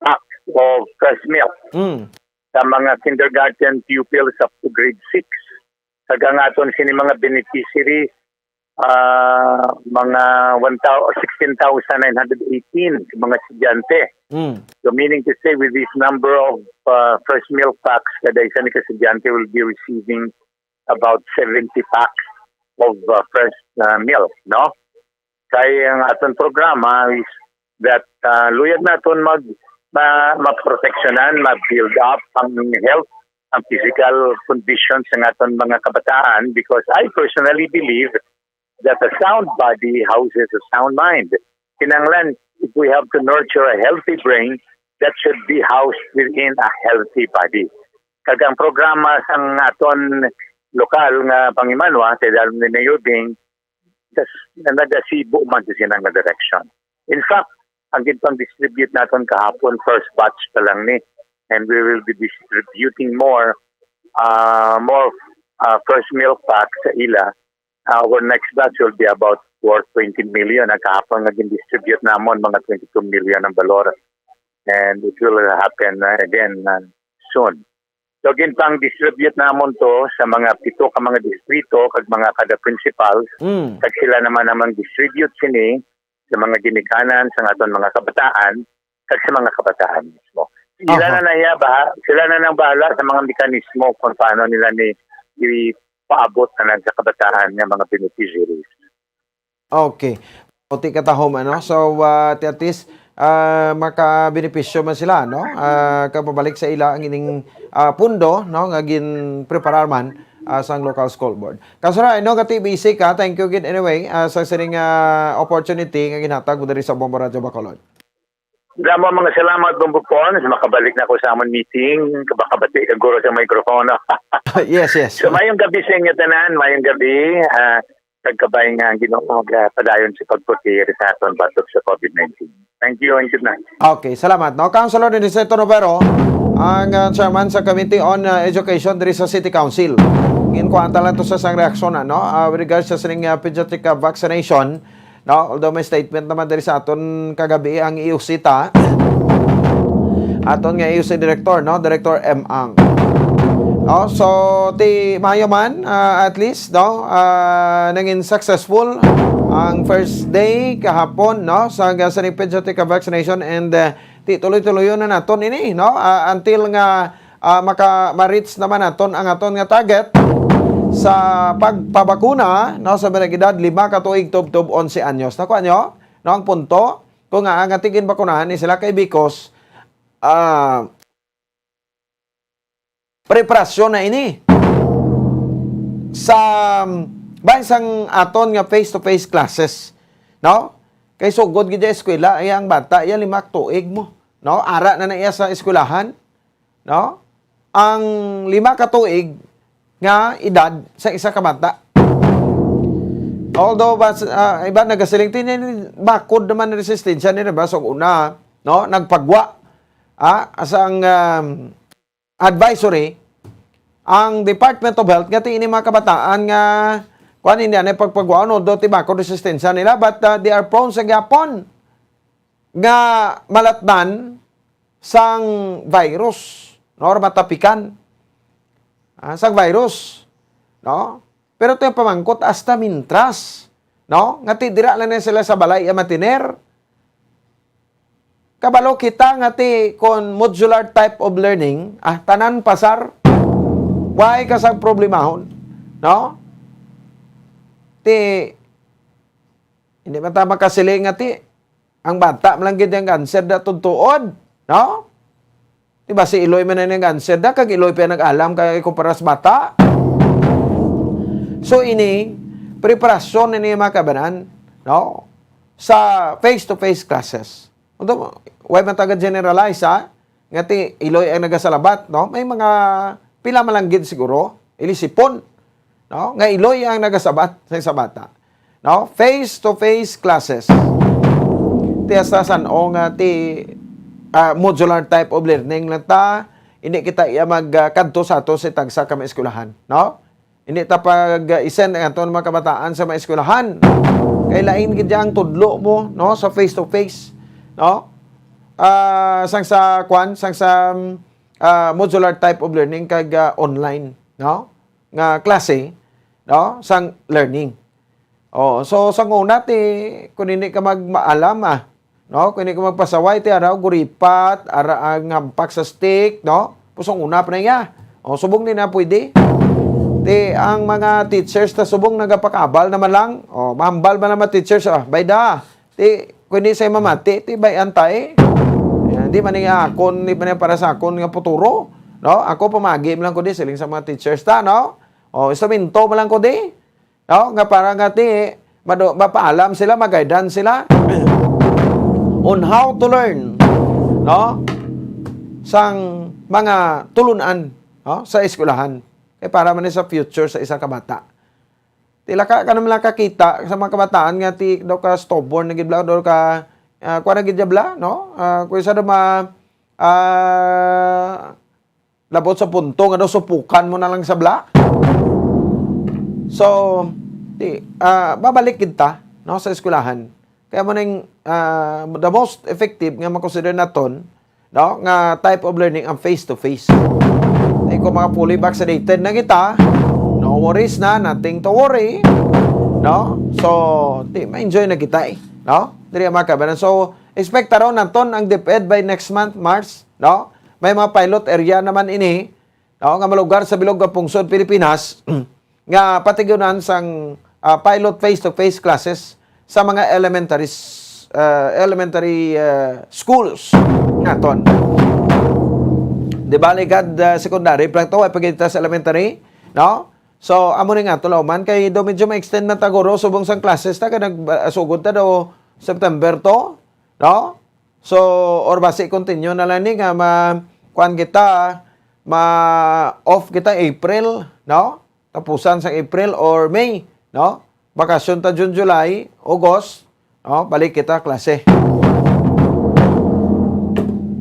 packs of fresh milk Mm. sa mga kindergarten pupils up to grade six. Kag ang aton sini mga beneficiaries, ah, mga one thousand, sixteen thousand nine hundred eighteen mga estudyante. Mm. So, meaning to say, with this number of, ah, fresh milk packs, kada isa ni ka estudyante will be receiving about seventy packs of, uh, fresh, uh, milk, no? Kay ang aton programa is that, uh, luyag naton mag-, ma-, maproteksyonan, ma-build up ang health, ang physical condition sa aton mga kabataan, because I personally believe that a sound body houses a sound mind. Kinahanglan, if we have to nurture a healthy brain, that should be housed within a healthy body. Kag ang programa sang aton lokal nga pangimanwa, sa idalom ni Mayor Bing, tas-, na nagasibo man sa sina nga direksyon. In fact, ang ginpang-distribute naton kahapon, first batch pa lang ni, and we will be distributing more, ah, more, ah, fresh milk pack sa ila. Our next batch will be about worth twenty million. Ang kahapon nga gin-distribute namon, mga twenty-two million ang balor. And it will happen, uh, again, uh, soon. So, ginpang-distribute namon to sa mga pito ka mga distrito kag mga kada principals. Mm. Kag sila naman ang mang-distribute sini sa mga ginikanan sa aton mga kabataan kag sa mga kabataan mismo. Sila Aha. na na iya baha-, sila na nang bahala sa mga mekanismo kung paano nila ni ipaabot na lang sa kabataan nga mga beneficiaries. Okay. Puti ka tahom, ano? So, ah, ti at least, ah, makabenepisyo man sila, no? Ah, kag mabalik sa ila ang ining, ah, pundo, no, nga ginpreparar man, ah, sang local school board. Kasura, I know nga ti busy ka. Thank you gid anyway, ah, sa sining, ah, opportunity nga ginhatag mo diri sa Bombo Radyo Bacolod. Damo mga salamat, Bombo Pon, sa makabalik na ko sa amon meeting, kabakabati ka guro sa mikropono. Yes, yes. So, mayong gabi sa inyo tanan, mayong gabi. Ah, pagkabay nga ang Ginoo nga padayon sa pagpatiri sa aton batok sa COVID nineteen. Thank you and good night. Okay, salamat. No, Councilor Aniceto Novero, ang uh, chairman sa Committee on uh, Education diri sa City Council. Ginkuha ta lang to sa sang reaksyon, ano, uh, with regards sa sining uh, pediatric uh, vaccination. No, although may statement naman diri sa aton kagabi ang E O C ta. Aton nga E O C director, no, Director M Ang. No, so ti maayo man, uh, at least, no, uh, nangin successful ang first day kahapon, no, sa sa pediatric vaccination, and uh, ti tuloy-tuloyon na naton ini, no, uh, until nga uh, maka ma-reach naman naton ang aton nga target sa pagpabakuna, no, sa mga edad lima ka tuig tubtob onse anyos. Nakuha nyo, no, ang punto? Kung nga, nga tigin bakunahan ni sila kay because uh, preparasyon na ini sa bahin sang aton nga face-to-face classes, no? Kay sugod gid eskwela, iya ang bata, iya lima ka tuig mo, no? Ara na na iya sa eskwelahan, no? Ang lima ka tuig nga edad sa isa ka bata. Although, bas, uh, iba nagasiling, tinin, bakod naman resistensya ni ba? So, una, no? Nagpagwa, ah, sa ang um, advisory, ang Department of Health, nga ti ini mga kabataan nga, kuan, hindi na pagpagwa, no? Do ti bakod resistensya nila, but uh, they are prone sa gyapon nga malatnan sang virus, no, or matapikan ah, sang virus, no? Pero ito yung pamangkot, hasta mintras, no? Nga ti dira lang na sila sa balay ya matiner. Kabalo kita nga ti kon modular type of learning, ah, tanan pasar, why ka sa problemahon, no? Ti hindi man ta makasili nga ti ang bata man lang gid ang answer da tuod-tuod, no? Di ba si Iloy man ang answer da, kag Iloy pa nag-alam kay kumpara sa bata. So ini, preparasyon ini mga kabanan, no? Sa face-to-face classes. Although, why man taga-generalize, ha? Nga ti Iloy ang nagasalabat, no? May mga pila man lang gid siguro, ilisipon, no? Nga Iloy ang nagasabat sa isa bata. No? Face-to-face classes. Ti hasta san-o nga ti ah, modular type of learning lang ta, hindi kita iya mag ah, kadto sa ato sa tagsa ka mga eskwelahan, no? Hindi ta pag ah, isend ang aton mga kabataan sa mga eskwelahan. Kay lain gid ang tudlo mo, no, sa face-to-face, no? Ah, sang sa kwan, sang sa ah, modular type of learning kag ah, online, no? Nga klase, no? Sang learning. Oh, so sang una ti kung hindi ka magmaalam ah, no? Kung hindi ka magpasaway ti araw guripat, ara ang hampak sa stick, no? Pusong una pa na iya. Oh, subong din na pwede. Ti ang mga teachers ta subong nagapakabal naman lang. Oh, mahambal man ang mga teachers ah. Bayda. Ti kung hindi sa mamati, ti bay antay. Yan, di man niya akon, di man niya para sa akon nga puturo. No? Ako pamagi man lang ko di siling sa mga teachers ta, no? Oh, instrumento man lang ko di. No? Nga para nga ti mado, mapaalam sila, mag-guidance sila on how to learn, no? Sang mga tulunan, no? Sa eskwelahan. Kay para man ni sa future sa isa ka bata. Tila ka kanang lang kakita sa mga kabataan nga ti daw ka stubborn na gid bla, daw ka ah, kuan na gid bla, no? Ah, kung isa daw ma ah, labot sa punto nga daw supukan mo na lang sa bla. So, ti, ah, babalik kita, no, sa eskwelahan. Kaya mo ning ah, the most effective nga makonsider naton, no, nga type of learning ang face to face. Ay kung mga fully vaccinated na kita, no worries na, nothing to worry, no? So, ti, ma-enjoy na kita eh, no? Diri ang mga kabanan. So, expect taron naton ang DepEd by next month, March, no? May mga pilot area naman ini, no, nga malugar sa bilog nga pungsod Pilipinas nga patigyunan sang ah, pilot face-to-face classes sa mga elementary s- ah, elementary ah, schools naton. Di ba, ligad ah, secondary pa lang to, ay pagkita sa elementary, no? So, amo ni nga, tulaw man, kay do medyo ma-extend na taguro, subong sang classes ta, kay nag, ah, sugod ta do September to, no? So, or basi continue na lang ni nga ma-, kuan kita, ma-off kita April, no? Tapusan sa April or May, no? Bakasyon ta June, July, August, no? Balik kita klase.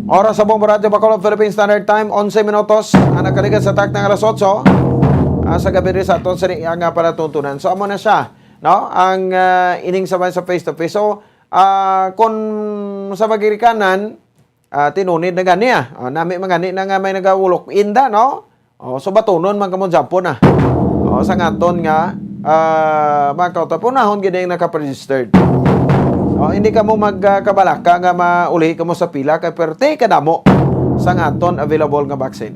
Oras sa Bombo Radyo Bacolod, Philippine Standard Time, onse minutos ang nakaligad sa takna nga alas otso, ah, sa gabi rin sa aton sa nga palatuntunan. So, amo na siya, no? Ang, ah, ining sabay sa face to face. So, ah, kung sa magirikanan, ah, tinunid na gani, ah. Ah, nami man gani na nga may nagawalk-in da, no? Oh, so batunon man kamo japon, ah. Oh, sa ngaton nga, ah, mga kauta, punahon gid ang nakaregistered. Oh, hindi kamo magkabalaka nga mauli kamo sa pila kay perte kadamo sa ngaton available nga vaccine.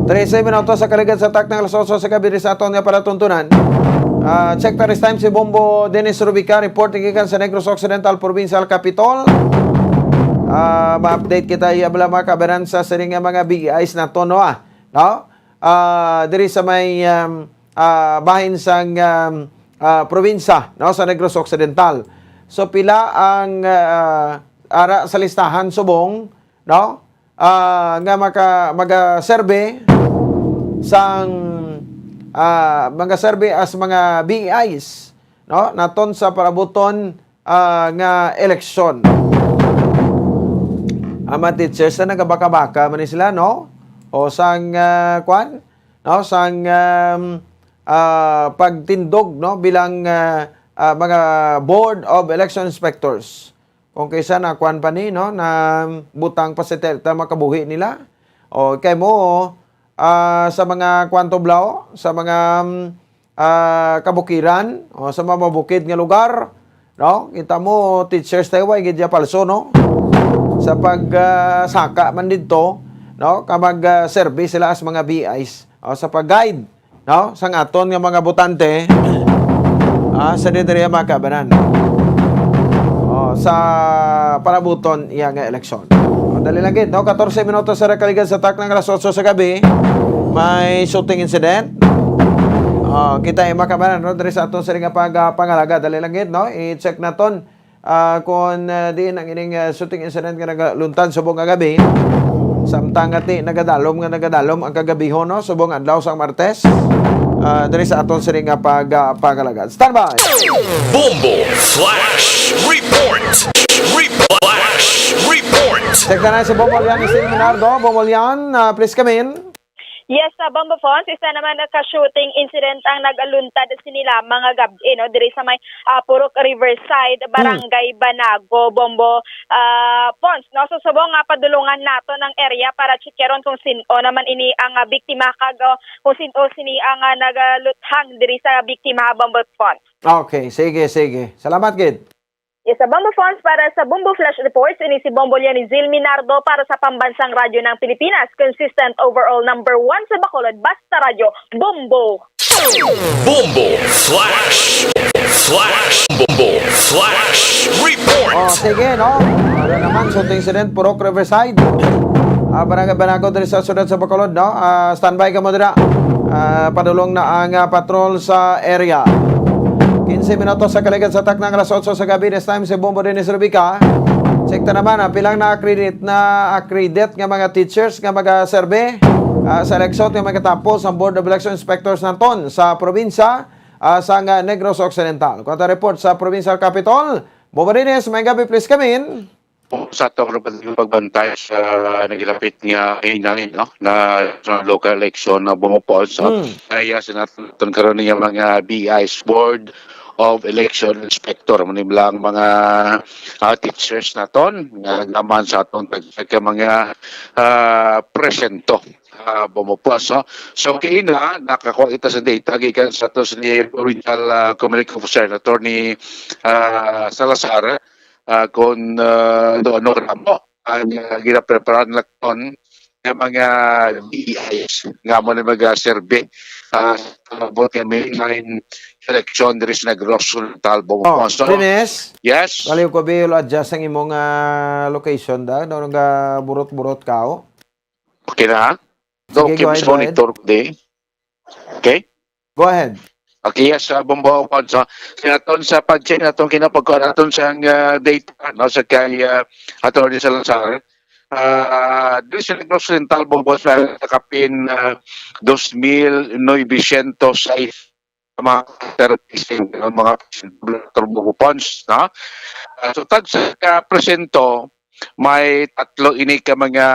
Trese minutos sa kaligad sa takna nga alas otso sa gabi sa aton nga palatuntunan. Ah, check ta this time si Bombo Dennis Rubica, report gikan sa Negros Occidental Provincial Capitol. Ah, ma-update kita, iya bala, mga kabaran, sa sining nga mga B E Is naton, no, ah, no? Ah, diri sa may, um, ah, bahin sang, um, ah, probinsya, no, sa Negros Occidental. So, pila ang, ah, ara sa listahan subong, no? Ah, nga maka-, maga-survey sang, ah, maga-survey as mga B E Is, no? Naton sa parabuton, ah, nga eleksyon. Ang mga teachers na nagabaka-baka man ni sila, no? O sang, ah, kwan? No? Sang, um, ah, pagtindog, no? Bilang, ah, ah, mga Board of Election Inspectors. Kung kaysa na kwan pa ni, no? Na butang pa sa ta-, ta makabuhi nila. O, kay mo, ah, sa mga kwan to, Blau, sa mga, um, ah, kabukiran, o sa mga mabukid nga lugar, no? Kita mo, teachers tayo, way gid ya palso, no? Sa pag, ah, saka man didto, no? Ka mag, ah, serve sila as mga B Is, o sa pag-guide, no? Sang aton nga mga botante, ah, sa diri, mga kabanan. O, sa parabuton iya nga eleksyon. O, dali lang gid, no? Katorse minutos sa nakaligad sa takna nga alas otso sa gabi. May shooting incident. O, kita, mga kabanan, no? Diri sa aton sini nga pag, ah, pangalaga. Dali lang gid, no? I-check naton, ah, kung, ah, diin ang ining, ah, shooting incident nga nagaluntad subong nga gabi. Samtang nga ti nagadalom nga nagadalom ang kagabihon, no? Subong adlaw sang Martes. Ah, diri sa aton sini nga pag, ah, pangalaga. Standby! Bombo Flash Report! Re-, Flash Report! Check na na si Bombo Lian, si Leonardo. Bombo Lian, ah, please come in. Yes, sa Bombo Fons, isa naman ka shooting incident ang nagaluntad sini lamang nga gab-i, no, diri sa may, ah, Purok Riverside, Barangay Banago, Bombo, ah, Fons, no? So, subong nga padulungan naton ang area para checkeron kung sin-o naman ini ang, ah, biktima kag, oh, kung sin-o sini ang, ah, nagaluthang diri sa biktima, Bombo Fons. Okay, sige, sige. Salamat gid. Yes, sa Bombo Fons para sa Bombo Flash Reports, ini si Bombo Leonizil Minardo para sa Pambansang Radyo ng Pilipinas, consistent overall number one sa Bacolod, basta radyo, Bombo! Bombo Flash! Flash! Bombo Flash Report! Oh, sige, no? Ano naman, shooting incident, Purok Riverside. Ah, Barangay Banago, diri sa siyudad sa Bacolod, no? Ah, standby ka mo dira. Ah, padulong na ang, ah, patrol sa area. Quince minutos sa kaligad sa takna nga alas otso sa gabi, this time si Bombo Dennis Rubica. Check ta naman, ah, pilang na-accredit, na-accredit nga mga teachers nga magaserbe, ah, sa eleksyon nga magatapos ang Board of Election Inspectors naton sa probinsya, ah, sa nga Negros Occidental. Kuwanta report sa Provincial Capitol, Bombo Dennis, may gabi, please come in. Po sa ato nga pag-, pagbantay sa nagilapit nga hinay, no, na, sa local election na bumupos, no? Hmm. Kaya sa naton karon nga mga B Is, Board of Election Inspector, man lang mga, ah, teachers naton nga naman sa aton tag-, ka mga, ah, presento, ah, bumupos, no? So, kaina, nakakuha kita sa data gikan sa ato ni Provincial, ah, Community Officer, Attorney, ah, Salazar, ah, kung, ah, ano, ano ka mo, ang, ah, ginapreparahan nila kon nga mga D E Is nga mo na mag-survey, ah, sa abot nga mainline election diri sa Negros Occidental, Bombo. Oh, Fons, no? Dennis? Yes? Wala yung ko, Bill, adjust ang imong, ah, location da, no, nga burot-burot ka, oh. Okay na? Sige, okay, go ahead, Miss go ahead. Monitor ko di. Okay? Go ahead. Okay, yes, uh, Bombo Alfonso. Sa aton sa pag-check naton kinapagkuan naton sa uh, data, no, sa kay uh, Attorney Salazar. Uh, diri sa Negros Oriental, Bombo, sa kapin uh, dos mil novecientos sais mga therapist, no, mga Bombo Pons, no? Uh, so, tag sa ka presento, may tatlo ini ka mga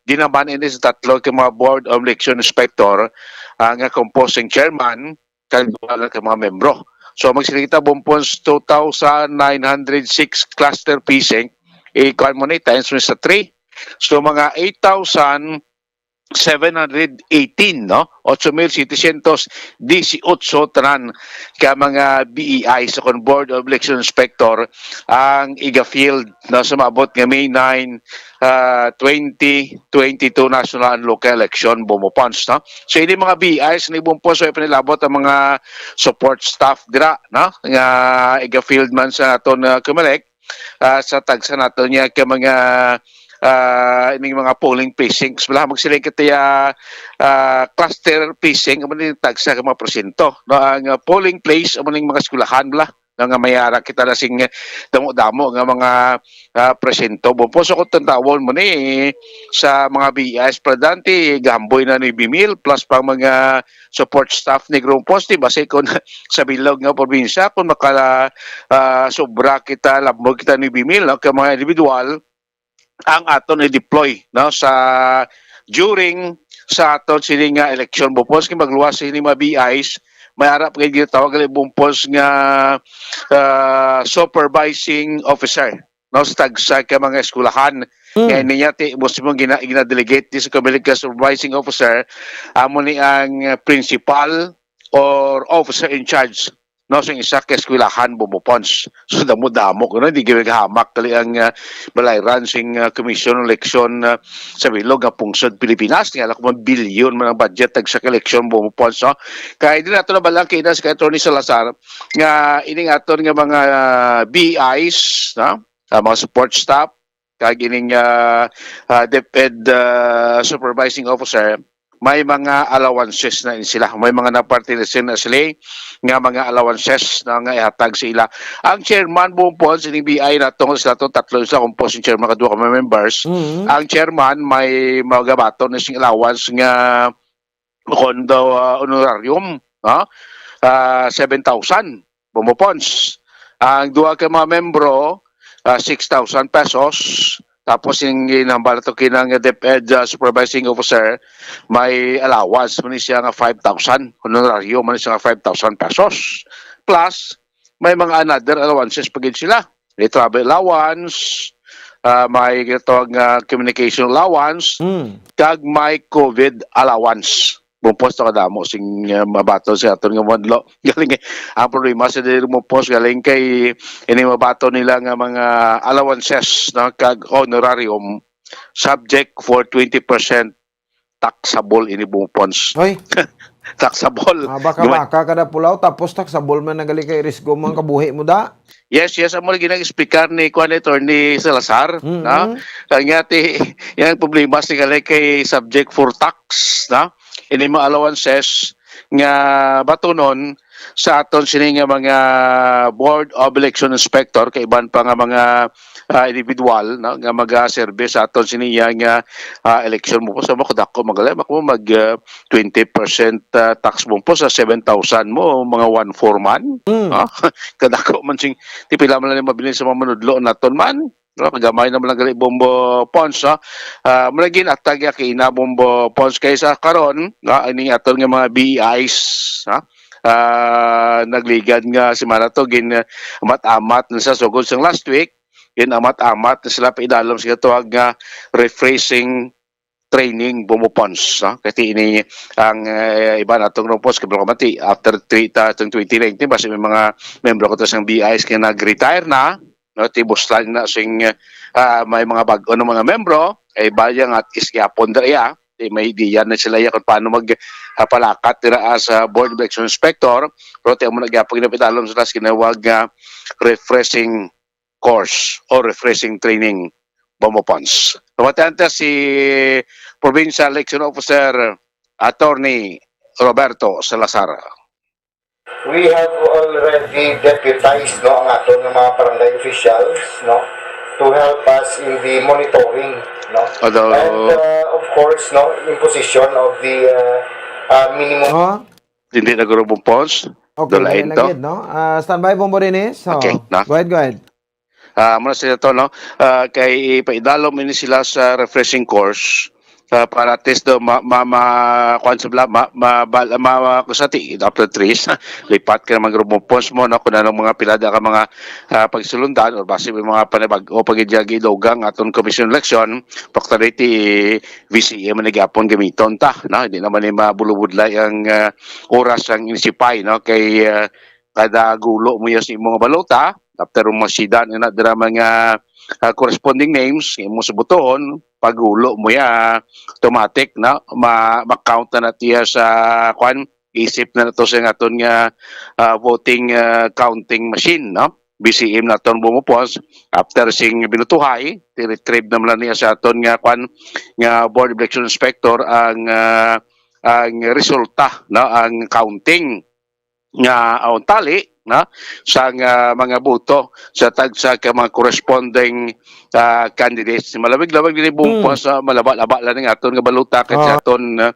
ginaman ini sa tatlo ka mga Board of Election Inspector uh, nga composing chairman, kag duha lang ka mga membro. So, magsilita bumpons two thousand nine hundred six cluster precinct, ikuan mo ni times mo sa three. So, mga eight thousand seven hundred eighteen, no? Ocho mil setecientos dieciocho tanan ka mga B E I sa kon Board of Election Inspector ang iga-field, no, sa maabot nga May nine, ah, twenty twenty-two national and local election, Bombo Pons, no? So, ini mga B E Is ni Bombo Pons, so, ipinilabot ang mga support staff dira, no? Nga iga-field man sa aton uh, Comelec, ah, sa tagsa nato niya ka mga ah, ining mga polling precincts, bala, magsiling kita ya, ah, cluster precinct, amo ni tagsa ka mga porsyento, no? Ang ah, polling place, amo ning mga eskwelahan, bala, no, nga may ara kita na sing damo-damo nga mga ah, porsyento. Bumpos ako tantawon mo ni sa mga B E Is, Presidente, gamboy na ni Bimil, plus pang mga support staff ni Grumpos, di ba? Sa kon sa bilog nga probinsya, kung maka ah, sobra kita, lambog kita ni Bimil, no? Kay mga individual ang aton i-deploy, no, sa during sa aton sini nga election, Bombo Pons, kay magluwas sini mga B Is, may ara pa gid ginatawag gali, Bombo Pons, nga ah, supervising officer, no, sa tagsa ka mga eskwelahan. Hmm. Kaya niya ti mo si mong gina, gina-delegate ni sa Comelec nga supervising officer, amo ni ang principal or officer in charge, no, sing isa ka eskwelahan, Bombo Pons. So, damo-damo ko, no? Hindi gawin hamak kali ang ah, balayran sing ah, commission election ah, sa bilog nga pungsod Pilipinas. Nga lang man bilyon man ang budget tag sa election, Bombo Pons, no? Kaya di nato na balang kainas kay Attorney Salazar nga ining aton nga mga ah, B Is, no? Ah, mga support staff, kag ining ah, ah, DepEd ah, supervising officer, may mga allowances na ini sila. May mga napartinisin na sila nga mga allowances na nga ihatag sa ila. Ang chairman, Bombo Pons, ining B I nato, sila to, tatlo sila, composing chairman, kadua ka mga members. Mhm. Ang chairman may magabaton na sing allowance nga kon daw ah, honorarium, ha? Ah, seven thousand, Bombo Pons. Ang duha ka mga membro, ah, six thousand pesos. Tapos yung ginambal to kinang DepEd ah, supervising officer, may allowance man siya nga five thousand, honorarium man siya nga five thousand pesos. Plus, may mga another allowances pa gid sila. May travel allowance, ah, may ginatawag nga communication allowance, Mm. kag may COVID allowance. Bumpos to kadamo sing uh, mabaton sa aton nga modlo. Galing eh. Ang problema sa diri mo post galing kay ini mabaton nila nga mga allowances, no, kag honorarium subject for twenty percent taxable ini, Bombo Pons. Hoy, Taxable. Mabaka Gumay- baka kada pulaw, tapos taxable man nagali kay risgo mo ang kabuhi mo da. Yes, yes, amo lagi nang explicar ni kuan, Attorney Salazar, Mm-mm. no? Kanya ti yang problema sa gali kay subject for tax, no? Ini mga allowances nga batunon sa aton sini nga mga Board of Election Inspector, kay iban pa nga mga ah, individual, no, nga magaserbi sa aton sini nga ah, election mo po sa mga kadako magalay, ako mag ah, twenty percent ah, tax mo po sa seven thousand mo, mga one four man. Mm. Ah, kadako man sing, ti pila man lang mabilin sa mga manudlo naton man. No, kagamay naman lang gali, Bombo Pons, ha? Ah, muna ginatag ya kay ina, Bombo Pons, kaysa karon, no, ining aton nga mga B E Is, ha? Ah, nagligad nga semana to gin amat-amat na sa sugod sang last week, gin amat-amat na sila paidalom sa ginatawag nga refreshing training, Bombo Pons, no? Kasi ini ang eh, iba natong Bombo Pons, kabalo ka man ti, after three, ta, tong twenty nineteen, basi may mga membro ko to sang B Is nga nag-retire na, no? Tibos lang na sing ah, may mga bag-o ng mga membro, ay bayang at iskiyapon dira iya, di may idea na sila iya kung paano mag ah, palakat dira as ah, board of election inspector, pero ti mo nagyapon ginapitalom sila sa ginawag nga refreshing course or refreshing training, Bombo Pons. Pamatente si Provincial Election Officer Attorney Roberto Salazar. We have already deputized, no, ang aton nga mga barangay officials, no, to help us in the monitoring, no. Although- And, uh, of course, no, imposition of the uh, uh, minimum Oh, Hindi na guro Bumpons. okay, Dulain dali to. lang gid, no? Ah, standby, Bombo Dennis. So, Okay, na. Go ahead, go ahead. Ah, muna sila to, no? Ah, kay ipaidalom ini sila sa refreshing course. Ah, para at least do ma, ma, ma kuan sa bla, ma, ma, bal- ma, ma kusati after trees. Lipat ka naman guro Bumpons mo, no? Kung anong mga pilada ka mga ah, pagsulundan or basi may mga panibag-o pag idyagi dugang aton commission election, pakta ti V C M na gyapon gamiton ta, no? Hindi naman ni mabulubudlay ang ah, oras ang inisipay, no? Kay ah, kada gulo mo ya sa imong balota, after mo masidan ina dira mga ah, corresponding names imo sa butohon, pagulo mo ya automatic, no? Ma, ma-count na natiya sa kwan, isip na nato sa aton nga ah, voting ah, counting machine, no? B C M naton bumupos after sing binutuhay, ti-retrieve naman lang niya sa aton nga kwan nga board of election inspector ang ah, ang resulta, no, ang counting nga ang tali, no, sa nga mga boto sa tagsa ka mga corresponding ah, candidates. Malawig-lawig din bumupos sa malaba-laba lang ning aton nga balota kay sa Ah. aton ah,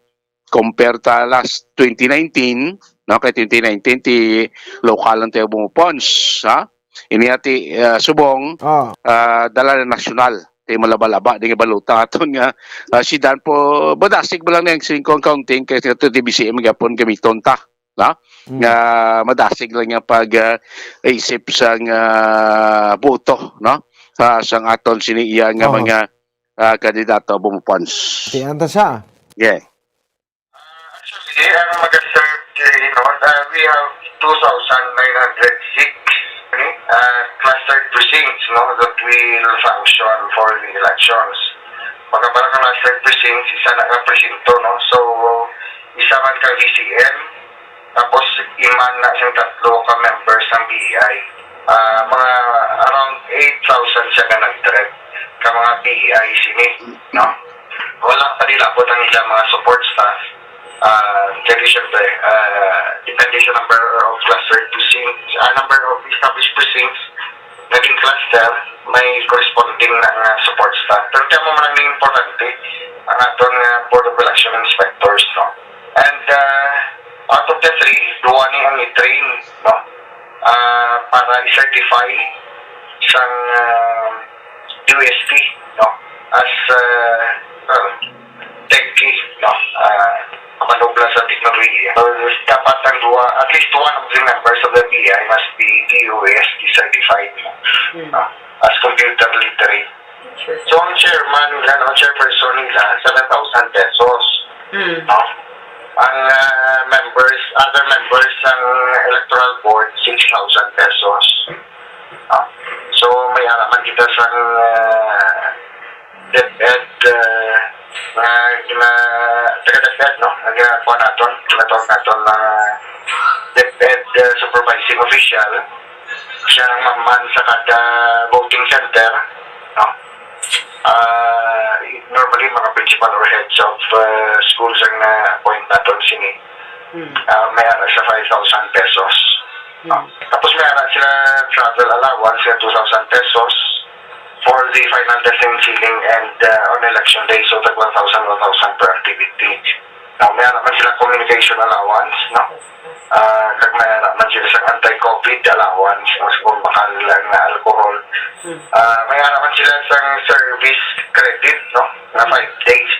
compare ta last twenty nineteen, no, kay twenty nineteen ti lokal lang tayo bumupons, ha? Ini ati ah, subong Oh. ah, dala na nasyonal. Ti malaba-laba din nga balota aton nga ah, sidan po madasig ba lang ang singko ang counting kay sa D B C M gyapon gamiton ta, no? Mm. Nga madasig lang nga pag ah, isip sa nga boto, no? Ah, sang aton sini iya nga Oh. mga ah, kandidato bumupons. Tiyan ta siya. Yeah. Actually, ang mag-serve diri, no, uh, we have two thousand nine hundred six uh, clustered precincts, no, that will function for the elections. Mga para clustered precincts, isa na ka presinto, no? So, isa man ka V C M, tapos iman na sing tatlo ka members ng B I. Ah, mga around eight thousand seven hundred ka mga B I sini, no? Wala pa nila abot ang ilang mga support staff. Ah, kaya di, syempre, ah, depende sa number of cluster precincts, ah, number of established precincts, naging cluster, may corresponding na nga support staff. Pero kaya mo man ang importante, ang aton nga Board of Election Inspectors, no? And uh, out of the three, duwa ni ang i-train, no? Ah, para i-certify sang uh, U S T, no? As uh, uh, techie, no? Uh, manubla sa teknolohiya. So, dapat ang duwa, at least one of the members of the B I must be D O S T certified, no? Mm. No? As computer literate. Sure. So, ang chairman nila, no, chairperson nila, seven thousand pesos. Mm. No? Ang ah, members, other members ng electoral board, six thousand pesos. No? So, may ara man kita sa uh, DepEd uh, nga gina taga DepEd, no? Ang ginagawa naton, ginatawag naton na DepEd uh, supervising official. Siya ang maman sa kada voting center, no? Ah, normally, mga principal or heads of uh, schools ang na-appoint naton sini. Mm. Ah, may ara sa five thousand pesos. Mm. Tapos may ara sila travel allowance nga two thousand pesos for the final testing, sealing, and uh, on election day, so tag one thousand, one thousand per activity. Now, may ara man sila communication allowance, no? Ah, kag may ara man sila sa anti-COVID allowance, mas kung bakal lang na alcohol. Mm. Ah, may ara man sila sa service credit, no? Na five days,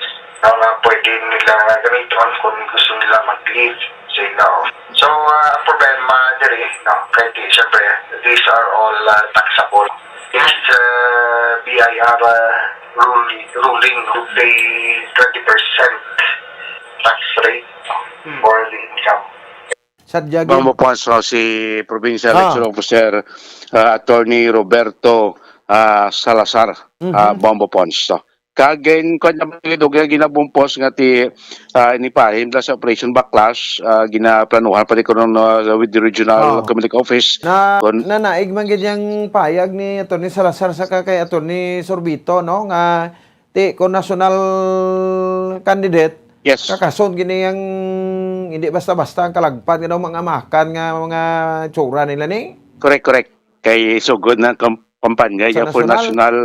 no? Nga pwede nila gamiton kung gusto nila mag-leave sa ila. So, ah, ang problema diri, no? Kay di, syempre, these are all ah, taxable. It's uh, B I R uh, ruling, ruling to pay twenty percent tax rate, no, Hmm. for the income. Sadya gid. Bombo Pons, no, si Provincial Ah. Election Officer ah, Attorney Roberto ah, Salazar, Mhm. ah, Bombo Pons. So, kag in kanya mga dugay ginabumpos nga ti ah, ini pa himla sa Operation Backlash ah, ginaplanuhan pa di ko nun, ah, with the Regional Oh. Community Office. Na Kon- nanaig man gid yang payag ni Attorney Salazar sa ka kay Attorney Sorbito, no, nga ti kon national candidate, Yes. kakason gini yang Hindi basta-basta ang kalagpad nga daw mga amakan nga mga tsura nila ni. Correct, correct. Kay sugod na kam-, kampanya Sa ya for nasyonal. national,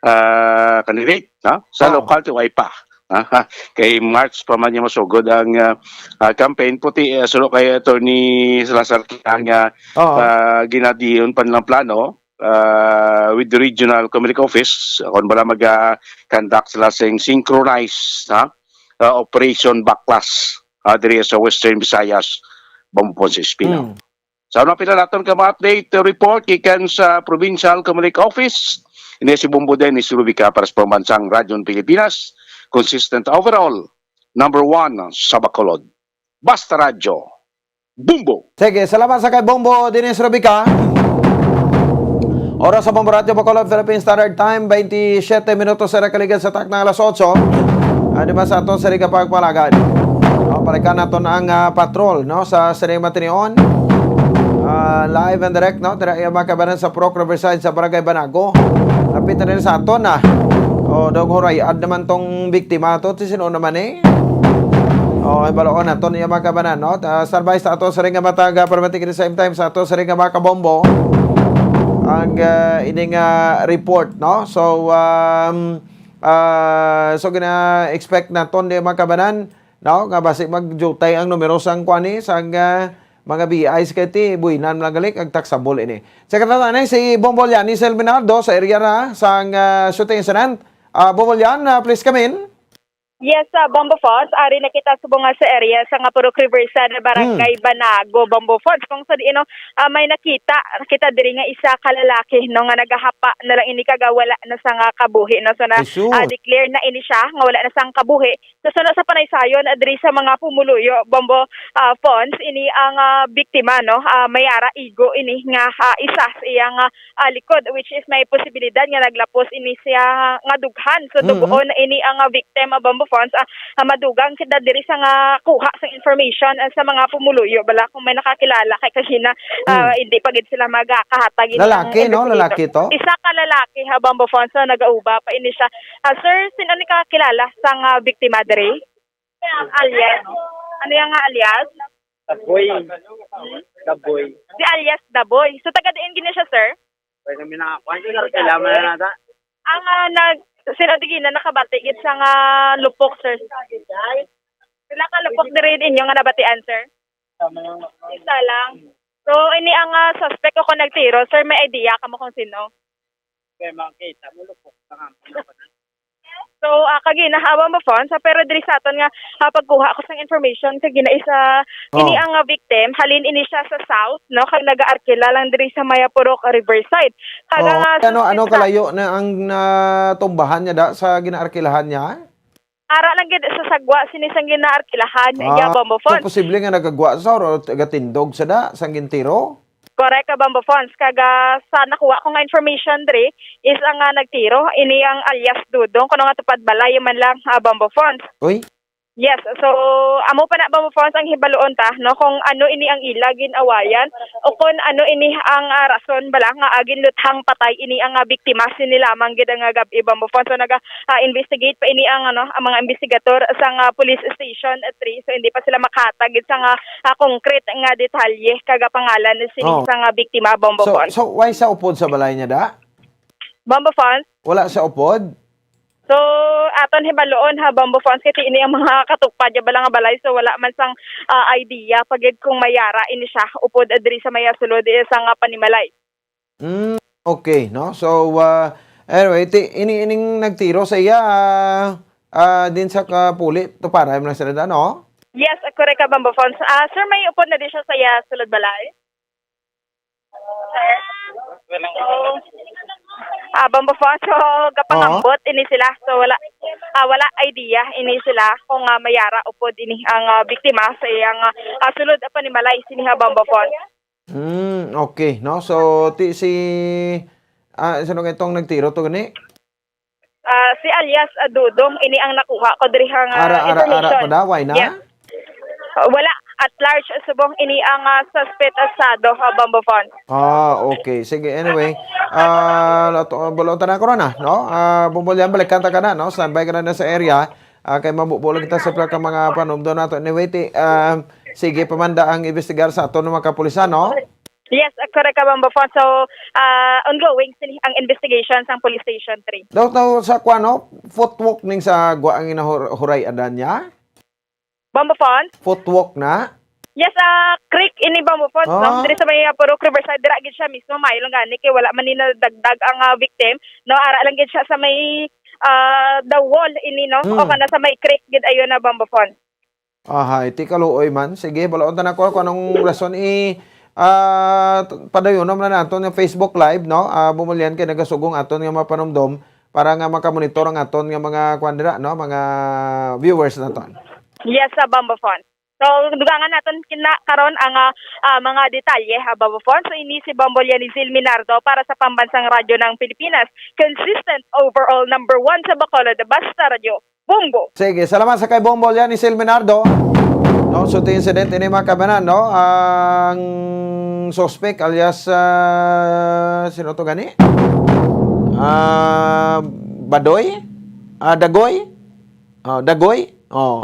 ah, candidate, no? Sa Oo. lokal, ti way pa. Ah, kay March pa man niya masugod ang, ah, ah, campaign. Puti, ah, suno kay Attorney Salazar ang, ah, Oo. ah, ginadiyon pa nilang plano, ah, with the regional community office, kung bala mag, ah, conduct sila sing synchronized, ha? Ah, Operation Baklas, ah, diri sa Western Visayas, Bombo Ponce Espino. Mm. Sa una, pila naton ka mga update report gikan sa Provincial Community Office. Ini si Bombo Dennis Rubica para sa Pambansang Radyo ng Pilipinas. Consistent overall, number one sa Bacolod. Basta Radyo, Bombo! Sige, salamat sa kay Bombo Dennis Rubica. Oras sa Bombo Radyo Bacolod, Philippine Standard Time, twenty-seven minutos sa nakaligad sa takna alas otso. Ano ba sa aton sa Riga Pagpalagan? O, balikan naton ang, ah, patrol, no, sa sining matinion. Ah, live and direct, no? Dira iya mga kabanan sa Purok Riverside sa Barangay Banago. Lapit na rin sa aton, ah. O, dog huray, ad naman tong biktima to. Ti sino naman eh? O, ay baloon naton iya mga kabanan, no? Ta-, standby sa ato sa ring nga matag, ah, permanente kini same time sa ato sa ring nga mga kabombo. Ang, ah, ining, ah, report, no? So, um, ah, so gina-expect naton di mga kabanan, no, nga basi magjutay ang numero sang kuan ni, sang, ah, mga B Is kay ti buhinan lang gali kag taxable ini. Secretary, si Bombo Lianis Elminardo sa area na sang, ah, shooting incident. Ah, Bombo Lian, ah, please come in. Yes, ah, Bombo Fons, ari na kita subong nga sa area sa nga Purok Riverside, Barangay Hmm. Banago, Bombo Fons. Kung sa diin, no, ah, may nakita, nakita diri nga isa ka lalaki, no, nga nagahapa na lang ini kag wala na sang kabuhi, no. So na, Ay, sus. ah, declare na ini siya nga wala na sang kabuhi. So, sa nasa panaysayon, ah, diri sa mga pumuluyo, Bombo, ah, Fons, ini ang, ah, biktima, no? Ah, may ara igo ini nga, ah, isa sa iyang, ah, ah, likod, which is may posibilidad nga naglapos ini siya nga dughan. So, Mm-hmm. dugoon ini ang, ah, victim, ah, Bombo Fons, ah, ah, madugang kita diri sa nga kuha sa information, ah, sa mga pumuluyo, bala kung may nakakilala kay kagina, ah, Mm. hindi pa gid sila magakahatag ini ang Lalaki, no? investigator. Lalaki to? Isa ka lalaki, ha, Bombo Fons, so nagauba pa ini siya. Ah, sir, sino ni kakilala sang, ah, biktima diri? Alias. Ano yang alias? Daboy. Hmm? Daboy. Si alias Daboy. So, taga diin gini siya, sir? Pwede kami nakakuha. Kailangan na nata. Ang, ah, nag-, sino di gina nakabati gid sa nga lupok, sir? Pila ka lupok diri ninyo nga nabatian, sir? Isa lang. So, ini ang, ah, suspect o kung nagtiro, sir, may idea kamo kung sino? Kaya makita mo, lupok lang ang So, ah, kagina, ha, Bombo Fons, ah, pero diri sa aton nga, ah, pagkuha ko sang information, kagina isa, ini Oh. ang, ah, victim, halin ini siya sa south, no, kag nagaarkila lang diri sa may Purok Riverside. Kag Oh, ang, ah, ano, ano suspect sa kalayo na ang natumbahan niya da sa ginaarkilahan niya? Ara lang gid sa sagwa sini sang ginaarkilahan, Ah, iya, Bombo so Fons. posible nga nagagwa sa or gatindog sa da sang gintiro? Correct ka, Bombo Fons. Kag, ah, sa nakuha ko nga information diri is ang, ah, nagtiro, ini ang alias Dudong, kuno nga tupad balay man lang, ah, Bombo Fons. Uy. Yes, so amo pa na, Bombo Fons, ang hibaluon ta, no, kung ano ini ang ila gin-awayan o kung ano ini ang, ah, rason bala nga, ah, ginluthang patay ini ang, ah, biktima sini lamang gid nga gab-i, Bombo Fons. So naga, ah, investigate pa ini ang, ano, ang mga investigator sa nga police station three. So hindi pa sila makahatag gid sa nga, ah, concrete nga detalye kag pangalan ni sini Oh. sa nga biktima, Bombo So, Fons. so why sa upod sa balay niya da? Bombo Fons? Wala sa upod? So, aton hibaluon ha, Bombo Fons, kay ini ang mga katugpad ya bala nga balay, so wala man sang, ah, idea pa gid kung may ara ini siya upod diri sa may sulod, eh, sa nga panimalay. Mm, okay, no? So, ah, anyway, ti-, ini, ining nagtiro sa iya, ah, ah, din sa kapuli, tuparay mo lang sila, no? Yes, correct ka, Bombo Fons. Ah, sir, may upod na din siya sa iya sulod balay? Ah, Bombo Fons, so, gapangambot Oo. ini sila. So, wala, ah, wala idea ini sila kung, ah, may ara upod ini ang, ah, biktima sa iyang, ah, sulod panimalay sini ha, Bombo Fons. Hmm, okay, no? So, ti-, si, ah, sino nga itong nagtiro to gani? Ah, si alias, ah, Dudong, ini ang nakuha ko diri nga Ara, ara, ara information. pa daw, why na? Yes. Ah, wala, at large, subong ini ang, ah, suspect asado, ah, Bombo Fons. Ah, okay. Sige, anyway. Ah, lato-, balotan na ko na, no? Ah, Bombo Lian, balikan ta ka na, no? Standby ka na, na sa area. Ah, kay mabubulag kita sa pila ka mga panumdom nato. Anyway, ti, ah, sige, pamanda ang investigar sa aton mga kapulisan, no? Yes, ah, correct ka, Bombo Fon. So, ah, ongoing sini ang investigation sang Police Station three. Daw, daw sa kuwan, no? Footwalk ning sa gwa ang inahuray adan niya? Bombo Fon? Footwalk na? Yes, ah, creek ini, Bombo Fon. Ah. No? Diri sa may, ah, Purok Riverside, dira gid siya mismo, maayo lang gani, kay wala man ni nadagdag ang, ah, victim. No, ara lang gid siya sa may, ah, the wall ini, no? Hmm. O kana sa may creek gid, ayun na, Bombo Fon. Ahay, ti kaluoy man. Sige, balaon ta na ko kung anong rason i, ah, t-, padayon naman na nato nga Facebook Live, no? Ah, Bombo Lian, kay nagasugong aton nga mga panumdom para nga makamonitor ang aton nga mga kwan dira, no? Mga viewers naton. Yes, sa Bombo Fon. So, dugangan naton kina karon ang, ah, ah, mga detalye, ha, Bombo Fon. So, ini si Bombo Lian Izil Minardo para sa Pambansang Radyo ng Pilipinas. Consistent overall number one sa Bacolod, basta radyo. Bombo. Sige, salamat sa kay Bombo Lian Izil Minardo. No, so, ti incident ini, mga kabanan, no? Ang suspect alias, ah, sino to gani? Ah, Badoy? Ah, Dagoy? Oh, Dagoy? Oh.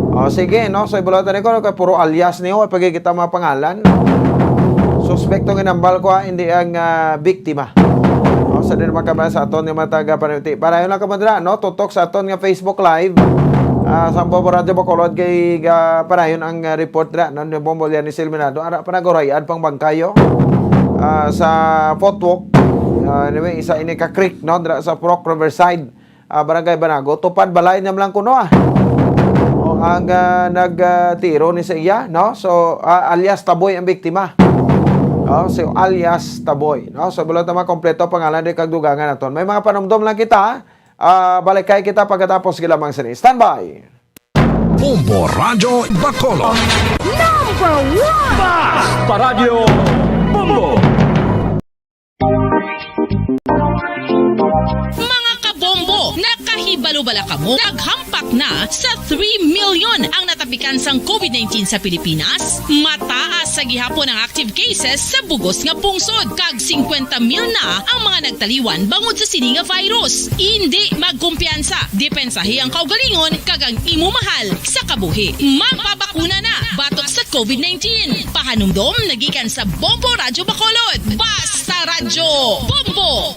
Oh, sige, no? So, ibulatan ko, kay puro alias niyo, ay pagkikita mga pangalan. Suspekto nga nambal ko, ah, hindi ang, ah, biktima. Oh, sa din naman kami sa aton nga mga taga-panayuti. Padayon lang kamo dira, no? Tutok sa aton nga Facebook Live. Ah, sa Bombo Radyo Bacolod kay, ah, padayon ang, ah, report dira, no? Ni Bombo Lian Izil Minardo. Ara pa nagurayad pang bangkayo. Ah, sa footwalk. Ah, anyway, isa ini ka creek, no? Dira sa Purok Riverside. Ah, Barangay Banago, tupad balay niya lang kuno, ah. O, ang, ah, nag, ah, tiro ni sa iya, no? So, ah, alias Taboy ang biktima. Oh, si alias Taboy, no? So, bulat naman kompleto pangalan di kag dugangan naton. May mga panumdom lang kita, ah, balik kay kita pagkatapos gilamang sini. Standby! Bombo Radyo Bacolod. Number one! Basta Radyo Bombo! Mga kabombo, nakahibalo bala kamo? Naghampak na sa three million ang natapikan sang COVID nineteen sa Pilipinas. Mataas sa gihapon ang active cases sa bugos nga pungsod, kag singkwenta mil na ang mga nagtaliwan bangod sa sini nga virus. Indi magkumpiyansa, depensahi ang kaugalingon kag ang imo mahal sa kabuhi. Magpabakuna na batok sa COVID nineteen. Pahanumdom nagikan sa Bombo Radyo Bacolod. Basta Radyo Bombo!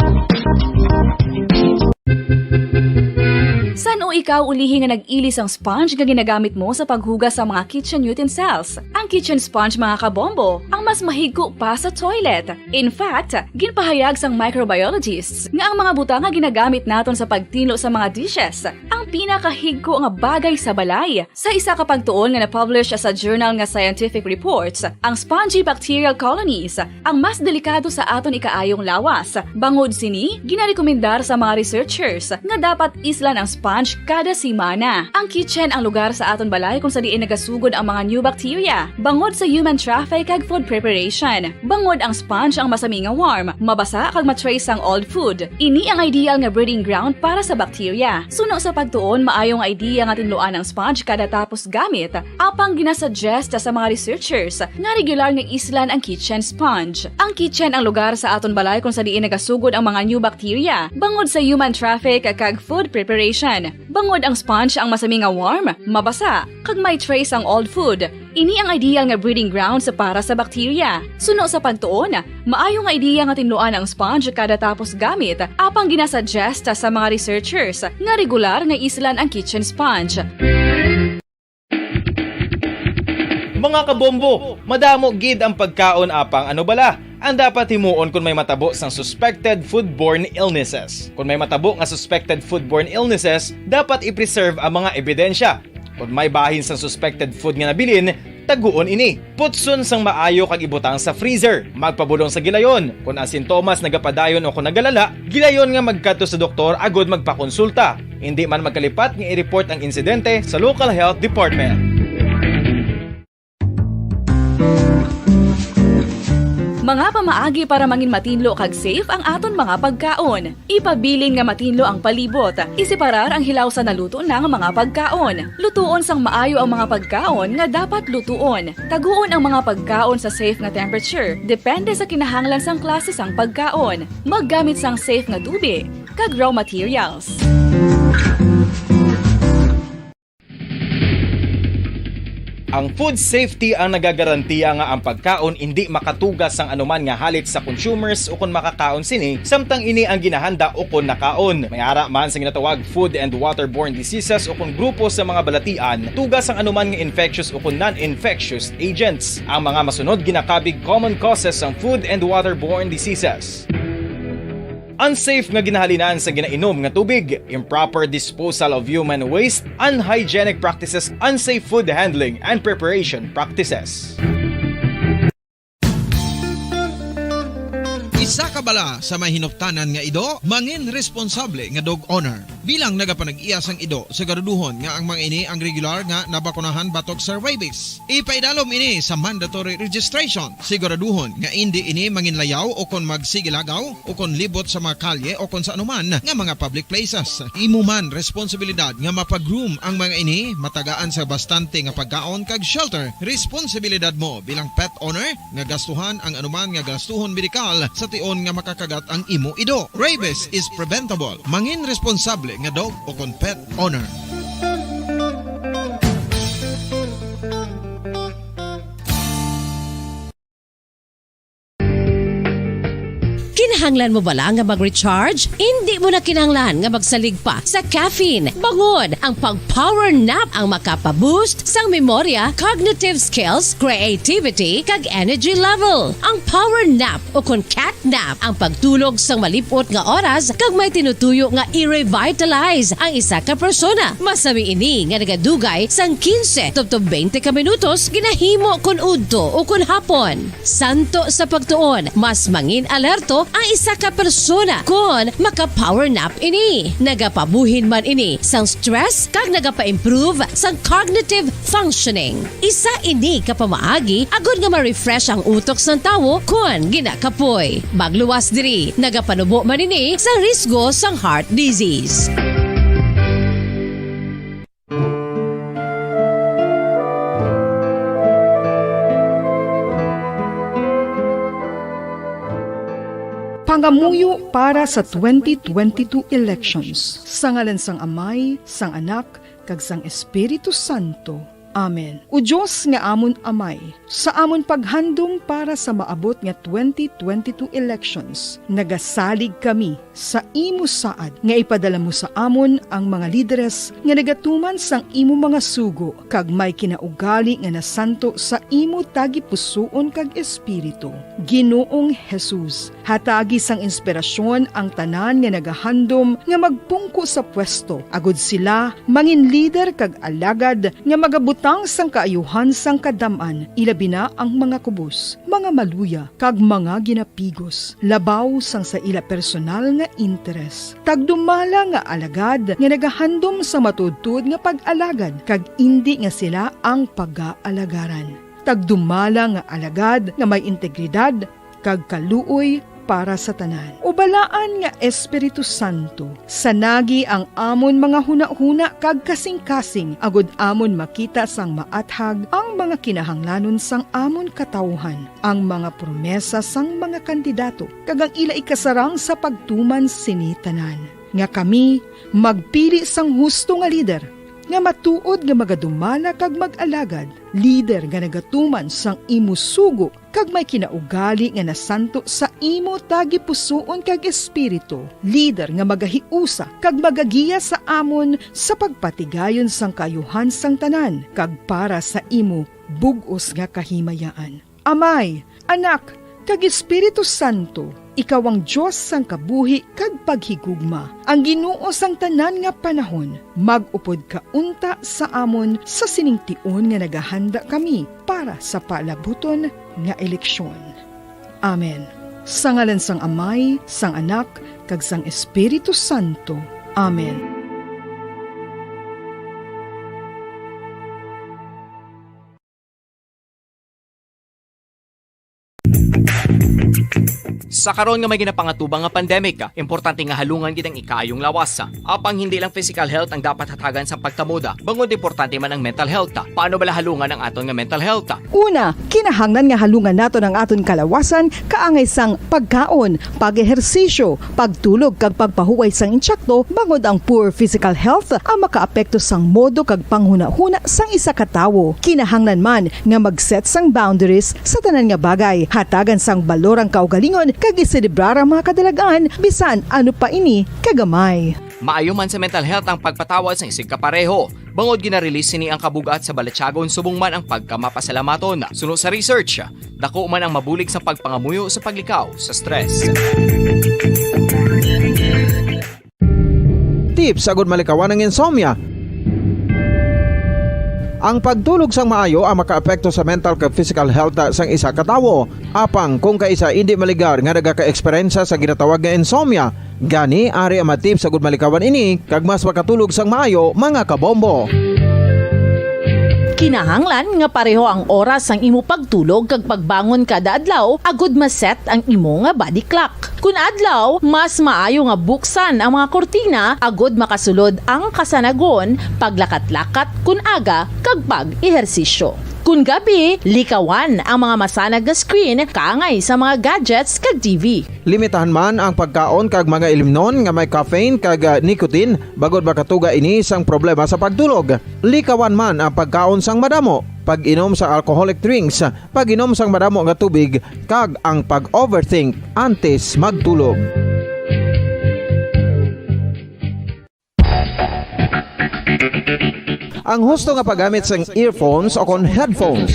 San-o ikaw ulihi nga nag-ili sang sponge nga ginagamit mo sa paghugas sa mga kitchen utensils? Ang kitchen sponge, mga kabombo, ang mas mahigko pa sa toilet. In fact, ginpahayag sang microbiologists nga ang mga butang nga ginagamit naton sa pagtinlo sa mga dishes ang pinakahigko nga bagay sa balay. Sa isa ka pagtuon nga na-publish sa journal nga Scientific Reports, ang spongy bacterial colonies ang mas delikado sa aton ikaayong lawas. Bangod sini, ginarekomendar sa mga researchers nga dapat islan ang sponge kada semana. Ang kitchen ang lugar sa aton balay kung sa diin nagasugod ang mga new bacteria. Bangod sa human traffic kag food preparation, bangod ang sponge ang masami nga warm, mabasa kag ma-trace ang old food. Ini ang ideal nga breeding ground para sa bacteria. Suno sa pagtuon, maayo nga idea nga tinluan ang sponge kada tapos gamit. Apang ginasuggest sa mga researchers nga regular nga islan ang kitchen sponge. Ang kitchen ang lugar sa aton balay kung sa diin nagasugod ang mga new bacteria, bangod sa human traffic kag food preparation. Bangod ang sponge ang masami nga warm, mabasa, kag may trace ang old food. Ini ang ideal nga breeding grounds para sa bacteria. Suno sa pagtuon, maayo nga idea nga tinluan ang sponge kada tapos gamit, apang ginasuggest sa mga researchers nga regular nga islan ang kitchen sponge. Mga kabombo, madamo gid ang pagkaon, apang ano bala ang dapat himuon kon may matabo sang suspected foodborne illnesses? Kon may matabo nga suspected foodborne illnesses, dapat i-preserve ang mga ebidensya. Kon may bahin sang suspected food nga nabilin, taguon ini. Putson sang maayo kag ibutang sa freezer. Magpabulong sa gilayon. Kon ang sintomas nagapadayon o kon nagalala, gilayon nga magkadto sa doktor agod magpakonsulta. Indi man magkalipat nga i-report ang insidente sa local health department. Mga pamaagi para mangin matinlo kag safe ang aton mga pagkaon. Ipabilin nga matinlo ang palibot. Iseparar ang hilaw sa naluto na nga mga pagkaon. Lutuon sang maayo ang mga pagkaon nga dapat lutuon. Taguon ang mga pagkaon sa safe nga temperature, depende sa kinahanglan sang klase sang pagkaon. Maggamit sang safe nga tubi kag raw materials. Ang food safety ang nagagarantiya nga ang pagkaon indi makatuga sang anuman nga halit sa consumers ukon makakaon sini, samtang ini ang ginahanda ukon nakaon. May ara man sa ginatawag food and waterborne diseases ukon grupo sa mga balatian, tuga sang anuman nga infectious ukon non-infectious agents. Ang mga masunod ginakabig common causes sang food and waterborne diseases. Unsafe nga ginahalinan sa ginainom nga tubig, improper disposal of human waste, unhygienic practices, unsafe food handling, and preparation practices. Isa ka bala sa may hinuptanan nga ido, mangin responsable nga dog owner. Bilang nagapanag-iya sang ido, siguraduhon nga ang mga ini ang regular nga nabakunahan batok sa rabies. Ipaidalom ini sa mandatory registration. Siguraduhon nga indi ini manginlayaw o kon magsigilagaw o kon libot sa mga kalye o kon sa anuman nga mga public places. Imo man responsibilidad nga mapag-groom ang mga ini, matagaan sa bastante nga pagkaon kag shelter. Responsibilidad mo bilang pet owner nga gastuhan ang anuman nga gastuhon medikal sa tion nga makakagat ang imo ido. Rabies is preventable. Mangin responsable nga dog o kon pet owner. Kinahanglan mo bala nga mag-recharge? Indi mo na kinahanglan nga magsalig pa sa caffeine. Bangod ang pag-power nap ang makapa-boost sang memorya, cognitive skills, creativity, kag energy level. Ang power nap o kon cat nap ang pagtulog sang malip-ot nga oras kag may tinutuyo nga i-revitalize ang isa ka persona. Masami ini nga nagadugay sang quince tubtob twenty ka minutos ginahimo kon udto o kon hapon. Santo sa pagtuon, mas mangin alerto ang isa ka persona kon maka-power nap ini. Nagapabuhin man ini sang stress kag nagapa-improve sang cognitive functioning. Isa ini ka pamaagi agod nga ma-refresh ang utok sang tawo kon ginakapoy. Magluwas diri, nagapanubo man ini sang risgo sang heart disease. Pangamuyo para sa twenty twenty-two elections. Sa ngalan sang Amay, sang Anak, kag sang Espiritu Santo. Amen. O Dios nga amon Amay, sa amon paghandom para sa maabot nga twenty twenty-two elections, nagasalig kami sa imo saad nga ipadala mo sa amon ang mga lideres nga nagatuman sang imo mga sugo kag may kinaugali nga nasanto sa imo tagipusoon kag espiritu. Ginoong Jesus, hatagi sang inspirasyon ang tanan nga nagahandom nga magpungko sa pwesto, agud sila mangin lider kag alagad nga magabutang sang kaayuhan sang kadam-an, ilabi na ang mga kubos, mga maluya, kag mga ginapigos, labaw sang sa ila personal nga interes. Tagdumala nga alagad nga nagahandom sa matuodtuod nga pag-alagad, kag indi nga sila ang pagaalagaran. Tagdumala nga alagad nga may integridad kag kaluoy para sa tanan. O Balaan nga Espiritu Santo, sanagi ang amon mga hunahuna kag kasingkasing, agud amon makita sang maathag ang mga kinahanglanon sang amon katawuhan, ang mga promesa sang mga kandidato, kag ang ila ikasarang sa pagtuman sini tanan, nga kami magpili sang husto nga lider, nga matuod nga magadumala kag mag-alagad, lider nga nagatuman sang imo sugo kag may kinaugali nga nasanto sa imo tagipusoon kag espiritu, lider nga magahiusa kag magagiya sa amon sa pagpatigayon sang kaayuhan sang tanan kag para sa imo bug-os nga kahimayaan. Amay, Anak, kag Espiritu Santo, ikaw ang Dios sang kabuhi kag paghigugma, ang Ginoo sang tanan nga panahon. Mag-upod ka unta sa amon sa sining tion nga nagahanda kami para sa palabuton nga eleksyon. Amen. Sa ngalan sang Amay, sang Anak, kag sang Espiritu Santo. Amen. Sa karon nga may ginapangatubang nga pandemic, importante nga halungan gid ang ikaayong lawas. Apang hindi lang physical health ang dapat hatagan sa pagtamod, bangod importante man ang mental health. Paano bala halungan ang aton nga mental health? Una, kinahanglan nga halungan naton ang aton kalawasan kaangay sang pagkaon, pag-ehersisyo, pagtulog kag pagpahuway sang insakto, bangod ang poor physical health ang makaapekto sang modo kag panghunahuna sang isa ka tawo. Kinahanglan man nga mag-set sang boundaries sa tanan nga bagay, hatagan sang balor ang kaugalingon, kag iselebrar ang mga kadalagan, bisan ano pa ini kagamay. Maayo man sa mental health ang pagpatawad sang isigkapareho, bangod gina-release sini ang kabug-at sa balatyagon subong man ang pagkamapasalamaton. Suno sa research, dako man ang mabulig sa pagpangamuyo sa paglikaw sa stress. Tips agud malikawan ang insomnia. Ang pagtulog sang maayo ang makaapekto sa mental kag physical health sang isa ka tawo. Apang kung kaisa indi maligar nga nagaka-eksperyensya sa ginatawag nga insomnia, gani ari ang mga tips agud malikawan ini kag mas makatulog sang maayo, mga kabombo. Kinahanglan nga pareho ang oras sang imo pagtulog kag pagbangon kada adlaw agud ma-set ang imo nga body clock. Kun adlaw, mas maayo nga buksan ang mga kurtina agud makasulod ang kasanagon, paglakat-lakat kun aga, kag pag-ehersisyo. Kun gabi, likawan ang mga masanag nga screen kaangay sa mga gadgets kag T V. Limitahan man ang pagkaon kag mga ilimnon nga may caffeine kag, ah, nicotine, bangod makatuga ini sang problema sa pagtulog. Likawan man ang pagkaon sang madamo, pag-inom sa alcoholic drinks, pag-inom sang madamo nga tubig, kag ang pag-overthink antes magtulog. Ang husto nga paggamit sang earphones o kon headphones.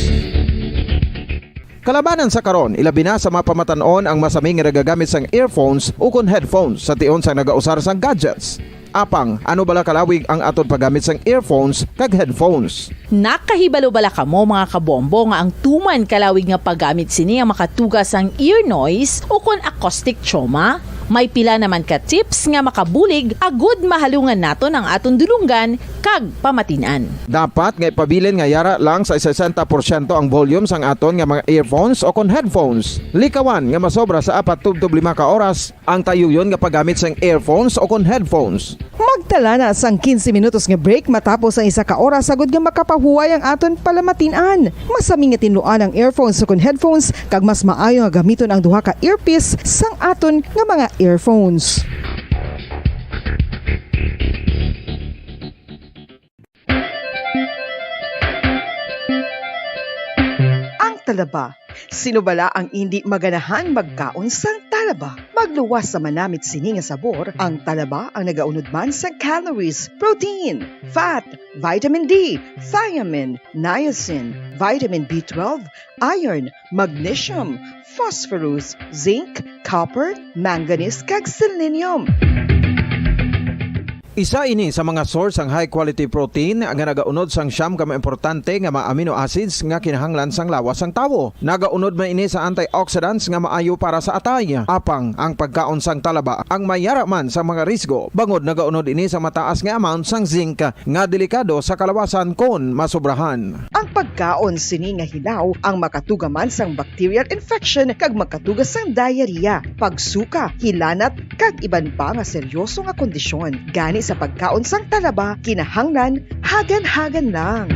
Kalabanan sa karon, ilabi na sa mga pamatan-on ang masami nga nagagamit sang earphones o kon headphones sa tion sang nagausar sang gadgets. Apang, ano bala kalawig ang aton paggamit sang earphones kag headphones? Nakahibalo bala kamo, mga kabombo, nga ang tuman kalawig nga paggamit sini ang makatuga sang ear noise o kon acoustic trauma? May pila naman ka tips nga makabulig agud mahalungan naton ang aton dulonggan kag pamatin-an. Dapat nga ipabilin nga yara lang sa sesenta porsyento ang volume sang aton nga mga earphones o kon headphones. Likawan nga masobra sa apat tubtob lima ka oras ang tayuyon nga paggamit sang earphones o kon headphones. Magtala na sang quince minutos nga break matapos ang isa ka oras agud nga makapahuway ang aton palamatin-an. Masami nga tinluan ang earphones ukon headphones, kag mas maayo nga gamiton ang duha ka earpiece sang aton nga mga earphones. Ang talaba. Sino bala ang indi maganahan magkaon sang talaba? Magluwas sa manamit sini nga sabor, ang talaba ang nagaunod man sang calories, protein, fat, vitamin D, thiamine, niacin, vitamin B twelve, iron, magnesium, phosphorus, zinc, copper, manganese, kag selenium. Isa ini sa mga source sang high quality protein nga nagaunod sang siyam ka mga importante nga mga amino acids nga kinahanglan sang lawas sang tawo. Nagaunod man ini sa antioxidants nga maayo para sa atay. Apang ang pagkaon sang talaba ang may yara man sa mga risgo, bangod nagaunod ini sa mataas nga amount sang zinc nga delikado sa kalawasan kon masobrahan. Ang pagkaon sini nga hilaw ang makatuga man sang bacterial infection kag makatuga sang diarrhea, pagsuka, hilanat, kag iban pa nga seryoso nga kondisyon. Gani sa pagkaon sang talaba, kinahanglan hagan-hagan lang.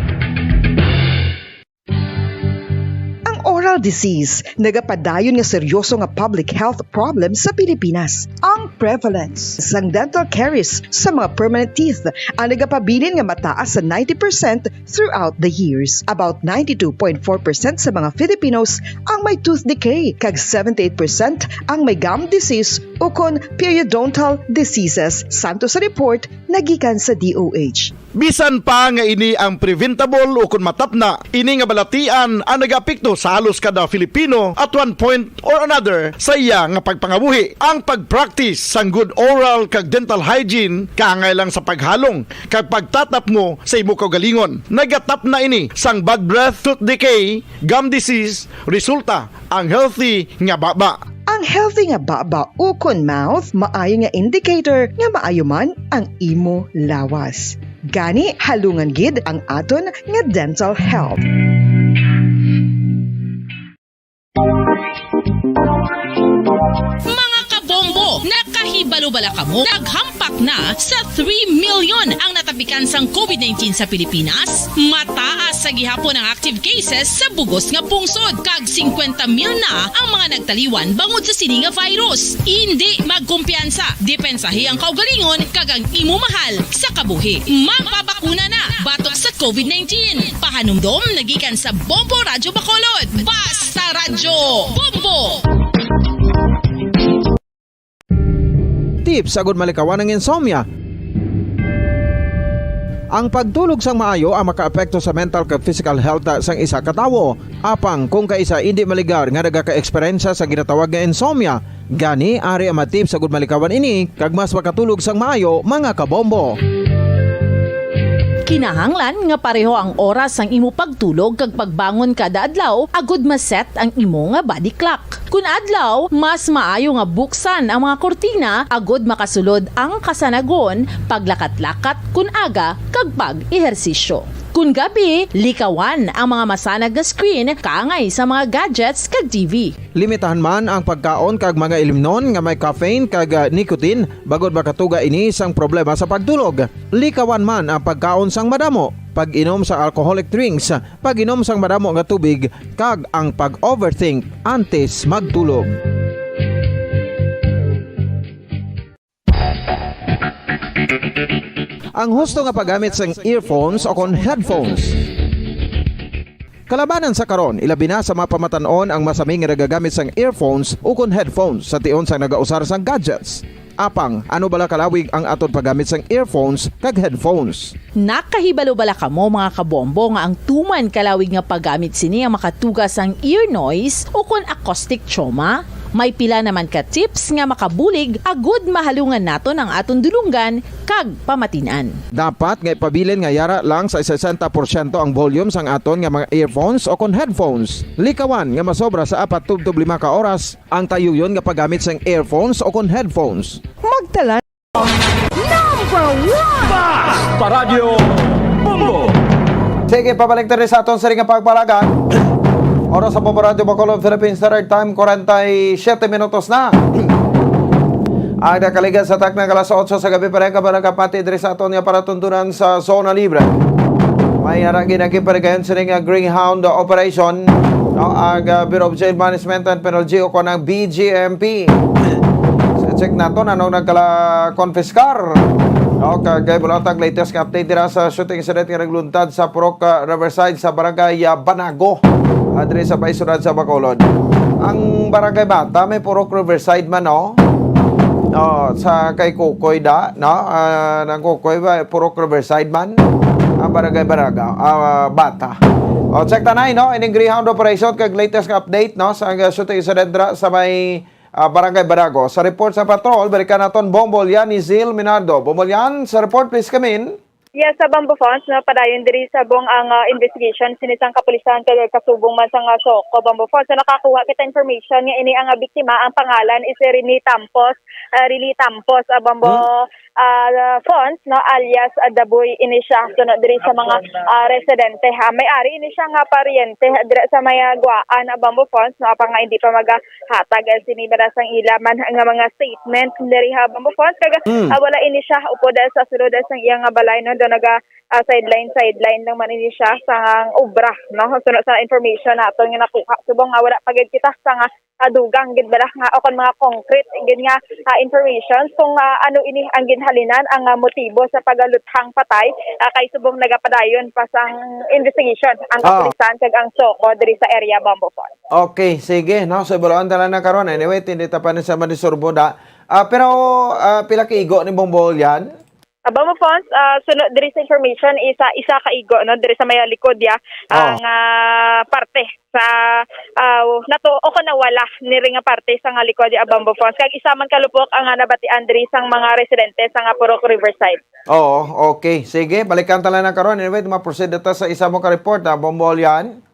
Ang oral disease nagapadayon nga seryoso nga public health problem sa Pilipinas. Ang prevalence sang dental caries sa mga permanent teeth ang nagapabilin nga mataas sa ninety percent throughout the years. About ninety-two point four percent sa mga Filipinos ang may tooth decay, kag seventy-eight percent ang may gum disease ukon periodontal diseases, santo sa report nagikan sa D O H. Bisan pa nga ini ang preventable ukon matapna, ini nga balatian ang nagaapekto sa halos kada Filipino at one point or another sa iya nga pagpangabuhi. Ang pag-practice sang good oral kag dental hygiene kaangay lang sa paghalong kag pagtatapmo sa imo kaugalingon. Nagatapna ini sang bad breath, tooth decay, gum disease, resulta ang healthy nga baba. Ang healthy nga baba ukon mouth maayo nga indicator nga maayo man ang imo lawas. Gani, halungan gid ang aton nga dental health. Balubala kamo, naghampak na sa three million ang natapikan sang covid nineteen sa Pilipinas. Mataas sa gihapon ang active cases sa bugos nga pungsod, kag singkwenta mil na ang mga nagtaliwan bangod sa sini nga virus. Indi magkumpiyansa, depensahi ang kaugalingon kag ang imo mahal sa kabuhi. Magpabakuna na batok sa covid nineteen. Pahanumdom nagikan sa Bombo Radyo Bacolod. Basta Radyo Bombo! Tips agud malikawan ang insomnia. Ang pagtulog sang maayo ang makaapekto sa mental kag physical health sang isa ka tawo. Apang kung kaisa indi maligar nga nagaka-eksperyensya sa ginatawag nga insomnia, gani ari ang mga tips agud malikawan ini kag mas makatulog sang maayo, mga kabombo. Kinahanglan nga pareho ang oras sang imo pagtulog kag pagbangon kada adlaw agud ma-set ang imo nga body clock. Kun adlaw, mas maayo nga buksan ang mga kurtina agud makasulod ang kasanagon, paglakat-lakat kun aga, kag pag-ehersisyo. Kun gabi, likawan ang mga masanag nga screen kaangay sa mga gadgets kag T V. Limitahan man ang pagkaon kag mga ilimnon nga may caffeine kag, ah, nicotine, bangod makatuga ini sang problema sa pagtulog. Likawan man ang pagkaon sang madamo, pag-inom sa alcoholic drinks, pag-inom sang madamo nga tubig, kag ang pag-overthink antes magtulog. Ang husto nga paggamit sang earphones o kon headphones. Kalabanan sa karon, ilabi na sa mga pamatan-on ang masami nga nagagamit sang earphones o kon headphones sa tion sang nagausar sang gadgets. Apang, ano bala kalawig ang aton paggamit sang earphones kag headphones? Nakahibalo bala kamo, mga kabombo, nga ang tuman kalawig nga paggamit sini ang makatuga sang ear noise o kon acoustic trauma? May pila naman ka tips nga makabulig agud mahalungan naton ang aton dulonggan kag pamatin-an. Dapat nga ipabilin nga yara lang sa sesenta porsyento ang volume sang aton nga mga earphones o kon headphones. Likawan nga masobra sa apat tubtob lima ka oras ang tayuyon nga paggamit sang earphones o kon headphones. Magtala. Number one! Basta Radyo Bombo! Sige, pabalik tayo sa aton sini nga pagpalagan. Oras sa Bombo Radyo Bacolod, Philippine Standard Time, kwarenta y siyete minutos na. Ang nakaligad sa takna nga alas otso sa gabi, pareha ka ba nakapati diri sa aton nga palatuntunan sa Zona Libre? May ara ginagiparigayon sini nga Greyhound operation, no? Ang, ah, Bureau of Jail Management and Penal G o kon ang B J M P. Sa check naton, ano nagkala konfiskar? No, kag, eh, wala tag latest nga update dira sa shooting incident nga nagluntad sa Purok, ah, Riverside sa Barangay, ah, Banago, ah, diri sa may syudad sa Bacolod. Ang Barangay Bata may Purok Riverside man, no? Oh, sa kay Kukoy da, no? Ah, nang Kukoy ba, Purok Riverside man? Ang Barangay Baraga, ah, Bata. Oh, check tanay, no? Ining Greyhound operation kag latest nga update, no? Sa, ah, shooting incident dira sa may, ah, Barangay Barago. Sa report sa patrol, balikan naton Bombo Lian ni Zil Minardo. Bombo Lian, sa report, please come in. Yes, sa Bombo Fons, no, padayon diri sa bong ang, ah, investigation sini sang kapulisan kag kasubong man sang, ah, SOCO, Bombo Fons. So, nakakuha kita information nga ini ang, ah, biktima, ang pangalan is Rene Tampos, ah, Rene Tampos, ah, Bombo, Hmm? ah, Fons, no, alias, ah, Daboy ini siya. So, no, diri sa mga, ah, residente, ha. May ari ini siya nga paryente, ha, dira sa may, ah, Guaan, ah, Bombo Fons, no, apang nga hindi pa maga hatag, eh, sini ba sang ila man nga mga statement diri ha Bombo Fons. Kag, Mm. ah, wala ini siya upod, eh, sa sulod, eh, sang iya nga balay, no, do naga, ah, sideline, sideline lang man ini siya sa obra, no. Suno sa information naton nga nakuha, subong nga wala pa gid kita sa nga, ah, dugang gid bala nga o kon mga concrete gid nga, ah, information kung, ah, ano ini ang ginhalinan, ang, ah, motibo sa pagaluthang patay, ah, kay subong nagapadayon pa sang investigation ang Ah. kapulisan kag ang SOCO diri sa area Bombo Fons. Okay, sige, no? So, ibalaan ta lang na karon. Anyway, tindi ta pa ni sa Manisurbo da. Ah, pero, ah, pila ka igo ni Bombo Lian? Ah, Bombo Fons, ah, suno diri sa information, isa, isa ka igo, no? Diri sa may likod ya, Oh. ang, ah, parte sa, ah, nato, o kung nawala, niri nga parte sa nga likod ya, Bombo Fons. Kag isa man ka lupok ang, ah, nabatian diri sang mga residente sa nga Purok Riverside. Oo, okay. Sige, balikan ta lang na karon. Anyway, ma-proceed ta sa isa mo ka report, ah, Bombo Lian.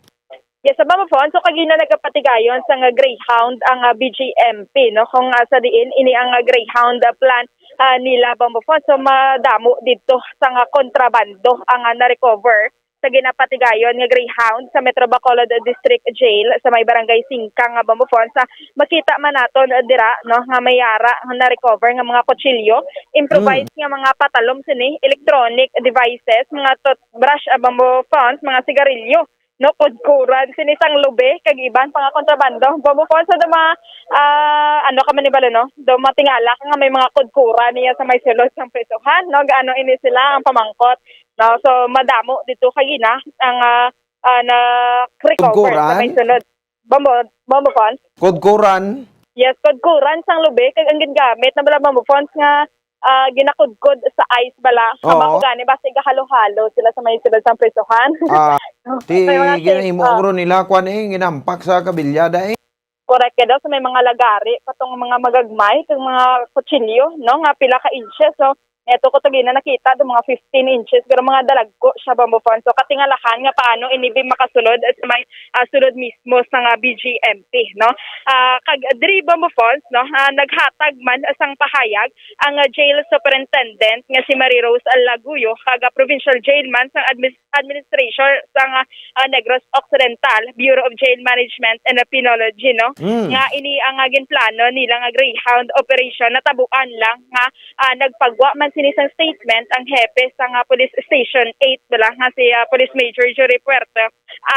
Yes, sa Bombo Fons, so kagina nagapatigayon sa nga Greyhound ang, ah, B J M P, no? Kung, ah, sa diin, ini ang, ah, Greyhound, ah, plant, ah, nila Bombo Fons. So madamo dito sa nga kontrabando ang, ah, na-recover ginapatigayon nga Greyhound sa Metro Bacolod District Jail sa may Barangay Singkang nga Bombo Fons, ah, makita man naton dira, no, nga may ara nga na-recover nga mga kutsilyo, improvised nga mga patalom sini, electronic devices, mga toothbrush, ah, Bombo Fons, mga sigarilyo, no, kudkuran sini sang lubi kag iban pa nga kontrabando. Bombo Fons, sa mga, ah, ano ka man ibalo, no? Do matingala ka nga may mga kudkuran niya sa may sulod sang prisohan, no? Gaano ini sila ang pamangkot, no? So madamo dito kagina ang, ah, ah, na-recover sa may Kudkuran? Sulod. Bombo, Bombo Fons? Kudkuran? Yes, kudkuran sang lubi kag ang gingamit na bala Bombo Fons nga, ah, ginakudkod sa ice bala. Kama Oo. Ko gani basta igahalo-halo sila sa may sulod sang prisohan. Ah, ti May mga ginahimo safe, oh. Uro nila kwan eh, ginampak sa kabilyada eh. Correct ka daw sa may mga lagari, katong mga magagmay, katong mga kutsilyo, no, nga pila ka inches. So, neto ko to gina nakita do mga fifteen inches, pero mga dalagko siya, Bombo Fons. So, katingalahan nga paano ini bi makasulod sa may, ah, sulod mismo sa nga B G M P, no? Ah, kag diri, Bombo Fons, no, ah, naghatag man sang pahayag ang, ah, jail superintendent nga si Marie Rose Laguyo, kag, ah, provincial jail man sang admis-, administration sang, ah, ah, Negros Occidental, Bureau of Jail Management and Penology, no? Mm. Nga ini ang, ah, ginplano nila nga Greyhound operation, natabuan lang nga, ah, nagpagwa man sini sang statement ang hepe sang, ah, Police Station eight bala nga si, ah, Police Major Jory Puerto,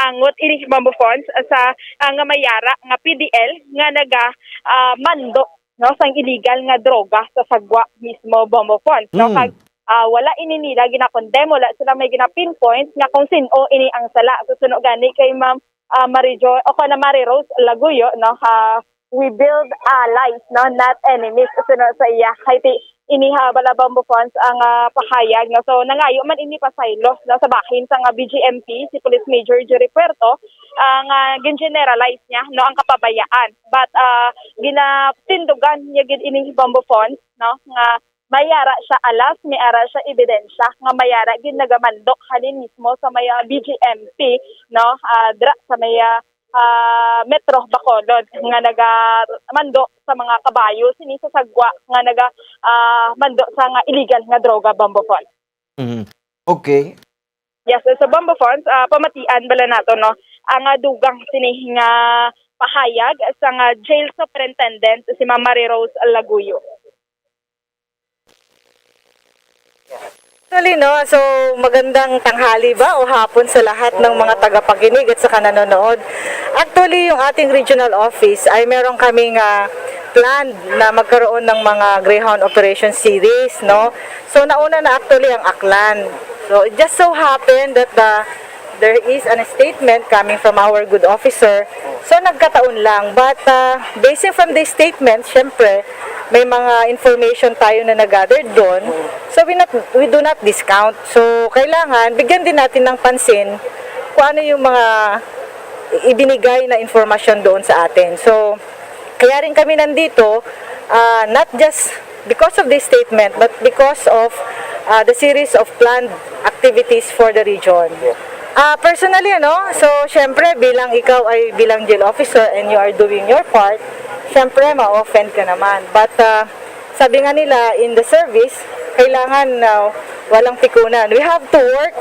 angot ini, Bombo Fons, ah, sa, ah, nga may ara nga P D L nga naga, ah, mando, no, sang illegal nga droga sa sagwa mismo, Bombo Fons, no? Mm. Kag, ah, wala ini nila ginakondem, wala sila may gina-pinpoint nga kung sin-o ini ang sala. So, suno gani kay Ma'am, ah, Marijo, o kana Marie Rose Laguyo, no, ah, "We build allies, no, not enemies," suno sa iya. Kay ti-, ini ha bala, Bombo Fons, ang, ah, pahayag, no? So, nangayo man ini pasaylo, no, sa bahin sang, ah, B G M P, si Police Major Jory Puerto, ah, nga gin-generalize niya, no, ang kapabayaan. But, ah, ginatindugan niya gid ini, Bombo Fons, no, nga may ara siya alas, may ara siya ebidensya nga may ara gid nagamando halin mismo sa may, ah, B G M P, no, ah, dra sa may, ah, ah, Metro Bacolod nga nagamando sa mga kabayo sini sa sagwa nga naga, ah, mando sa nga illegal nga droga, Bombo Fons. Mhm. Okay. Yes, sa Bombo Fons, ah, pamatian bala nato, no, ang, ah, dugang sini nga pahayag sa nga jail superintendent si Ma'am Marie Rose Laguyo. Actually, no, so magandang tanghali ba o hapon sa lahat ng mga tagapakinig at saka nanonood. Actually, yung ating regional office ay meron kaming, ah, planned na magkaroon ng mga Greyhound Operation Series, no? So, nauna na actually ang Aklan. So, it just so happened that the, there is an statement coming from our good officer. So, nagkataon lang. But, ah, basing from the statement, syempre, may mga information tayo na nag-gather doon. So, we not, we do not discount. So, kailangan bigyan din natin ng pansin kung ano yung mga ibinigay na informasyon doon sa atin. So, kaya rin kami nandito, ah, not just because of this statement, but because of, ah, the series of planned activities for the region. Ah, personally, ano, so, syempre, bilang ikaw ay bilang jail officer and you are doing your part, syempre, ma-offend ka naman. But, ah, sabi nga nila, in the service, kailangan, ah, walang pikunan. We have to work.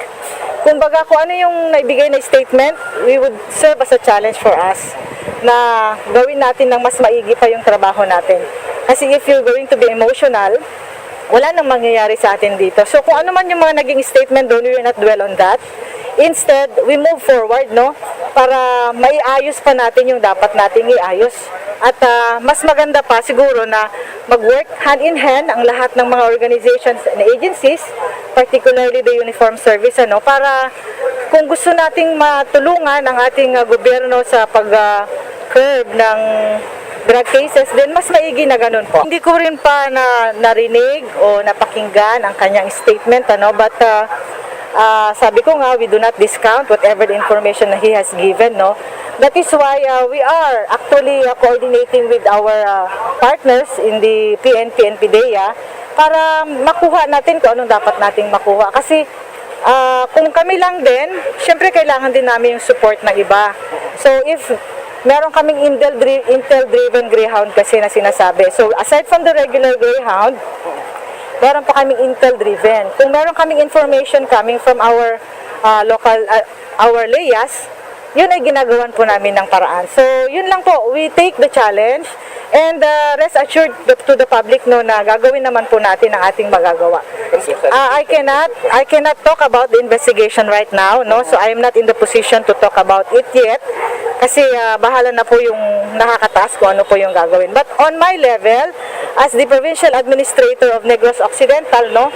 Kumbaga, kung ano yung naibigay na statement, we would serve as a challenge for us na gawin natin ng mas maigi pa yung trabaho natin. Kasi if you're going to be emotional, wala nang mangyayari sa atin dito. So, kung ano man yung mga naging statement doon, we will not dwell on that. Instead, we move forward, no? Para maiayos pa natin yung dapat nating iayos. At, ah, mas maganda pa siguro na mag-work hand in hand ang lahat ng mga organizations and agencies, particularly the uniform service, ano, para kung gusto nating matulungan ang ating, ah, gobyerno sa pag, ah, curb ng drug cases, then mas maigi na ganun po. Hindi ko rin pa na narinig o napakinggan ang kanyang statement, ano, but, ah, ah, sabi ko nga, we do not discount whatever the information na he has given, no? That is why, ah, we are actually, ah, coordinating with our, ah, partners in the P N P and PDEA para makuha natin kung anong dapat nating makuha. Kasi, ah, kung kami lang din, syempre kailangan din namin yung support ng iba. So, if meron kaming intel dri-, intel-driven Greyhound kasi na sinasabi. So, aside from the regular Greyhound, meron pa kaming intel-driven. Kung meron kaming information coming from our, ah, local, ah, our layas, yun ay ginagawan po namin ng paraan. So, yun lang po, we take the challenge and, ah, rest assured the, to the public, no, na gagawin naman po natin ang ating magagawa. Ah, I cannot, I cannot talk about the investigation right now, no? So, I am not in the position to talk about it yet kasi, ah, bahala na po yung nakakataas kung ano po yung gagawin. But on my level, as the provincial administrator of Negros Occidental, no,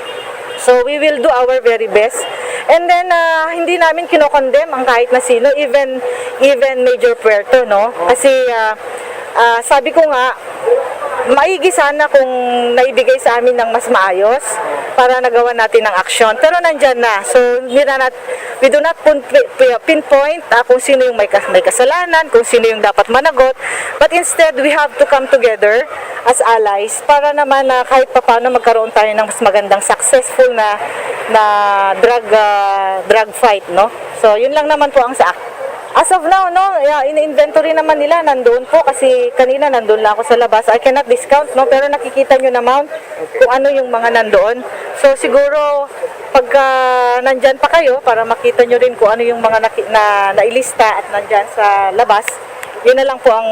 so we will do our very best. And then, ah, hindi namin kinokondem ang kahit na sino, even, even Major Puerto, no? Kasi, ah, ah, sabi ko nga, maigi sana kung naibigay sa amin ng mas maayos para nagawa natin ng aksyon. Pero nandyan na. So, hindi na nat-, we do not pun-, pi-, pinpoint, ah, kung sino yung may kas-, may kasalanan, kung sino yung dapat managot. But instead, we have to come together as allies para naman na kahit papaano magkaroon tayo ng mas magandang successful na, na drug, ah, drug fight, no? So, yun lang naman po ang sa ak-, as of now, no, yeah, in-inventory naman nila, nandoon po kasi kanina nandoon lang ako sa labas. I cannot discount, no, pero nakikita nyo naman kung ano yung mga nandoon. So, siguro, pagka nandyan pa kayo, para makita nyo rin kung ano yung mga naki-, na, nailista at nandyan sa labas, yun na lang po ang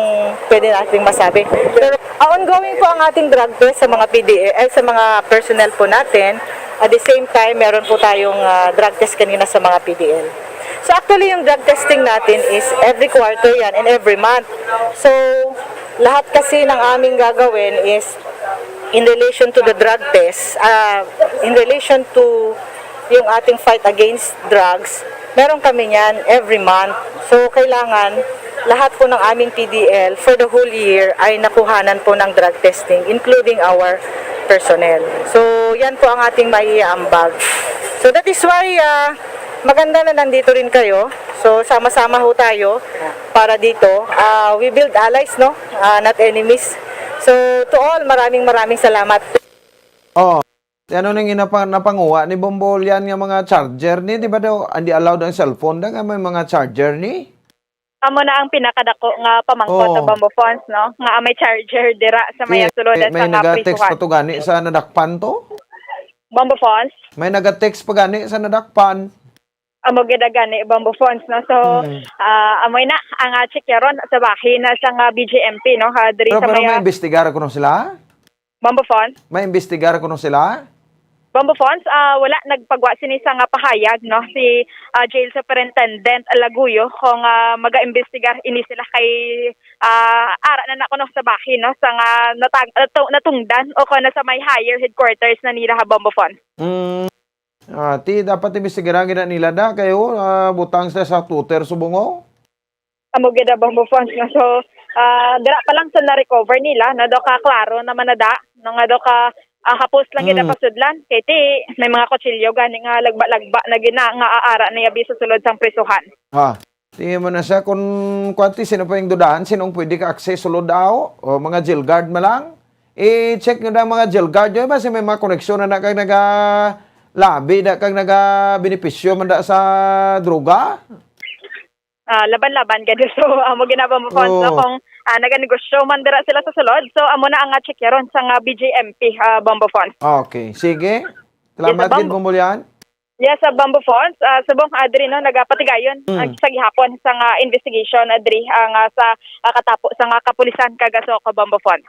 pwede nating masabi. Pero, ah, ongoing po ang ating drug test sa mga P D A, ay, sa mga personnel po natin. At the same time, meron po tayong, ah, drug test kanina sa mga P D L. So, actually, yung drug testing natin is every quarter yan and every month. So, lahat kasi ng aming gagawin is in relation to the drug test, ah, in relation to yung ating fight against drugs, meron kami niyan every month. So, kailangan lahat po ng aming P D L for the whole year ay nakuhanan po ng drug testing, including our personnel. So, yan po ang ating maiaambag. So, that is why, ah, maganda na nandito rin kayo. So, sama-sama ho tayo para dito. Ah, we build allies, no? Ah, not enemies. So, to all, maraming, maraming salamat. Oh, ano nang inapa-, napanguha ni Bombo Lian nga mga charger ni? Di ba daw, hindi allowed ang cellphone da nga may mga charger ni? Amo na ang pinakadako nga pamangkot Oo. sa Bombo Phones, no? Nga may charger dira sa may Di, sulod may, sa may nga nag-text prisuhan. Pa to gani sa nadakpan to? Bombo Phones? May nag-text pa gani sa nadakpan. Amo gid gani, Bombo Phones, no? So, Hmm. ah, amoy na ang uh, chikyaron sa bahin na sa nga B J M P, no? Ha, diri Pero, sa pero may may ah, imbestigar kuno sila? Bombo Phones? May imbestigar kuno sila? Bombo Phones, ah, wala nagpagwa sini sa nga pahayag, no? Si ah, Jail Superintendent Laguyo kung ah, maga-imbestigar ini sila kay ah, ara na na kuno sa bahin, no? Sa nga natag- natu- natungdan o kung sa may higher headquarters na nila ha Bombo Phones. Mm. Ah, ti dapat imbestigaran gid nila da kayo ah, butang sa sa Twitter subong, oh. Amo gid ang Bombo Phones, no? So, ah, dira pa lang sa na-recover nila, na do ka klaro naman na da, no, nga do ka ah, hapos lang gid ang Mm. pasudlan. Kay ti, may mga kutsilyo gani nga lagba-lagba na gina nga aara na yabi sa sulod sang prisuhan. Ha. Tingin mo na siya kung kwanti, sino pa yung dudahan, sino ang pwede ka access sulod daw? O mga jail guard man lang? I-check nyo na ang mga jail guard nyo, basi may mga koneksyon na na kag naga labi na kag naga benepisyo man da sa droga. Ah, laban-laban gani. So, amo ginaba mo Phones, no? Oo. Kung ah, naganegosyo man dira sila sa sulod, so amo na ang ah, chikyaron sa nga B J M P, ah, Bombo Phones. Okay, sige. Salamat Yes, gid, Bombo. Bombo Lian. Yes, sa Bombo Phones, ah, subong adri, no, nagapatigayon Mm. ang sa gihapon sa nga investigation adri ang ah, sa ah, katapo sa nga kapulisan kag aso ka Bombo Phones.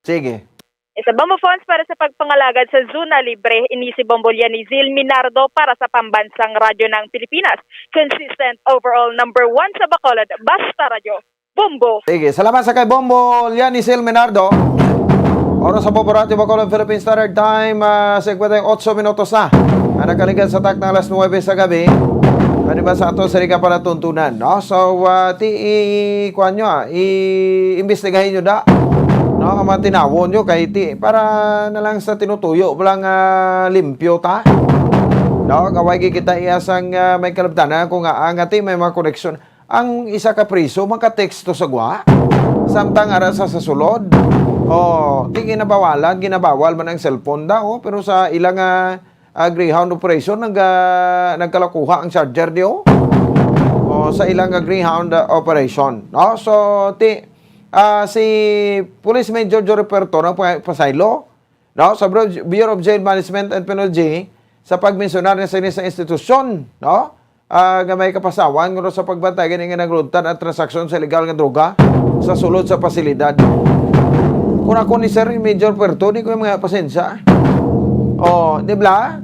Sige. Yes, sa Bombo Phones para sa pagpangalagad sa Zona Libre, ini si Bombo Lianizil Minardo para sa Pambansang Radyo ng Pilipinas. Consistent overall number one sa Bacolod, basta radyo. Bombo! Sige, salamat sa kay Bombo Lianisil Menardo. Oras sa Bombo Radyo Bacolod, Philippine Standard Time, ah, singkwenta y ocho minutos na. Ang nakaligad sa takna alas nuwebe sa gabi. Ano ba sa ato sa Riga para tuntunan, no? So, ah, ti, i, kuwan nyo, ah, i, imbestigahin nyo da. No, ang mga tinawon nyo kay ti, para na lang sa tinutuyo, walang ah, limpyo ta. No, kaway kita iya sang ah, may kalabtanan kung nga, ang ati may mga koneksyon. Ang isa ka priso makateksto sa gwa. Samtang ara sa, sa sulod. Oh, di ginabawalan, ginabawal man ang cellphone daw, pero sa ilang ah, ah, Greyhound operation nag ah, nagkalakuha ang charger di oh. Oh, sa ilang ah, Greyhound ah, operation, no? So ti ah, si Police Major Jory Puerto nagpasaylo, no, sa Bureau Bureau of Jail Management and Penology sa pagmensionar niya sa ini sa institusyon, no? ah, nga may kapasawan kuno sa pagbantay gani nga nagluntad ang transaksyon sa illegal nga droga sa sulod sa pasilidad. Kung ako ni Sir Major Puerto, di ko yung mga pasensya. Oh, di ba?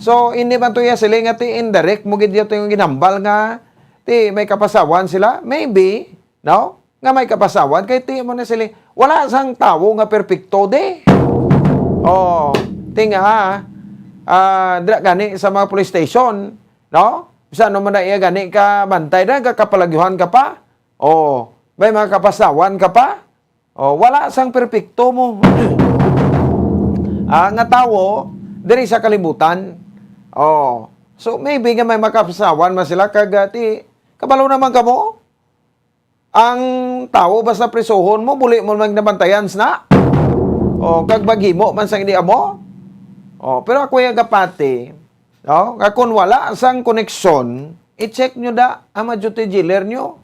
So, hindi man to iya siling nga ti indirect mo gid yato yung ginambal nga ti may kapasawan sila. Maybe, no? Nga may kapasawan kay ti mo na sila. Wala sang tawo nga perpekto di. Oh, tinga, ah, dira gani sa mga police station, no? Bisan ano man na iya gani ka bantay na, kapalagyuhan ka pa. Oh, may mga kapasawan ka pa. Oh, wala sang perpekto mo. Ah, nga tawo diri sa kalibutan. Oh, so maybe nga may makapasawan man sila kag, ah, ti kabalo naman kamo. Ang tawo basta prisuhon mo, buli mo man nabantayan sina. O, kag maghimo man sang hindi amo. O, pero ako yung gapati, no? Nga kung wala sang koneksyon, i-check nyo da ang mga duty dealer nyo.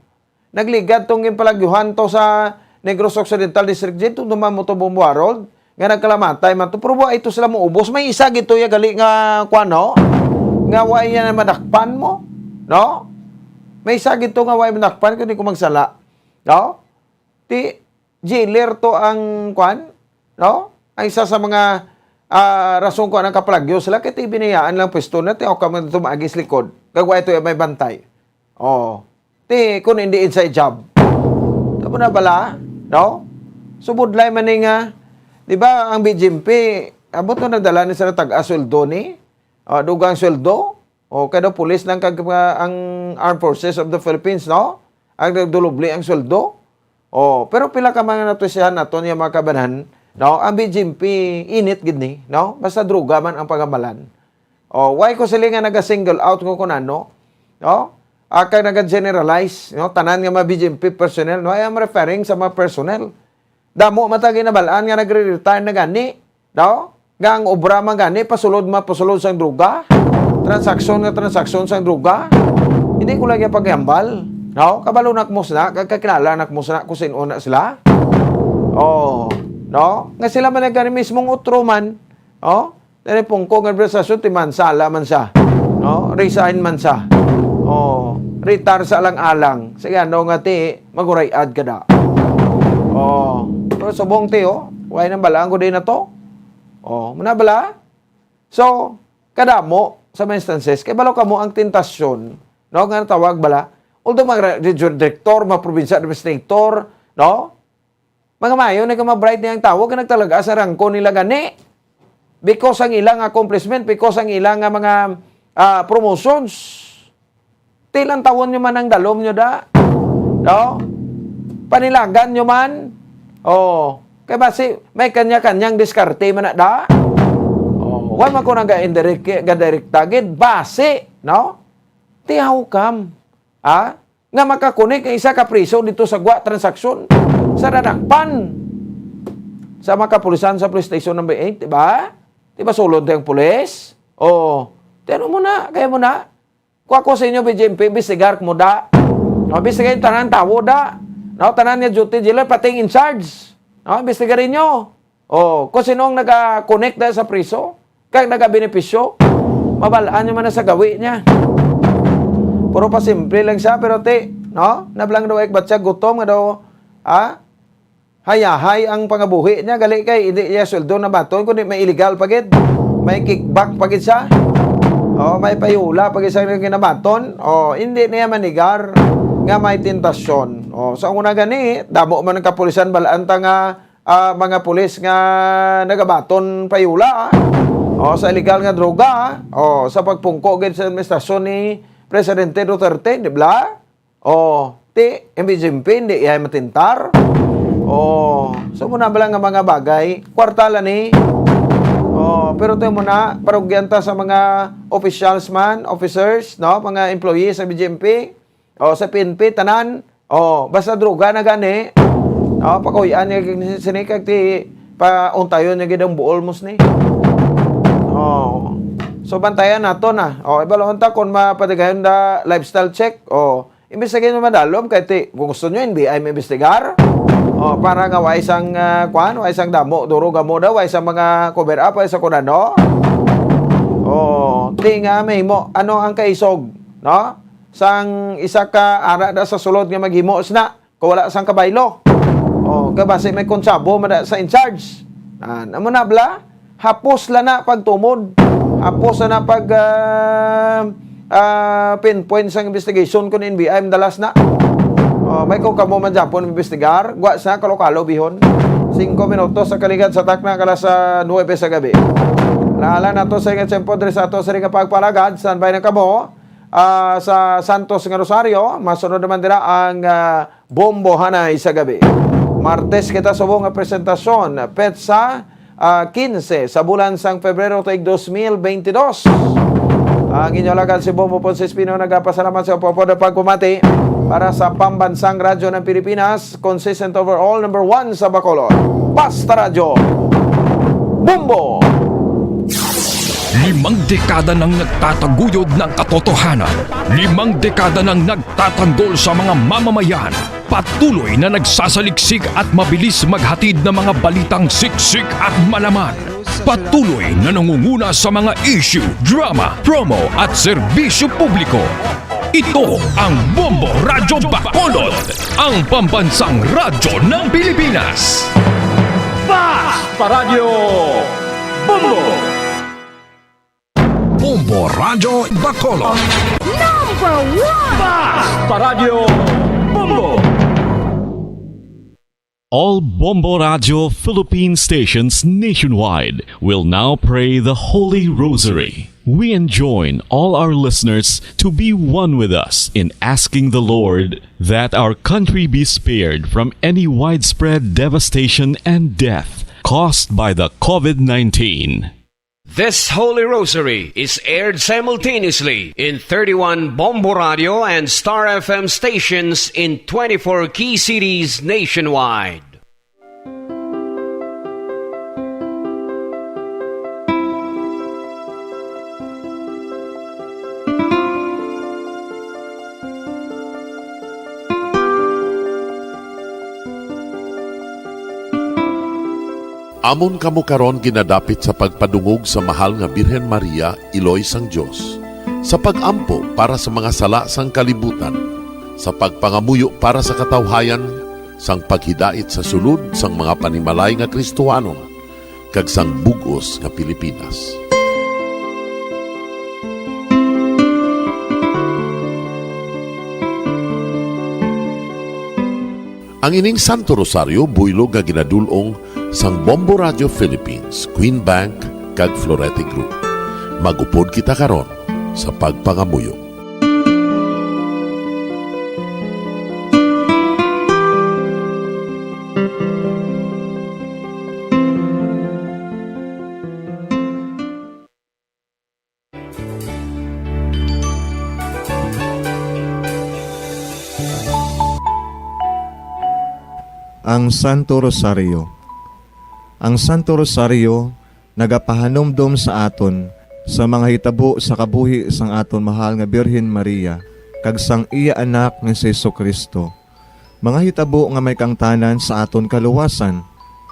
Nagligad tong ginpalagyuhan to sa Negros Occidental District, dito duman mo to Bombo Harold. Nga nagkalamatay man to. Pero wa ito sila muubos. May isa gito ya gali nga, kuwan, no? Nga wa iya na madakpan mo, no? May isa gito nga wa madakpan, kundi ko magsala, no? Ti, jailer to ang, kuwan, no? Ang isa sa mga, ah, rason ko anang kapalagyo sila, kay ti binayaan lang pwesto na, ti, o ka man ito maagis likod. Kag wa ito ya may bantay. Oh. Ti, kung hindi inside job. Tama na bala, no? Subodlay man ni nga, di ba, ang B G M P, abot na nadala ni sa natag-a sweldo ni? Ah, dugang sweldo? O, kay daw pulis lang kag, ah, ang Armed Forces of the Philippines, no? Ang nagdulubli ang sweldo. Oh, pero pila ka mga natusihan naton yung mga kabanan, no? Ang B G M P, init gid ni, no? Basta droga man ang pagamalan. Oh, why ko sila nga naga-single out ko kung ano? No? Ah, kag naga-generalize, no? Tanan nga mga B G M P personnel, no? I am referring sa mga personnel. Damo man ta ginabalaan nga nagre-retire na gani, no? Nga ang obra man gani, pasulod man pasulod sang droga. Transaksyon nga transaksyon sang droga. Hindi ko lagi paghambal, no? Kabalo na mo sina, kag kakilala na mo sina kung sino na sila. Oh, no? Nga sila man gani mismong utro man, oh? Dali pungko nga administrasyon, ti mansala man siya. No? Resign man siya. Oh, retire sa alang-alang. Sige, ano nga ti, maguray-ad ka da. Oh, pero subong ti, oh, why nang balaan ko din na to? Oh, muna bala? So, kadamo sa mga instances, kay balo kamo ang tentasyon, no, nga natawag bala, although mga re-, region director, mga provincial administrator, no, mga maayo na ka mga bright niyang tawo, ka nagtalaga sa rangko nila gani. Because ang ilang accomplishment, because ang ilang nga mga, ah, promotions. Tilang tawon nyo man ang dalom nyo da. No? Panilagan nyo man. Oh, kay basi may kanya-kanyang diskarte man na da. Oh, wa man ko nang ga-indirect, ga-direkta gid. Basi, no? Ti how come? Ha? Nga makakonek ang isa ka priso dito sa gwa transaksyon sa nadakpan sa mga kapulisan sa police station number eight, di ba? Di ba sulod ang pulis? Oh, ti ano mo na, kaya mo na. Kung ako sa inyo, B G M P, imbestigar mo da. No, imbestigar yung tanan tawo da. No, tanan nga duty dealer, pati yung in charge. No, imbestigarin nyo. Oh, kung sino ang nag-connect na sa priso, kag nagabenepisyo, mabalaan nyo man na sa gawi niya. Puro pa simple lang siya, pero ti, no? Nablang daw, ikbat siya, gutom nga daw, ah, hayahay ang pangabuhi niya, gali kay hindi niya sweldo na baton, kundi may illegal pa gid. May kickback pa gid siya. Oh, may payula pa gid siya nga ginabaton. Oh, hindi niya manigar nga may tentasyon. Oh, sa una gani, damo man ang kapulisan, balaan ta nga, ah, mga pulis nga nagabaton payula, ah. Oh, sa illegal nga droga, ah. Oh, sa pagpungko gid sa administrasyon ni Presidente Duterte, di ba? Oh, ti, M B G M P, hindi iya matintar. Oh, so muna ba lang nga mga bagay, kwarta lang ni. Oh, pero tayo muna, parugyan ta sa mga officials man, officers, no, mga employees sa B G M P, oh, sa P N P, tanan. Oh, basta droga na gani. Oh, pakuyan niya gid sini kag ti pauntayon niya gid ang buol mo sini. Oh. So bantayan nato na. Oh, ibalon ta kung mapatigayon da lifestyle check. Oh, imbestigahan mo madalom kay ti kung gusto niyo N B I maimbestigar. Oh, para nga wa isang, ah, kwan, wa isang damo, duro gamo daw, wa isang mga cover up, wa isang kunano. Oh, ti nga mahimo, ano ang kaisog? no? Sang isa ka ara da sa sulod nga maghimo sina, kung wala sang kabaylo. O, kay basi may konsabo man da sa in charge. Ah, amo na bala, hapos la na pagtumod. Hapos la na pag, ah, ah, pinpoint sang investigation kun N B I ang dalas na. O, may kung kamo man gyapon imbestigar, gwa sa Kalokalo, Bihon. Singko minutos sa kaligad sa takna, alas, ah, nuebe sa gabi. Lahalan nato sa ingat tempo diri sa ato sa ring pagpalagad, standby na kamo. Ah, sa Santos nga Rosario, masunod naman dira ang, ah, Bombo Hanay sa gabi. Martes kita subong nga presentasyon, petsa, ah, quince sa bulan sang Febrero tuig dos mil bentidós. Ang inyo alagad si Bombo Ponce Espino nagapasalamat sa upod nga pagpamati para sa Pambansang Radyo ng Pilipinas, consistent overall, number one sa Bacolod. Basta Radyo, Bombo! Limang dekada nang nagtataguyod ng katotohanan. Limang dekada nang nagtatanggol sa mga mamamayan. Patuloy na nagsasaliksik at mabilis maghatid ng mga balitang siksik at malaman. Patuloy na nangunguna sa mga issue, drama, promo at serbisyo publiko. Ito ang Bombo Radyo Bacolod, ang pambansang radyo ng Pilipinas. Basta Radyo Bombo! Bombo Radyo Bacolod. Number one! Basta Radyo Bombo! All Bombo Radyo Philippine stations nationwide will now pray the Holy Rosary. We enjoin all our listeners to be one with us in asking the Lord that our country be spared from any widespread devastation and death caused by the COVID nineteen. This Holy Rosary is aired simultaneously in thirty-one Bombo Radio and Star F M stations in twenty-four key cities nationwide. Amon kamo karon ginadapit sa pagpadungog sa Mahal nga Birhen Maria, Iloy sang Dios, sa pag-ampo para sa mga sala sang kalibutan, sa pagpangamuyo para sa katawhayan, sang paghidait sa sulod sang mga panimalay nga Kristohanon, kag sang bug-os nga Pilipinas. Ang ining Santo Rosario buylog nga ginadul-ong sang Bombo Radio Philippines, Queen Bank, kag Florete Group. Mag-upod kita karon sa pagpangamuyo. Ang Santo Rosario. Ang Santo Rosario nagapahanumdom sa aton sa mga hitabo sa kabuhi sang aton mahal nga Birhen Maria kag sang iya Anak nga si Jesu-Cristo, mga hitabo nga may kaangtanan sa aton kaluwasan.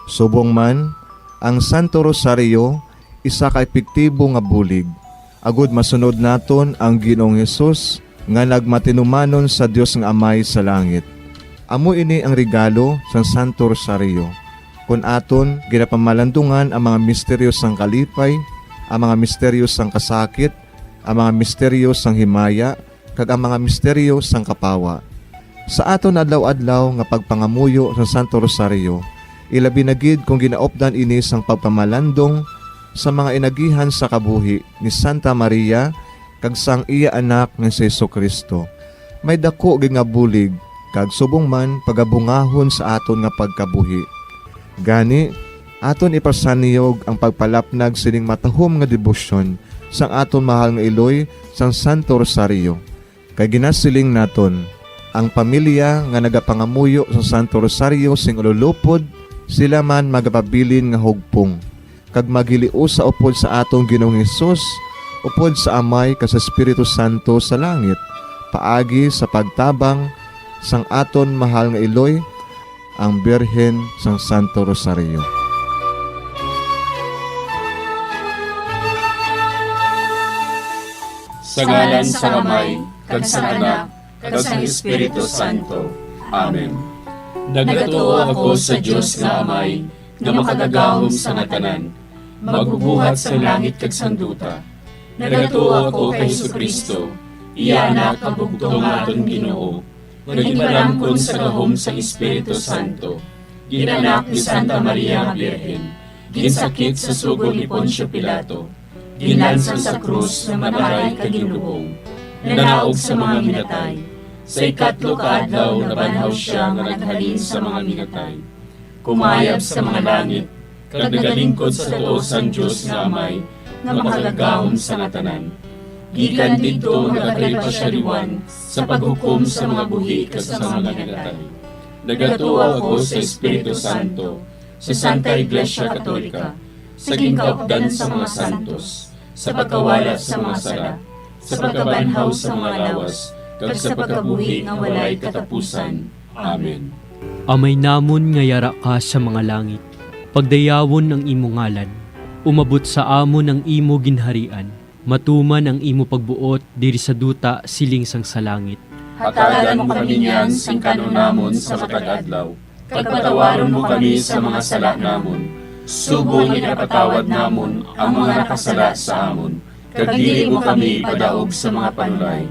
Subong man, ang Santo Rosario isa ka epektibo nga bulig, agud masunod naton ang Ginoong Hesus nga nagmatinumanon sa Dios nga Amay sa langit. Amo ini ang regalo sang Santo Rosario, kon aton ginapamalandungan ang mga misteryo sang kalipay, ang mga misteryo sang kasakit, ang mga misteryo sang himaya, kag ang mga misteryo sang kapawa. Sa aton adlaw-adlaw nga pagpangamuyo sa Santo Rosario, ilabi na gid kon ginaupdan ini sang pagpamalandong sa mga inagihan sa kabuhi ni Santa Maria kag sang iya Anak nga si Jesu-Cristo, may daku gid nga bulig kag subong man pagabungahon sa aton nga pagkabuhi. Gani, aton ipasanyog ang pagpalapnag sining matahom nga debosyon sang aton mahal nga iloy sang Santo Rosario. Kay ginasiling naton, ang pamilya nga nagapangamuyo sa Santo Rosario sing ululupod, sila man magapabilin nga hugpong, kag maghiliusa upod sa aton Ginoong Hesus, upod sa Amay kag sa Espiritu Santo sa langit, paagi sa pagtabang sang aton mahal nga iloy, ang Birhen sang Santo Rosario. Sa ngalan sang Amay, kag sang Anak, kag sang Espiritu Santo. Amen. Nagatuo ako sa Dios nga Amay, nga makagagahom sa nga tanan, magbubuhat sang langit kag sang duta. Nagatuo ako kay Jesu-Cristo, iya Anak nga bugtong nga aton Ginoo, nga ginpalamkon sa gahom sang Espiritu Santo, ginanak ni Santa Maria nga Birhen, ginsakit sa sugo ni Poncio Pilato, ginlansang sa krus, namatay kag ginlubong, nanaog sa mga minatay. Sa ikatlo ka adlaw nabanhaw sia nga naghalin sa mga minatay. Kumayab sa mga langit, kag nagalingkod sa tuo sang Dios nga Amay, nga makagagahom sa nga tanan. Gikan didto nagakari pa sia liwat sa paghukom sa mga buhi kag sa mga minatay. Nagatuo ako sa Espiritu Santo, sa Santa Iglesia Katolika, sa ginkaupdan sa mga santos, sa pagkawala sa mga sala, sa pagkabanhaw sa mga lawas, kag sa pagkabuhi nga walay katapusan. Amen. Amay namon nga yara ka sa mga langit, pagdayawon ang imo ngalan. Umabot sa amon ang imo ginharian. Matuman ang imo pagbuot diri sa duta siling sang sa langit. Hatagan mo kami niyan sing kan-on namon sa matag adlaw, kag patawaron mo kami sa mga sala namon, subong nga ginapatawad namon ang mga nakasala sa amon, kag dili mo kami ipadaog sa mga panulay.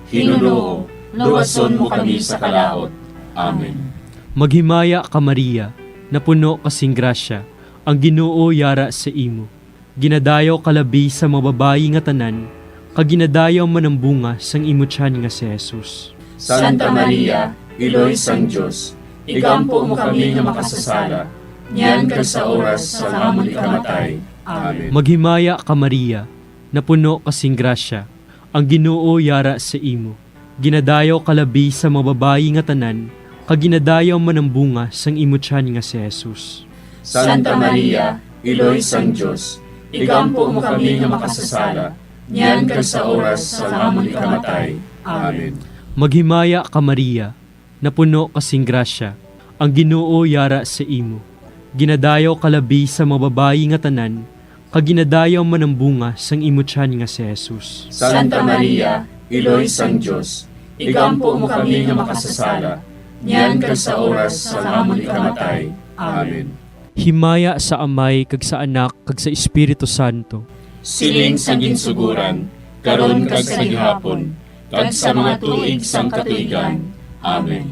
Hinunoo, luwason mo kami sa kalaut. Amen. Maghimaya ka, Maria, napuno ka sing grasya, ang Ginoo yara sa imo. Ginadayaw ka labi sa mga babayi nga tanan, kag ginadayaw man ang bunga sang imo tiyan nga si Jesus. Santa Maria, Iloy sang Dios, igampo mo kami nga makasasala, niyan kag sa oras sang amon ikamatay. Amen. Maghimaya ka, Maria, napuno ka sing grasya, ang Ginoo yara sa imo. Ginadayaw ka labi sa mga babayi nga tanan, kag ginadayaw man ang bunga sang imo tiyan nga si Jesus. Santa Maria, Iloy sang Dios, igampo mo kami nga makasasala, niyan kag sa oras sang amon ikamatay. Amen. Maghimaya ka, Maria, napuno ka sing grasya, ang Ginoo yara sa imo. Ginadayaw ka labi sa mga babayi nga tanan, kag ginadayaw man ang bunga sang imo tiyan nga si Jesus. Santa Maria, Iloy sang Dios, igampo mo kami nga makasasala, niyan kag sa oras sang amon ikamatay. Amen. Himaya sa Amay, kag sa Anak, kag sa Espiritu Santo. Siling sa ginsuguran, karon kag sa gihapon, kag sa mga tuig sang katuigan. Amen.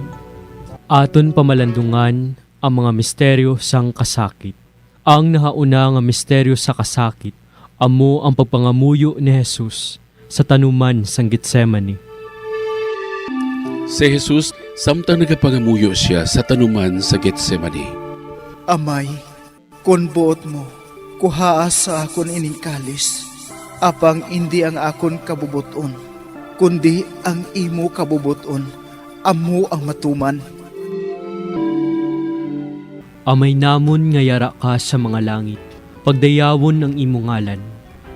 Aton pamalandungan ang mga misteryo sang kasakit. Ang nahauna nga misteryo sa kasakit amo ang pagpangamuyo ni Jesus sa tanuman sang Getsemani. Si Jesus, samtang nagapangamuyo sia sa tanuman sa Getsemani. Amay, kon buot mo, kuhaa sa akon ining kalis, apang indi ang akon kabubot-on, kundi ang imo kabubot-on amo ang matuman. Amay namon nga yara ka sa mga langit, pagdayawon ang imo ngalan.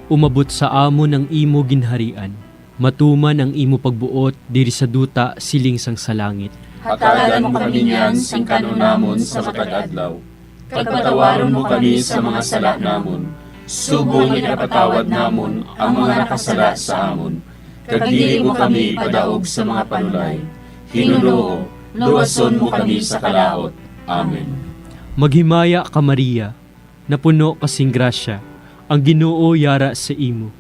Umabot sa amon ang imo ginharian. Matuman ang imo pagbuot diri sa duta siling sang sa langit. Hatagan mo kami niyan sing kan-on namon sa matag adlaw, kag patawaron mo kami sa mga sala namon, subong nga ginapatawad namon ang mga nakasala sa amon, kag dili mo kami ipadaog sa mga panulay. Hinunoo, luwason mo kami sa kalaut. Amen. Maghimaya ka, Maria, napuno ka sing grasya, ang Ginoo yara sa imo.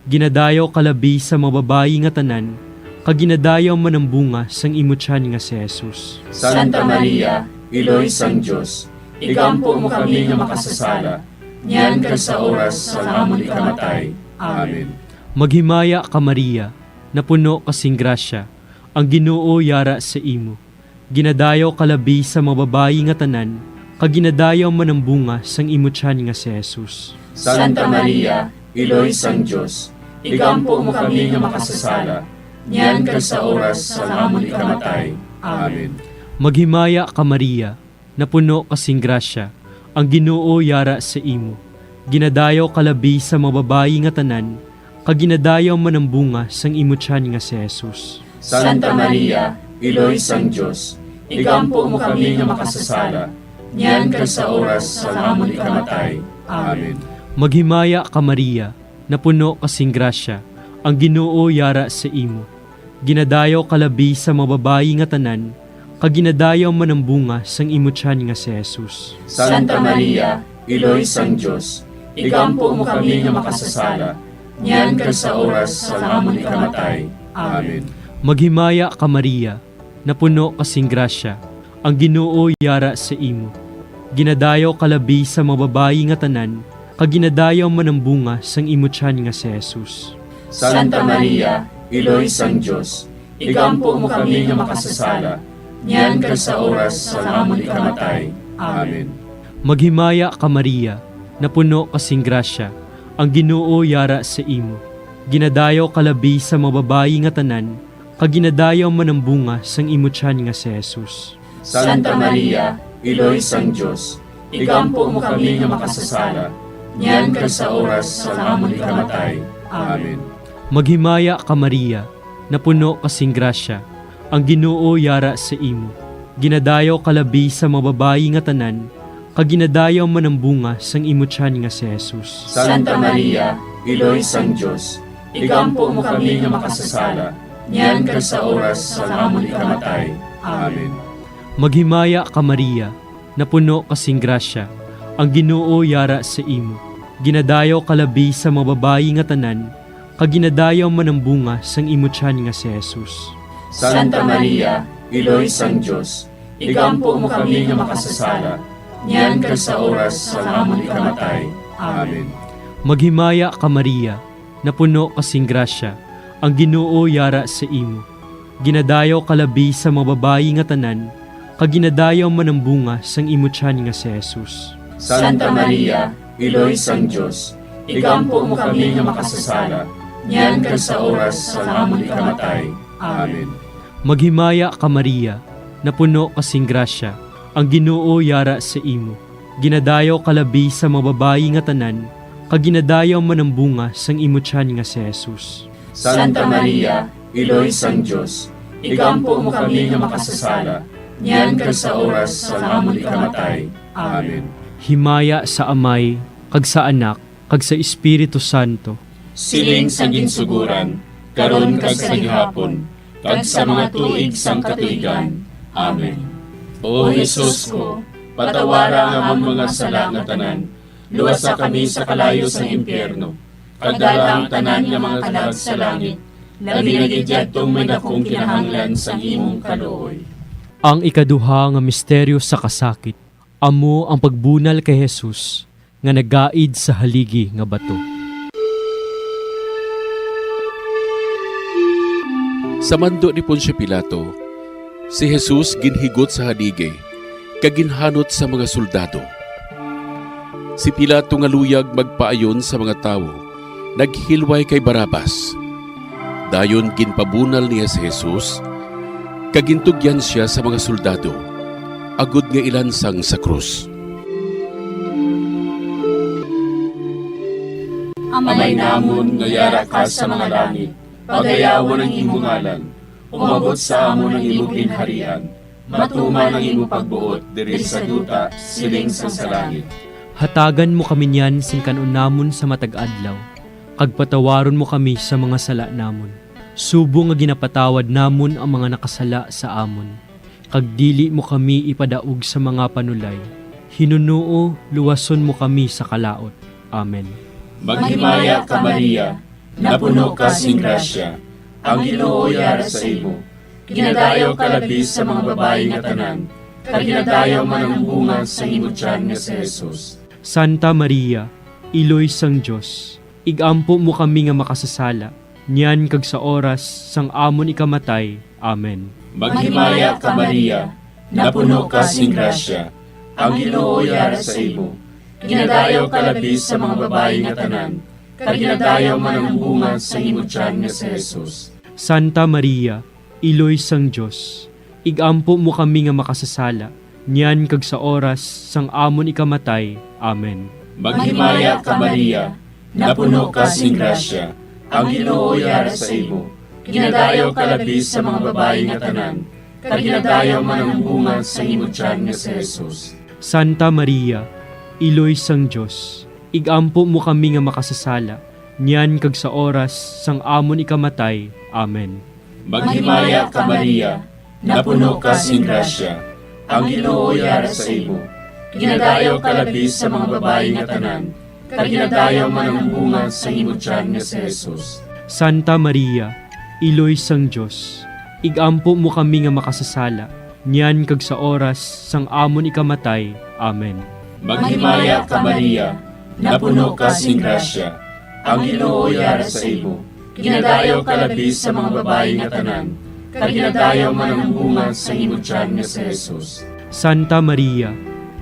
Ginadayaw ka labi sa mga babayi nga tanan, kag ginadayaw man ang bunga sang imo tiyan nga si Jesus. Santa Maria, Iloy sang Dios, igampo mo kami nga makasasala, niyan kag sa oras sang amon ikamatay. Amen. Maghimaya ka, Maria, napuno ka sing grasya, ang Ginoo yara sa imo. Ginadayaw ka labi sa mga babayi nga tanan, kag ginadayaw man ang bunga sang imo tiyan nga si Jesus. Santa Maria, Iloy sang Dios, igampo mo kami nga makasasala, niyan kag sa oras sang amon ikamatay. Amen. Maghimaya ka, Maria, napuno ka sing grasya, ang Ginoo yara sa imo. Ginadayaw ka labi sa mga babayi nga tanan, kag ginadayaw man ang bunga sang imo tiyan nga si Jesus. Santa Maria, Iloy sang Dios, igampo mo kami nga makasasala, niyan kag sa oras sang amon ikamatay. Amen. Maghimaya ka, Maria, napuno ka sing grasya, ang Ginoo yara sa imo. Ginadayaw ka labi sa mga babayi nga tanan, kag ginadayaw man ang bunga sang imo tiyan nga si Jesus. Santa Maria, Iloy sang Dios, igampo mo kami nga makasasala, niyan kag sa oras sang amon ikamatay. Amen. Maghimaya ka, Maria, napuno ka sing grasya, ang Ginoo yara sa imo. Ginadayaw ka labi sa mga babayi nga tanan, kag ginadayaw man ang bunga sang imo tiyan nga si Jesus. Santa Maria, Iloy sang Dios, igampo mo kami nga makasasala, niyan kag sa oras sang amon ikamatay. Amen. Maghimaya ka, Maria, napuno ka sing grasya, ang Ginoo yara sa imo. Ginadayaw ka labi sa mga babayi nga tanan, kag ginadayaw man ang bunga sang imo tiyan nga si Jesus. Santa Maria, Iloy sang Dios, igampo mo kami nga makasasala, niyan kag sa oras sang amon ikamatay. Amen. Maghimaya ka, Maria, napuno ka sing grasya, ang Ginoo yara sa imo. Ginadayaw ka labi sa mga babayi nga tanan, kag ginadayaw man ang bunga sang imo tiyan nga si Jesus. Santa Maria, Iloy sang Dios, igampo mo kami nga makasasala, niyan kag sa oras sang amon ikamatay. Amen. Maghimaya ka, Maria, napuno ka sing grasya, ang Ginoo yara sa imo. Ginadayaw ka labi sa mga babayi nga tanan, kag ginadayaw man ang bunga sang imo tiyan nga si Jesus. Santa Maria, Iloy sang Dios, igampo mo kami nga makasasala, niyan kag sa oras sang amon ikamatay. Amen. Maghimaya ka, Maria, napuno ka sing grasya, ang Ginoo yara sa imo. Ginadayaw ka labi sa mga babayi nga tanan, kag ginadayaw man ang bunga sang imo tiyan nga si Jesus. Santa Maria, Iloy sang Dios, igampo mo kami nga makasasala, niyan kag sa oras sang amon ikamatay. Amen. Maghimaya ka, Maria, napuno ka sing grasya, ang Ginoo yara sa imo. Ginadayaw ka labi sa mga babayi nga tanan, kag ginadayaw man ang bunga sang imo tiyan nga si Jesus. Santa Maria, Iloy sang Dios, igampo mo kami nga makasasala, niyan kag sa oras sang amon ikamatay. Amen. Himaya sa Amay, kag sa Anak, kag sa Espiritu Santo. Siling sa ginsuguran, karon kag sa gihapon, kag sa mga tuig sang katuigan. Amen. O Jesus ko, patawara ang amon mga sala nga tanan, luwasa kami sa kalayo sang impyerno, kag dala ang tanan nga mga kalag sa langit, labi na gid yadtong may dakong kinahanglan sang imong kaluoy. Ang ikaduha nga misteryo sa kasakit, amo ang pagbunal kay Jesus nga nagaid sa haligi nga bato. Sa mando ni Poncio Pilato, si Jesus ginhigot sa haligi kag ginhanot sa mga soldado. Si Pilato nga luyag magpaayon sa mga tawo, naghilway kay Barrabas. Dayon ginpabunal niya si Jesus, kag gintugyan sia sa mga soldado, agod nga ilansang sa krus. Amay namon nga yara ka sa mga langit, pagayawon ang imo ngalan. Umabot sa amon ang imo ginharian. Matuman ang imo pagbuot diri sa duta, siling sang sa langit. Hatagan mo kami niyan sing kan-on namon sa matag adlaw, kag patawaron mo kami sa mga sala namon, subong nga ginapatawad namon ang mga nakasala sa amon, kag dili mo kami ipadaog sa mga panulay. Hinunoo, luwason mo kami sa kalaut. Amen. Maghimaya ka, Maria, napuno ka sing grasya, ang Ginoo yara sa imo. Ginadayaw ka labi sa mga babayi nga tanan, kag ginadayaw man ang bunga sang imo tiyan nga si Jesus. Santa Maria, Iloy sang Dios, igampo mo kami nga makasasala, niyan kag sa oras sang amon ikamatay. Amen. Maghimaya ka, Maria, napuno ka sing grasya, ang Ginoo yara sa imo. Ginadayaw ka labi sa mga babayi nga tanan, kag ginadayaw man ang bunga sang imo tiyan nga si Jesus. Santa Maria, Iloy sang Dios, igampo mo kami nga makasasala, niyan kag sa oras sang amon ikamatay. Amen. Maghimaya ka, Maria, napuno ka sing grasya, ang Ginoo yara sa imo. Ginadayaw ka labi sa mga babayi nga tanan, kag ginadayaw man ang bunga sang imo tiyan nga si Jesus. Santa Maria, Iloy sang Dios, igampo mo kami nga makasasala, niyan kag sa oras sang amon ikamatay. Amen. Maghimaya ka, Maria, napuno ka sing grasya, ang Ginoo yara sa imo. Ginadayaw ka labi sa mga babayi nga tanan, kag ginadayaw man ang bunga sang imo tiyan nga si Jesus. Santa Maria, Iloy sang Dios, igampo mo kami nga makasasala, niyan kag sa oras sang amon ikamatay. Amen. Maghimaya ka, Maria, napuno ka sing grasya, ang Ginoo yara sa imo. Ginadayaw ka labi sa mga babayi nga tanan, kag ginadayaw man ang bunga sang imo tiyan nga si Jesus. Santa Maria,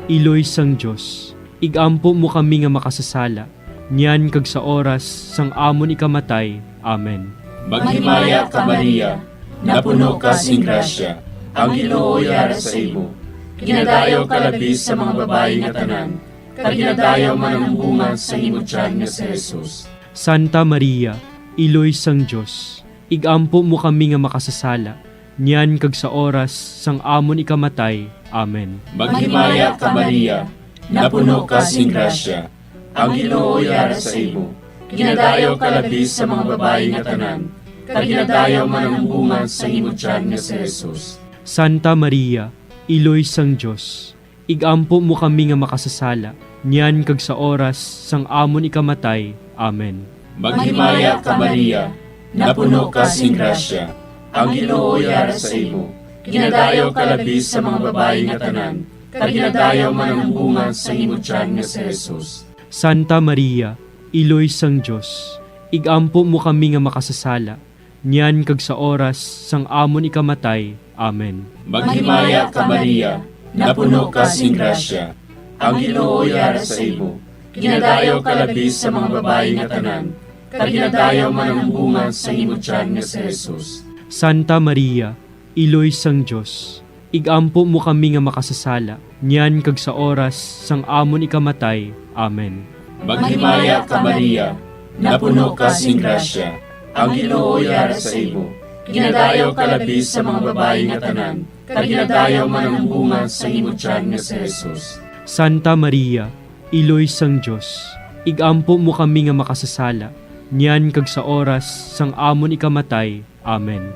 Iloy sang Dios, igampo mo kami nga makasasala, niyan kag sa oras sang amon ikamatay. Amen. Maghimaya ka, Maria, napuno ka sing grasya, ang Ginoo yara sa imo. Ginadayaw ka labi sa mga babayi nga tanan, kag ginadayaw man ang bunga sang imo tiyan nga si Jesus. Santa Maria, Iloy sang Dios, igampo mo kami nga makasasala, niyan kag sa oras sang amon ikamatay. Amen. Maghimaya ka, Maria, napuno ka sing grasya, ang Ginoo yara sa imo. Ginadayaw ka labi sa mga babayi nga tanan, kag ginadayaw man ang bunga sang imo tiyan nga si Jesus. Santa Maria, Iloy sang Dios, igampo mo kami nga makasasala, niyan kag sa oras sang amon ikamatay. Amen. Maghimaya ka, Maria, napuno ka sing grasya, ang Ginoo yara sa imo. Ginadayaw ka labi sa mga babayi nga tanan, kag ginadayaw man ang bunga sang imo tiyan nga si Jesus. Santa Maria, Iloy sang Dios, igampo mo kami nga makasasala, niyan kag sa oras sang amon ikamatay. Amen. Maghimaya ka, Maria, napuno ka sing grasya, ang Ginoo yara sa imo. Ginadayaw ka labi sa mga babayi nga tanan, kag ginadayaw man ang bunga sang imo tiyan nga si Jesus. Santa Maria, Iloy sang Dios, igampo mo kami nga makasasala, niyan kag sa oras sang amon ikamatay. Amen. Maghimaya ka, Maria, napuno ka sing grasya, ang Ginoo yara sa imo. Ginadayaw ka labi sa mga babayi nga tanan, kag ginadayaw man ang bunga sang imo tiyan nga si Jesus. Santa Maria, Iloy sang Dios, igampo mo kami nga makasasala, niyan kag sa oras sang amon ikamatay. Amen.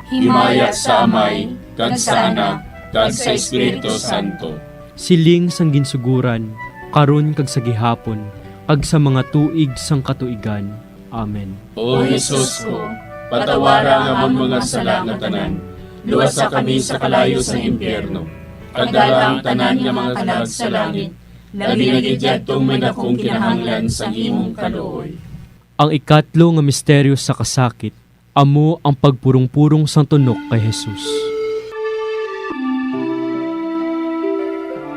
Himaya sa Amay, kag sa Anak, kag sa Espiritu Santo. Siling sang ginsuguran, karon kag sa gihapon, kag sa mga tuig sang katuigan. Amen. O Jesus ko, patawara ang amon mga sala nga tanan, luwasa kami sa kalayo sang impyerno, kag dala ang tanan nga mga kalag sa langit, labi na gid yadtong may dakong kinahanglan sang imong kaluoy. Ang ikatlo nga misteryo sa kasakit, amo ang pagpurong-purong sang tunok kay Jesus.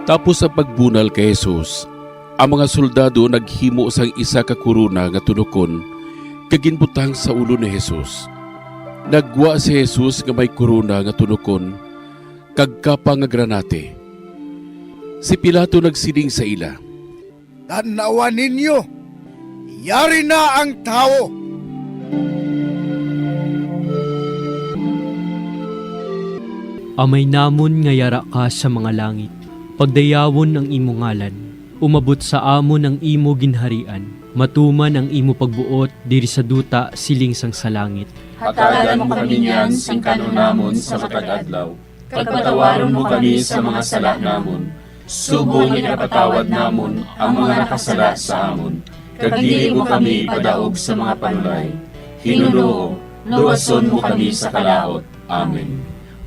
Tapos sa pagbunal kay Jesus, ang mga soldado naghimo sang isa ka korona nga tunokon kag ginbutang sa ulo ni Jesus. Naggwa si Jesus nga may korona nga tunokon kag kapa nga granate. Si Pilato nagsiling sa ila, "Tan-awa ninyo, yari na ang tawo." Amay namon nga yara ka sa mga langit, pagdayawon ang imo ngalan. Umabot sa amon ang imo ginharian. Matuman ang imo pagbuot diri sa duta siling sang sa langit. Hatagan mo kami niyan sing kan-on namon sa matag adlaw, kag patawaron mo kami sa mga sala namon, subong nga ginapatawad namon ang mga nakasala sa amon, kag dili mo kami ipadaog sa mga panulay. Ginoo, luwason mo kami sa kalaut. Amen.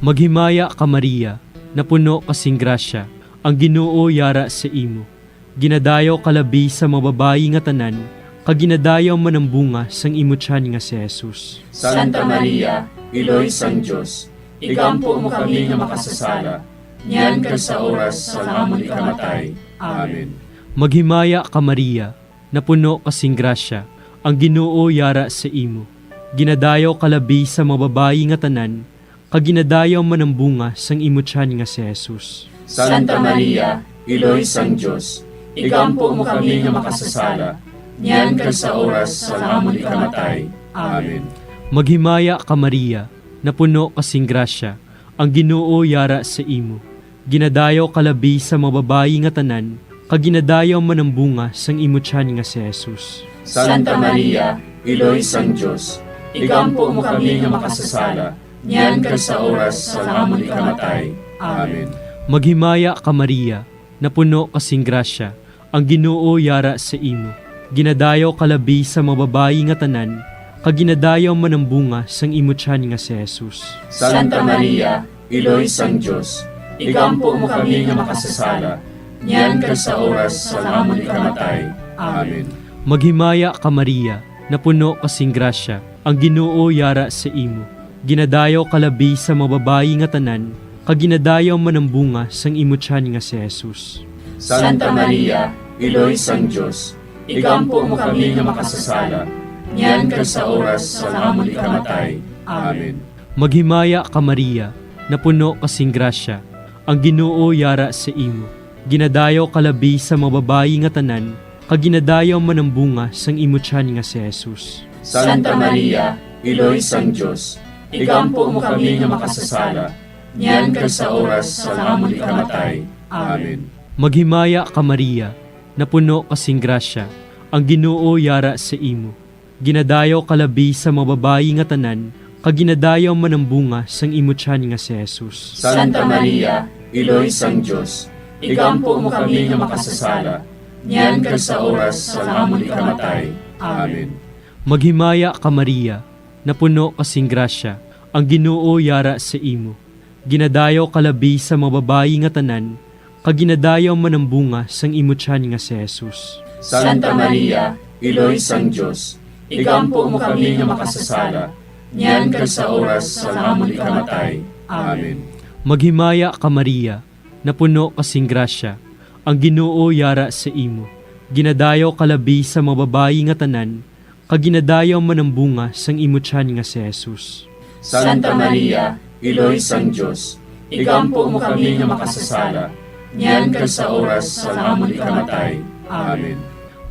Maghimaya ka, Maria, napuno ka sing grasya, ang Ginoo yara sa imo. Ginadayaw ka labi sa mga babayi nga tanan, kag ginadayaw man ang bunga sang imo tiyan nga si Jesus. Santa Maria, Iloy sang Dios, igampo mo kami nga makasasala, niyan kag sa oras sang amon ikamatay. Amen. Maghimaya ka, Maria, napuno ka sing grasya, ang Ginoo yara sa imo. Ginadayaw ka labi sa mga babayi nga tanan, kag ginadayaw man ang bunga sang imo tiyan nga si Jesus. Santa Maria, Iloy sang Dios, igampo mo kami nga makasasala, niyan kag sa oras sang amon ikamatay. Amen. Maghimaya ka, Maria, napuno ka sing grasya, ang Ginoo yara sa imo. Ginadayaw ka labi sa mga babayi nga tanan, kag ginadayaw man ang bunga sang imo tiyan nga si Jesus. Santa Maria, Iloy sang Dios, igampo mo kami nga niyan kag sa oras sang amon ikamatay. Amen. Maghimaya ka, Maria, napuno ka sing grasya, ang Ginoo yara sa imo. Ginadayaw ka labi sa mga babayi nga tanan, kag ginadayaw man ang bunga sang imo tiyan nga si Jesus. Santa Maria, Iloy sang Dios, igampo mo kami nga makasasala, niyan kag sa oras sang amon ikamatay. Amen. Maghimaya ka, Maria, napuno ka sing grasya, ang Ginoo yara sa imo. Ginadayaw ka labi sa mga babayi nga tanan, kag ginadayaw man ang bunga sang imo tiyan nga si Jesus. Santa Maria, Iloy sang Dios, igampo mo kami nga makasasala, niyan kag sa oras sang amon ikamatay. Amen. Maghimaya ka, Maria, napuno ka sing grasya, ang Ginoo yara sa imo. Ginadayaw ka labi sa mga babayi nga tanan, kag ginadayaw man ang bunga sang imo tiyan nga si Jesus. Santa Maria, Iloy sang Dios, igampo mo kami nga makasasala, niyan kag sa oras sang amon ikamatay. Amen. Maghimaya ka, Maria, napuno ka sing grasya, ang Ginoo yara sa imo. Ginadayaw ka labi sa mga babayi nga tanan, kag ginadayaw man ang bunga sang imo tiyan nga si Jesus. Santa Maria, Iloy sang Dios, igampo mo kami nga makasasala, niyan kag sa oras sang amon ikamatay. Amen. Maghimaya ka, Maria, napuno ka sing grasya, ang Ginoo yara sa imo. Ginadayaw ka labi sa mga babayi nga tanan, kag ginadayaw man ang bunga sang imo tiyan nga si Jesus. Santa Maria, Iloy sang Dios, igampo mo kami nga makasasala, niyan kag sa oras sang amon ikamatay. Amen. Maghimaya ka, Maria, napuno ka sing grasya, ang Ginoo yara sa imo. Ginadayaw ka labi sa mga babayi nga tanan, kag ginadayaw man ang bunga sang imo tiyan nga si Jesus. Santa Maria, Iloy sang Dios, igampo mo kami nga makasasala, niyan kag sa oras sang amon ikamatay. Amen.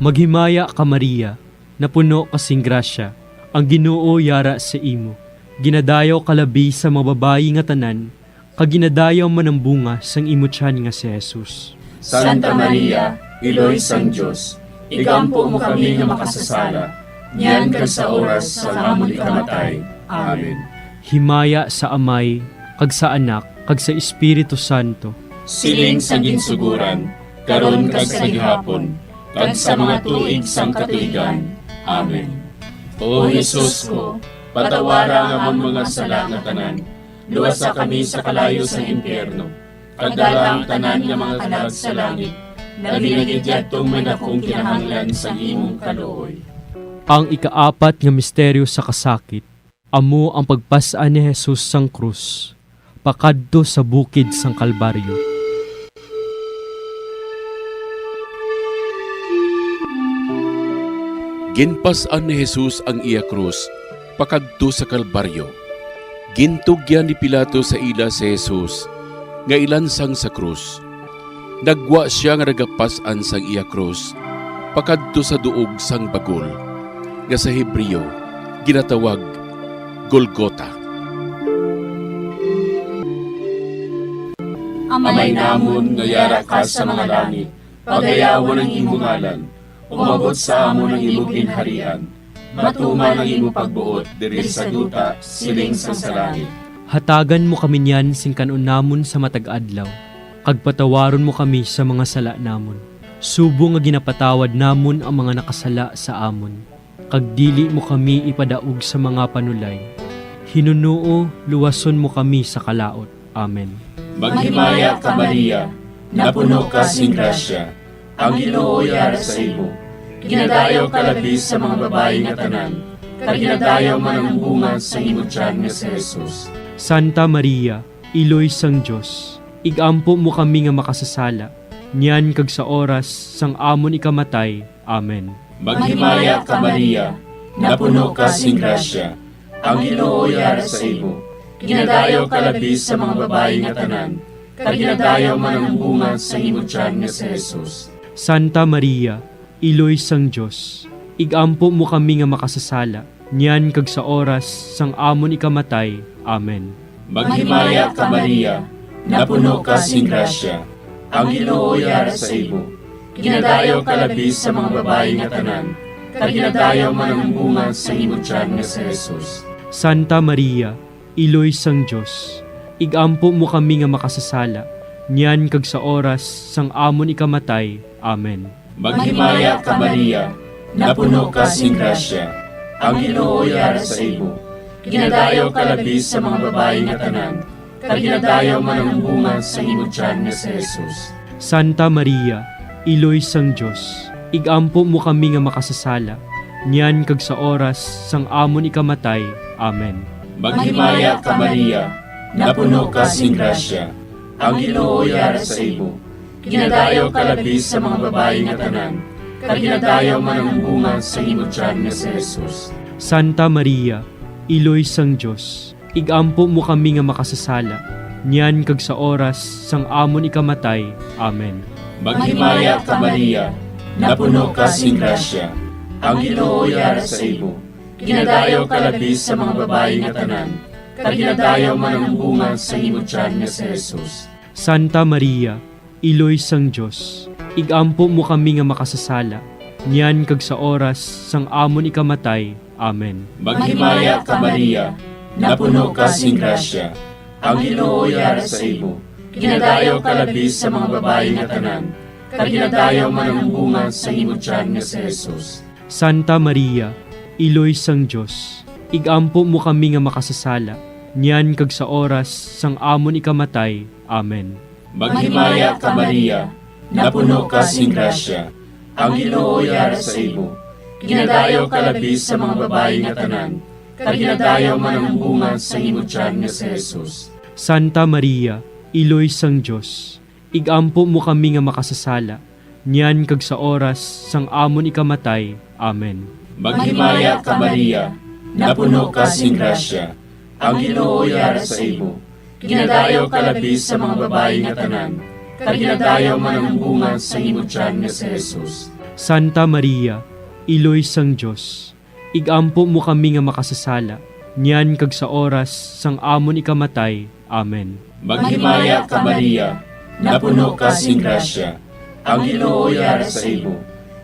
Maghimaya ka, Maria, napuno ka sing grasya, ang Ginoo yara sa imo. Ginadayaw ka labi sa mga babayi nga tanan, kag ginadayaw man ang bunga sang imo tiyan nga si Jesus. Santa Maria, Iloy sang Dios, igampo mo kami nga makasasala, niyan kag sa oras sang amon ikamatay. Amen. Himaya sa Amay, kag sa Anak, kag sa Espiritu Santo. Siling sa ginsuguran, karon kag sa gihapon, kag sa mga tuig sang katuigan. Amen. O Jesus ko, patawara ang amon mga sala nga tanan, luwasa kami sa kalayo sang impyerno, kag dala ang tanan nga mga kalag sa langit, labi na gid yadtong may dakong kinahanglan sang imong kaluoy. Ang ikaapat nga misteryo sa kasakit, amo ang pagpas-an ni Jesus sang krus pakadto sa bukid sang Kalbaryo. Ginpas-an ni Jesus ang iya krus pakadto sa Kalbaryo. Gintugyan ni Pilato sa ila si Jesus nga ilansang sa krus. Naggwa sia nga nagapas-an sang iya krus pakadto sa duog sang bagol, nga sa Hebreo ginatawag Golgota. Amay namon nga yara ka sa mga langit, pagayawon ang imo ngalan. Umabot sa amon ang imo ginharian. Matuman ang imo pagbuot diri sa duta, siling sang sa langit. Hatagan mo kami niyan sing kan-on namon sa matag adlaw, kag patawaron mo kami sa mga sala namon, subong nga ginapatawad namon ang mga nakasala sa amon, kag dili mo kami ipadaog sa mga panulay. Hinunoo, luwason mo kami sa kalaut. Amen. Maghimaya ka, Maria, napuno ka sing grasya, ang Ginoo yara sa imo. Ginadayaw ka labi sa mga babayi nga tanan, kag ginadayaw man ang bunga sa imo tiyan nga si Jesus. Santa Maria, Iloy sang Dios, igampo mo kami nga makasasala, niyan kag sa oras sang amon ikamatay. Amen. Maghimaya ka, Maria, napuno ka sing grasya, ang Ginoo yara sa imo. Ginadayaw ka labi sa mga babayi nga tanan, kag ginadayaw man ang bunga sa imo tiyan nga si Jesus. Santa Maria, Iloy sang Dios, igampo mo kami nga makasasala, niyan kag sa oras sang amon ikamatay. Amen. Maghimaya ka, Maria, napuno ka sing grasya, ang Ginoo yara sa imo. Ginadayaw ka labi sa mga babayi nga tanan, kag ginadayaw man ang bunga sa imo tiyan nga si Jesus. Santa Maria, Iloy sang Dios, ig-ampo mo kami nga makasasala, niyan kag sa oras sang amon ikamatay. Amen. Maghimaya ka, Maria, napuno ka sing grasya, ang Ginoo yara sa imo. Ginadayaw ka labi sa mga babayi nga tanan, kag ginadayaw man ang bunga sa imo tiyan nga si Jesus. Santa Maria, Iloy sang Dios, ig-ampo mo kami nga makasasala, niyan kag sa oras sang amon ikamatay. Amen. Maghimaya ka, Maria, napuno ka sing grasya, ang Ginoo yara sa imo. Ginadayaw ka labi sa mga babayi nga tanan, kag ginadayaw man ang bunga sa imo tiyan nga si Jesus. Santa Maria, Iloy sang Dios, ig-ampo mo kami nga makasasala, niyan kag sa oras sang amon ikamatay. Amen. Maghimaya ka, Maria, napuno ka sing grasya, ang Ginoo yara sa imo. Ginadayaw ka labi sa mga babayi nga tanan, kag ginadayaw man ang bunga sa imo tiyan nga si Jesus. Santa Maria, Iloy sang Dios, ig-ampo mo kami nga makasasala, niyan kag sa oras sang amon ikamatay. Amen. Maghimaya ka, Maria, napuno ka sing grasya, ang Ginoo yara sa imo. Ginadayaw ka labi sa mga babayi nga tanan, kag ginadayaw man ang bunga sa imo tiyan nga si Jesus. Santa Maria, Iloy sang Dios, ig-ampo mo kami nga makasasala, niyan kag sa oras sang amon ikamatay. Amen. Maghimaya ka, Maria, napuno ka sing grasya, ang Ginoo yara sa imo. Ginadayaw ka labi sa mga babayi nga tanan, kag ginadayaw man ang bunga sa imo tiyan nga si Jesus. Santa Maria, Iloy sang Dios, ig-ampo mo kami nga makasasala, niyan kag sa oras sang amon ikamatay. Amen. Maghimaya ka, Maria, napuno ka sing grasya, ang Ginoo yara sa imo. Ginadayaw ka labi sa mga babayi nga tanan, kag ginadayaw man ang bunga sa imo tiyan nga si Jesus. Santa Maria, Iloy sang Dios, ig-ampo mo kami nga makasasala, niyan kag sa oras sang amon ikamatay. Amen. Maghimaya ka, Maria, napuno ka sing grasya, ang Ginoo yara sa imo.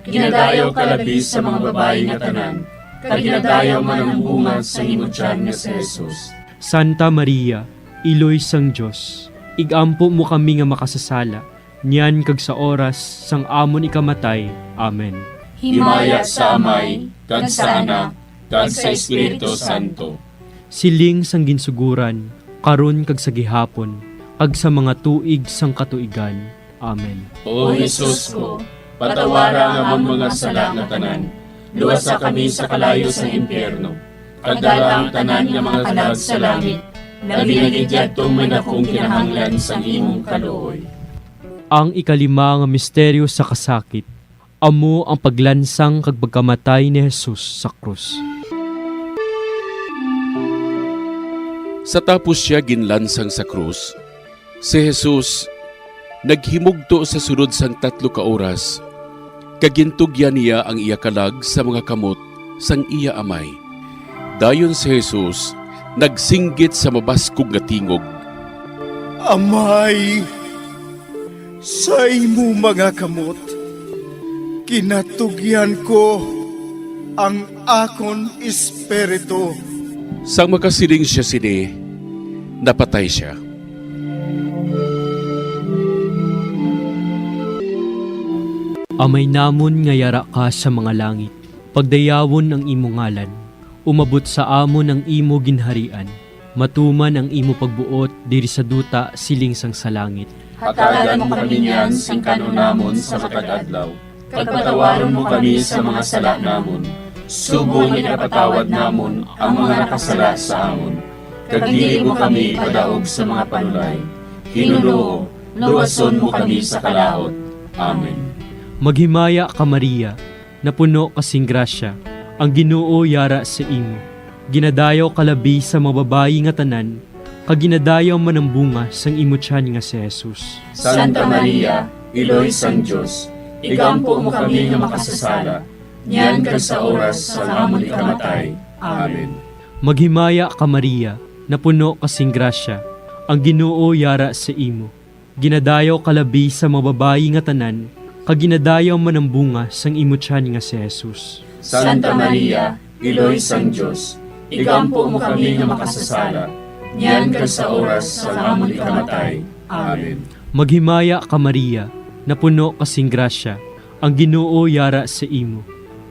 Ginadayaw ka labi sa mga babayi nga tanan, kag ginadayaw man ang bunga sa imo tiyan nga si Jesus. Santa Maria, Iloy sang Dios, ig-ampo mo kami nga makasasala, niyan kag sa oras sang amon ikamatay. Amen. Himaya sa Amay, kag sa Anak, kag sa Espiritu Santo. Siling sang ginsuguran, karon kag sa gihapon, kag sa mga tuig sang katuigan. Amen. O Jesus ko, patawara ang amon mga sala nga tanan, luwasa kami sa kalayo sang impyerno, kag dala ang tanan nga mga kalag sa langit, labi na gid yadtong may dakong kinahanglan sang imong kaluoy. Ang ikalima nga misteryo sa kasakit, amo ang paglansang kag pagkamatay ni Jesus sa krus. Sa tapos sia ginlansang sa krus, si Jesus naghimugto sa sulod sang tatlo ka oras, kag gintugyan niya ang iya kalag sa mga kamot sang iya Amay. Dayon si Jesus nagsinggit sa mabaskog nga tingog, "Amay, sa imo mga kamot ginatugyan ko ang akon espiritu." Sang makasiling sia sini, napatay sia. Amay namon nga yara ka sa mga langit, pagdayawon ang imo ngalan. Umabot sa amon ang imo ginharian. Matuman ang imo pagbuot diri sa duta siling sang sa langit. Hatagan mo kami niyan sing kan-on namon sa matag adlaw, kag patawaron mo kami sa mga sala namon, subong nga ginapatawad namon ang mga nakasala sa amon. Kag dili mo kami ipadaog sa mga panulay. Ginoo, luwason mo kami sa kalaut. Amen. Maghimaya ka, Maria, napuno ka sing grasya, ang Ginoo yara sa imo. Ginadayaw ka labi sa mga babayi nga tanan, kag ginadayaw man ang bunga sang imo tiyan nga si Jesus. Santa Maria, Iloy sang Dios, igampo mo kami nga makasasala, niyan kag sa oras sang amon ikamatay. Amen. Maghimaya ka, Maria, napuno ka sing grasya, ang Ginoo yara sa imo. Ginadayaw ka labi sa mga babayi nga tanan, kag ginadayaw man ang bunga sang imo tiyan nga si Jesus. Santa Maria, Iloy sang Dios, igampo mo kami nga makasasala, niyan kag sa oras sang amon ikamatay. Amen. Maghimaya ka, Maria, napuno ka sing grasya, ang Ginoo yara sa imo.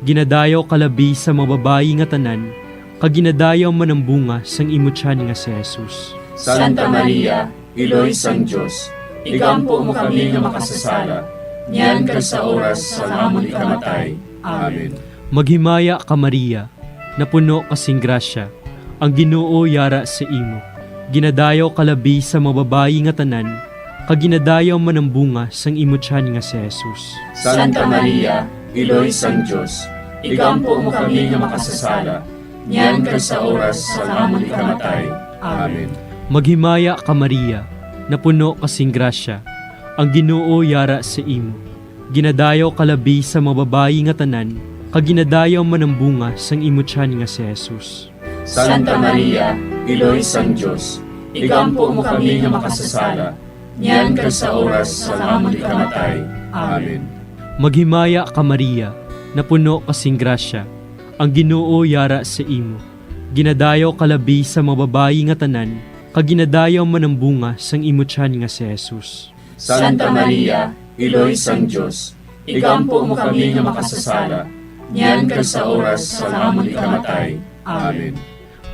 Ginadayaw ka labi sa mga babayi nga tanan, kag ginadayaw man ang bunga sang imo tiyan nga si Jesus. Santa Maria, Iloy sang Dios, igampo mo kami nga makasasala, niyan kag sa oras sang amon ikamatay. Amen. Maghimaya ka, Maria, napuno ka sing grasya, ang Ginoo yara sa imo. Ginadayaw ka labi sa mga babayi nga tanan, kag ginadayaw man ang bunga sang imo tiyan nga si Jesus. Santa Maria, Iloy sang Dios, igampo mo kami nga makasasala, niyan kag sa oras sang amon ikamatay. Amen. Maghimaya ka, Maria, napuno ka sing grasya, ang Ginoo yara sa imo. Ginadayaw ka labi sa mga babayi nga tanan, kag ginadayaw man ang bunga sang imo tiyan nga si Jesus. Santa Maria, Iloy sang Dios, igampo mo kami nga makasasala, niyan kag sa oras sang amon ikamatay. Amen. Maghimaya ka, Maria, napuno ka sing grasya, ang Ginoo yara sa imo. Ginadayaw ka labi sa mga babayi nga tanan, kag ginadayaw man ang bunga sang imo tiyan nga si Jesus. Santa Maria, Iloy sang Dios, igampo mo kami nga makasasala, niyan kag sa oras sang amon ikamatay. Amen.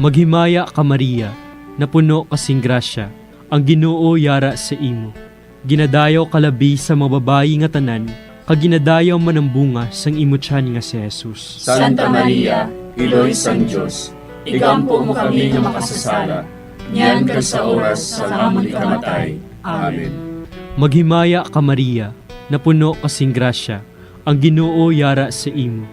Maghimaya ka, Maria, napuno ka sing grasya, ang Ginoo yara sa imo. Ginadayaw ka labi sa mga babayi nga tanan, kag ginadayaw man ang bunga sang imo tiyan nga si Jesus. Santa Maria, Iloy sang Dios, igampo mo kami nga makasasala, niyan kag sa oras sang amon ikamatay. Amen. Maghimaya ka, Maria, napuno ka sing grasya, ang Ginoo yara sa imo.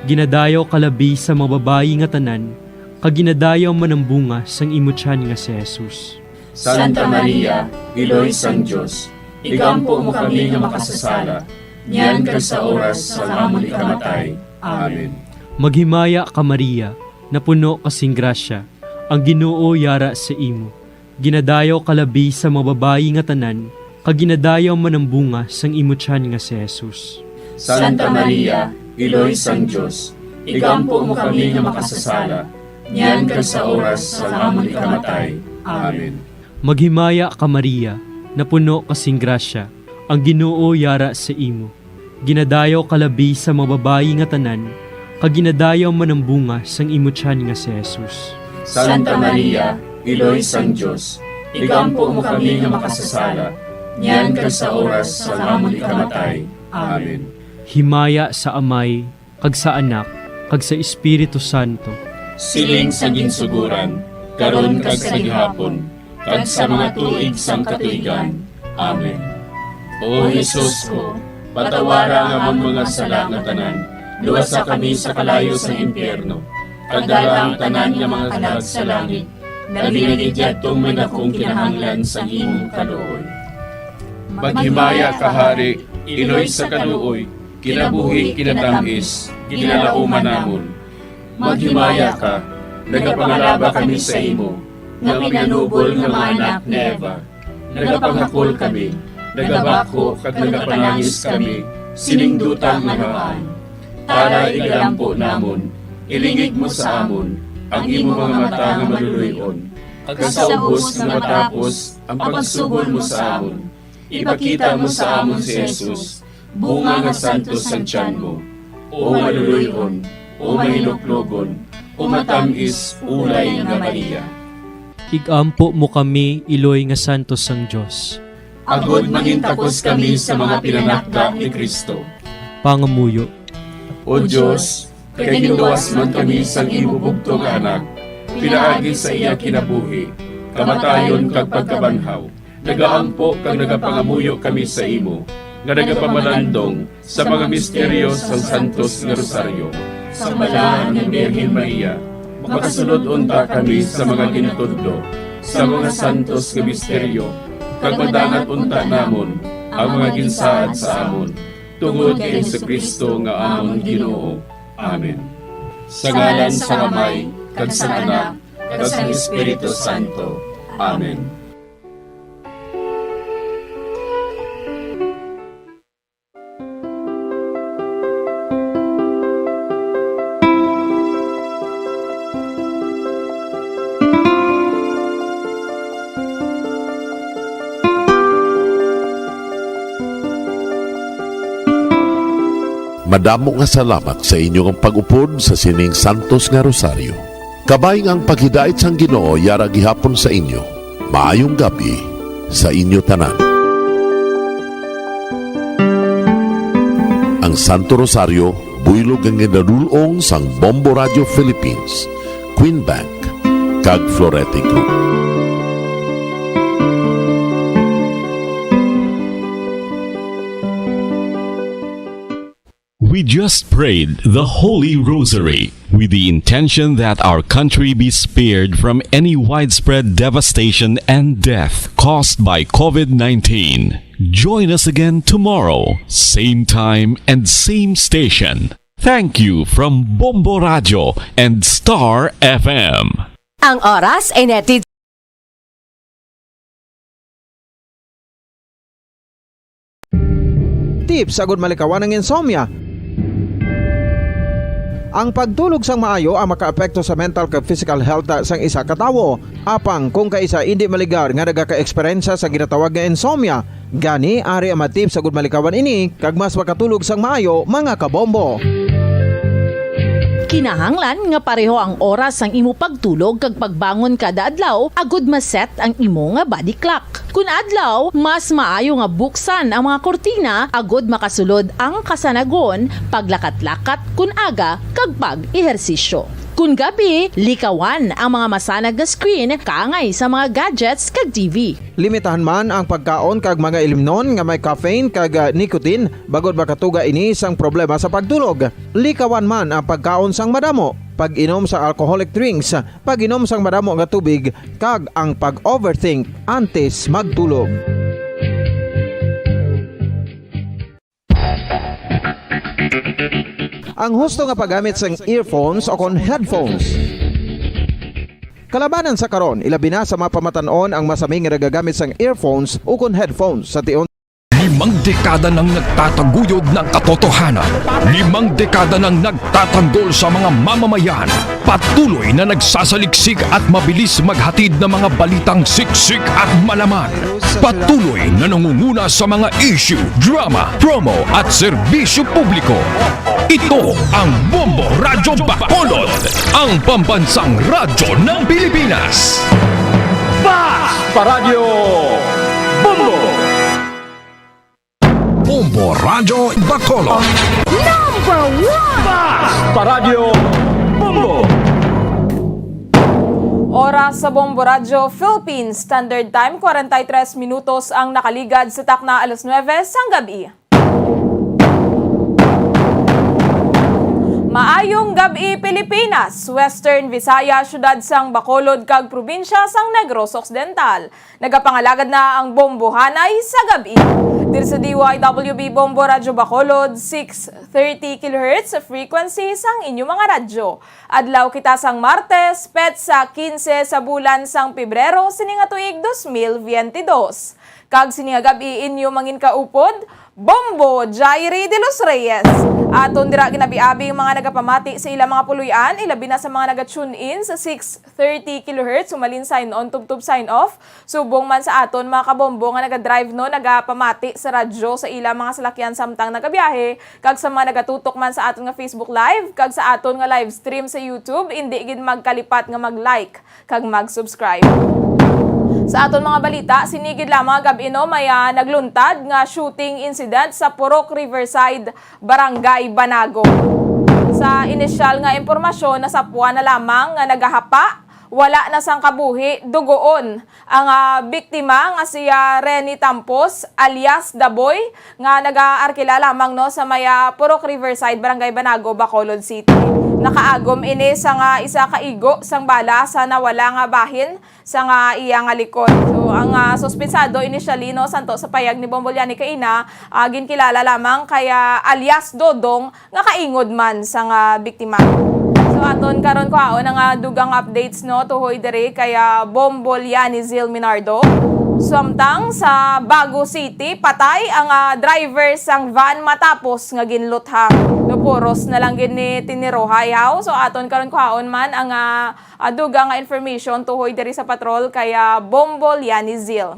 Ginadayaw ka labi sa mga babayi nga tanan, kag ginadayaw man ang bunga sang imo tiyan nga si Jesus. Santa Maria, Iloy sang Dios, igampo mo kami nga makasasala, niyan kag sa oras sang amon ikamatay. Amen. Maghimaya ka, Maria, napuno ka sing grasya, ang Ginoo yara sa imo. Ginadayaw ka labi sa mga babayi nga tanan, kag ginadayaw man ang bunga sang imo tiyan nga si Jesus. Santa Maria, Iloy sang Dios, igampo mo kami nga makasasala, niyan kag sa oras sang amon ikamatay. Amen. Maghimaya ka, Maria, napuno ka sing grasya, ang Ginoo yara sa imo. Ginadayaw ka labi sa mga babayi nga tanan, kag ginadayaw man ang bunga sang imo tiyan nga si Jesus. Santa Maria, Iloy sang Dios, igampo mo kami nga makasasala, niyan kag sa oras sang amon ikamatay. Amen. Himaya sa Amay, kag sa Anak, kag sa Espiritu Santo. Siling sa ginsugoran, karon kag sa gihapon, kag sa mga tuig sang katuigan. Amen. O Jesus ko, patawara ang amon mga sala nga tanan, luwasa kami sa kalayo sang impyerno, kag dala ang tanan nga mga kalag sa langit, labi na gid yadtong may dakong kinahanglan sang imong kaluoy. Maghimaya ka, Hari, Iloy sa kaluoy, kinabuhi, kinatamis, ginalauman namon. Maghimaya ka, nagapangalaba kami sa imo, nga pinanubol nga mga anak ni Eva. Nagapanghakol kami, nagabakho kag nagapanangis kami sining duta nga nabaan. Tara, igalampo namon, ilingig mo sa amon ang imo mga mata nga maluloy-on, kag sa ubos nga matapos ang pagsugol mo sa amon, ipakita mo sa amon si Jesus, bunga nga santos sang tiyan mo, o maluloy-on, o mahinuklogon, o matamis, ulay nga Maria. Igampo mo kami, Iloy nga santos sang Dios. Agod mangintakos kami sa mga pinanakda ni Cristo. Pangamuyo. O Dios, kay ginluwas man kami sang imo bugtong nga Anak, pinaagi sa iya kinabuhi, kamatayon kag pagkabanhaw, nagaampo kag nagapangamuyo kami sa imo, nga nagapamalandong sa mga misteryo sang Santos nga Rosaryo. Sa Balaan nga Birhen Maria, makasulod unta kami sa mga ginatudlo sa mga santos nga misteryo, kag madangat unta namon ang mga ginsaad sa amon, tungod kay Jesu-Cristo nga amon Ginoo. Amen. Sa ngalan sang Amay, kag sang Anak, kag sang Espiritu Santo. Amen. Madamo nga salamat sa inyo nga pag-upod sa sining santos nga rosaryo. Kabay nga ang paghidait sang Ginoo yara gihapon sa inyo. Maayong gab-i sa inyo tanan. Ang Santo Rosario, buylog nga ginadul-ong sang Bombo Radio Philippines, Queen Bank, kag Florete Group. We just prayed the Holy Rosary with the intention that our country be spared from any widespread devastation and death caused by COVID nineteen. Join us again tomorrow, same time and same station. Thank you from Bombo Radio and Star F M. Ang oras ay neti- Tips agud malikawan ang insomnia. Ang pagtulog sang maayo ang makaapekto sa mental kag physical health sang isa ka tawo. Apang kung kaisa indi maligar nga nagaka-eksperyensya sa ginatawag nga insomnia, gani ari ang mga tips agud malikawan ini kag mas makatulog sang maayo, mga kabombo. Kinahanglan nga pareho ang oras sang imo pagtulog kag pagbangon kada adlaw agud ma-set ang imo nga body clock. Kun adlaw, mas maayo nga buksan ang mga kurtina agud makasulod ang kasanagon, paglakat-lakat kun aga, kag pag-ehersisyo. Kun gabi, likawan ang mga masanag nga screen kaangay sa mga gadgets kag T V. Limitahan man ang pagkaon kag mga ilimnon nga may caffeine kag, ah, nicotine, bangod makatuga ini sang problema sa pagtulog. Likawan man ang pagkaon sang madamo, pag-inom sa alcoholic drinks, pag-inom sang madamo nga tubig, kag ang pag-overthink antes magtulog. Ang husto nga paggamit sang earphones o kon headphones. Kalabanan sa karon, ilabi na sa mga pamatan-on ang masami nga nagagamit sang earphones o kon headphones sa tion. Limang dekada nang nagtataguyod ng katotohanan. Limang dekada nang nagtatanggol sa mga mamamayan. Patuloy na nagsasaliksik at mabilis maghatid ng mga balitang siksik at malaman. Patuloy na nangunguna sa mga issue, drama, promo at serbisyo publiko. Ito ang Bombo Radyo Bacolod, ang pambansang radyo ng Pilipinas. Fast Paradyo Bombo! Bombo Radyo Bacolod. Number one! Fast Paradyo Bombo! Oras sa Bombo Radyo Philippines Standard Time, kwarenta y tres minutos ang nakaligad sa takna alas nuebe sang gabi. Maayong gab-i, Pilipinas, Western Visayas, siyudad sang Bacolod kag probinsya sang Negros Occidental. Nagapangalagad na ang Bombohanay sa gab-i. Diri sa D Y W B Bombo Radyo Bacolod, six thirty kilohertz frequency sang inyo mga radyo. Adlaw kita sang Martes, petsa quince sa bulan sang Pebrero sini nga tuig dos mil veinte dos. Kag sini nga gab-i inyo mangin kaupod, Bombo Jairi de los Reyes. Aton dira ginabi-abi ang mga nagapamati sa ilang mga puloy-an, ilabi na sa mga naga-tune in sa six thirty kilohertz, humalin sign on, tubtob sign off. Subong man sa aton mga kabombo nga naga-drive, no, nagapamati sa radyo sa ilang mga salakyan samtang nagabiyahe, kag sa mga nagatutok man sa aton nga Facebook Live, kag sa aton nga live stream sa YouTube, indi gid magkalipat nga mag-like kag mag-subscribe. Sa aton mga balita, sini gid lamang gab-i, no, may, ah, nagluntad nga shooting incident sa Purok Riverside, Barangay Banago. Sa inisyal nga impormasyon, nasapwan na lamang nga nagahapa, wala na sang kabuhi, dugoon ang, ah, biktima nga si, ah, Rene Tampos alias Daboy, nga nagaarkila lamang, no, sa may, ah, Purok Riverside, Barangay Banago, Bacolod City. Nakaagom ini sa nga isa ka igo sang bala sa nawala nga bahin sa nga iya nga likod. So, ang, ah, suspetsado initially, no, santo sa payag ni Bombo Liani kaina, ah, ginkilala lamang kay, ah, alias Dodong, nga kaingod man sa nga biktima. So, aton karon kuhaon ang, ah, dugang updates, no, tuhoy diri kay, ah, Bombo Liani Zil Minardo. Samtang sa Bago City, patay ang, ah, driver sang van matapos nga ginluthang. No, puros na lang gid ni tinirohay, haw. So, aton karon kuhaon man ang, ah, ah, dugang nga information tuhoy diri sa patrol kay, ah, Bombo Liani Zil.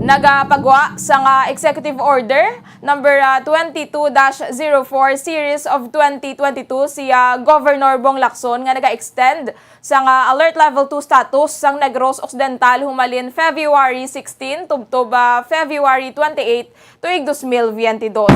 Nagapagwa sang, ah, Executive Order number, ah, twenty-two dash zero four series of twenty twenty-two si, ah, Governor Bong Lacson nga naga-extend sang, ah, Alert Level two status sang Negros Occidental humalin February sixteen tubtob, ah, February twenty-eight tuig dos mil biyente dos.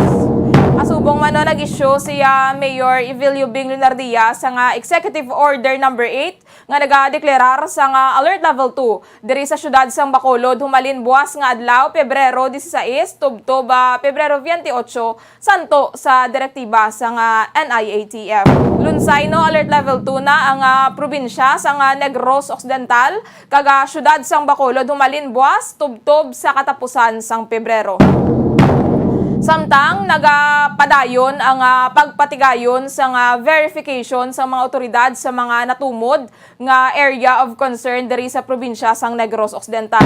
Kasubong man, no, nag-issue si, ah, Mayor Evelio Bing Lunardia sang, ah, Executive Order number eight nga nagadeklarar sang, ah, Alert Level two diri sa siyudad sang Bacolod humalin buwas nga adlaw, Pebrero dieciséis, tubtob, ah, Pebrero veintiocho, santo sa direktiba sang, ah, N I A T F. Lunsay, no, Alert Level two na ang, ah, probinsya sang, ah, Negros Occidental kag, ah, siyudad sang Bacolod humalin buwas tubtob sa katapusan sang Pebrero. Samtang nagapadayon ang, ah, pagpatigayon sang, ah, verification sang mga awtoridad sa mga natumod nga area of concern diri sa probinsya sang Negros Occidental.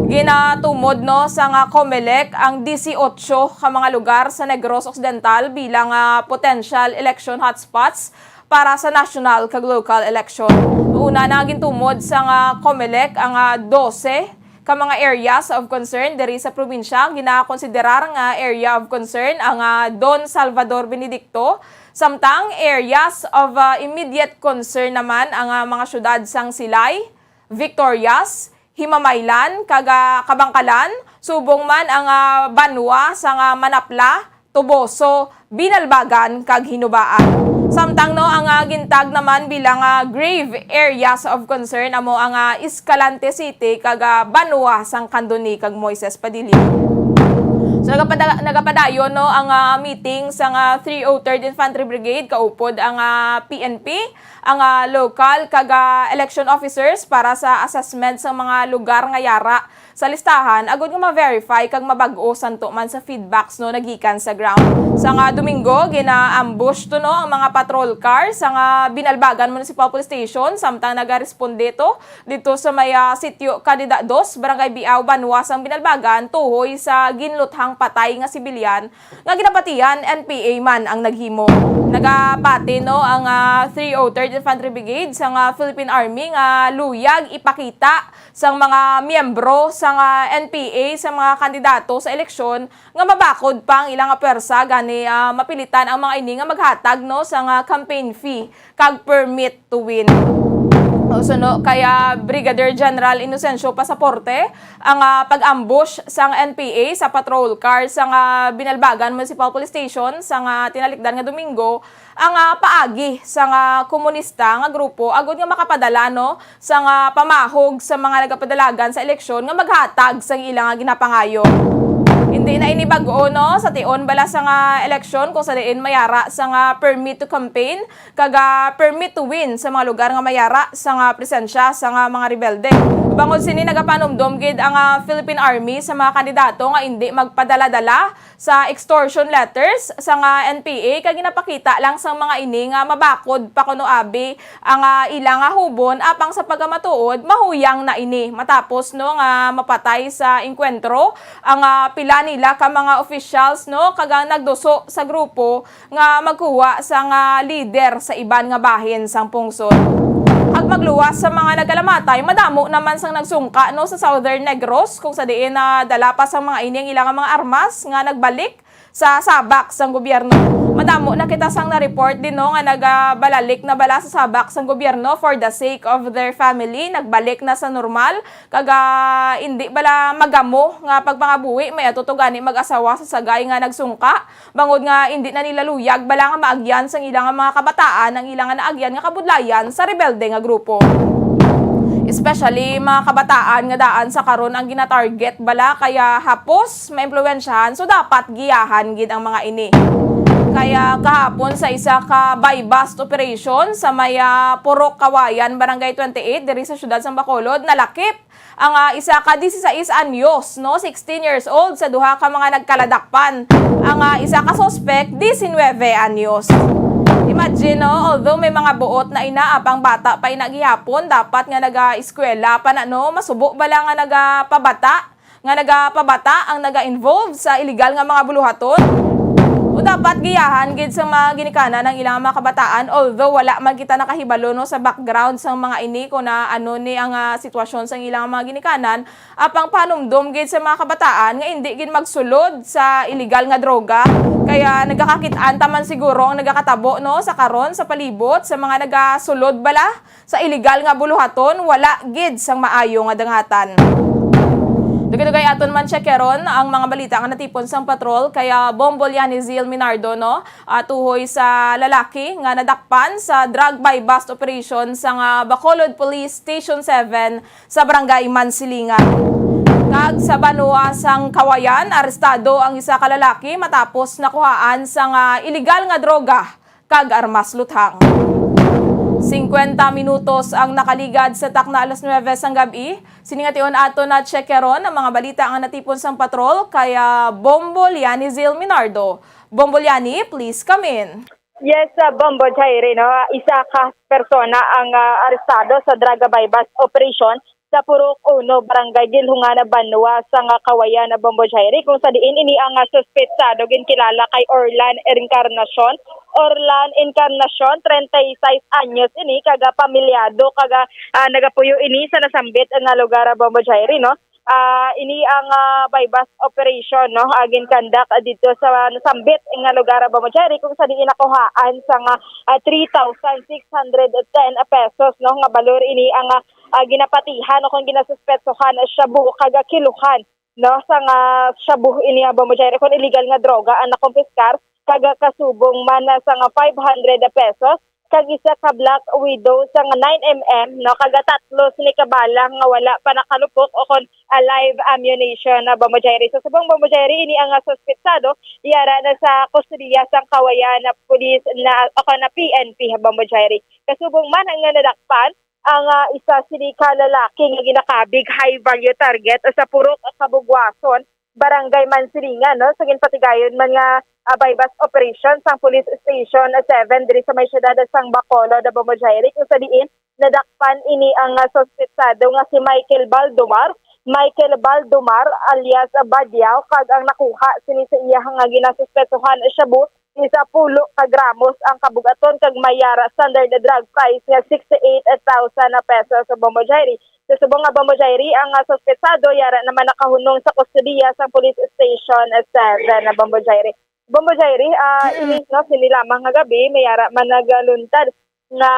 Ginatumod, no, sang, ah, COMELEC ang dieciocho ka mga lugar sa Negros Occidental bilang, ah, potential election hotspots para sa national kag local election. Una na gintumod sang, ah, COMELEC ang, ah, dose ka mga areas of concern diri sa probinsya. Ginakonsiderar nga area of concern ang, ah, Don Salvador Benedicto, samtang areas of, ah, immediate concern naman ang, ah, mga syudad sang Silay, Victorias, Himamaylan, kag, ah, Kabangkalan, subong man ang, ah, banwa sang, ah, Manapla, Toboso, Binalbagan, kag Hinubaan. Samtang, no, ang, ah, gintag naman bilang, ah, grave areas of concern amo ang, ah, Escalante City kag, ah, banwa sang Candoni kag Moises Padilla. So, nagapada-, nagapadayon, no, ang, ah, meeting sang, ah, three oh third Infantry Brigade kaupod ang, ah, P N P, ang, ah, local kag, ah, election officers para sa assessment sang mga lugar nga yara sa listahan agud nga ma-verify kag mabag-o santo man sa feedbacks, no, nagikan sa ground. Sang, ah, Domingo, gina-ambush to, no, ang mga patrol car sang, ah, Binalbagan Municipal Police Station samtang nagaresponde to didto sa may, ah, Sitio Candida dos, Barangay Biao, banwa sang Binalbagan, tuhoy sa ginluthang patay nga sibilyan nga ginapatihan N P A man ang naghimo. Nagapati, no, ang, ah, three oh third Infantry Brigade sang, ah, Philippine Army nga luyag ipakita sang mga miyembro sang, ah, N P A sa mga kandidato sa eleksyon nga mabakod pa ang ilang nga pwersa, gani, ah, mapilitan ang mga ini nga maghatag, no, sang, ah, campaign fee kag permit to win. Suno kay, ah, Brigadier General Inocencio Pasaporte ang, ah, pag-ambush sang N P A sa patrol car sang, ah, Binalbagan Municipal Police Station sang, ah, tinalikdan nga Domingo ang, ah, paagi sang, ah, komunista nga grupo agud nga makapadala, no, sang, ah, pamahog sa mga nagapadalagan sa eleksyon nga maghatag sang ila nga ginapangayo. Hindi na ini bag-o, no, sa tion bala sang, ah, eleksyon kung sa diin mayara sang, ah, permit to campaign kag, ah, permit to win sa mga lugar nga mayara sang, ah, presensya sang, ah, mga rebelde. Bangod sini, nagapanumdom gid ang, ah, Philippine Army sa mga kandidato nga indi magpadala-dala sa extortion letters sang, ah, N P A kag ginapakita lang sang mga ini nga mabakod pa kuno abi ang, ah, ila nga hubon apang sa pagkamatuod mahuyang na ini matapos, no, nga mapatay sa engkwentro ang, ah, pila nila ka mga officials, no, kag ang nagduso sa grupo nga magkuha sang, ah, lider sa iban nga bahin sang pungsod. Kag magluwas sa mga nagkalamatay, madamo naman sang nagsungka, no, sa Southern Negros, kung sa diin nadala pa sang mga ini ang ila nga mga armas nga nagbalik sa sabak sang gobyerno. Madamo na kita sang na-report din, no, nga nagabalalik na bala sa sabak sang gobyerno for the sake of their family, nagbalik na sa normal, kag, ah, indi bala magamo nga pagpangabuhi may ato to gani mag-asawa sa sagay nga nagsungka. Bangod nga indi na nila luyag bala nga maagyan sang ila nga mga kabataan ang ila nga naagyan nga kabudlayan sa rebelde nga grupo. Especially mga kabataan nga daan sa karon ang ginatarget bala, kaya hapos maimpluwensyahan, so dapat giyahan gid ang mga ini. Kaya kahapon sa isa ka buy-bust operation sa may, ah, Purok Kawayan, Barangay twenty-eight, diri sa siyudad sang Bacolod, nalakip ang, ah, isa ka dieciséis anyos, no, sixteen years old, sa duha ka mga nagkaladakpan. Ang, ah, isa ka suspek, diecinueve anyos. Imagine, no, although may mga buot na ina, apang bata pa ina gihapon, dapat nga naga-eskwela pa na, no, masubo bala nga nagapabata, nga nagapabata ang naga-involve sa illegal nga mga buluhaton? Dapat giyahan gid sa mga ginikanan ang ilang mga kabataan, although wala man kita nakahibalo, no, sa background sang mga ini kung na ano ni ang, ah, sitwasyon sang ilang mga ginikanan. Apang panumdom gid sa mga kabataan nga indi gid magsulod sa illegal nga droga. Kaya nagakakit-an ta man siguro ang nagakatabo, no, sa karon sa palibot sa mga nagasulod bala sa illegal nga buluhaton, wala gid sang maayo nga dangatan. Dugay-dugay aton man check karon ang mga balita nga natipon sang patrol kaya Bombo Liani Zil Minardo, no, ah, tuhoy sa lalaki nga nadakpan sa drug buy-bust operation sang, ah, Bacolod Police Station seven sa Barangay Mansilingan. Kag sa banwa sang Kawayan, arestado ang isa ka lalaki matapos nakuhaan sang, ah, illegal nga droga kag armas luthang. Singkwenta minutos ang nakaligad sa takna alas nuwebe sang gab-i. Sini nga tion ato na check karon ang mga balita nga natipon sang patrol kaya Bombo Liani Zil Minardo. Bombo Liani, please come in. Yes, uh, Bombo Jairi, no? Isa ka persona ang, uh, arestado sa drug buy-bust operation sa Purok Uno, Barangay Gilhungan, Banwa, sa nga Kawayan, Bombo Jairi, kung sa diin ini ang, uh, suspetsado ginkilala kay Orlan Encarnacion. Orlan Encarnacion, treinta y seis anyos ini, kaga pamilyado, kaga, uh, nagapuyo ini sa nasambit nga lugar, Bombo Jairi, no? Ah, ini ang, ah, buy-bust operation, no, ah, ginkandak dito sa nasambit nga lugar, Bombo Jairi, kung sa diin nakuhaan sa nga, ah, three thousand six hundred ten pesos, no, nga balor ini ang, ah, ah, ginapatihan o kung ginasuspetsohan shabu kag kiluhan, no, sa nga shabu ini, ah, Bombo Jairi, kung illegal nga droga ang nakumpiskar kag kasubong man sa nga five hundred pesos kag isa ka Black Widow sang nine M M, no, kag tatlo sini ka bala nga wala pa nakalupok o kon, ah, live ammunition na, Bombo Jairi. Sa subong, Bombo Jairi, ini ang, ah, suspetsado yara na sa kustodiya sang Kawayan na pulis na, o kon na P N P, Bombo Jairi. Kasubong man ang nga nadakpan ang, ah, isa sini ka lalaki nga ginakabig high value target sa Purok Kabugwason, Barangay Mansilingan, no, sa ginpatigayon man nga, ah, buy-bust operation sang Police Station seven diri sa may siyudad sang Bacolod, Bombo Jairi, kung sa diin nadakpan ini ang, ah, suspetsado nga si Michael Baldomar, Michael Baldomar alias Badiao, kag ang nakuha sini sa iya nga ginasuspetsohan shabu, isa pulo ka gramos ang kabug-aton kag may yara standard drug price nga sixty-eight thousand pesos, Bombo Jairi. Sa subong nga, Bombo Jairi, ang, ah, suspetsado yara naman nakahunong sa kustodiya sang Police Station seven na, Bombo Jairi. Bombo Jairi, ah, Mm. ini, no, sini lamang nga gab-i, may yara man nagaluntad nga,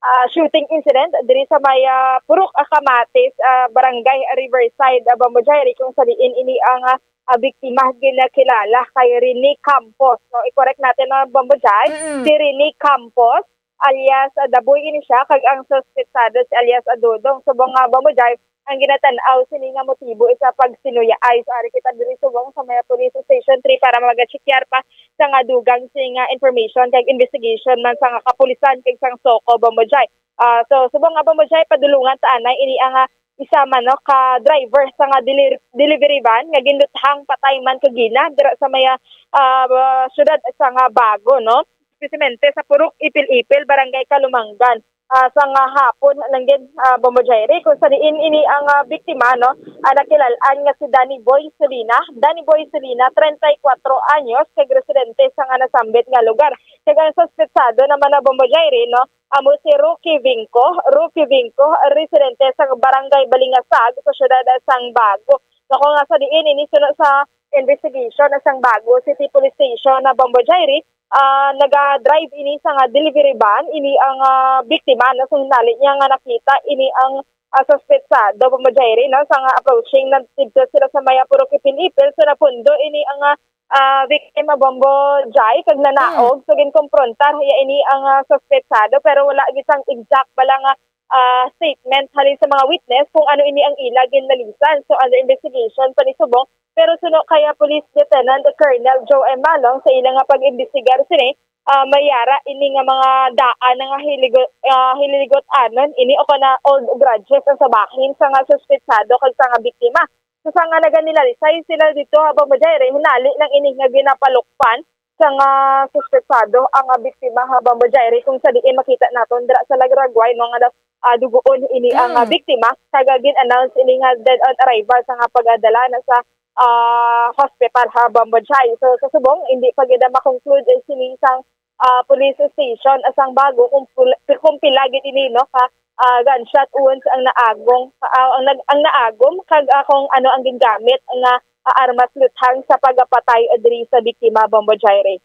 ah, shooting incident diri sa may, ah, Purok Kamatis, ah, Barangay Riverside, ah, Bombo Jairi, kung sa diin ini ang, ah, ah, biktima ginakilala kay Rene Campos, no? I-correct natin, no, Bombo Jai? Mm-mm. Si Rene Campos, alias, ah, Daboy ini siya, kag ang suspetsado si alias, ah, Dodong. Subong nga, Bombo Jai, ang ginatan-aw sini nga motibo is sa pagsinuyaay. So, ari kita diri subong sa may police station three para magachekyar pa sa nga dugang sini nga information kag investigation man sa nga kapulisan kag sang SOCO, Bombo Jai. Ah, so, subong nga, Bombo Jai, padulungan ta anay ini ang, ah, isa man, no, ka driver sa nga deli-, delivery van nga ginluthang patay man kagina dira sa may, ah, syudad sa nga Bago, no? Espesiyalmente sa Purok Ipil-Ipil, Barangay Kalumangan. Ah, sa nga hapon lang gid, ah, Bombo Jairi, kung sa diin ini ang, ah, biktima, no, ah, nakilal-an nga si Danny Boy Solina. Danny Boy Solina, treinta y cuatro anyos, kag residente sa nga nasambit nga lugar. Kag ang suspetsado naman na, Bombo Jairi, no, amo si Rocky Vinco, Rocky Vinco, residente sa Barangay Balingasag sa siyudad sang Bago. Nako nga sa diin ini suno sa investigation sang Bago City Police Station na, Bombo Jairi, ah, naga-drive ini sa nga delivery van, ini ang, ah, biktima na sa hinali niya nga nakita ini ang, ah, suspetsado, Bombo Jairi, no, sa nga approaching na dito sila sa may Purok Ipil-Ipil. So, napundo ini ang, ah, ah, victim, ah, Bombo Jai, kag nanaog. Mm. So, ginkomprontar iya ini ang, ah, suspetsado, pero wala gid sang exact bala nga, ah, statement halin sa mga witness kung ano ini ang ila ginlalisan. So, under investigation pa ni subong. Pero suno kay, ah, Police Lieutenant Colonel Joe M. Malong, sa ila nga pag-imbestigar sini, ah, may yara ini nga mga daan nga hiligo-, ah, hililigot-anon ini o kana old grudges ang sa bahin sa nga suspetsado kag sa nga biktima. So, sa nga naganilalisay sila dito, Bombo Jairi, hinali lang ini nga ginapalukpan sa nga suspetsado ang, ah, biktima, Bombo Jairi, kung sa diin makita naton dira sa Lagragway, no, nga nas-, ah, duguon ini ang, ah, Mm. biktima, kag, ah, gin-announce ini nga dead on arrival sa nga pagdala na sa, ah, hospital ha Bombo Jai. So, sa subong, hindi pa gid ma-conclude, eh, sini sang, ah, police station, ah, sang Bago kung pul-, kung pila gid ini, no, ka, ah, gunshot wounds ang naagong, ah, ang nag-, ang naagom, kag, ah, kung ano ang gingamit nga, ah, armas luthang sa pagpatay diri sa biktima, Bombo Jairi.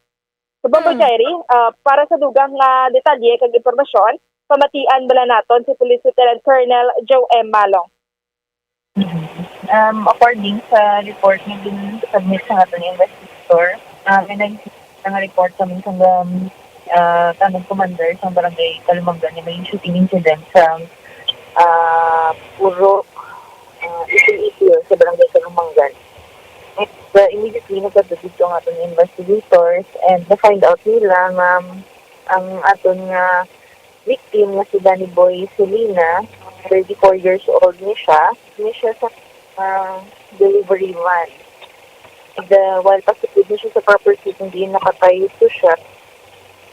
So, Bombo Hmm. Jairi, ah, para sa dugang nga detalye kag impormasyon, pamatian bala naton si Police Lieutenant Colonel Joe M. Malong. Um, according sa report nga gin-submit sa aton investigator, ah, may nag-, nga report sa amin sa, um, ah, tanod commander sa barangay Kalumangan nga may shooting incident sa, ah, Purok, ah, Isil-Isil sa barangay Kalumangan. And, uh, immediately nagkadto dito ang aton investigators and na-find out nila nga ang aton nga victim nga si Danny Boy Solina, thirty-four years old ni siya. Ni siya sa, uh, delivery van. And, uh, while pasipid ni siya sa property kung diin nakatayo siya,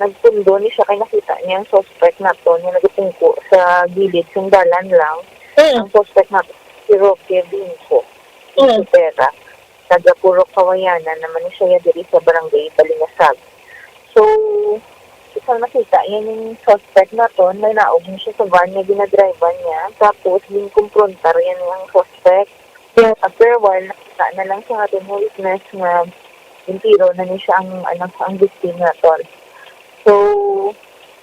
nagpundo ni siya kay nakita niya ang suspect naton nga nagapungko sa gilid sang dalan lang. Mm. Ang suspect naton si Roque Vinco, Mm. Sotera. Taga Purok Kawayanan naman ni siya diri sa barangay Balingasag. So, isang nakita niya yung suspect naton, may naog niya siya sa van nga ginadrivean niya. Tapos, ginkumprontar yan ang suspect. Yes. After a while, nakita na lang sa aton nga witness nga gintiro na ni siya ang, ano, ang victim naton. So,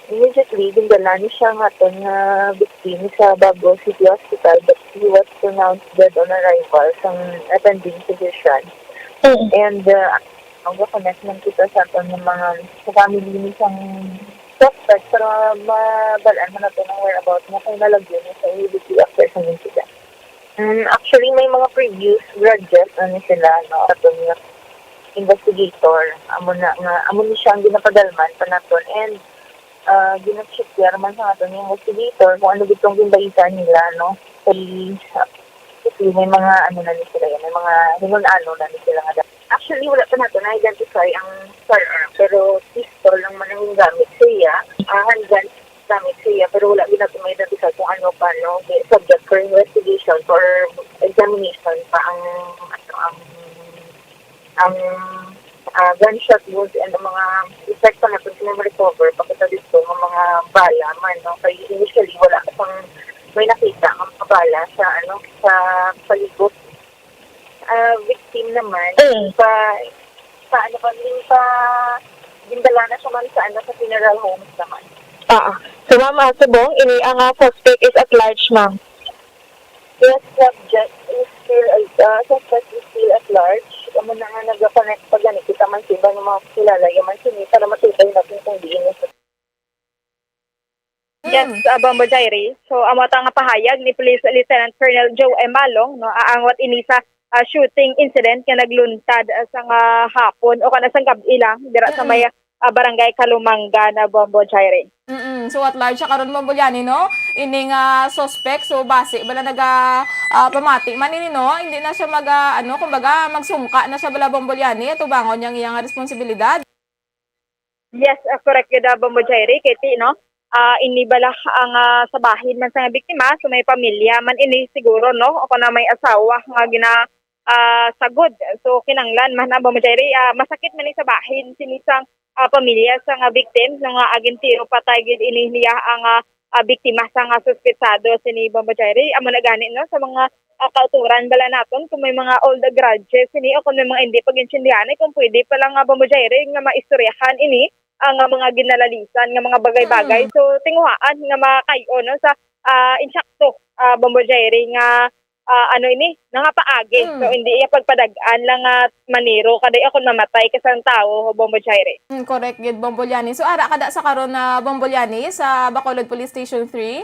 immediately, gindala ni siya ang aton nga victim sa Bago City Hospital, but he was pronounced dead on arrival sang attending physician. Mm. And, uh, ang connect man kita sa aton nga mga, sa family ni sang suspect para mabalaan man nato ang whereabouts niya kay nalagyo niya sa immediately after sa incident. Mm, actually, may mga previous grudges na ni sila, no, aton nga investigator. Amo na nga, amo ni siya ang ginapadalman pa naton. And, ah, gina-check man sa aton nga investigator kung ano gid tong ginbalitaan nila, no. Kay, ah, kasi may mga, ano na ni sila yan, may mga hinun-ano na ni sila nga. Actually, wala pa nato na-identify ang firearm, pero pistol lang man ang gamit siya, ah, handgun gamit siya, pero wala gid nato ma-identify kung ano pa, no? Subject for investigation, for examination pa ang, ano, ang, ang, ah, gunshot wounds and ang mga effect pa nato sa mga recover, pakita dito ng mga bala man, no? Kay initially, wala pa pang may nakita ang mga bala sa, ano, sa palibot. Ah, victim naman, Mm. pa, pa, ano pa, yung pa, gindala na siya, ma'am, sa, ano, sa funeral homes naman. Ah, so, ma'am, ah, subong, ini ang, ah, suspect is at large, ma'am. Yes, subject is still, ah, suspect is still at large. Amo na nga nag-connect pa gani kita man sa iba nga mga kilala, yaman sini para matubay natin kung diin yung Yes, Mm. uh, Bombo Jairi. So, amo ta nga pahayag ni Police Lieutenant Colonel Joe M. Malong, no, aangot ini sa, uh, shooting incident nga nagluntad, uh, sang, uh, hapon o kana sang gab-i lang dira sa Mm-mm. may, uh, barangay Kalumangan, uh, Bombo Jairi. Mm-mm. So, at large siya karon, Bombo Liani, no? Ining, ah, suspect, so basi bala naga, ah, pamati man ini, no? Hindi na siya mag, ah, ano, kumbaga, magsungka na siya bala, Bombo Liani, atubangon niya ang iyang responsibilidad. Yes, ah, correct gyud, ah, Bombo Jairi, kay ti, no? Ah, ini bala ang, ah, sa bahin man sa biktima, so may pamilya man ini siguro, no? O kung na may asawa nga gina-, ah, sagod. So kinanglan man, ah, Bombo Jairi, ah, masakit man ni sa bahin sini sang, ah, pamilya sa nga victim, no, nga agintiro patay gid ini niya ang, ah, ah, biktima sa nga suspetsado sini, Bombo Jairi. Amo na gani, no, sa mga ah, kauturan bala naton kung may mga old grudges ini o kung may mga hindi pag-intindihan, eh, kung pwede pa lang nga, Bombo Jairi, nga maistoryahan ini ang, ah, mga ginalalisan nga mga bagay-bagay. Mm. So, tinguhaan nga makay-o, no, sa, ah, insakto, ah, Bombo Jairi, nga, ah, ano ini, nga paagi. Mm. So, hindi iya pagpadag-an lang nga maniro ka di, o kung mamatay ka sang tawo, Bombo Jairi. Mm, correct gid, Bombo Liani. So, ara ka da sa karon na, Bombo Liani, sa Bacolod Police Station three?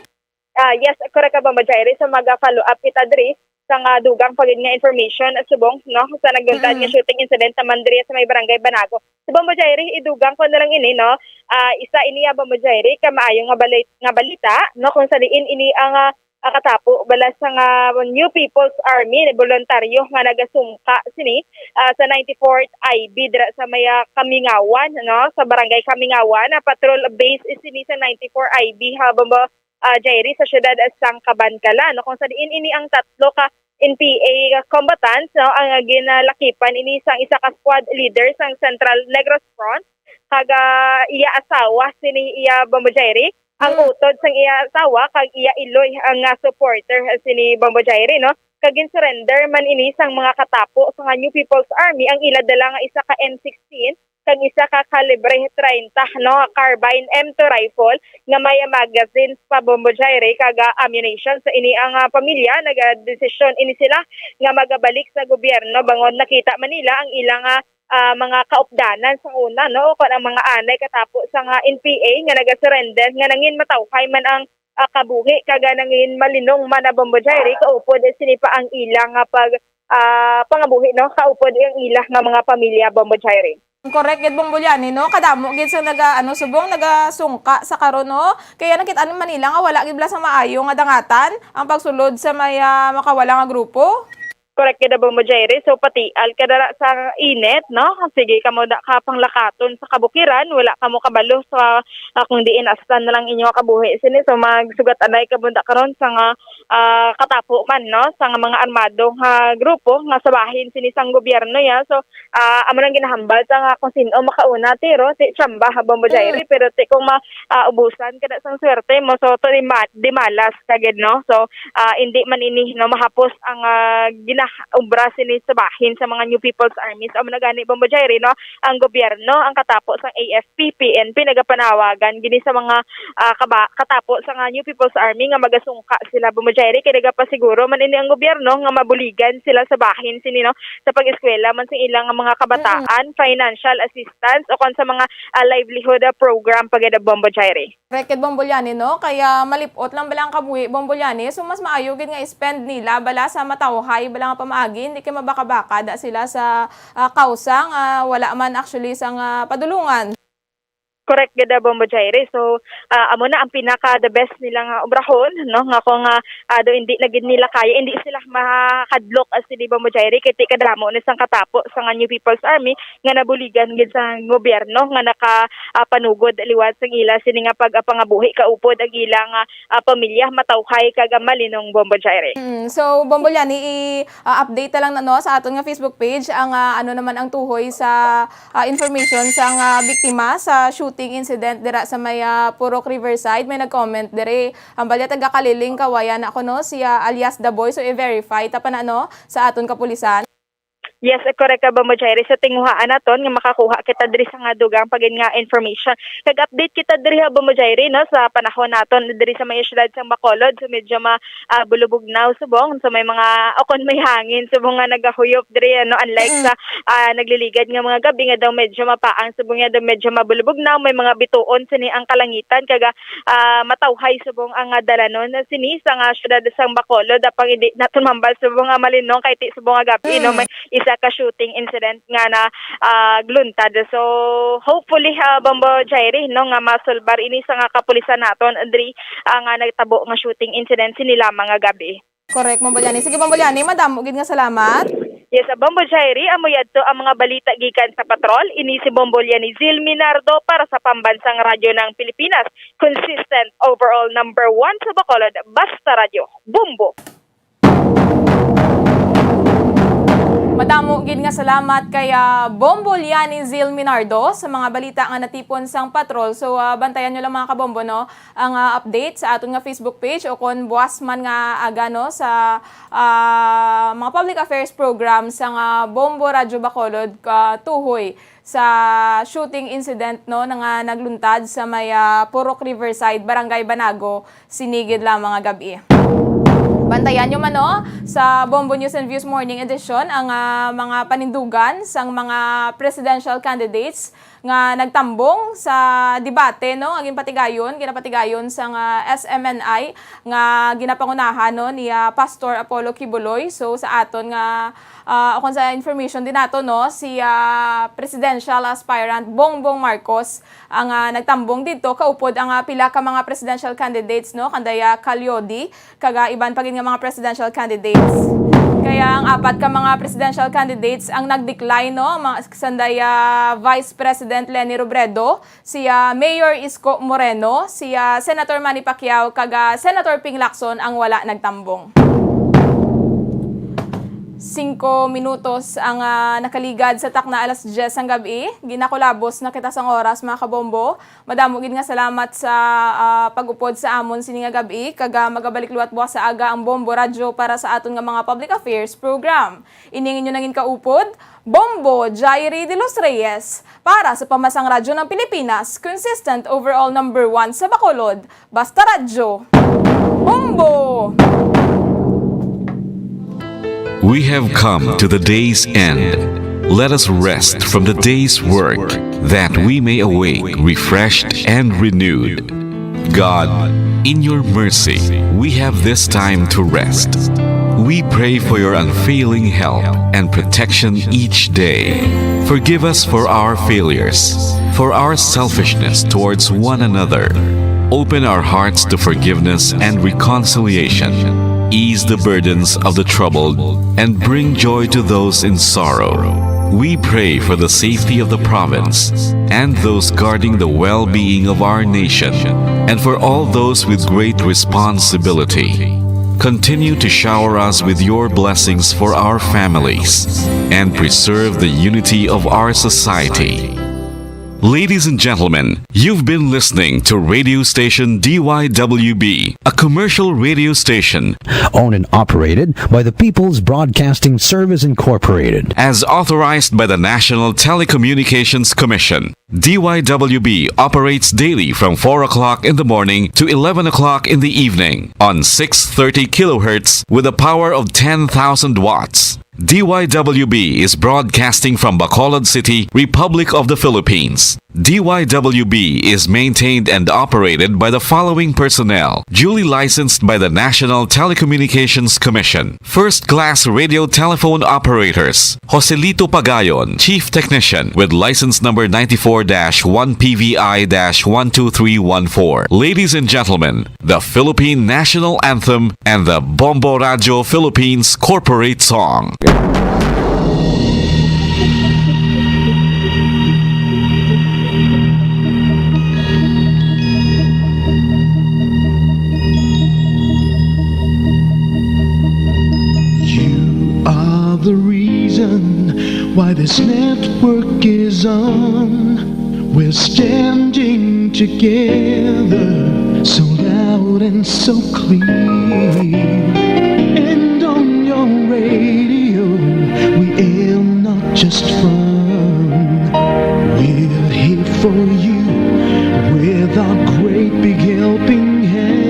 Ah, yes, correct ka, Bombo Jairi. So, maga-follow up kita diri sa nga dugang pa gid nga information, subong, no, sa nagluntad nga Mm. shooting incident naman diri sa may Barangay Banago. So, Bombo Jairi, idugang ko na lang ini, no. Ah, isa ini, ah, Bombo Jairi, ka maayo nga bali-, nga balita, no, kung sa diin ini ang, ah, ah, katapo bala sa nga New People's Army, voluntaryo nga nagasungka sini, ah, sa ninety-fourth I B dira sa may, ah, Kamingawan, no, sa Barangay Kamingawan. Ah, patrol base is sini sa ninety-four I B, ha, Bombo ah, Jairi, sa siyudad sang Kabankalan, no, kung sa diin ini ang tatlo ka N P A combatants, no, ang ginalakipan ini sang isa ka squad leader sang Central Negros Front, kag, ah, iya asawa sini iya, Bombo Jairi, ang Mm. utod sang iya asawa kag iya iloy ang, ah, supporter sini, Bombo Jairi, no? Kag gin-surrender man ini sang mga katapo sa nga New People's Army ang ila dala nga isa ka M sixteen kag isa ka kalibre treinta, no, carbine M two rifle nga may magazines pa, Bombo Jairi, kag, ah, ammunition. Sa ini ang, ah, pamilya, nagadesisyon ini sila nga magabalik sa gobyerno bangod nakita man nila ang ilang, ah, ah, mga kaupdanan sa una, no, o kon ang mga anay katapo sa nga N P A nga nagasurrender nga nangin matawhay man ang, ah, kabuhi kag nangin malinong man na, Bombo Jairi, kaupod sini pa ang ilang nga pag, ah, pangabuhi, no, kaupod ang ila nga mga pamilya, Bombo Jairi. Correct gid, Bombo Liani, no? Kadamo gid sa naga, ano, subong nagasungka sa karon, no? Kaya nakita ni Manila nga wala gid bala sa maayo nga dangatan ang pagsulod sa may, ah, makawala nga grupo. Correct gid, Bombo Jairi. So, patial ka dala sa init, no? Sige kamo da ka panglakaton sa kabukiran, wala kamo kabalo sa, ah, kung diin astan na lang inyo kabuhi sini. So, magsugat anay kamo da karon sa nga, ah, katapo man, no, sa nga mga armado nga grupo nga sa bahin sini sang gobyerno, ya. So, ah, amo nang ginahambal sa nga kung sin-o makauna, tiro, ti chamba, Bombo Jairi, Mm. pero ti kung ma-, ah, ubusan ka na sang swerte mo, so, to di ma-, di malas ka gid, no? So, ah, hindi man ini, no, mahapos ang, ah, ginaobra sini sa bahin sa mga New People's Army. So, amo na gani, Bombo Jairi, no, ang gobyerno, ang katapo sang A F P, P N P, nagapanawagan gini sa mga, ah, kaba-, katapo sa nga New People's Army nga magasungka sila, Bombo Jairi, kay nagapasiguro man ini ang gobyerno nga mabuligan sila sa bahin sini, no, sa pag-eskwela man sa ilang mga kabataan, Mm. financial assistance, o kon sa mga, ah, livelihood, ah, program pa gid, Bombo Jairi. Correct gid, Bombo Liani, no? Kaya malipot lang bala ang kabuhi, Bombo Liani. So, mas maayo gid nga i-spend nila bala sa matawhay bala nga pamaagi, hindi kay mabaka-baka da sila sa, ah, kausa nga wala man actually sang, ah, padulungan. Correct gid, ah, Bombo Jairi. So, ah, amo na ang pinaka the best nila nga obrahon, no? Nga kung, ah, ah, do hindi na gid nila kaya, hindi sila makadlok as sini, Bombo Jairi, kay ti kadamo ni sang katapo sa nga New People's Army nga nabuligan gid sa gobyerno nga naka, ah, panugod liwat sang ila sini nga pag, ah, pangabuhi kaupod ang ila nga, ah, pamilya matawhay kag, ah, malinong, Bombo Jairi. Mm, so, Bombo Liani, i-, ah, update ta lang na, no, sa aton nga Facebook page ang, ah, ano naman ang tuhoy sa, ah, information sang, ah, biktima sa shooting incident dira sa may, ah, Purok Riverside. May nag-comment diri. Ang balya taga Kaliling, Kawayan ako, no, siya alias The Boy. So, i-verify ta pa na, no, sa aton kapulisan. Yes, correct ka, Bombo Jairi. Sa tinguhaan naton nga makakuha kita diri sa nga dugang pa gid nga information. Nag-update kita diri, ha, Bombo Jairi, no, sa panahon naton diri sa may siyudad sang Bacolod. So, medyo ma-, ah, bulubugnaw subong. So, may mga, o kon may hangin subong nga nagahuyop diri, ano, unlike Mm-mm. sa, ah, nagliligad nga mga gabi nga daw medyo mapaang subong nga daw medyo mabulubugnaw. May mga bituon sini ang kalangitan. Kaga ah, matawhay subong ang, ah, dalanon sini sa nga siyudad sang Bacolod, apang hindi naton mambal subong nga malinong kay ti subong nga gabi, no, Mm. may isa ka shooting incident nga na, ah, gluntad. So, hopefully, ah, Bombo Jairi, no, nga masulbar ini sa nga kapulisan naton diri, ah, nga nagtabo nga shooting incident sini lamang nga gabi. Correct, Bombo Liani. Sige, Bombo Liani, madamo gid nga salamat. Yes, ah, Bombo Jairi, amo yadto ang mga balita gikan sa patrol. Ini si Bombo Liani Zil Minardo para sa Pambansang Radyo ng Pilipinas. Consistent, overall number one sa Bacolod, basta radyo, Bombo. Madamo gid nga salamat kay, ah, Bombo Liani Zil Minardo sa mga balita nga natipon sang patrol. So, ah, bantayan nyo lang, mga kabombo, no, ang, ah, update sa aton nga Facebook page o kon buwas man nga aga, no, sa, ah, mga public affairs program sang, ah, Bombo Radyo Bacolod, ah, tuhoy sa shooting incident, no, na nga nagluntad sa may, ah, Purok Riverside, Barangay Banago, sini gid lamang nga gab-i. Bantayan nyo man, no, sa Bombo News and Views Morning Edition ang, ah, mga panindugan sang mga presidential candidates nga nagtambong sa debate, no, nga ginpatigayon, ginapatigayon sang, ah, S M N I nga ginapangunahan, no, ni, ah, Pastor Apollo Quiboloy. So, sa aton nga Ah, o kon sa information din nato, no, si, ah, presidential aspirant Bongbong Marcos ang, ah, nagtambong didto, kaupod ang, ah, pila ka mga presidential candidates, no, kanday, ah, Calyodi, kag, ah, iban pa gid nga mga presidential candidates. Kaya ang apat ka mga presidential candidates ang nag-decline, no, mga, sanday, ah, Vice President President Leni Robredo, si, ah, Mayor Isko Moreno, si, ah, Senator Manny Pacquiao, kag, ah, Senator Ping Lacson ang wala nagtambong. Singko minutos ang, ah, nakaligad sa takna alas diyes sang gab-i. Ginakulabos na kita sang oras, mga kabombo. Madamo gid nga salamat sa, ah, pag-upod sa amon sini nga gab-i, kag, ah, magabalik liwat buwas sa aga ang Bombo Radyo para sa aton nga mga public affairs program. Ini ang inyo nangin kaupod, Bombo Jairi de los Reyes, para sa Pamasang Radyo ng Pilipinas, consistent overall number one sa Bacolod. Basta Radyo. Bombo! We have come to the day's end. Let us rest from the day's work, that we may awake refreshed and renewed. God, in your mercy, we have this time to rest. We pray for your unfailing help and protection each day. Forgive us for our failures, for our selfishness towards one another. Open our hearts to forgiveness and reconciliation. Ease the burdens of the troubled and bring joy to those in sorrow. We pray for the safety of the province and those guarding the well-being of our nation, and for all those with great responsibility. Continue to shower us with your blessings for our families and preserve the unity of our society. Ladies and gentlemen, you've been listening to radio station D Y W B, a commercial radio station Owned and operated by the People's Broadcasting Service Incorporated. As authorized by the National Telecommunications Commission. D Y W B operates daily from four o'clock in the morning to eleven o'clock in the evening on six thirty kilohertz with a power of ten thousand watts. D Y W B is broadcasting from Bacolod City, Republic of the Philippines. D Y W B is maintained and operated by the following personnel, duly licensed by the National Telecommunications Commission. First class radio telephone operators, Joselito Pagayon, Chief Technician, with license number ninety-four dash one P V I dash one two three one four. Ladies and gentlemen, the Philippine National Anthem and the Bombo Radio Philippines Corporate Song. You are the reason why this network is on. We're standing together, so loud and so clear. And on your radio, we aim not just fun. We're here for you with our great big helping hand.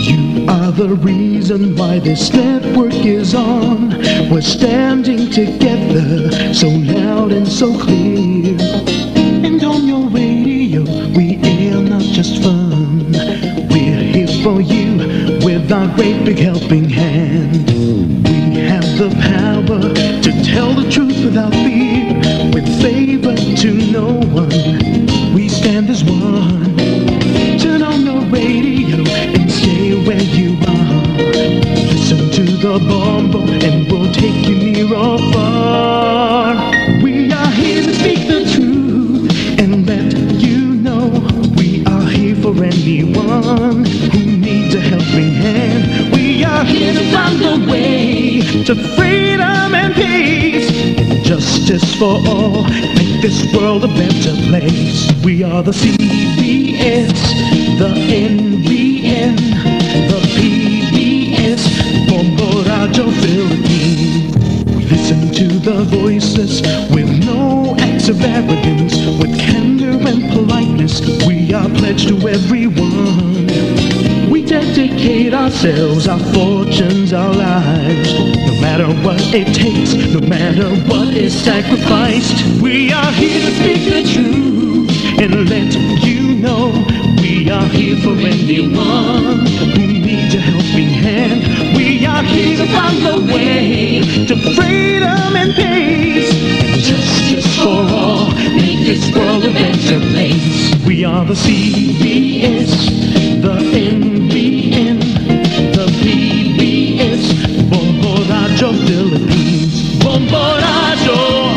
You are the reason why this network is on. We're standing together, so loud and so clear. And on your radio, we air not just fun. We're here for you with our great big helping hand. We have the power to tell the truth without fear, with favor to no one. We stand as one. Turn on your radio and stay where you are. Listen to the Bombo and we'll take you near or far. We are here to speak the truth and let you know we are here for anyone who needs a helping hand. We are here to find the way to freedom and peace and justice for all. Make this world a better place. We are the C B S, the N B N, the P B S, Bombo Radio Philippines. We listen to the voices with no acts of arrogance, with candor and politeness. We are pledged to everyone. We dedicate ourselves, our fortunes, our lives. No matter what it takes, no matter what is sacrificed, we are here to speak the truth and let you know we are here for anyone who needs a helping hand. We are here to find the way to freedom and peace and justice for all. Make this world a We are the C B S, the N B N, the P B S, Bombo Radyo Philippines. Bombo Radyo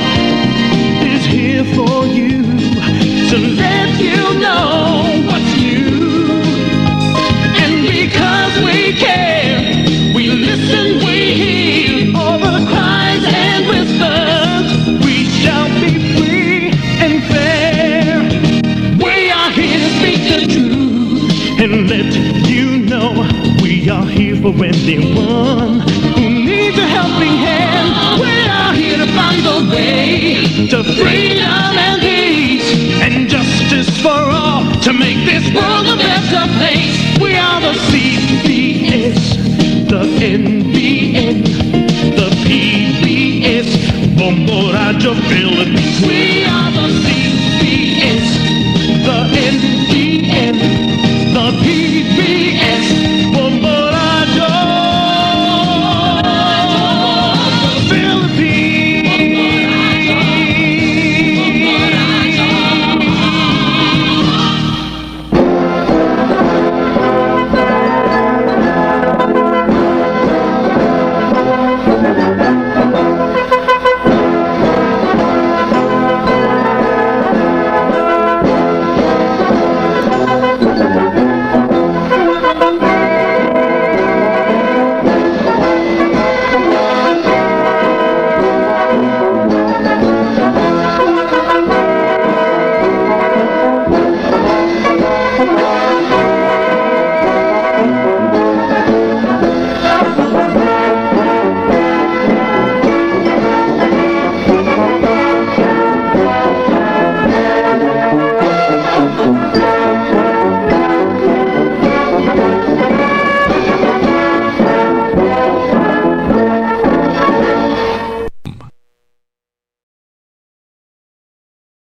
is here for you to let you know what's new. And because we care, we listen, we hear all the cries and whispers. We shall be free and fair. We are here to speak the truth and let you know we are here for anyone who needs a helping hand. We are here to find the way to freedom and peace and justice for all to make this world a better place. We are the C B S, the N B N, the P B S, Bombo Radyo Philippines. We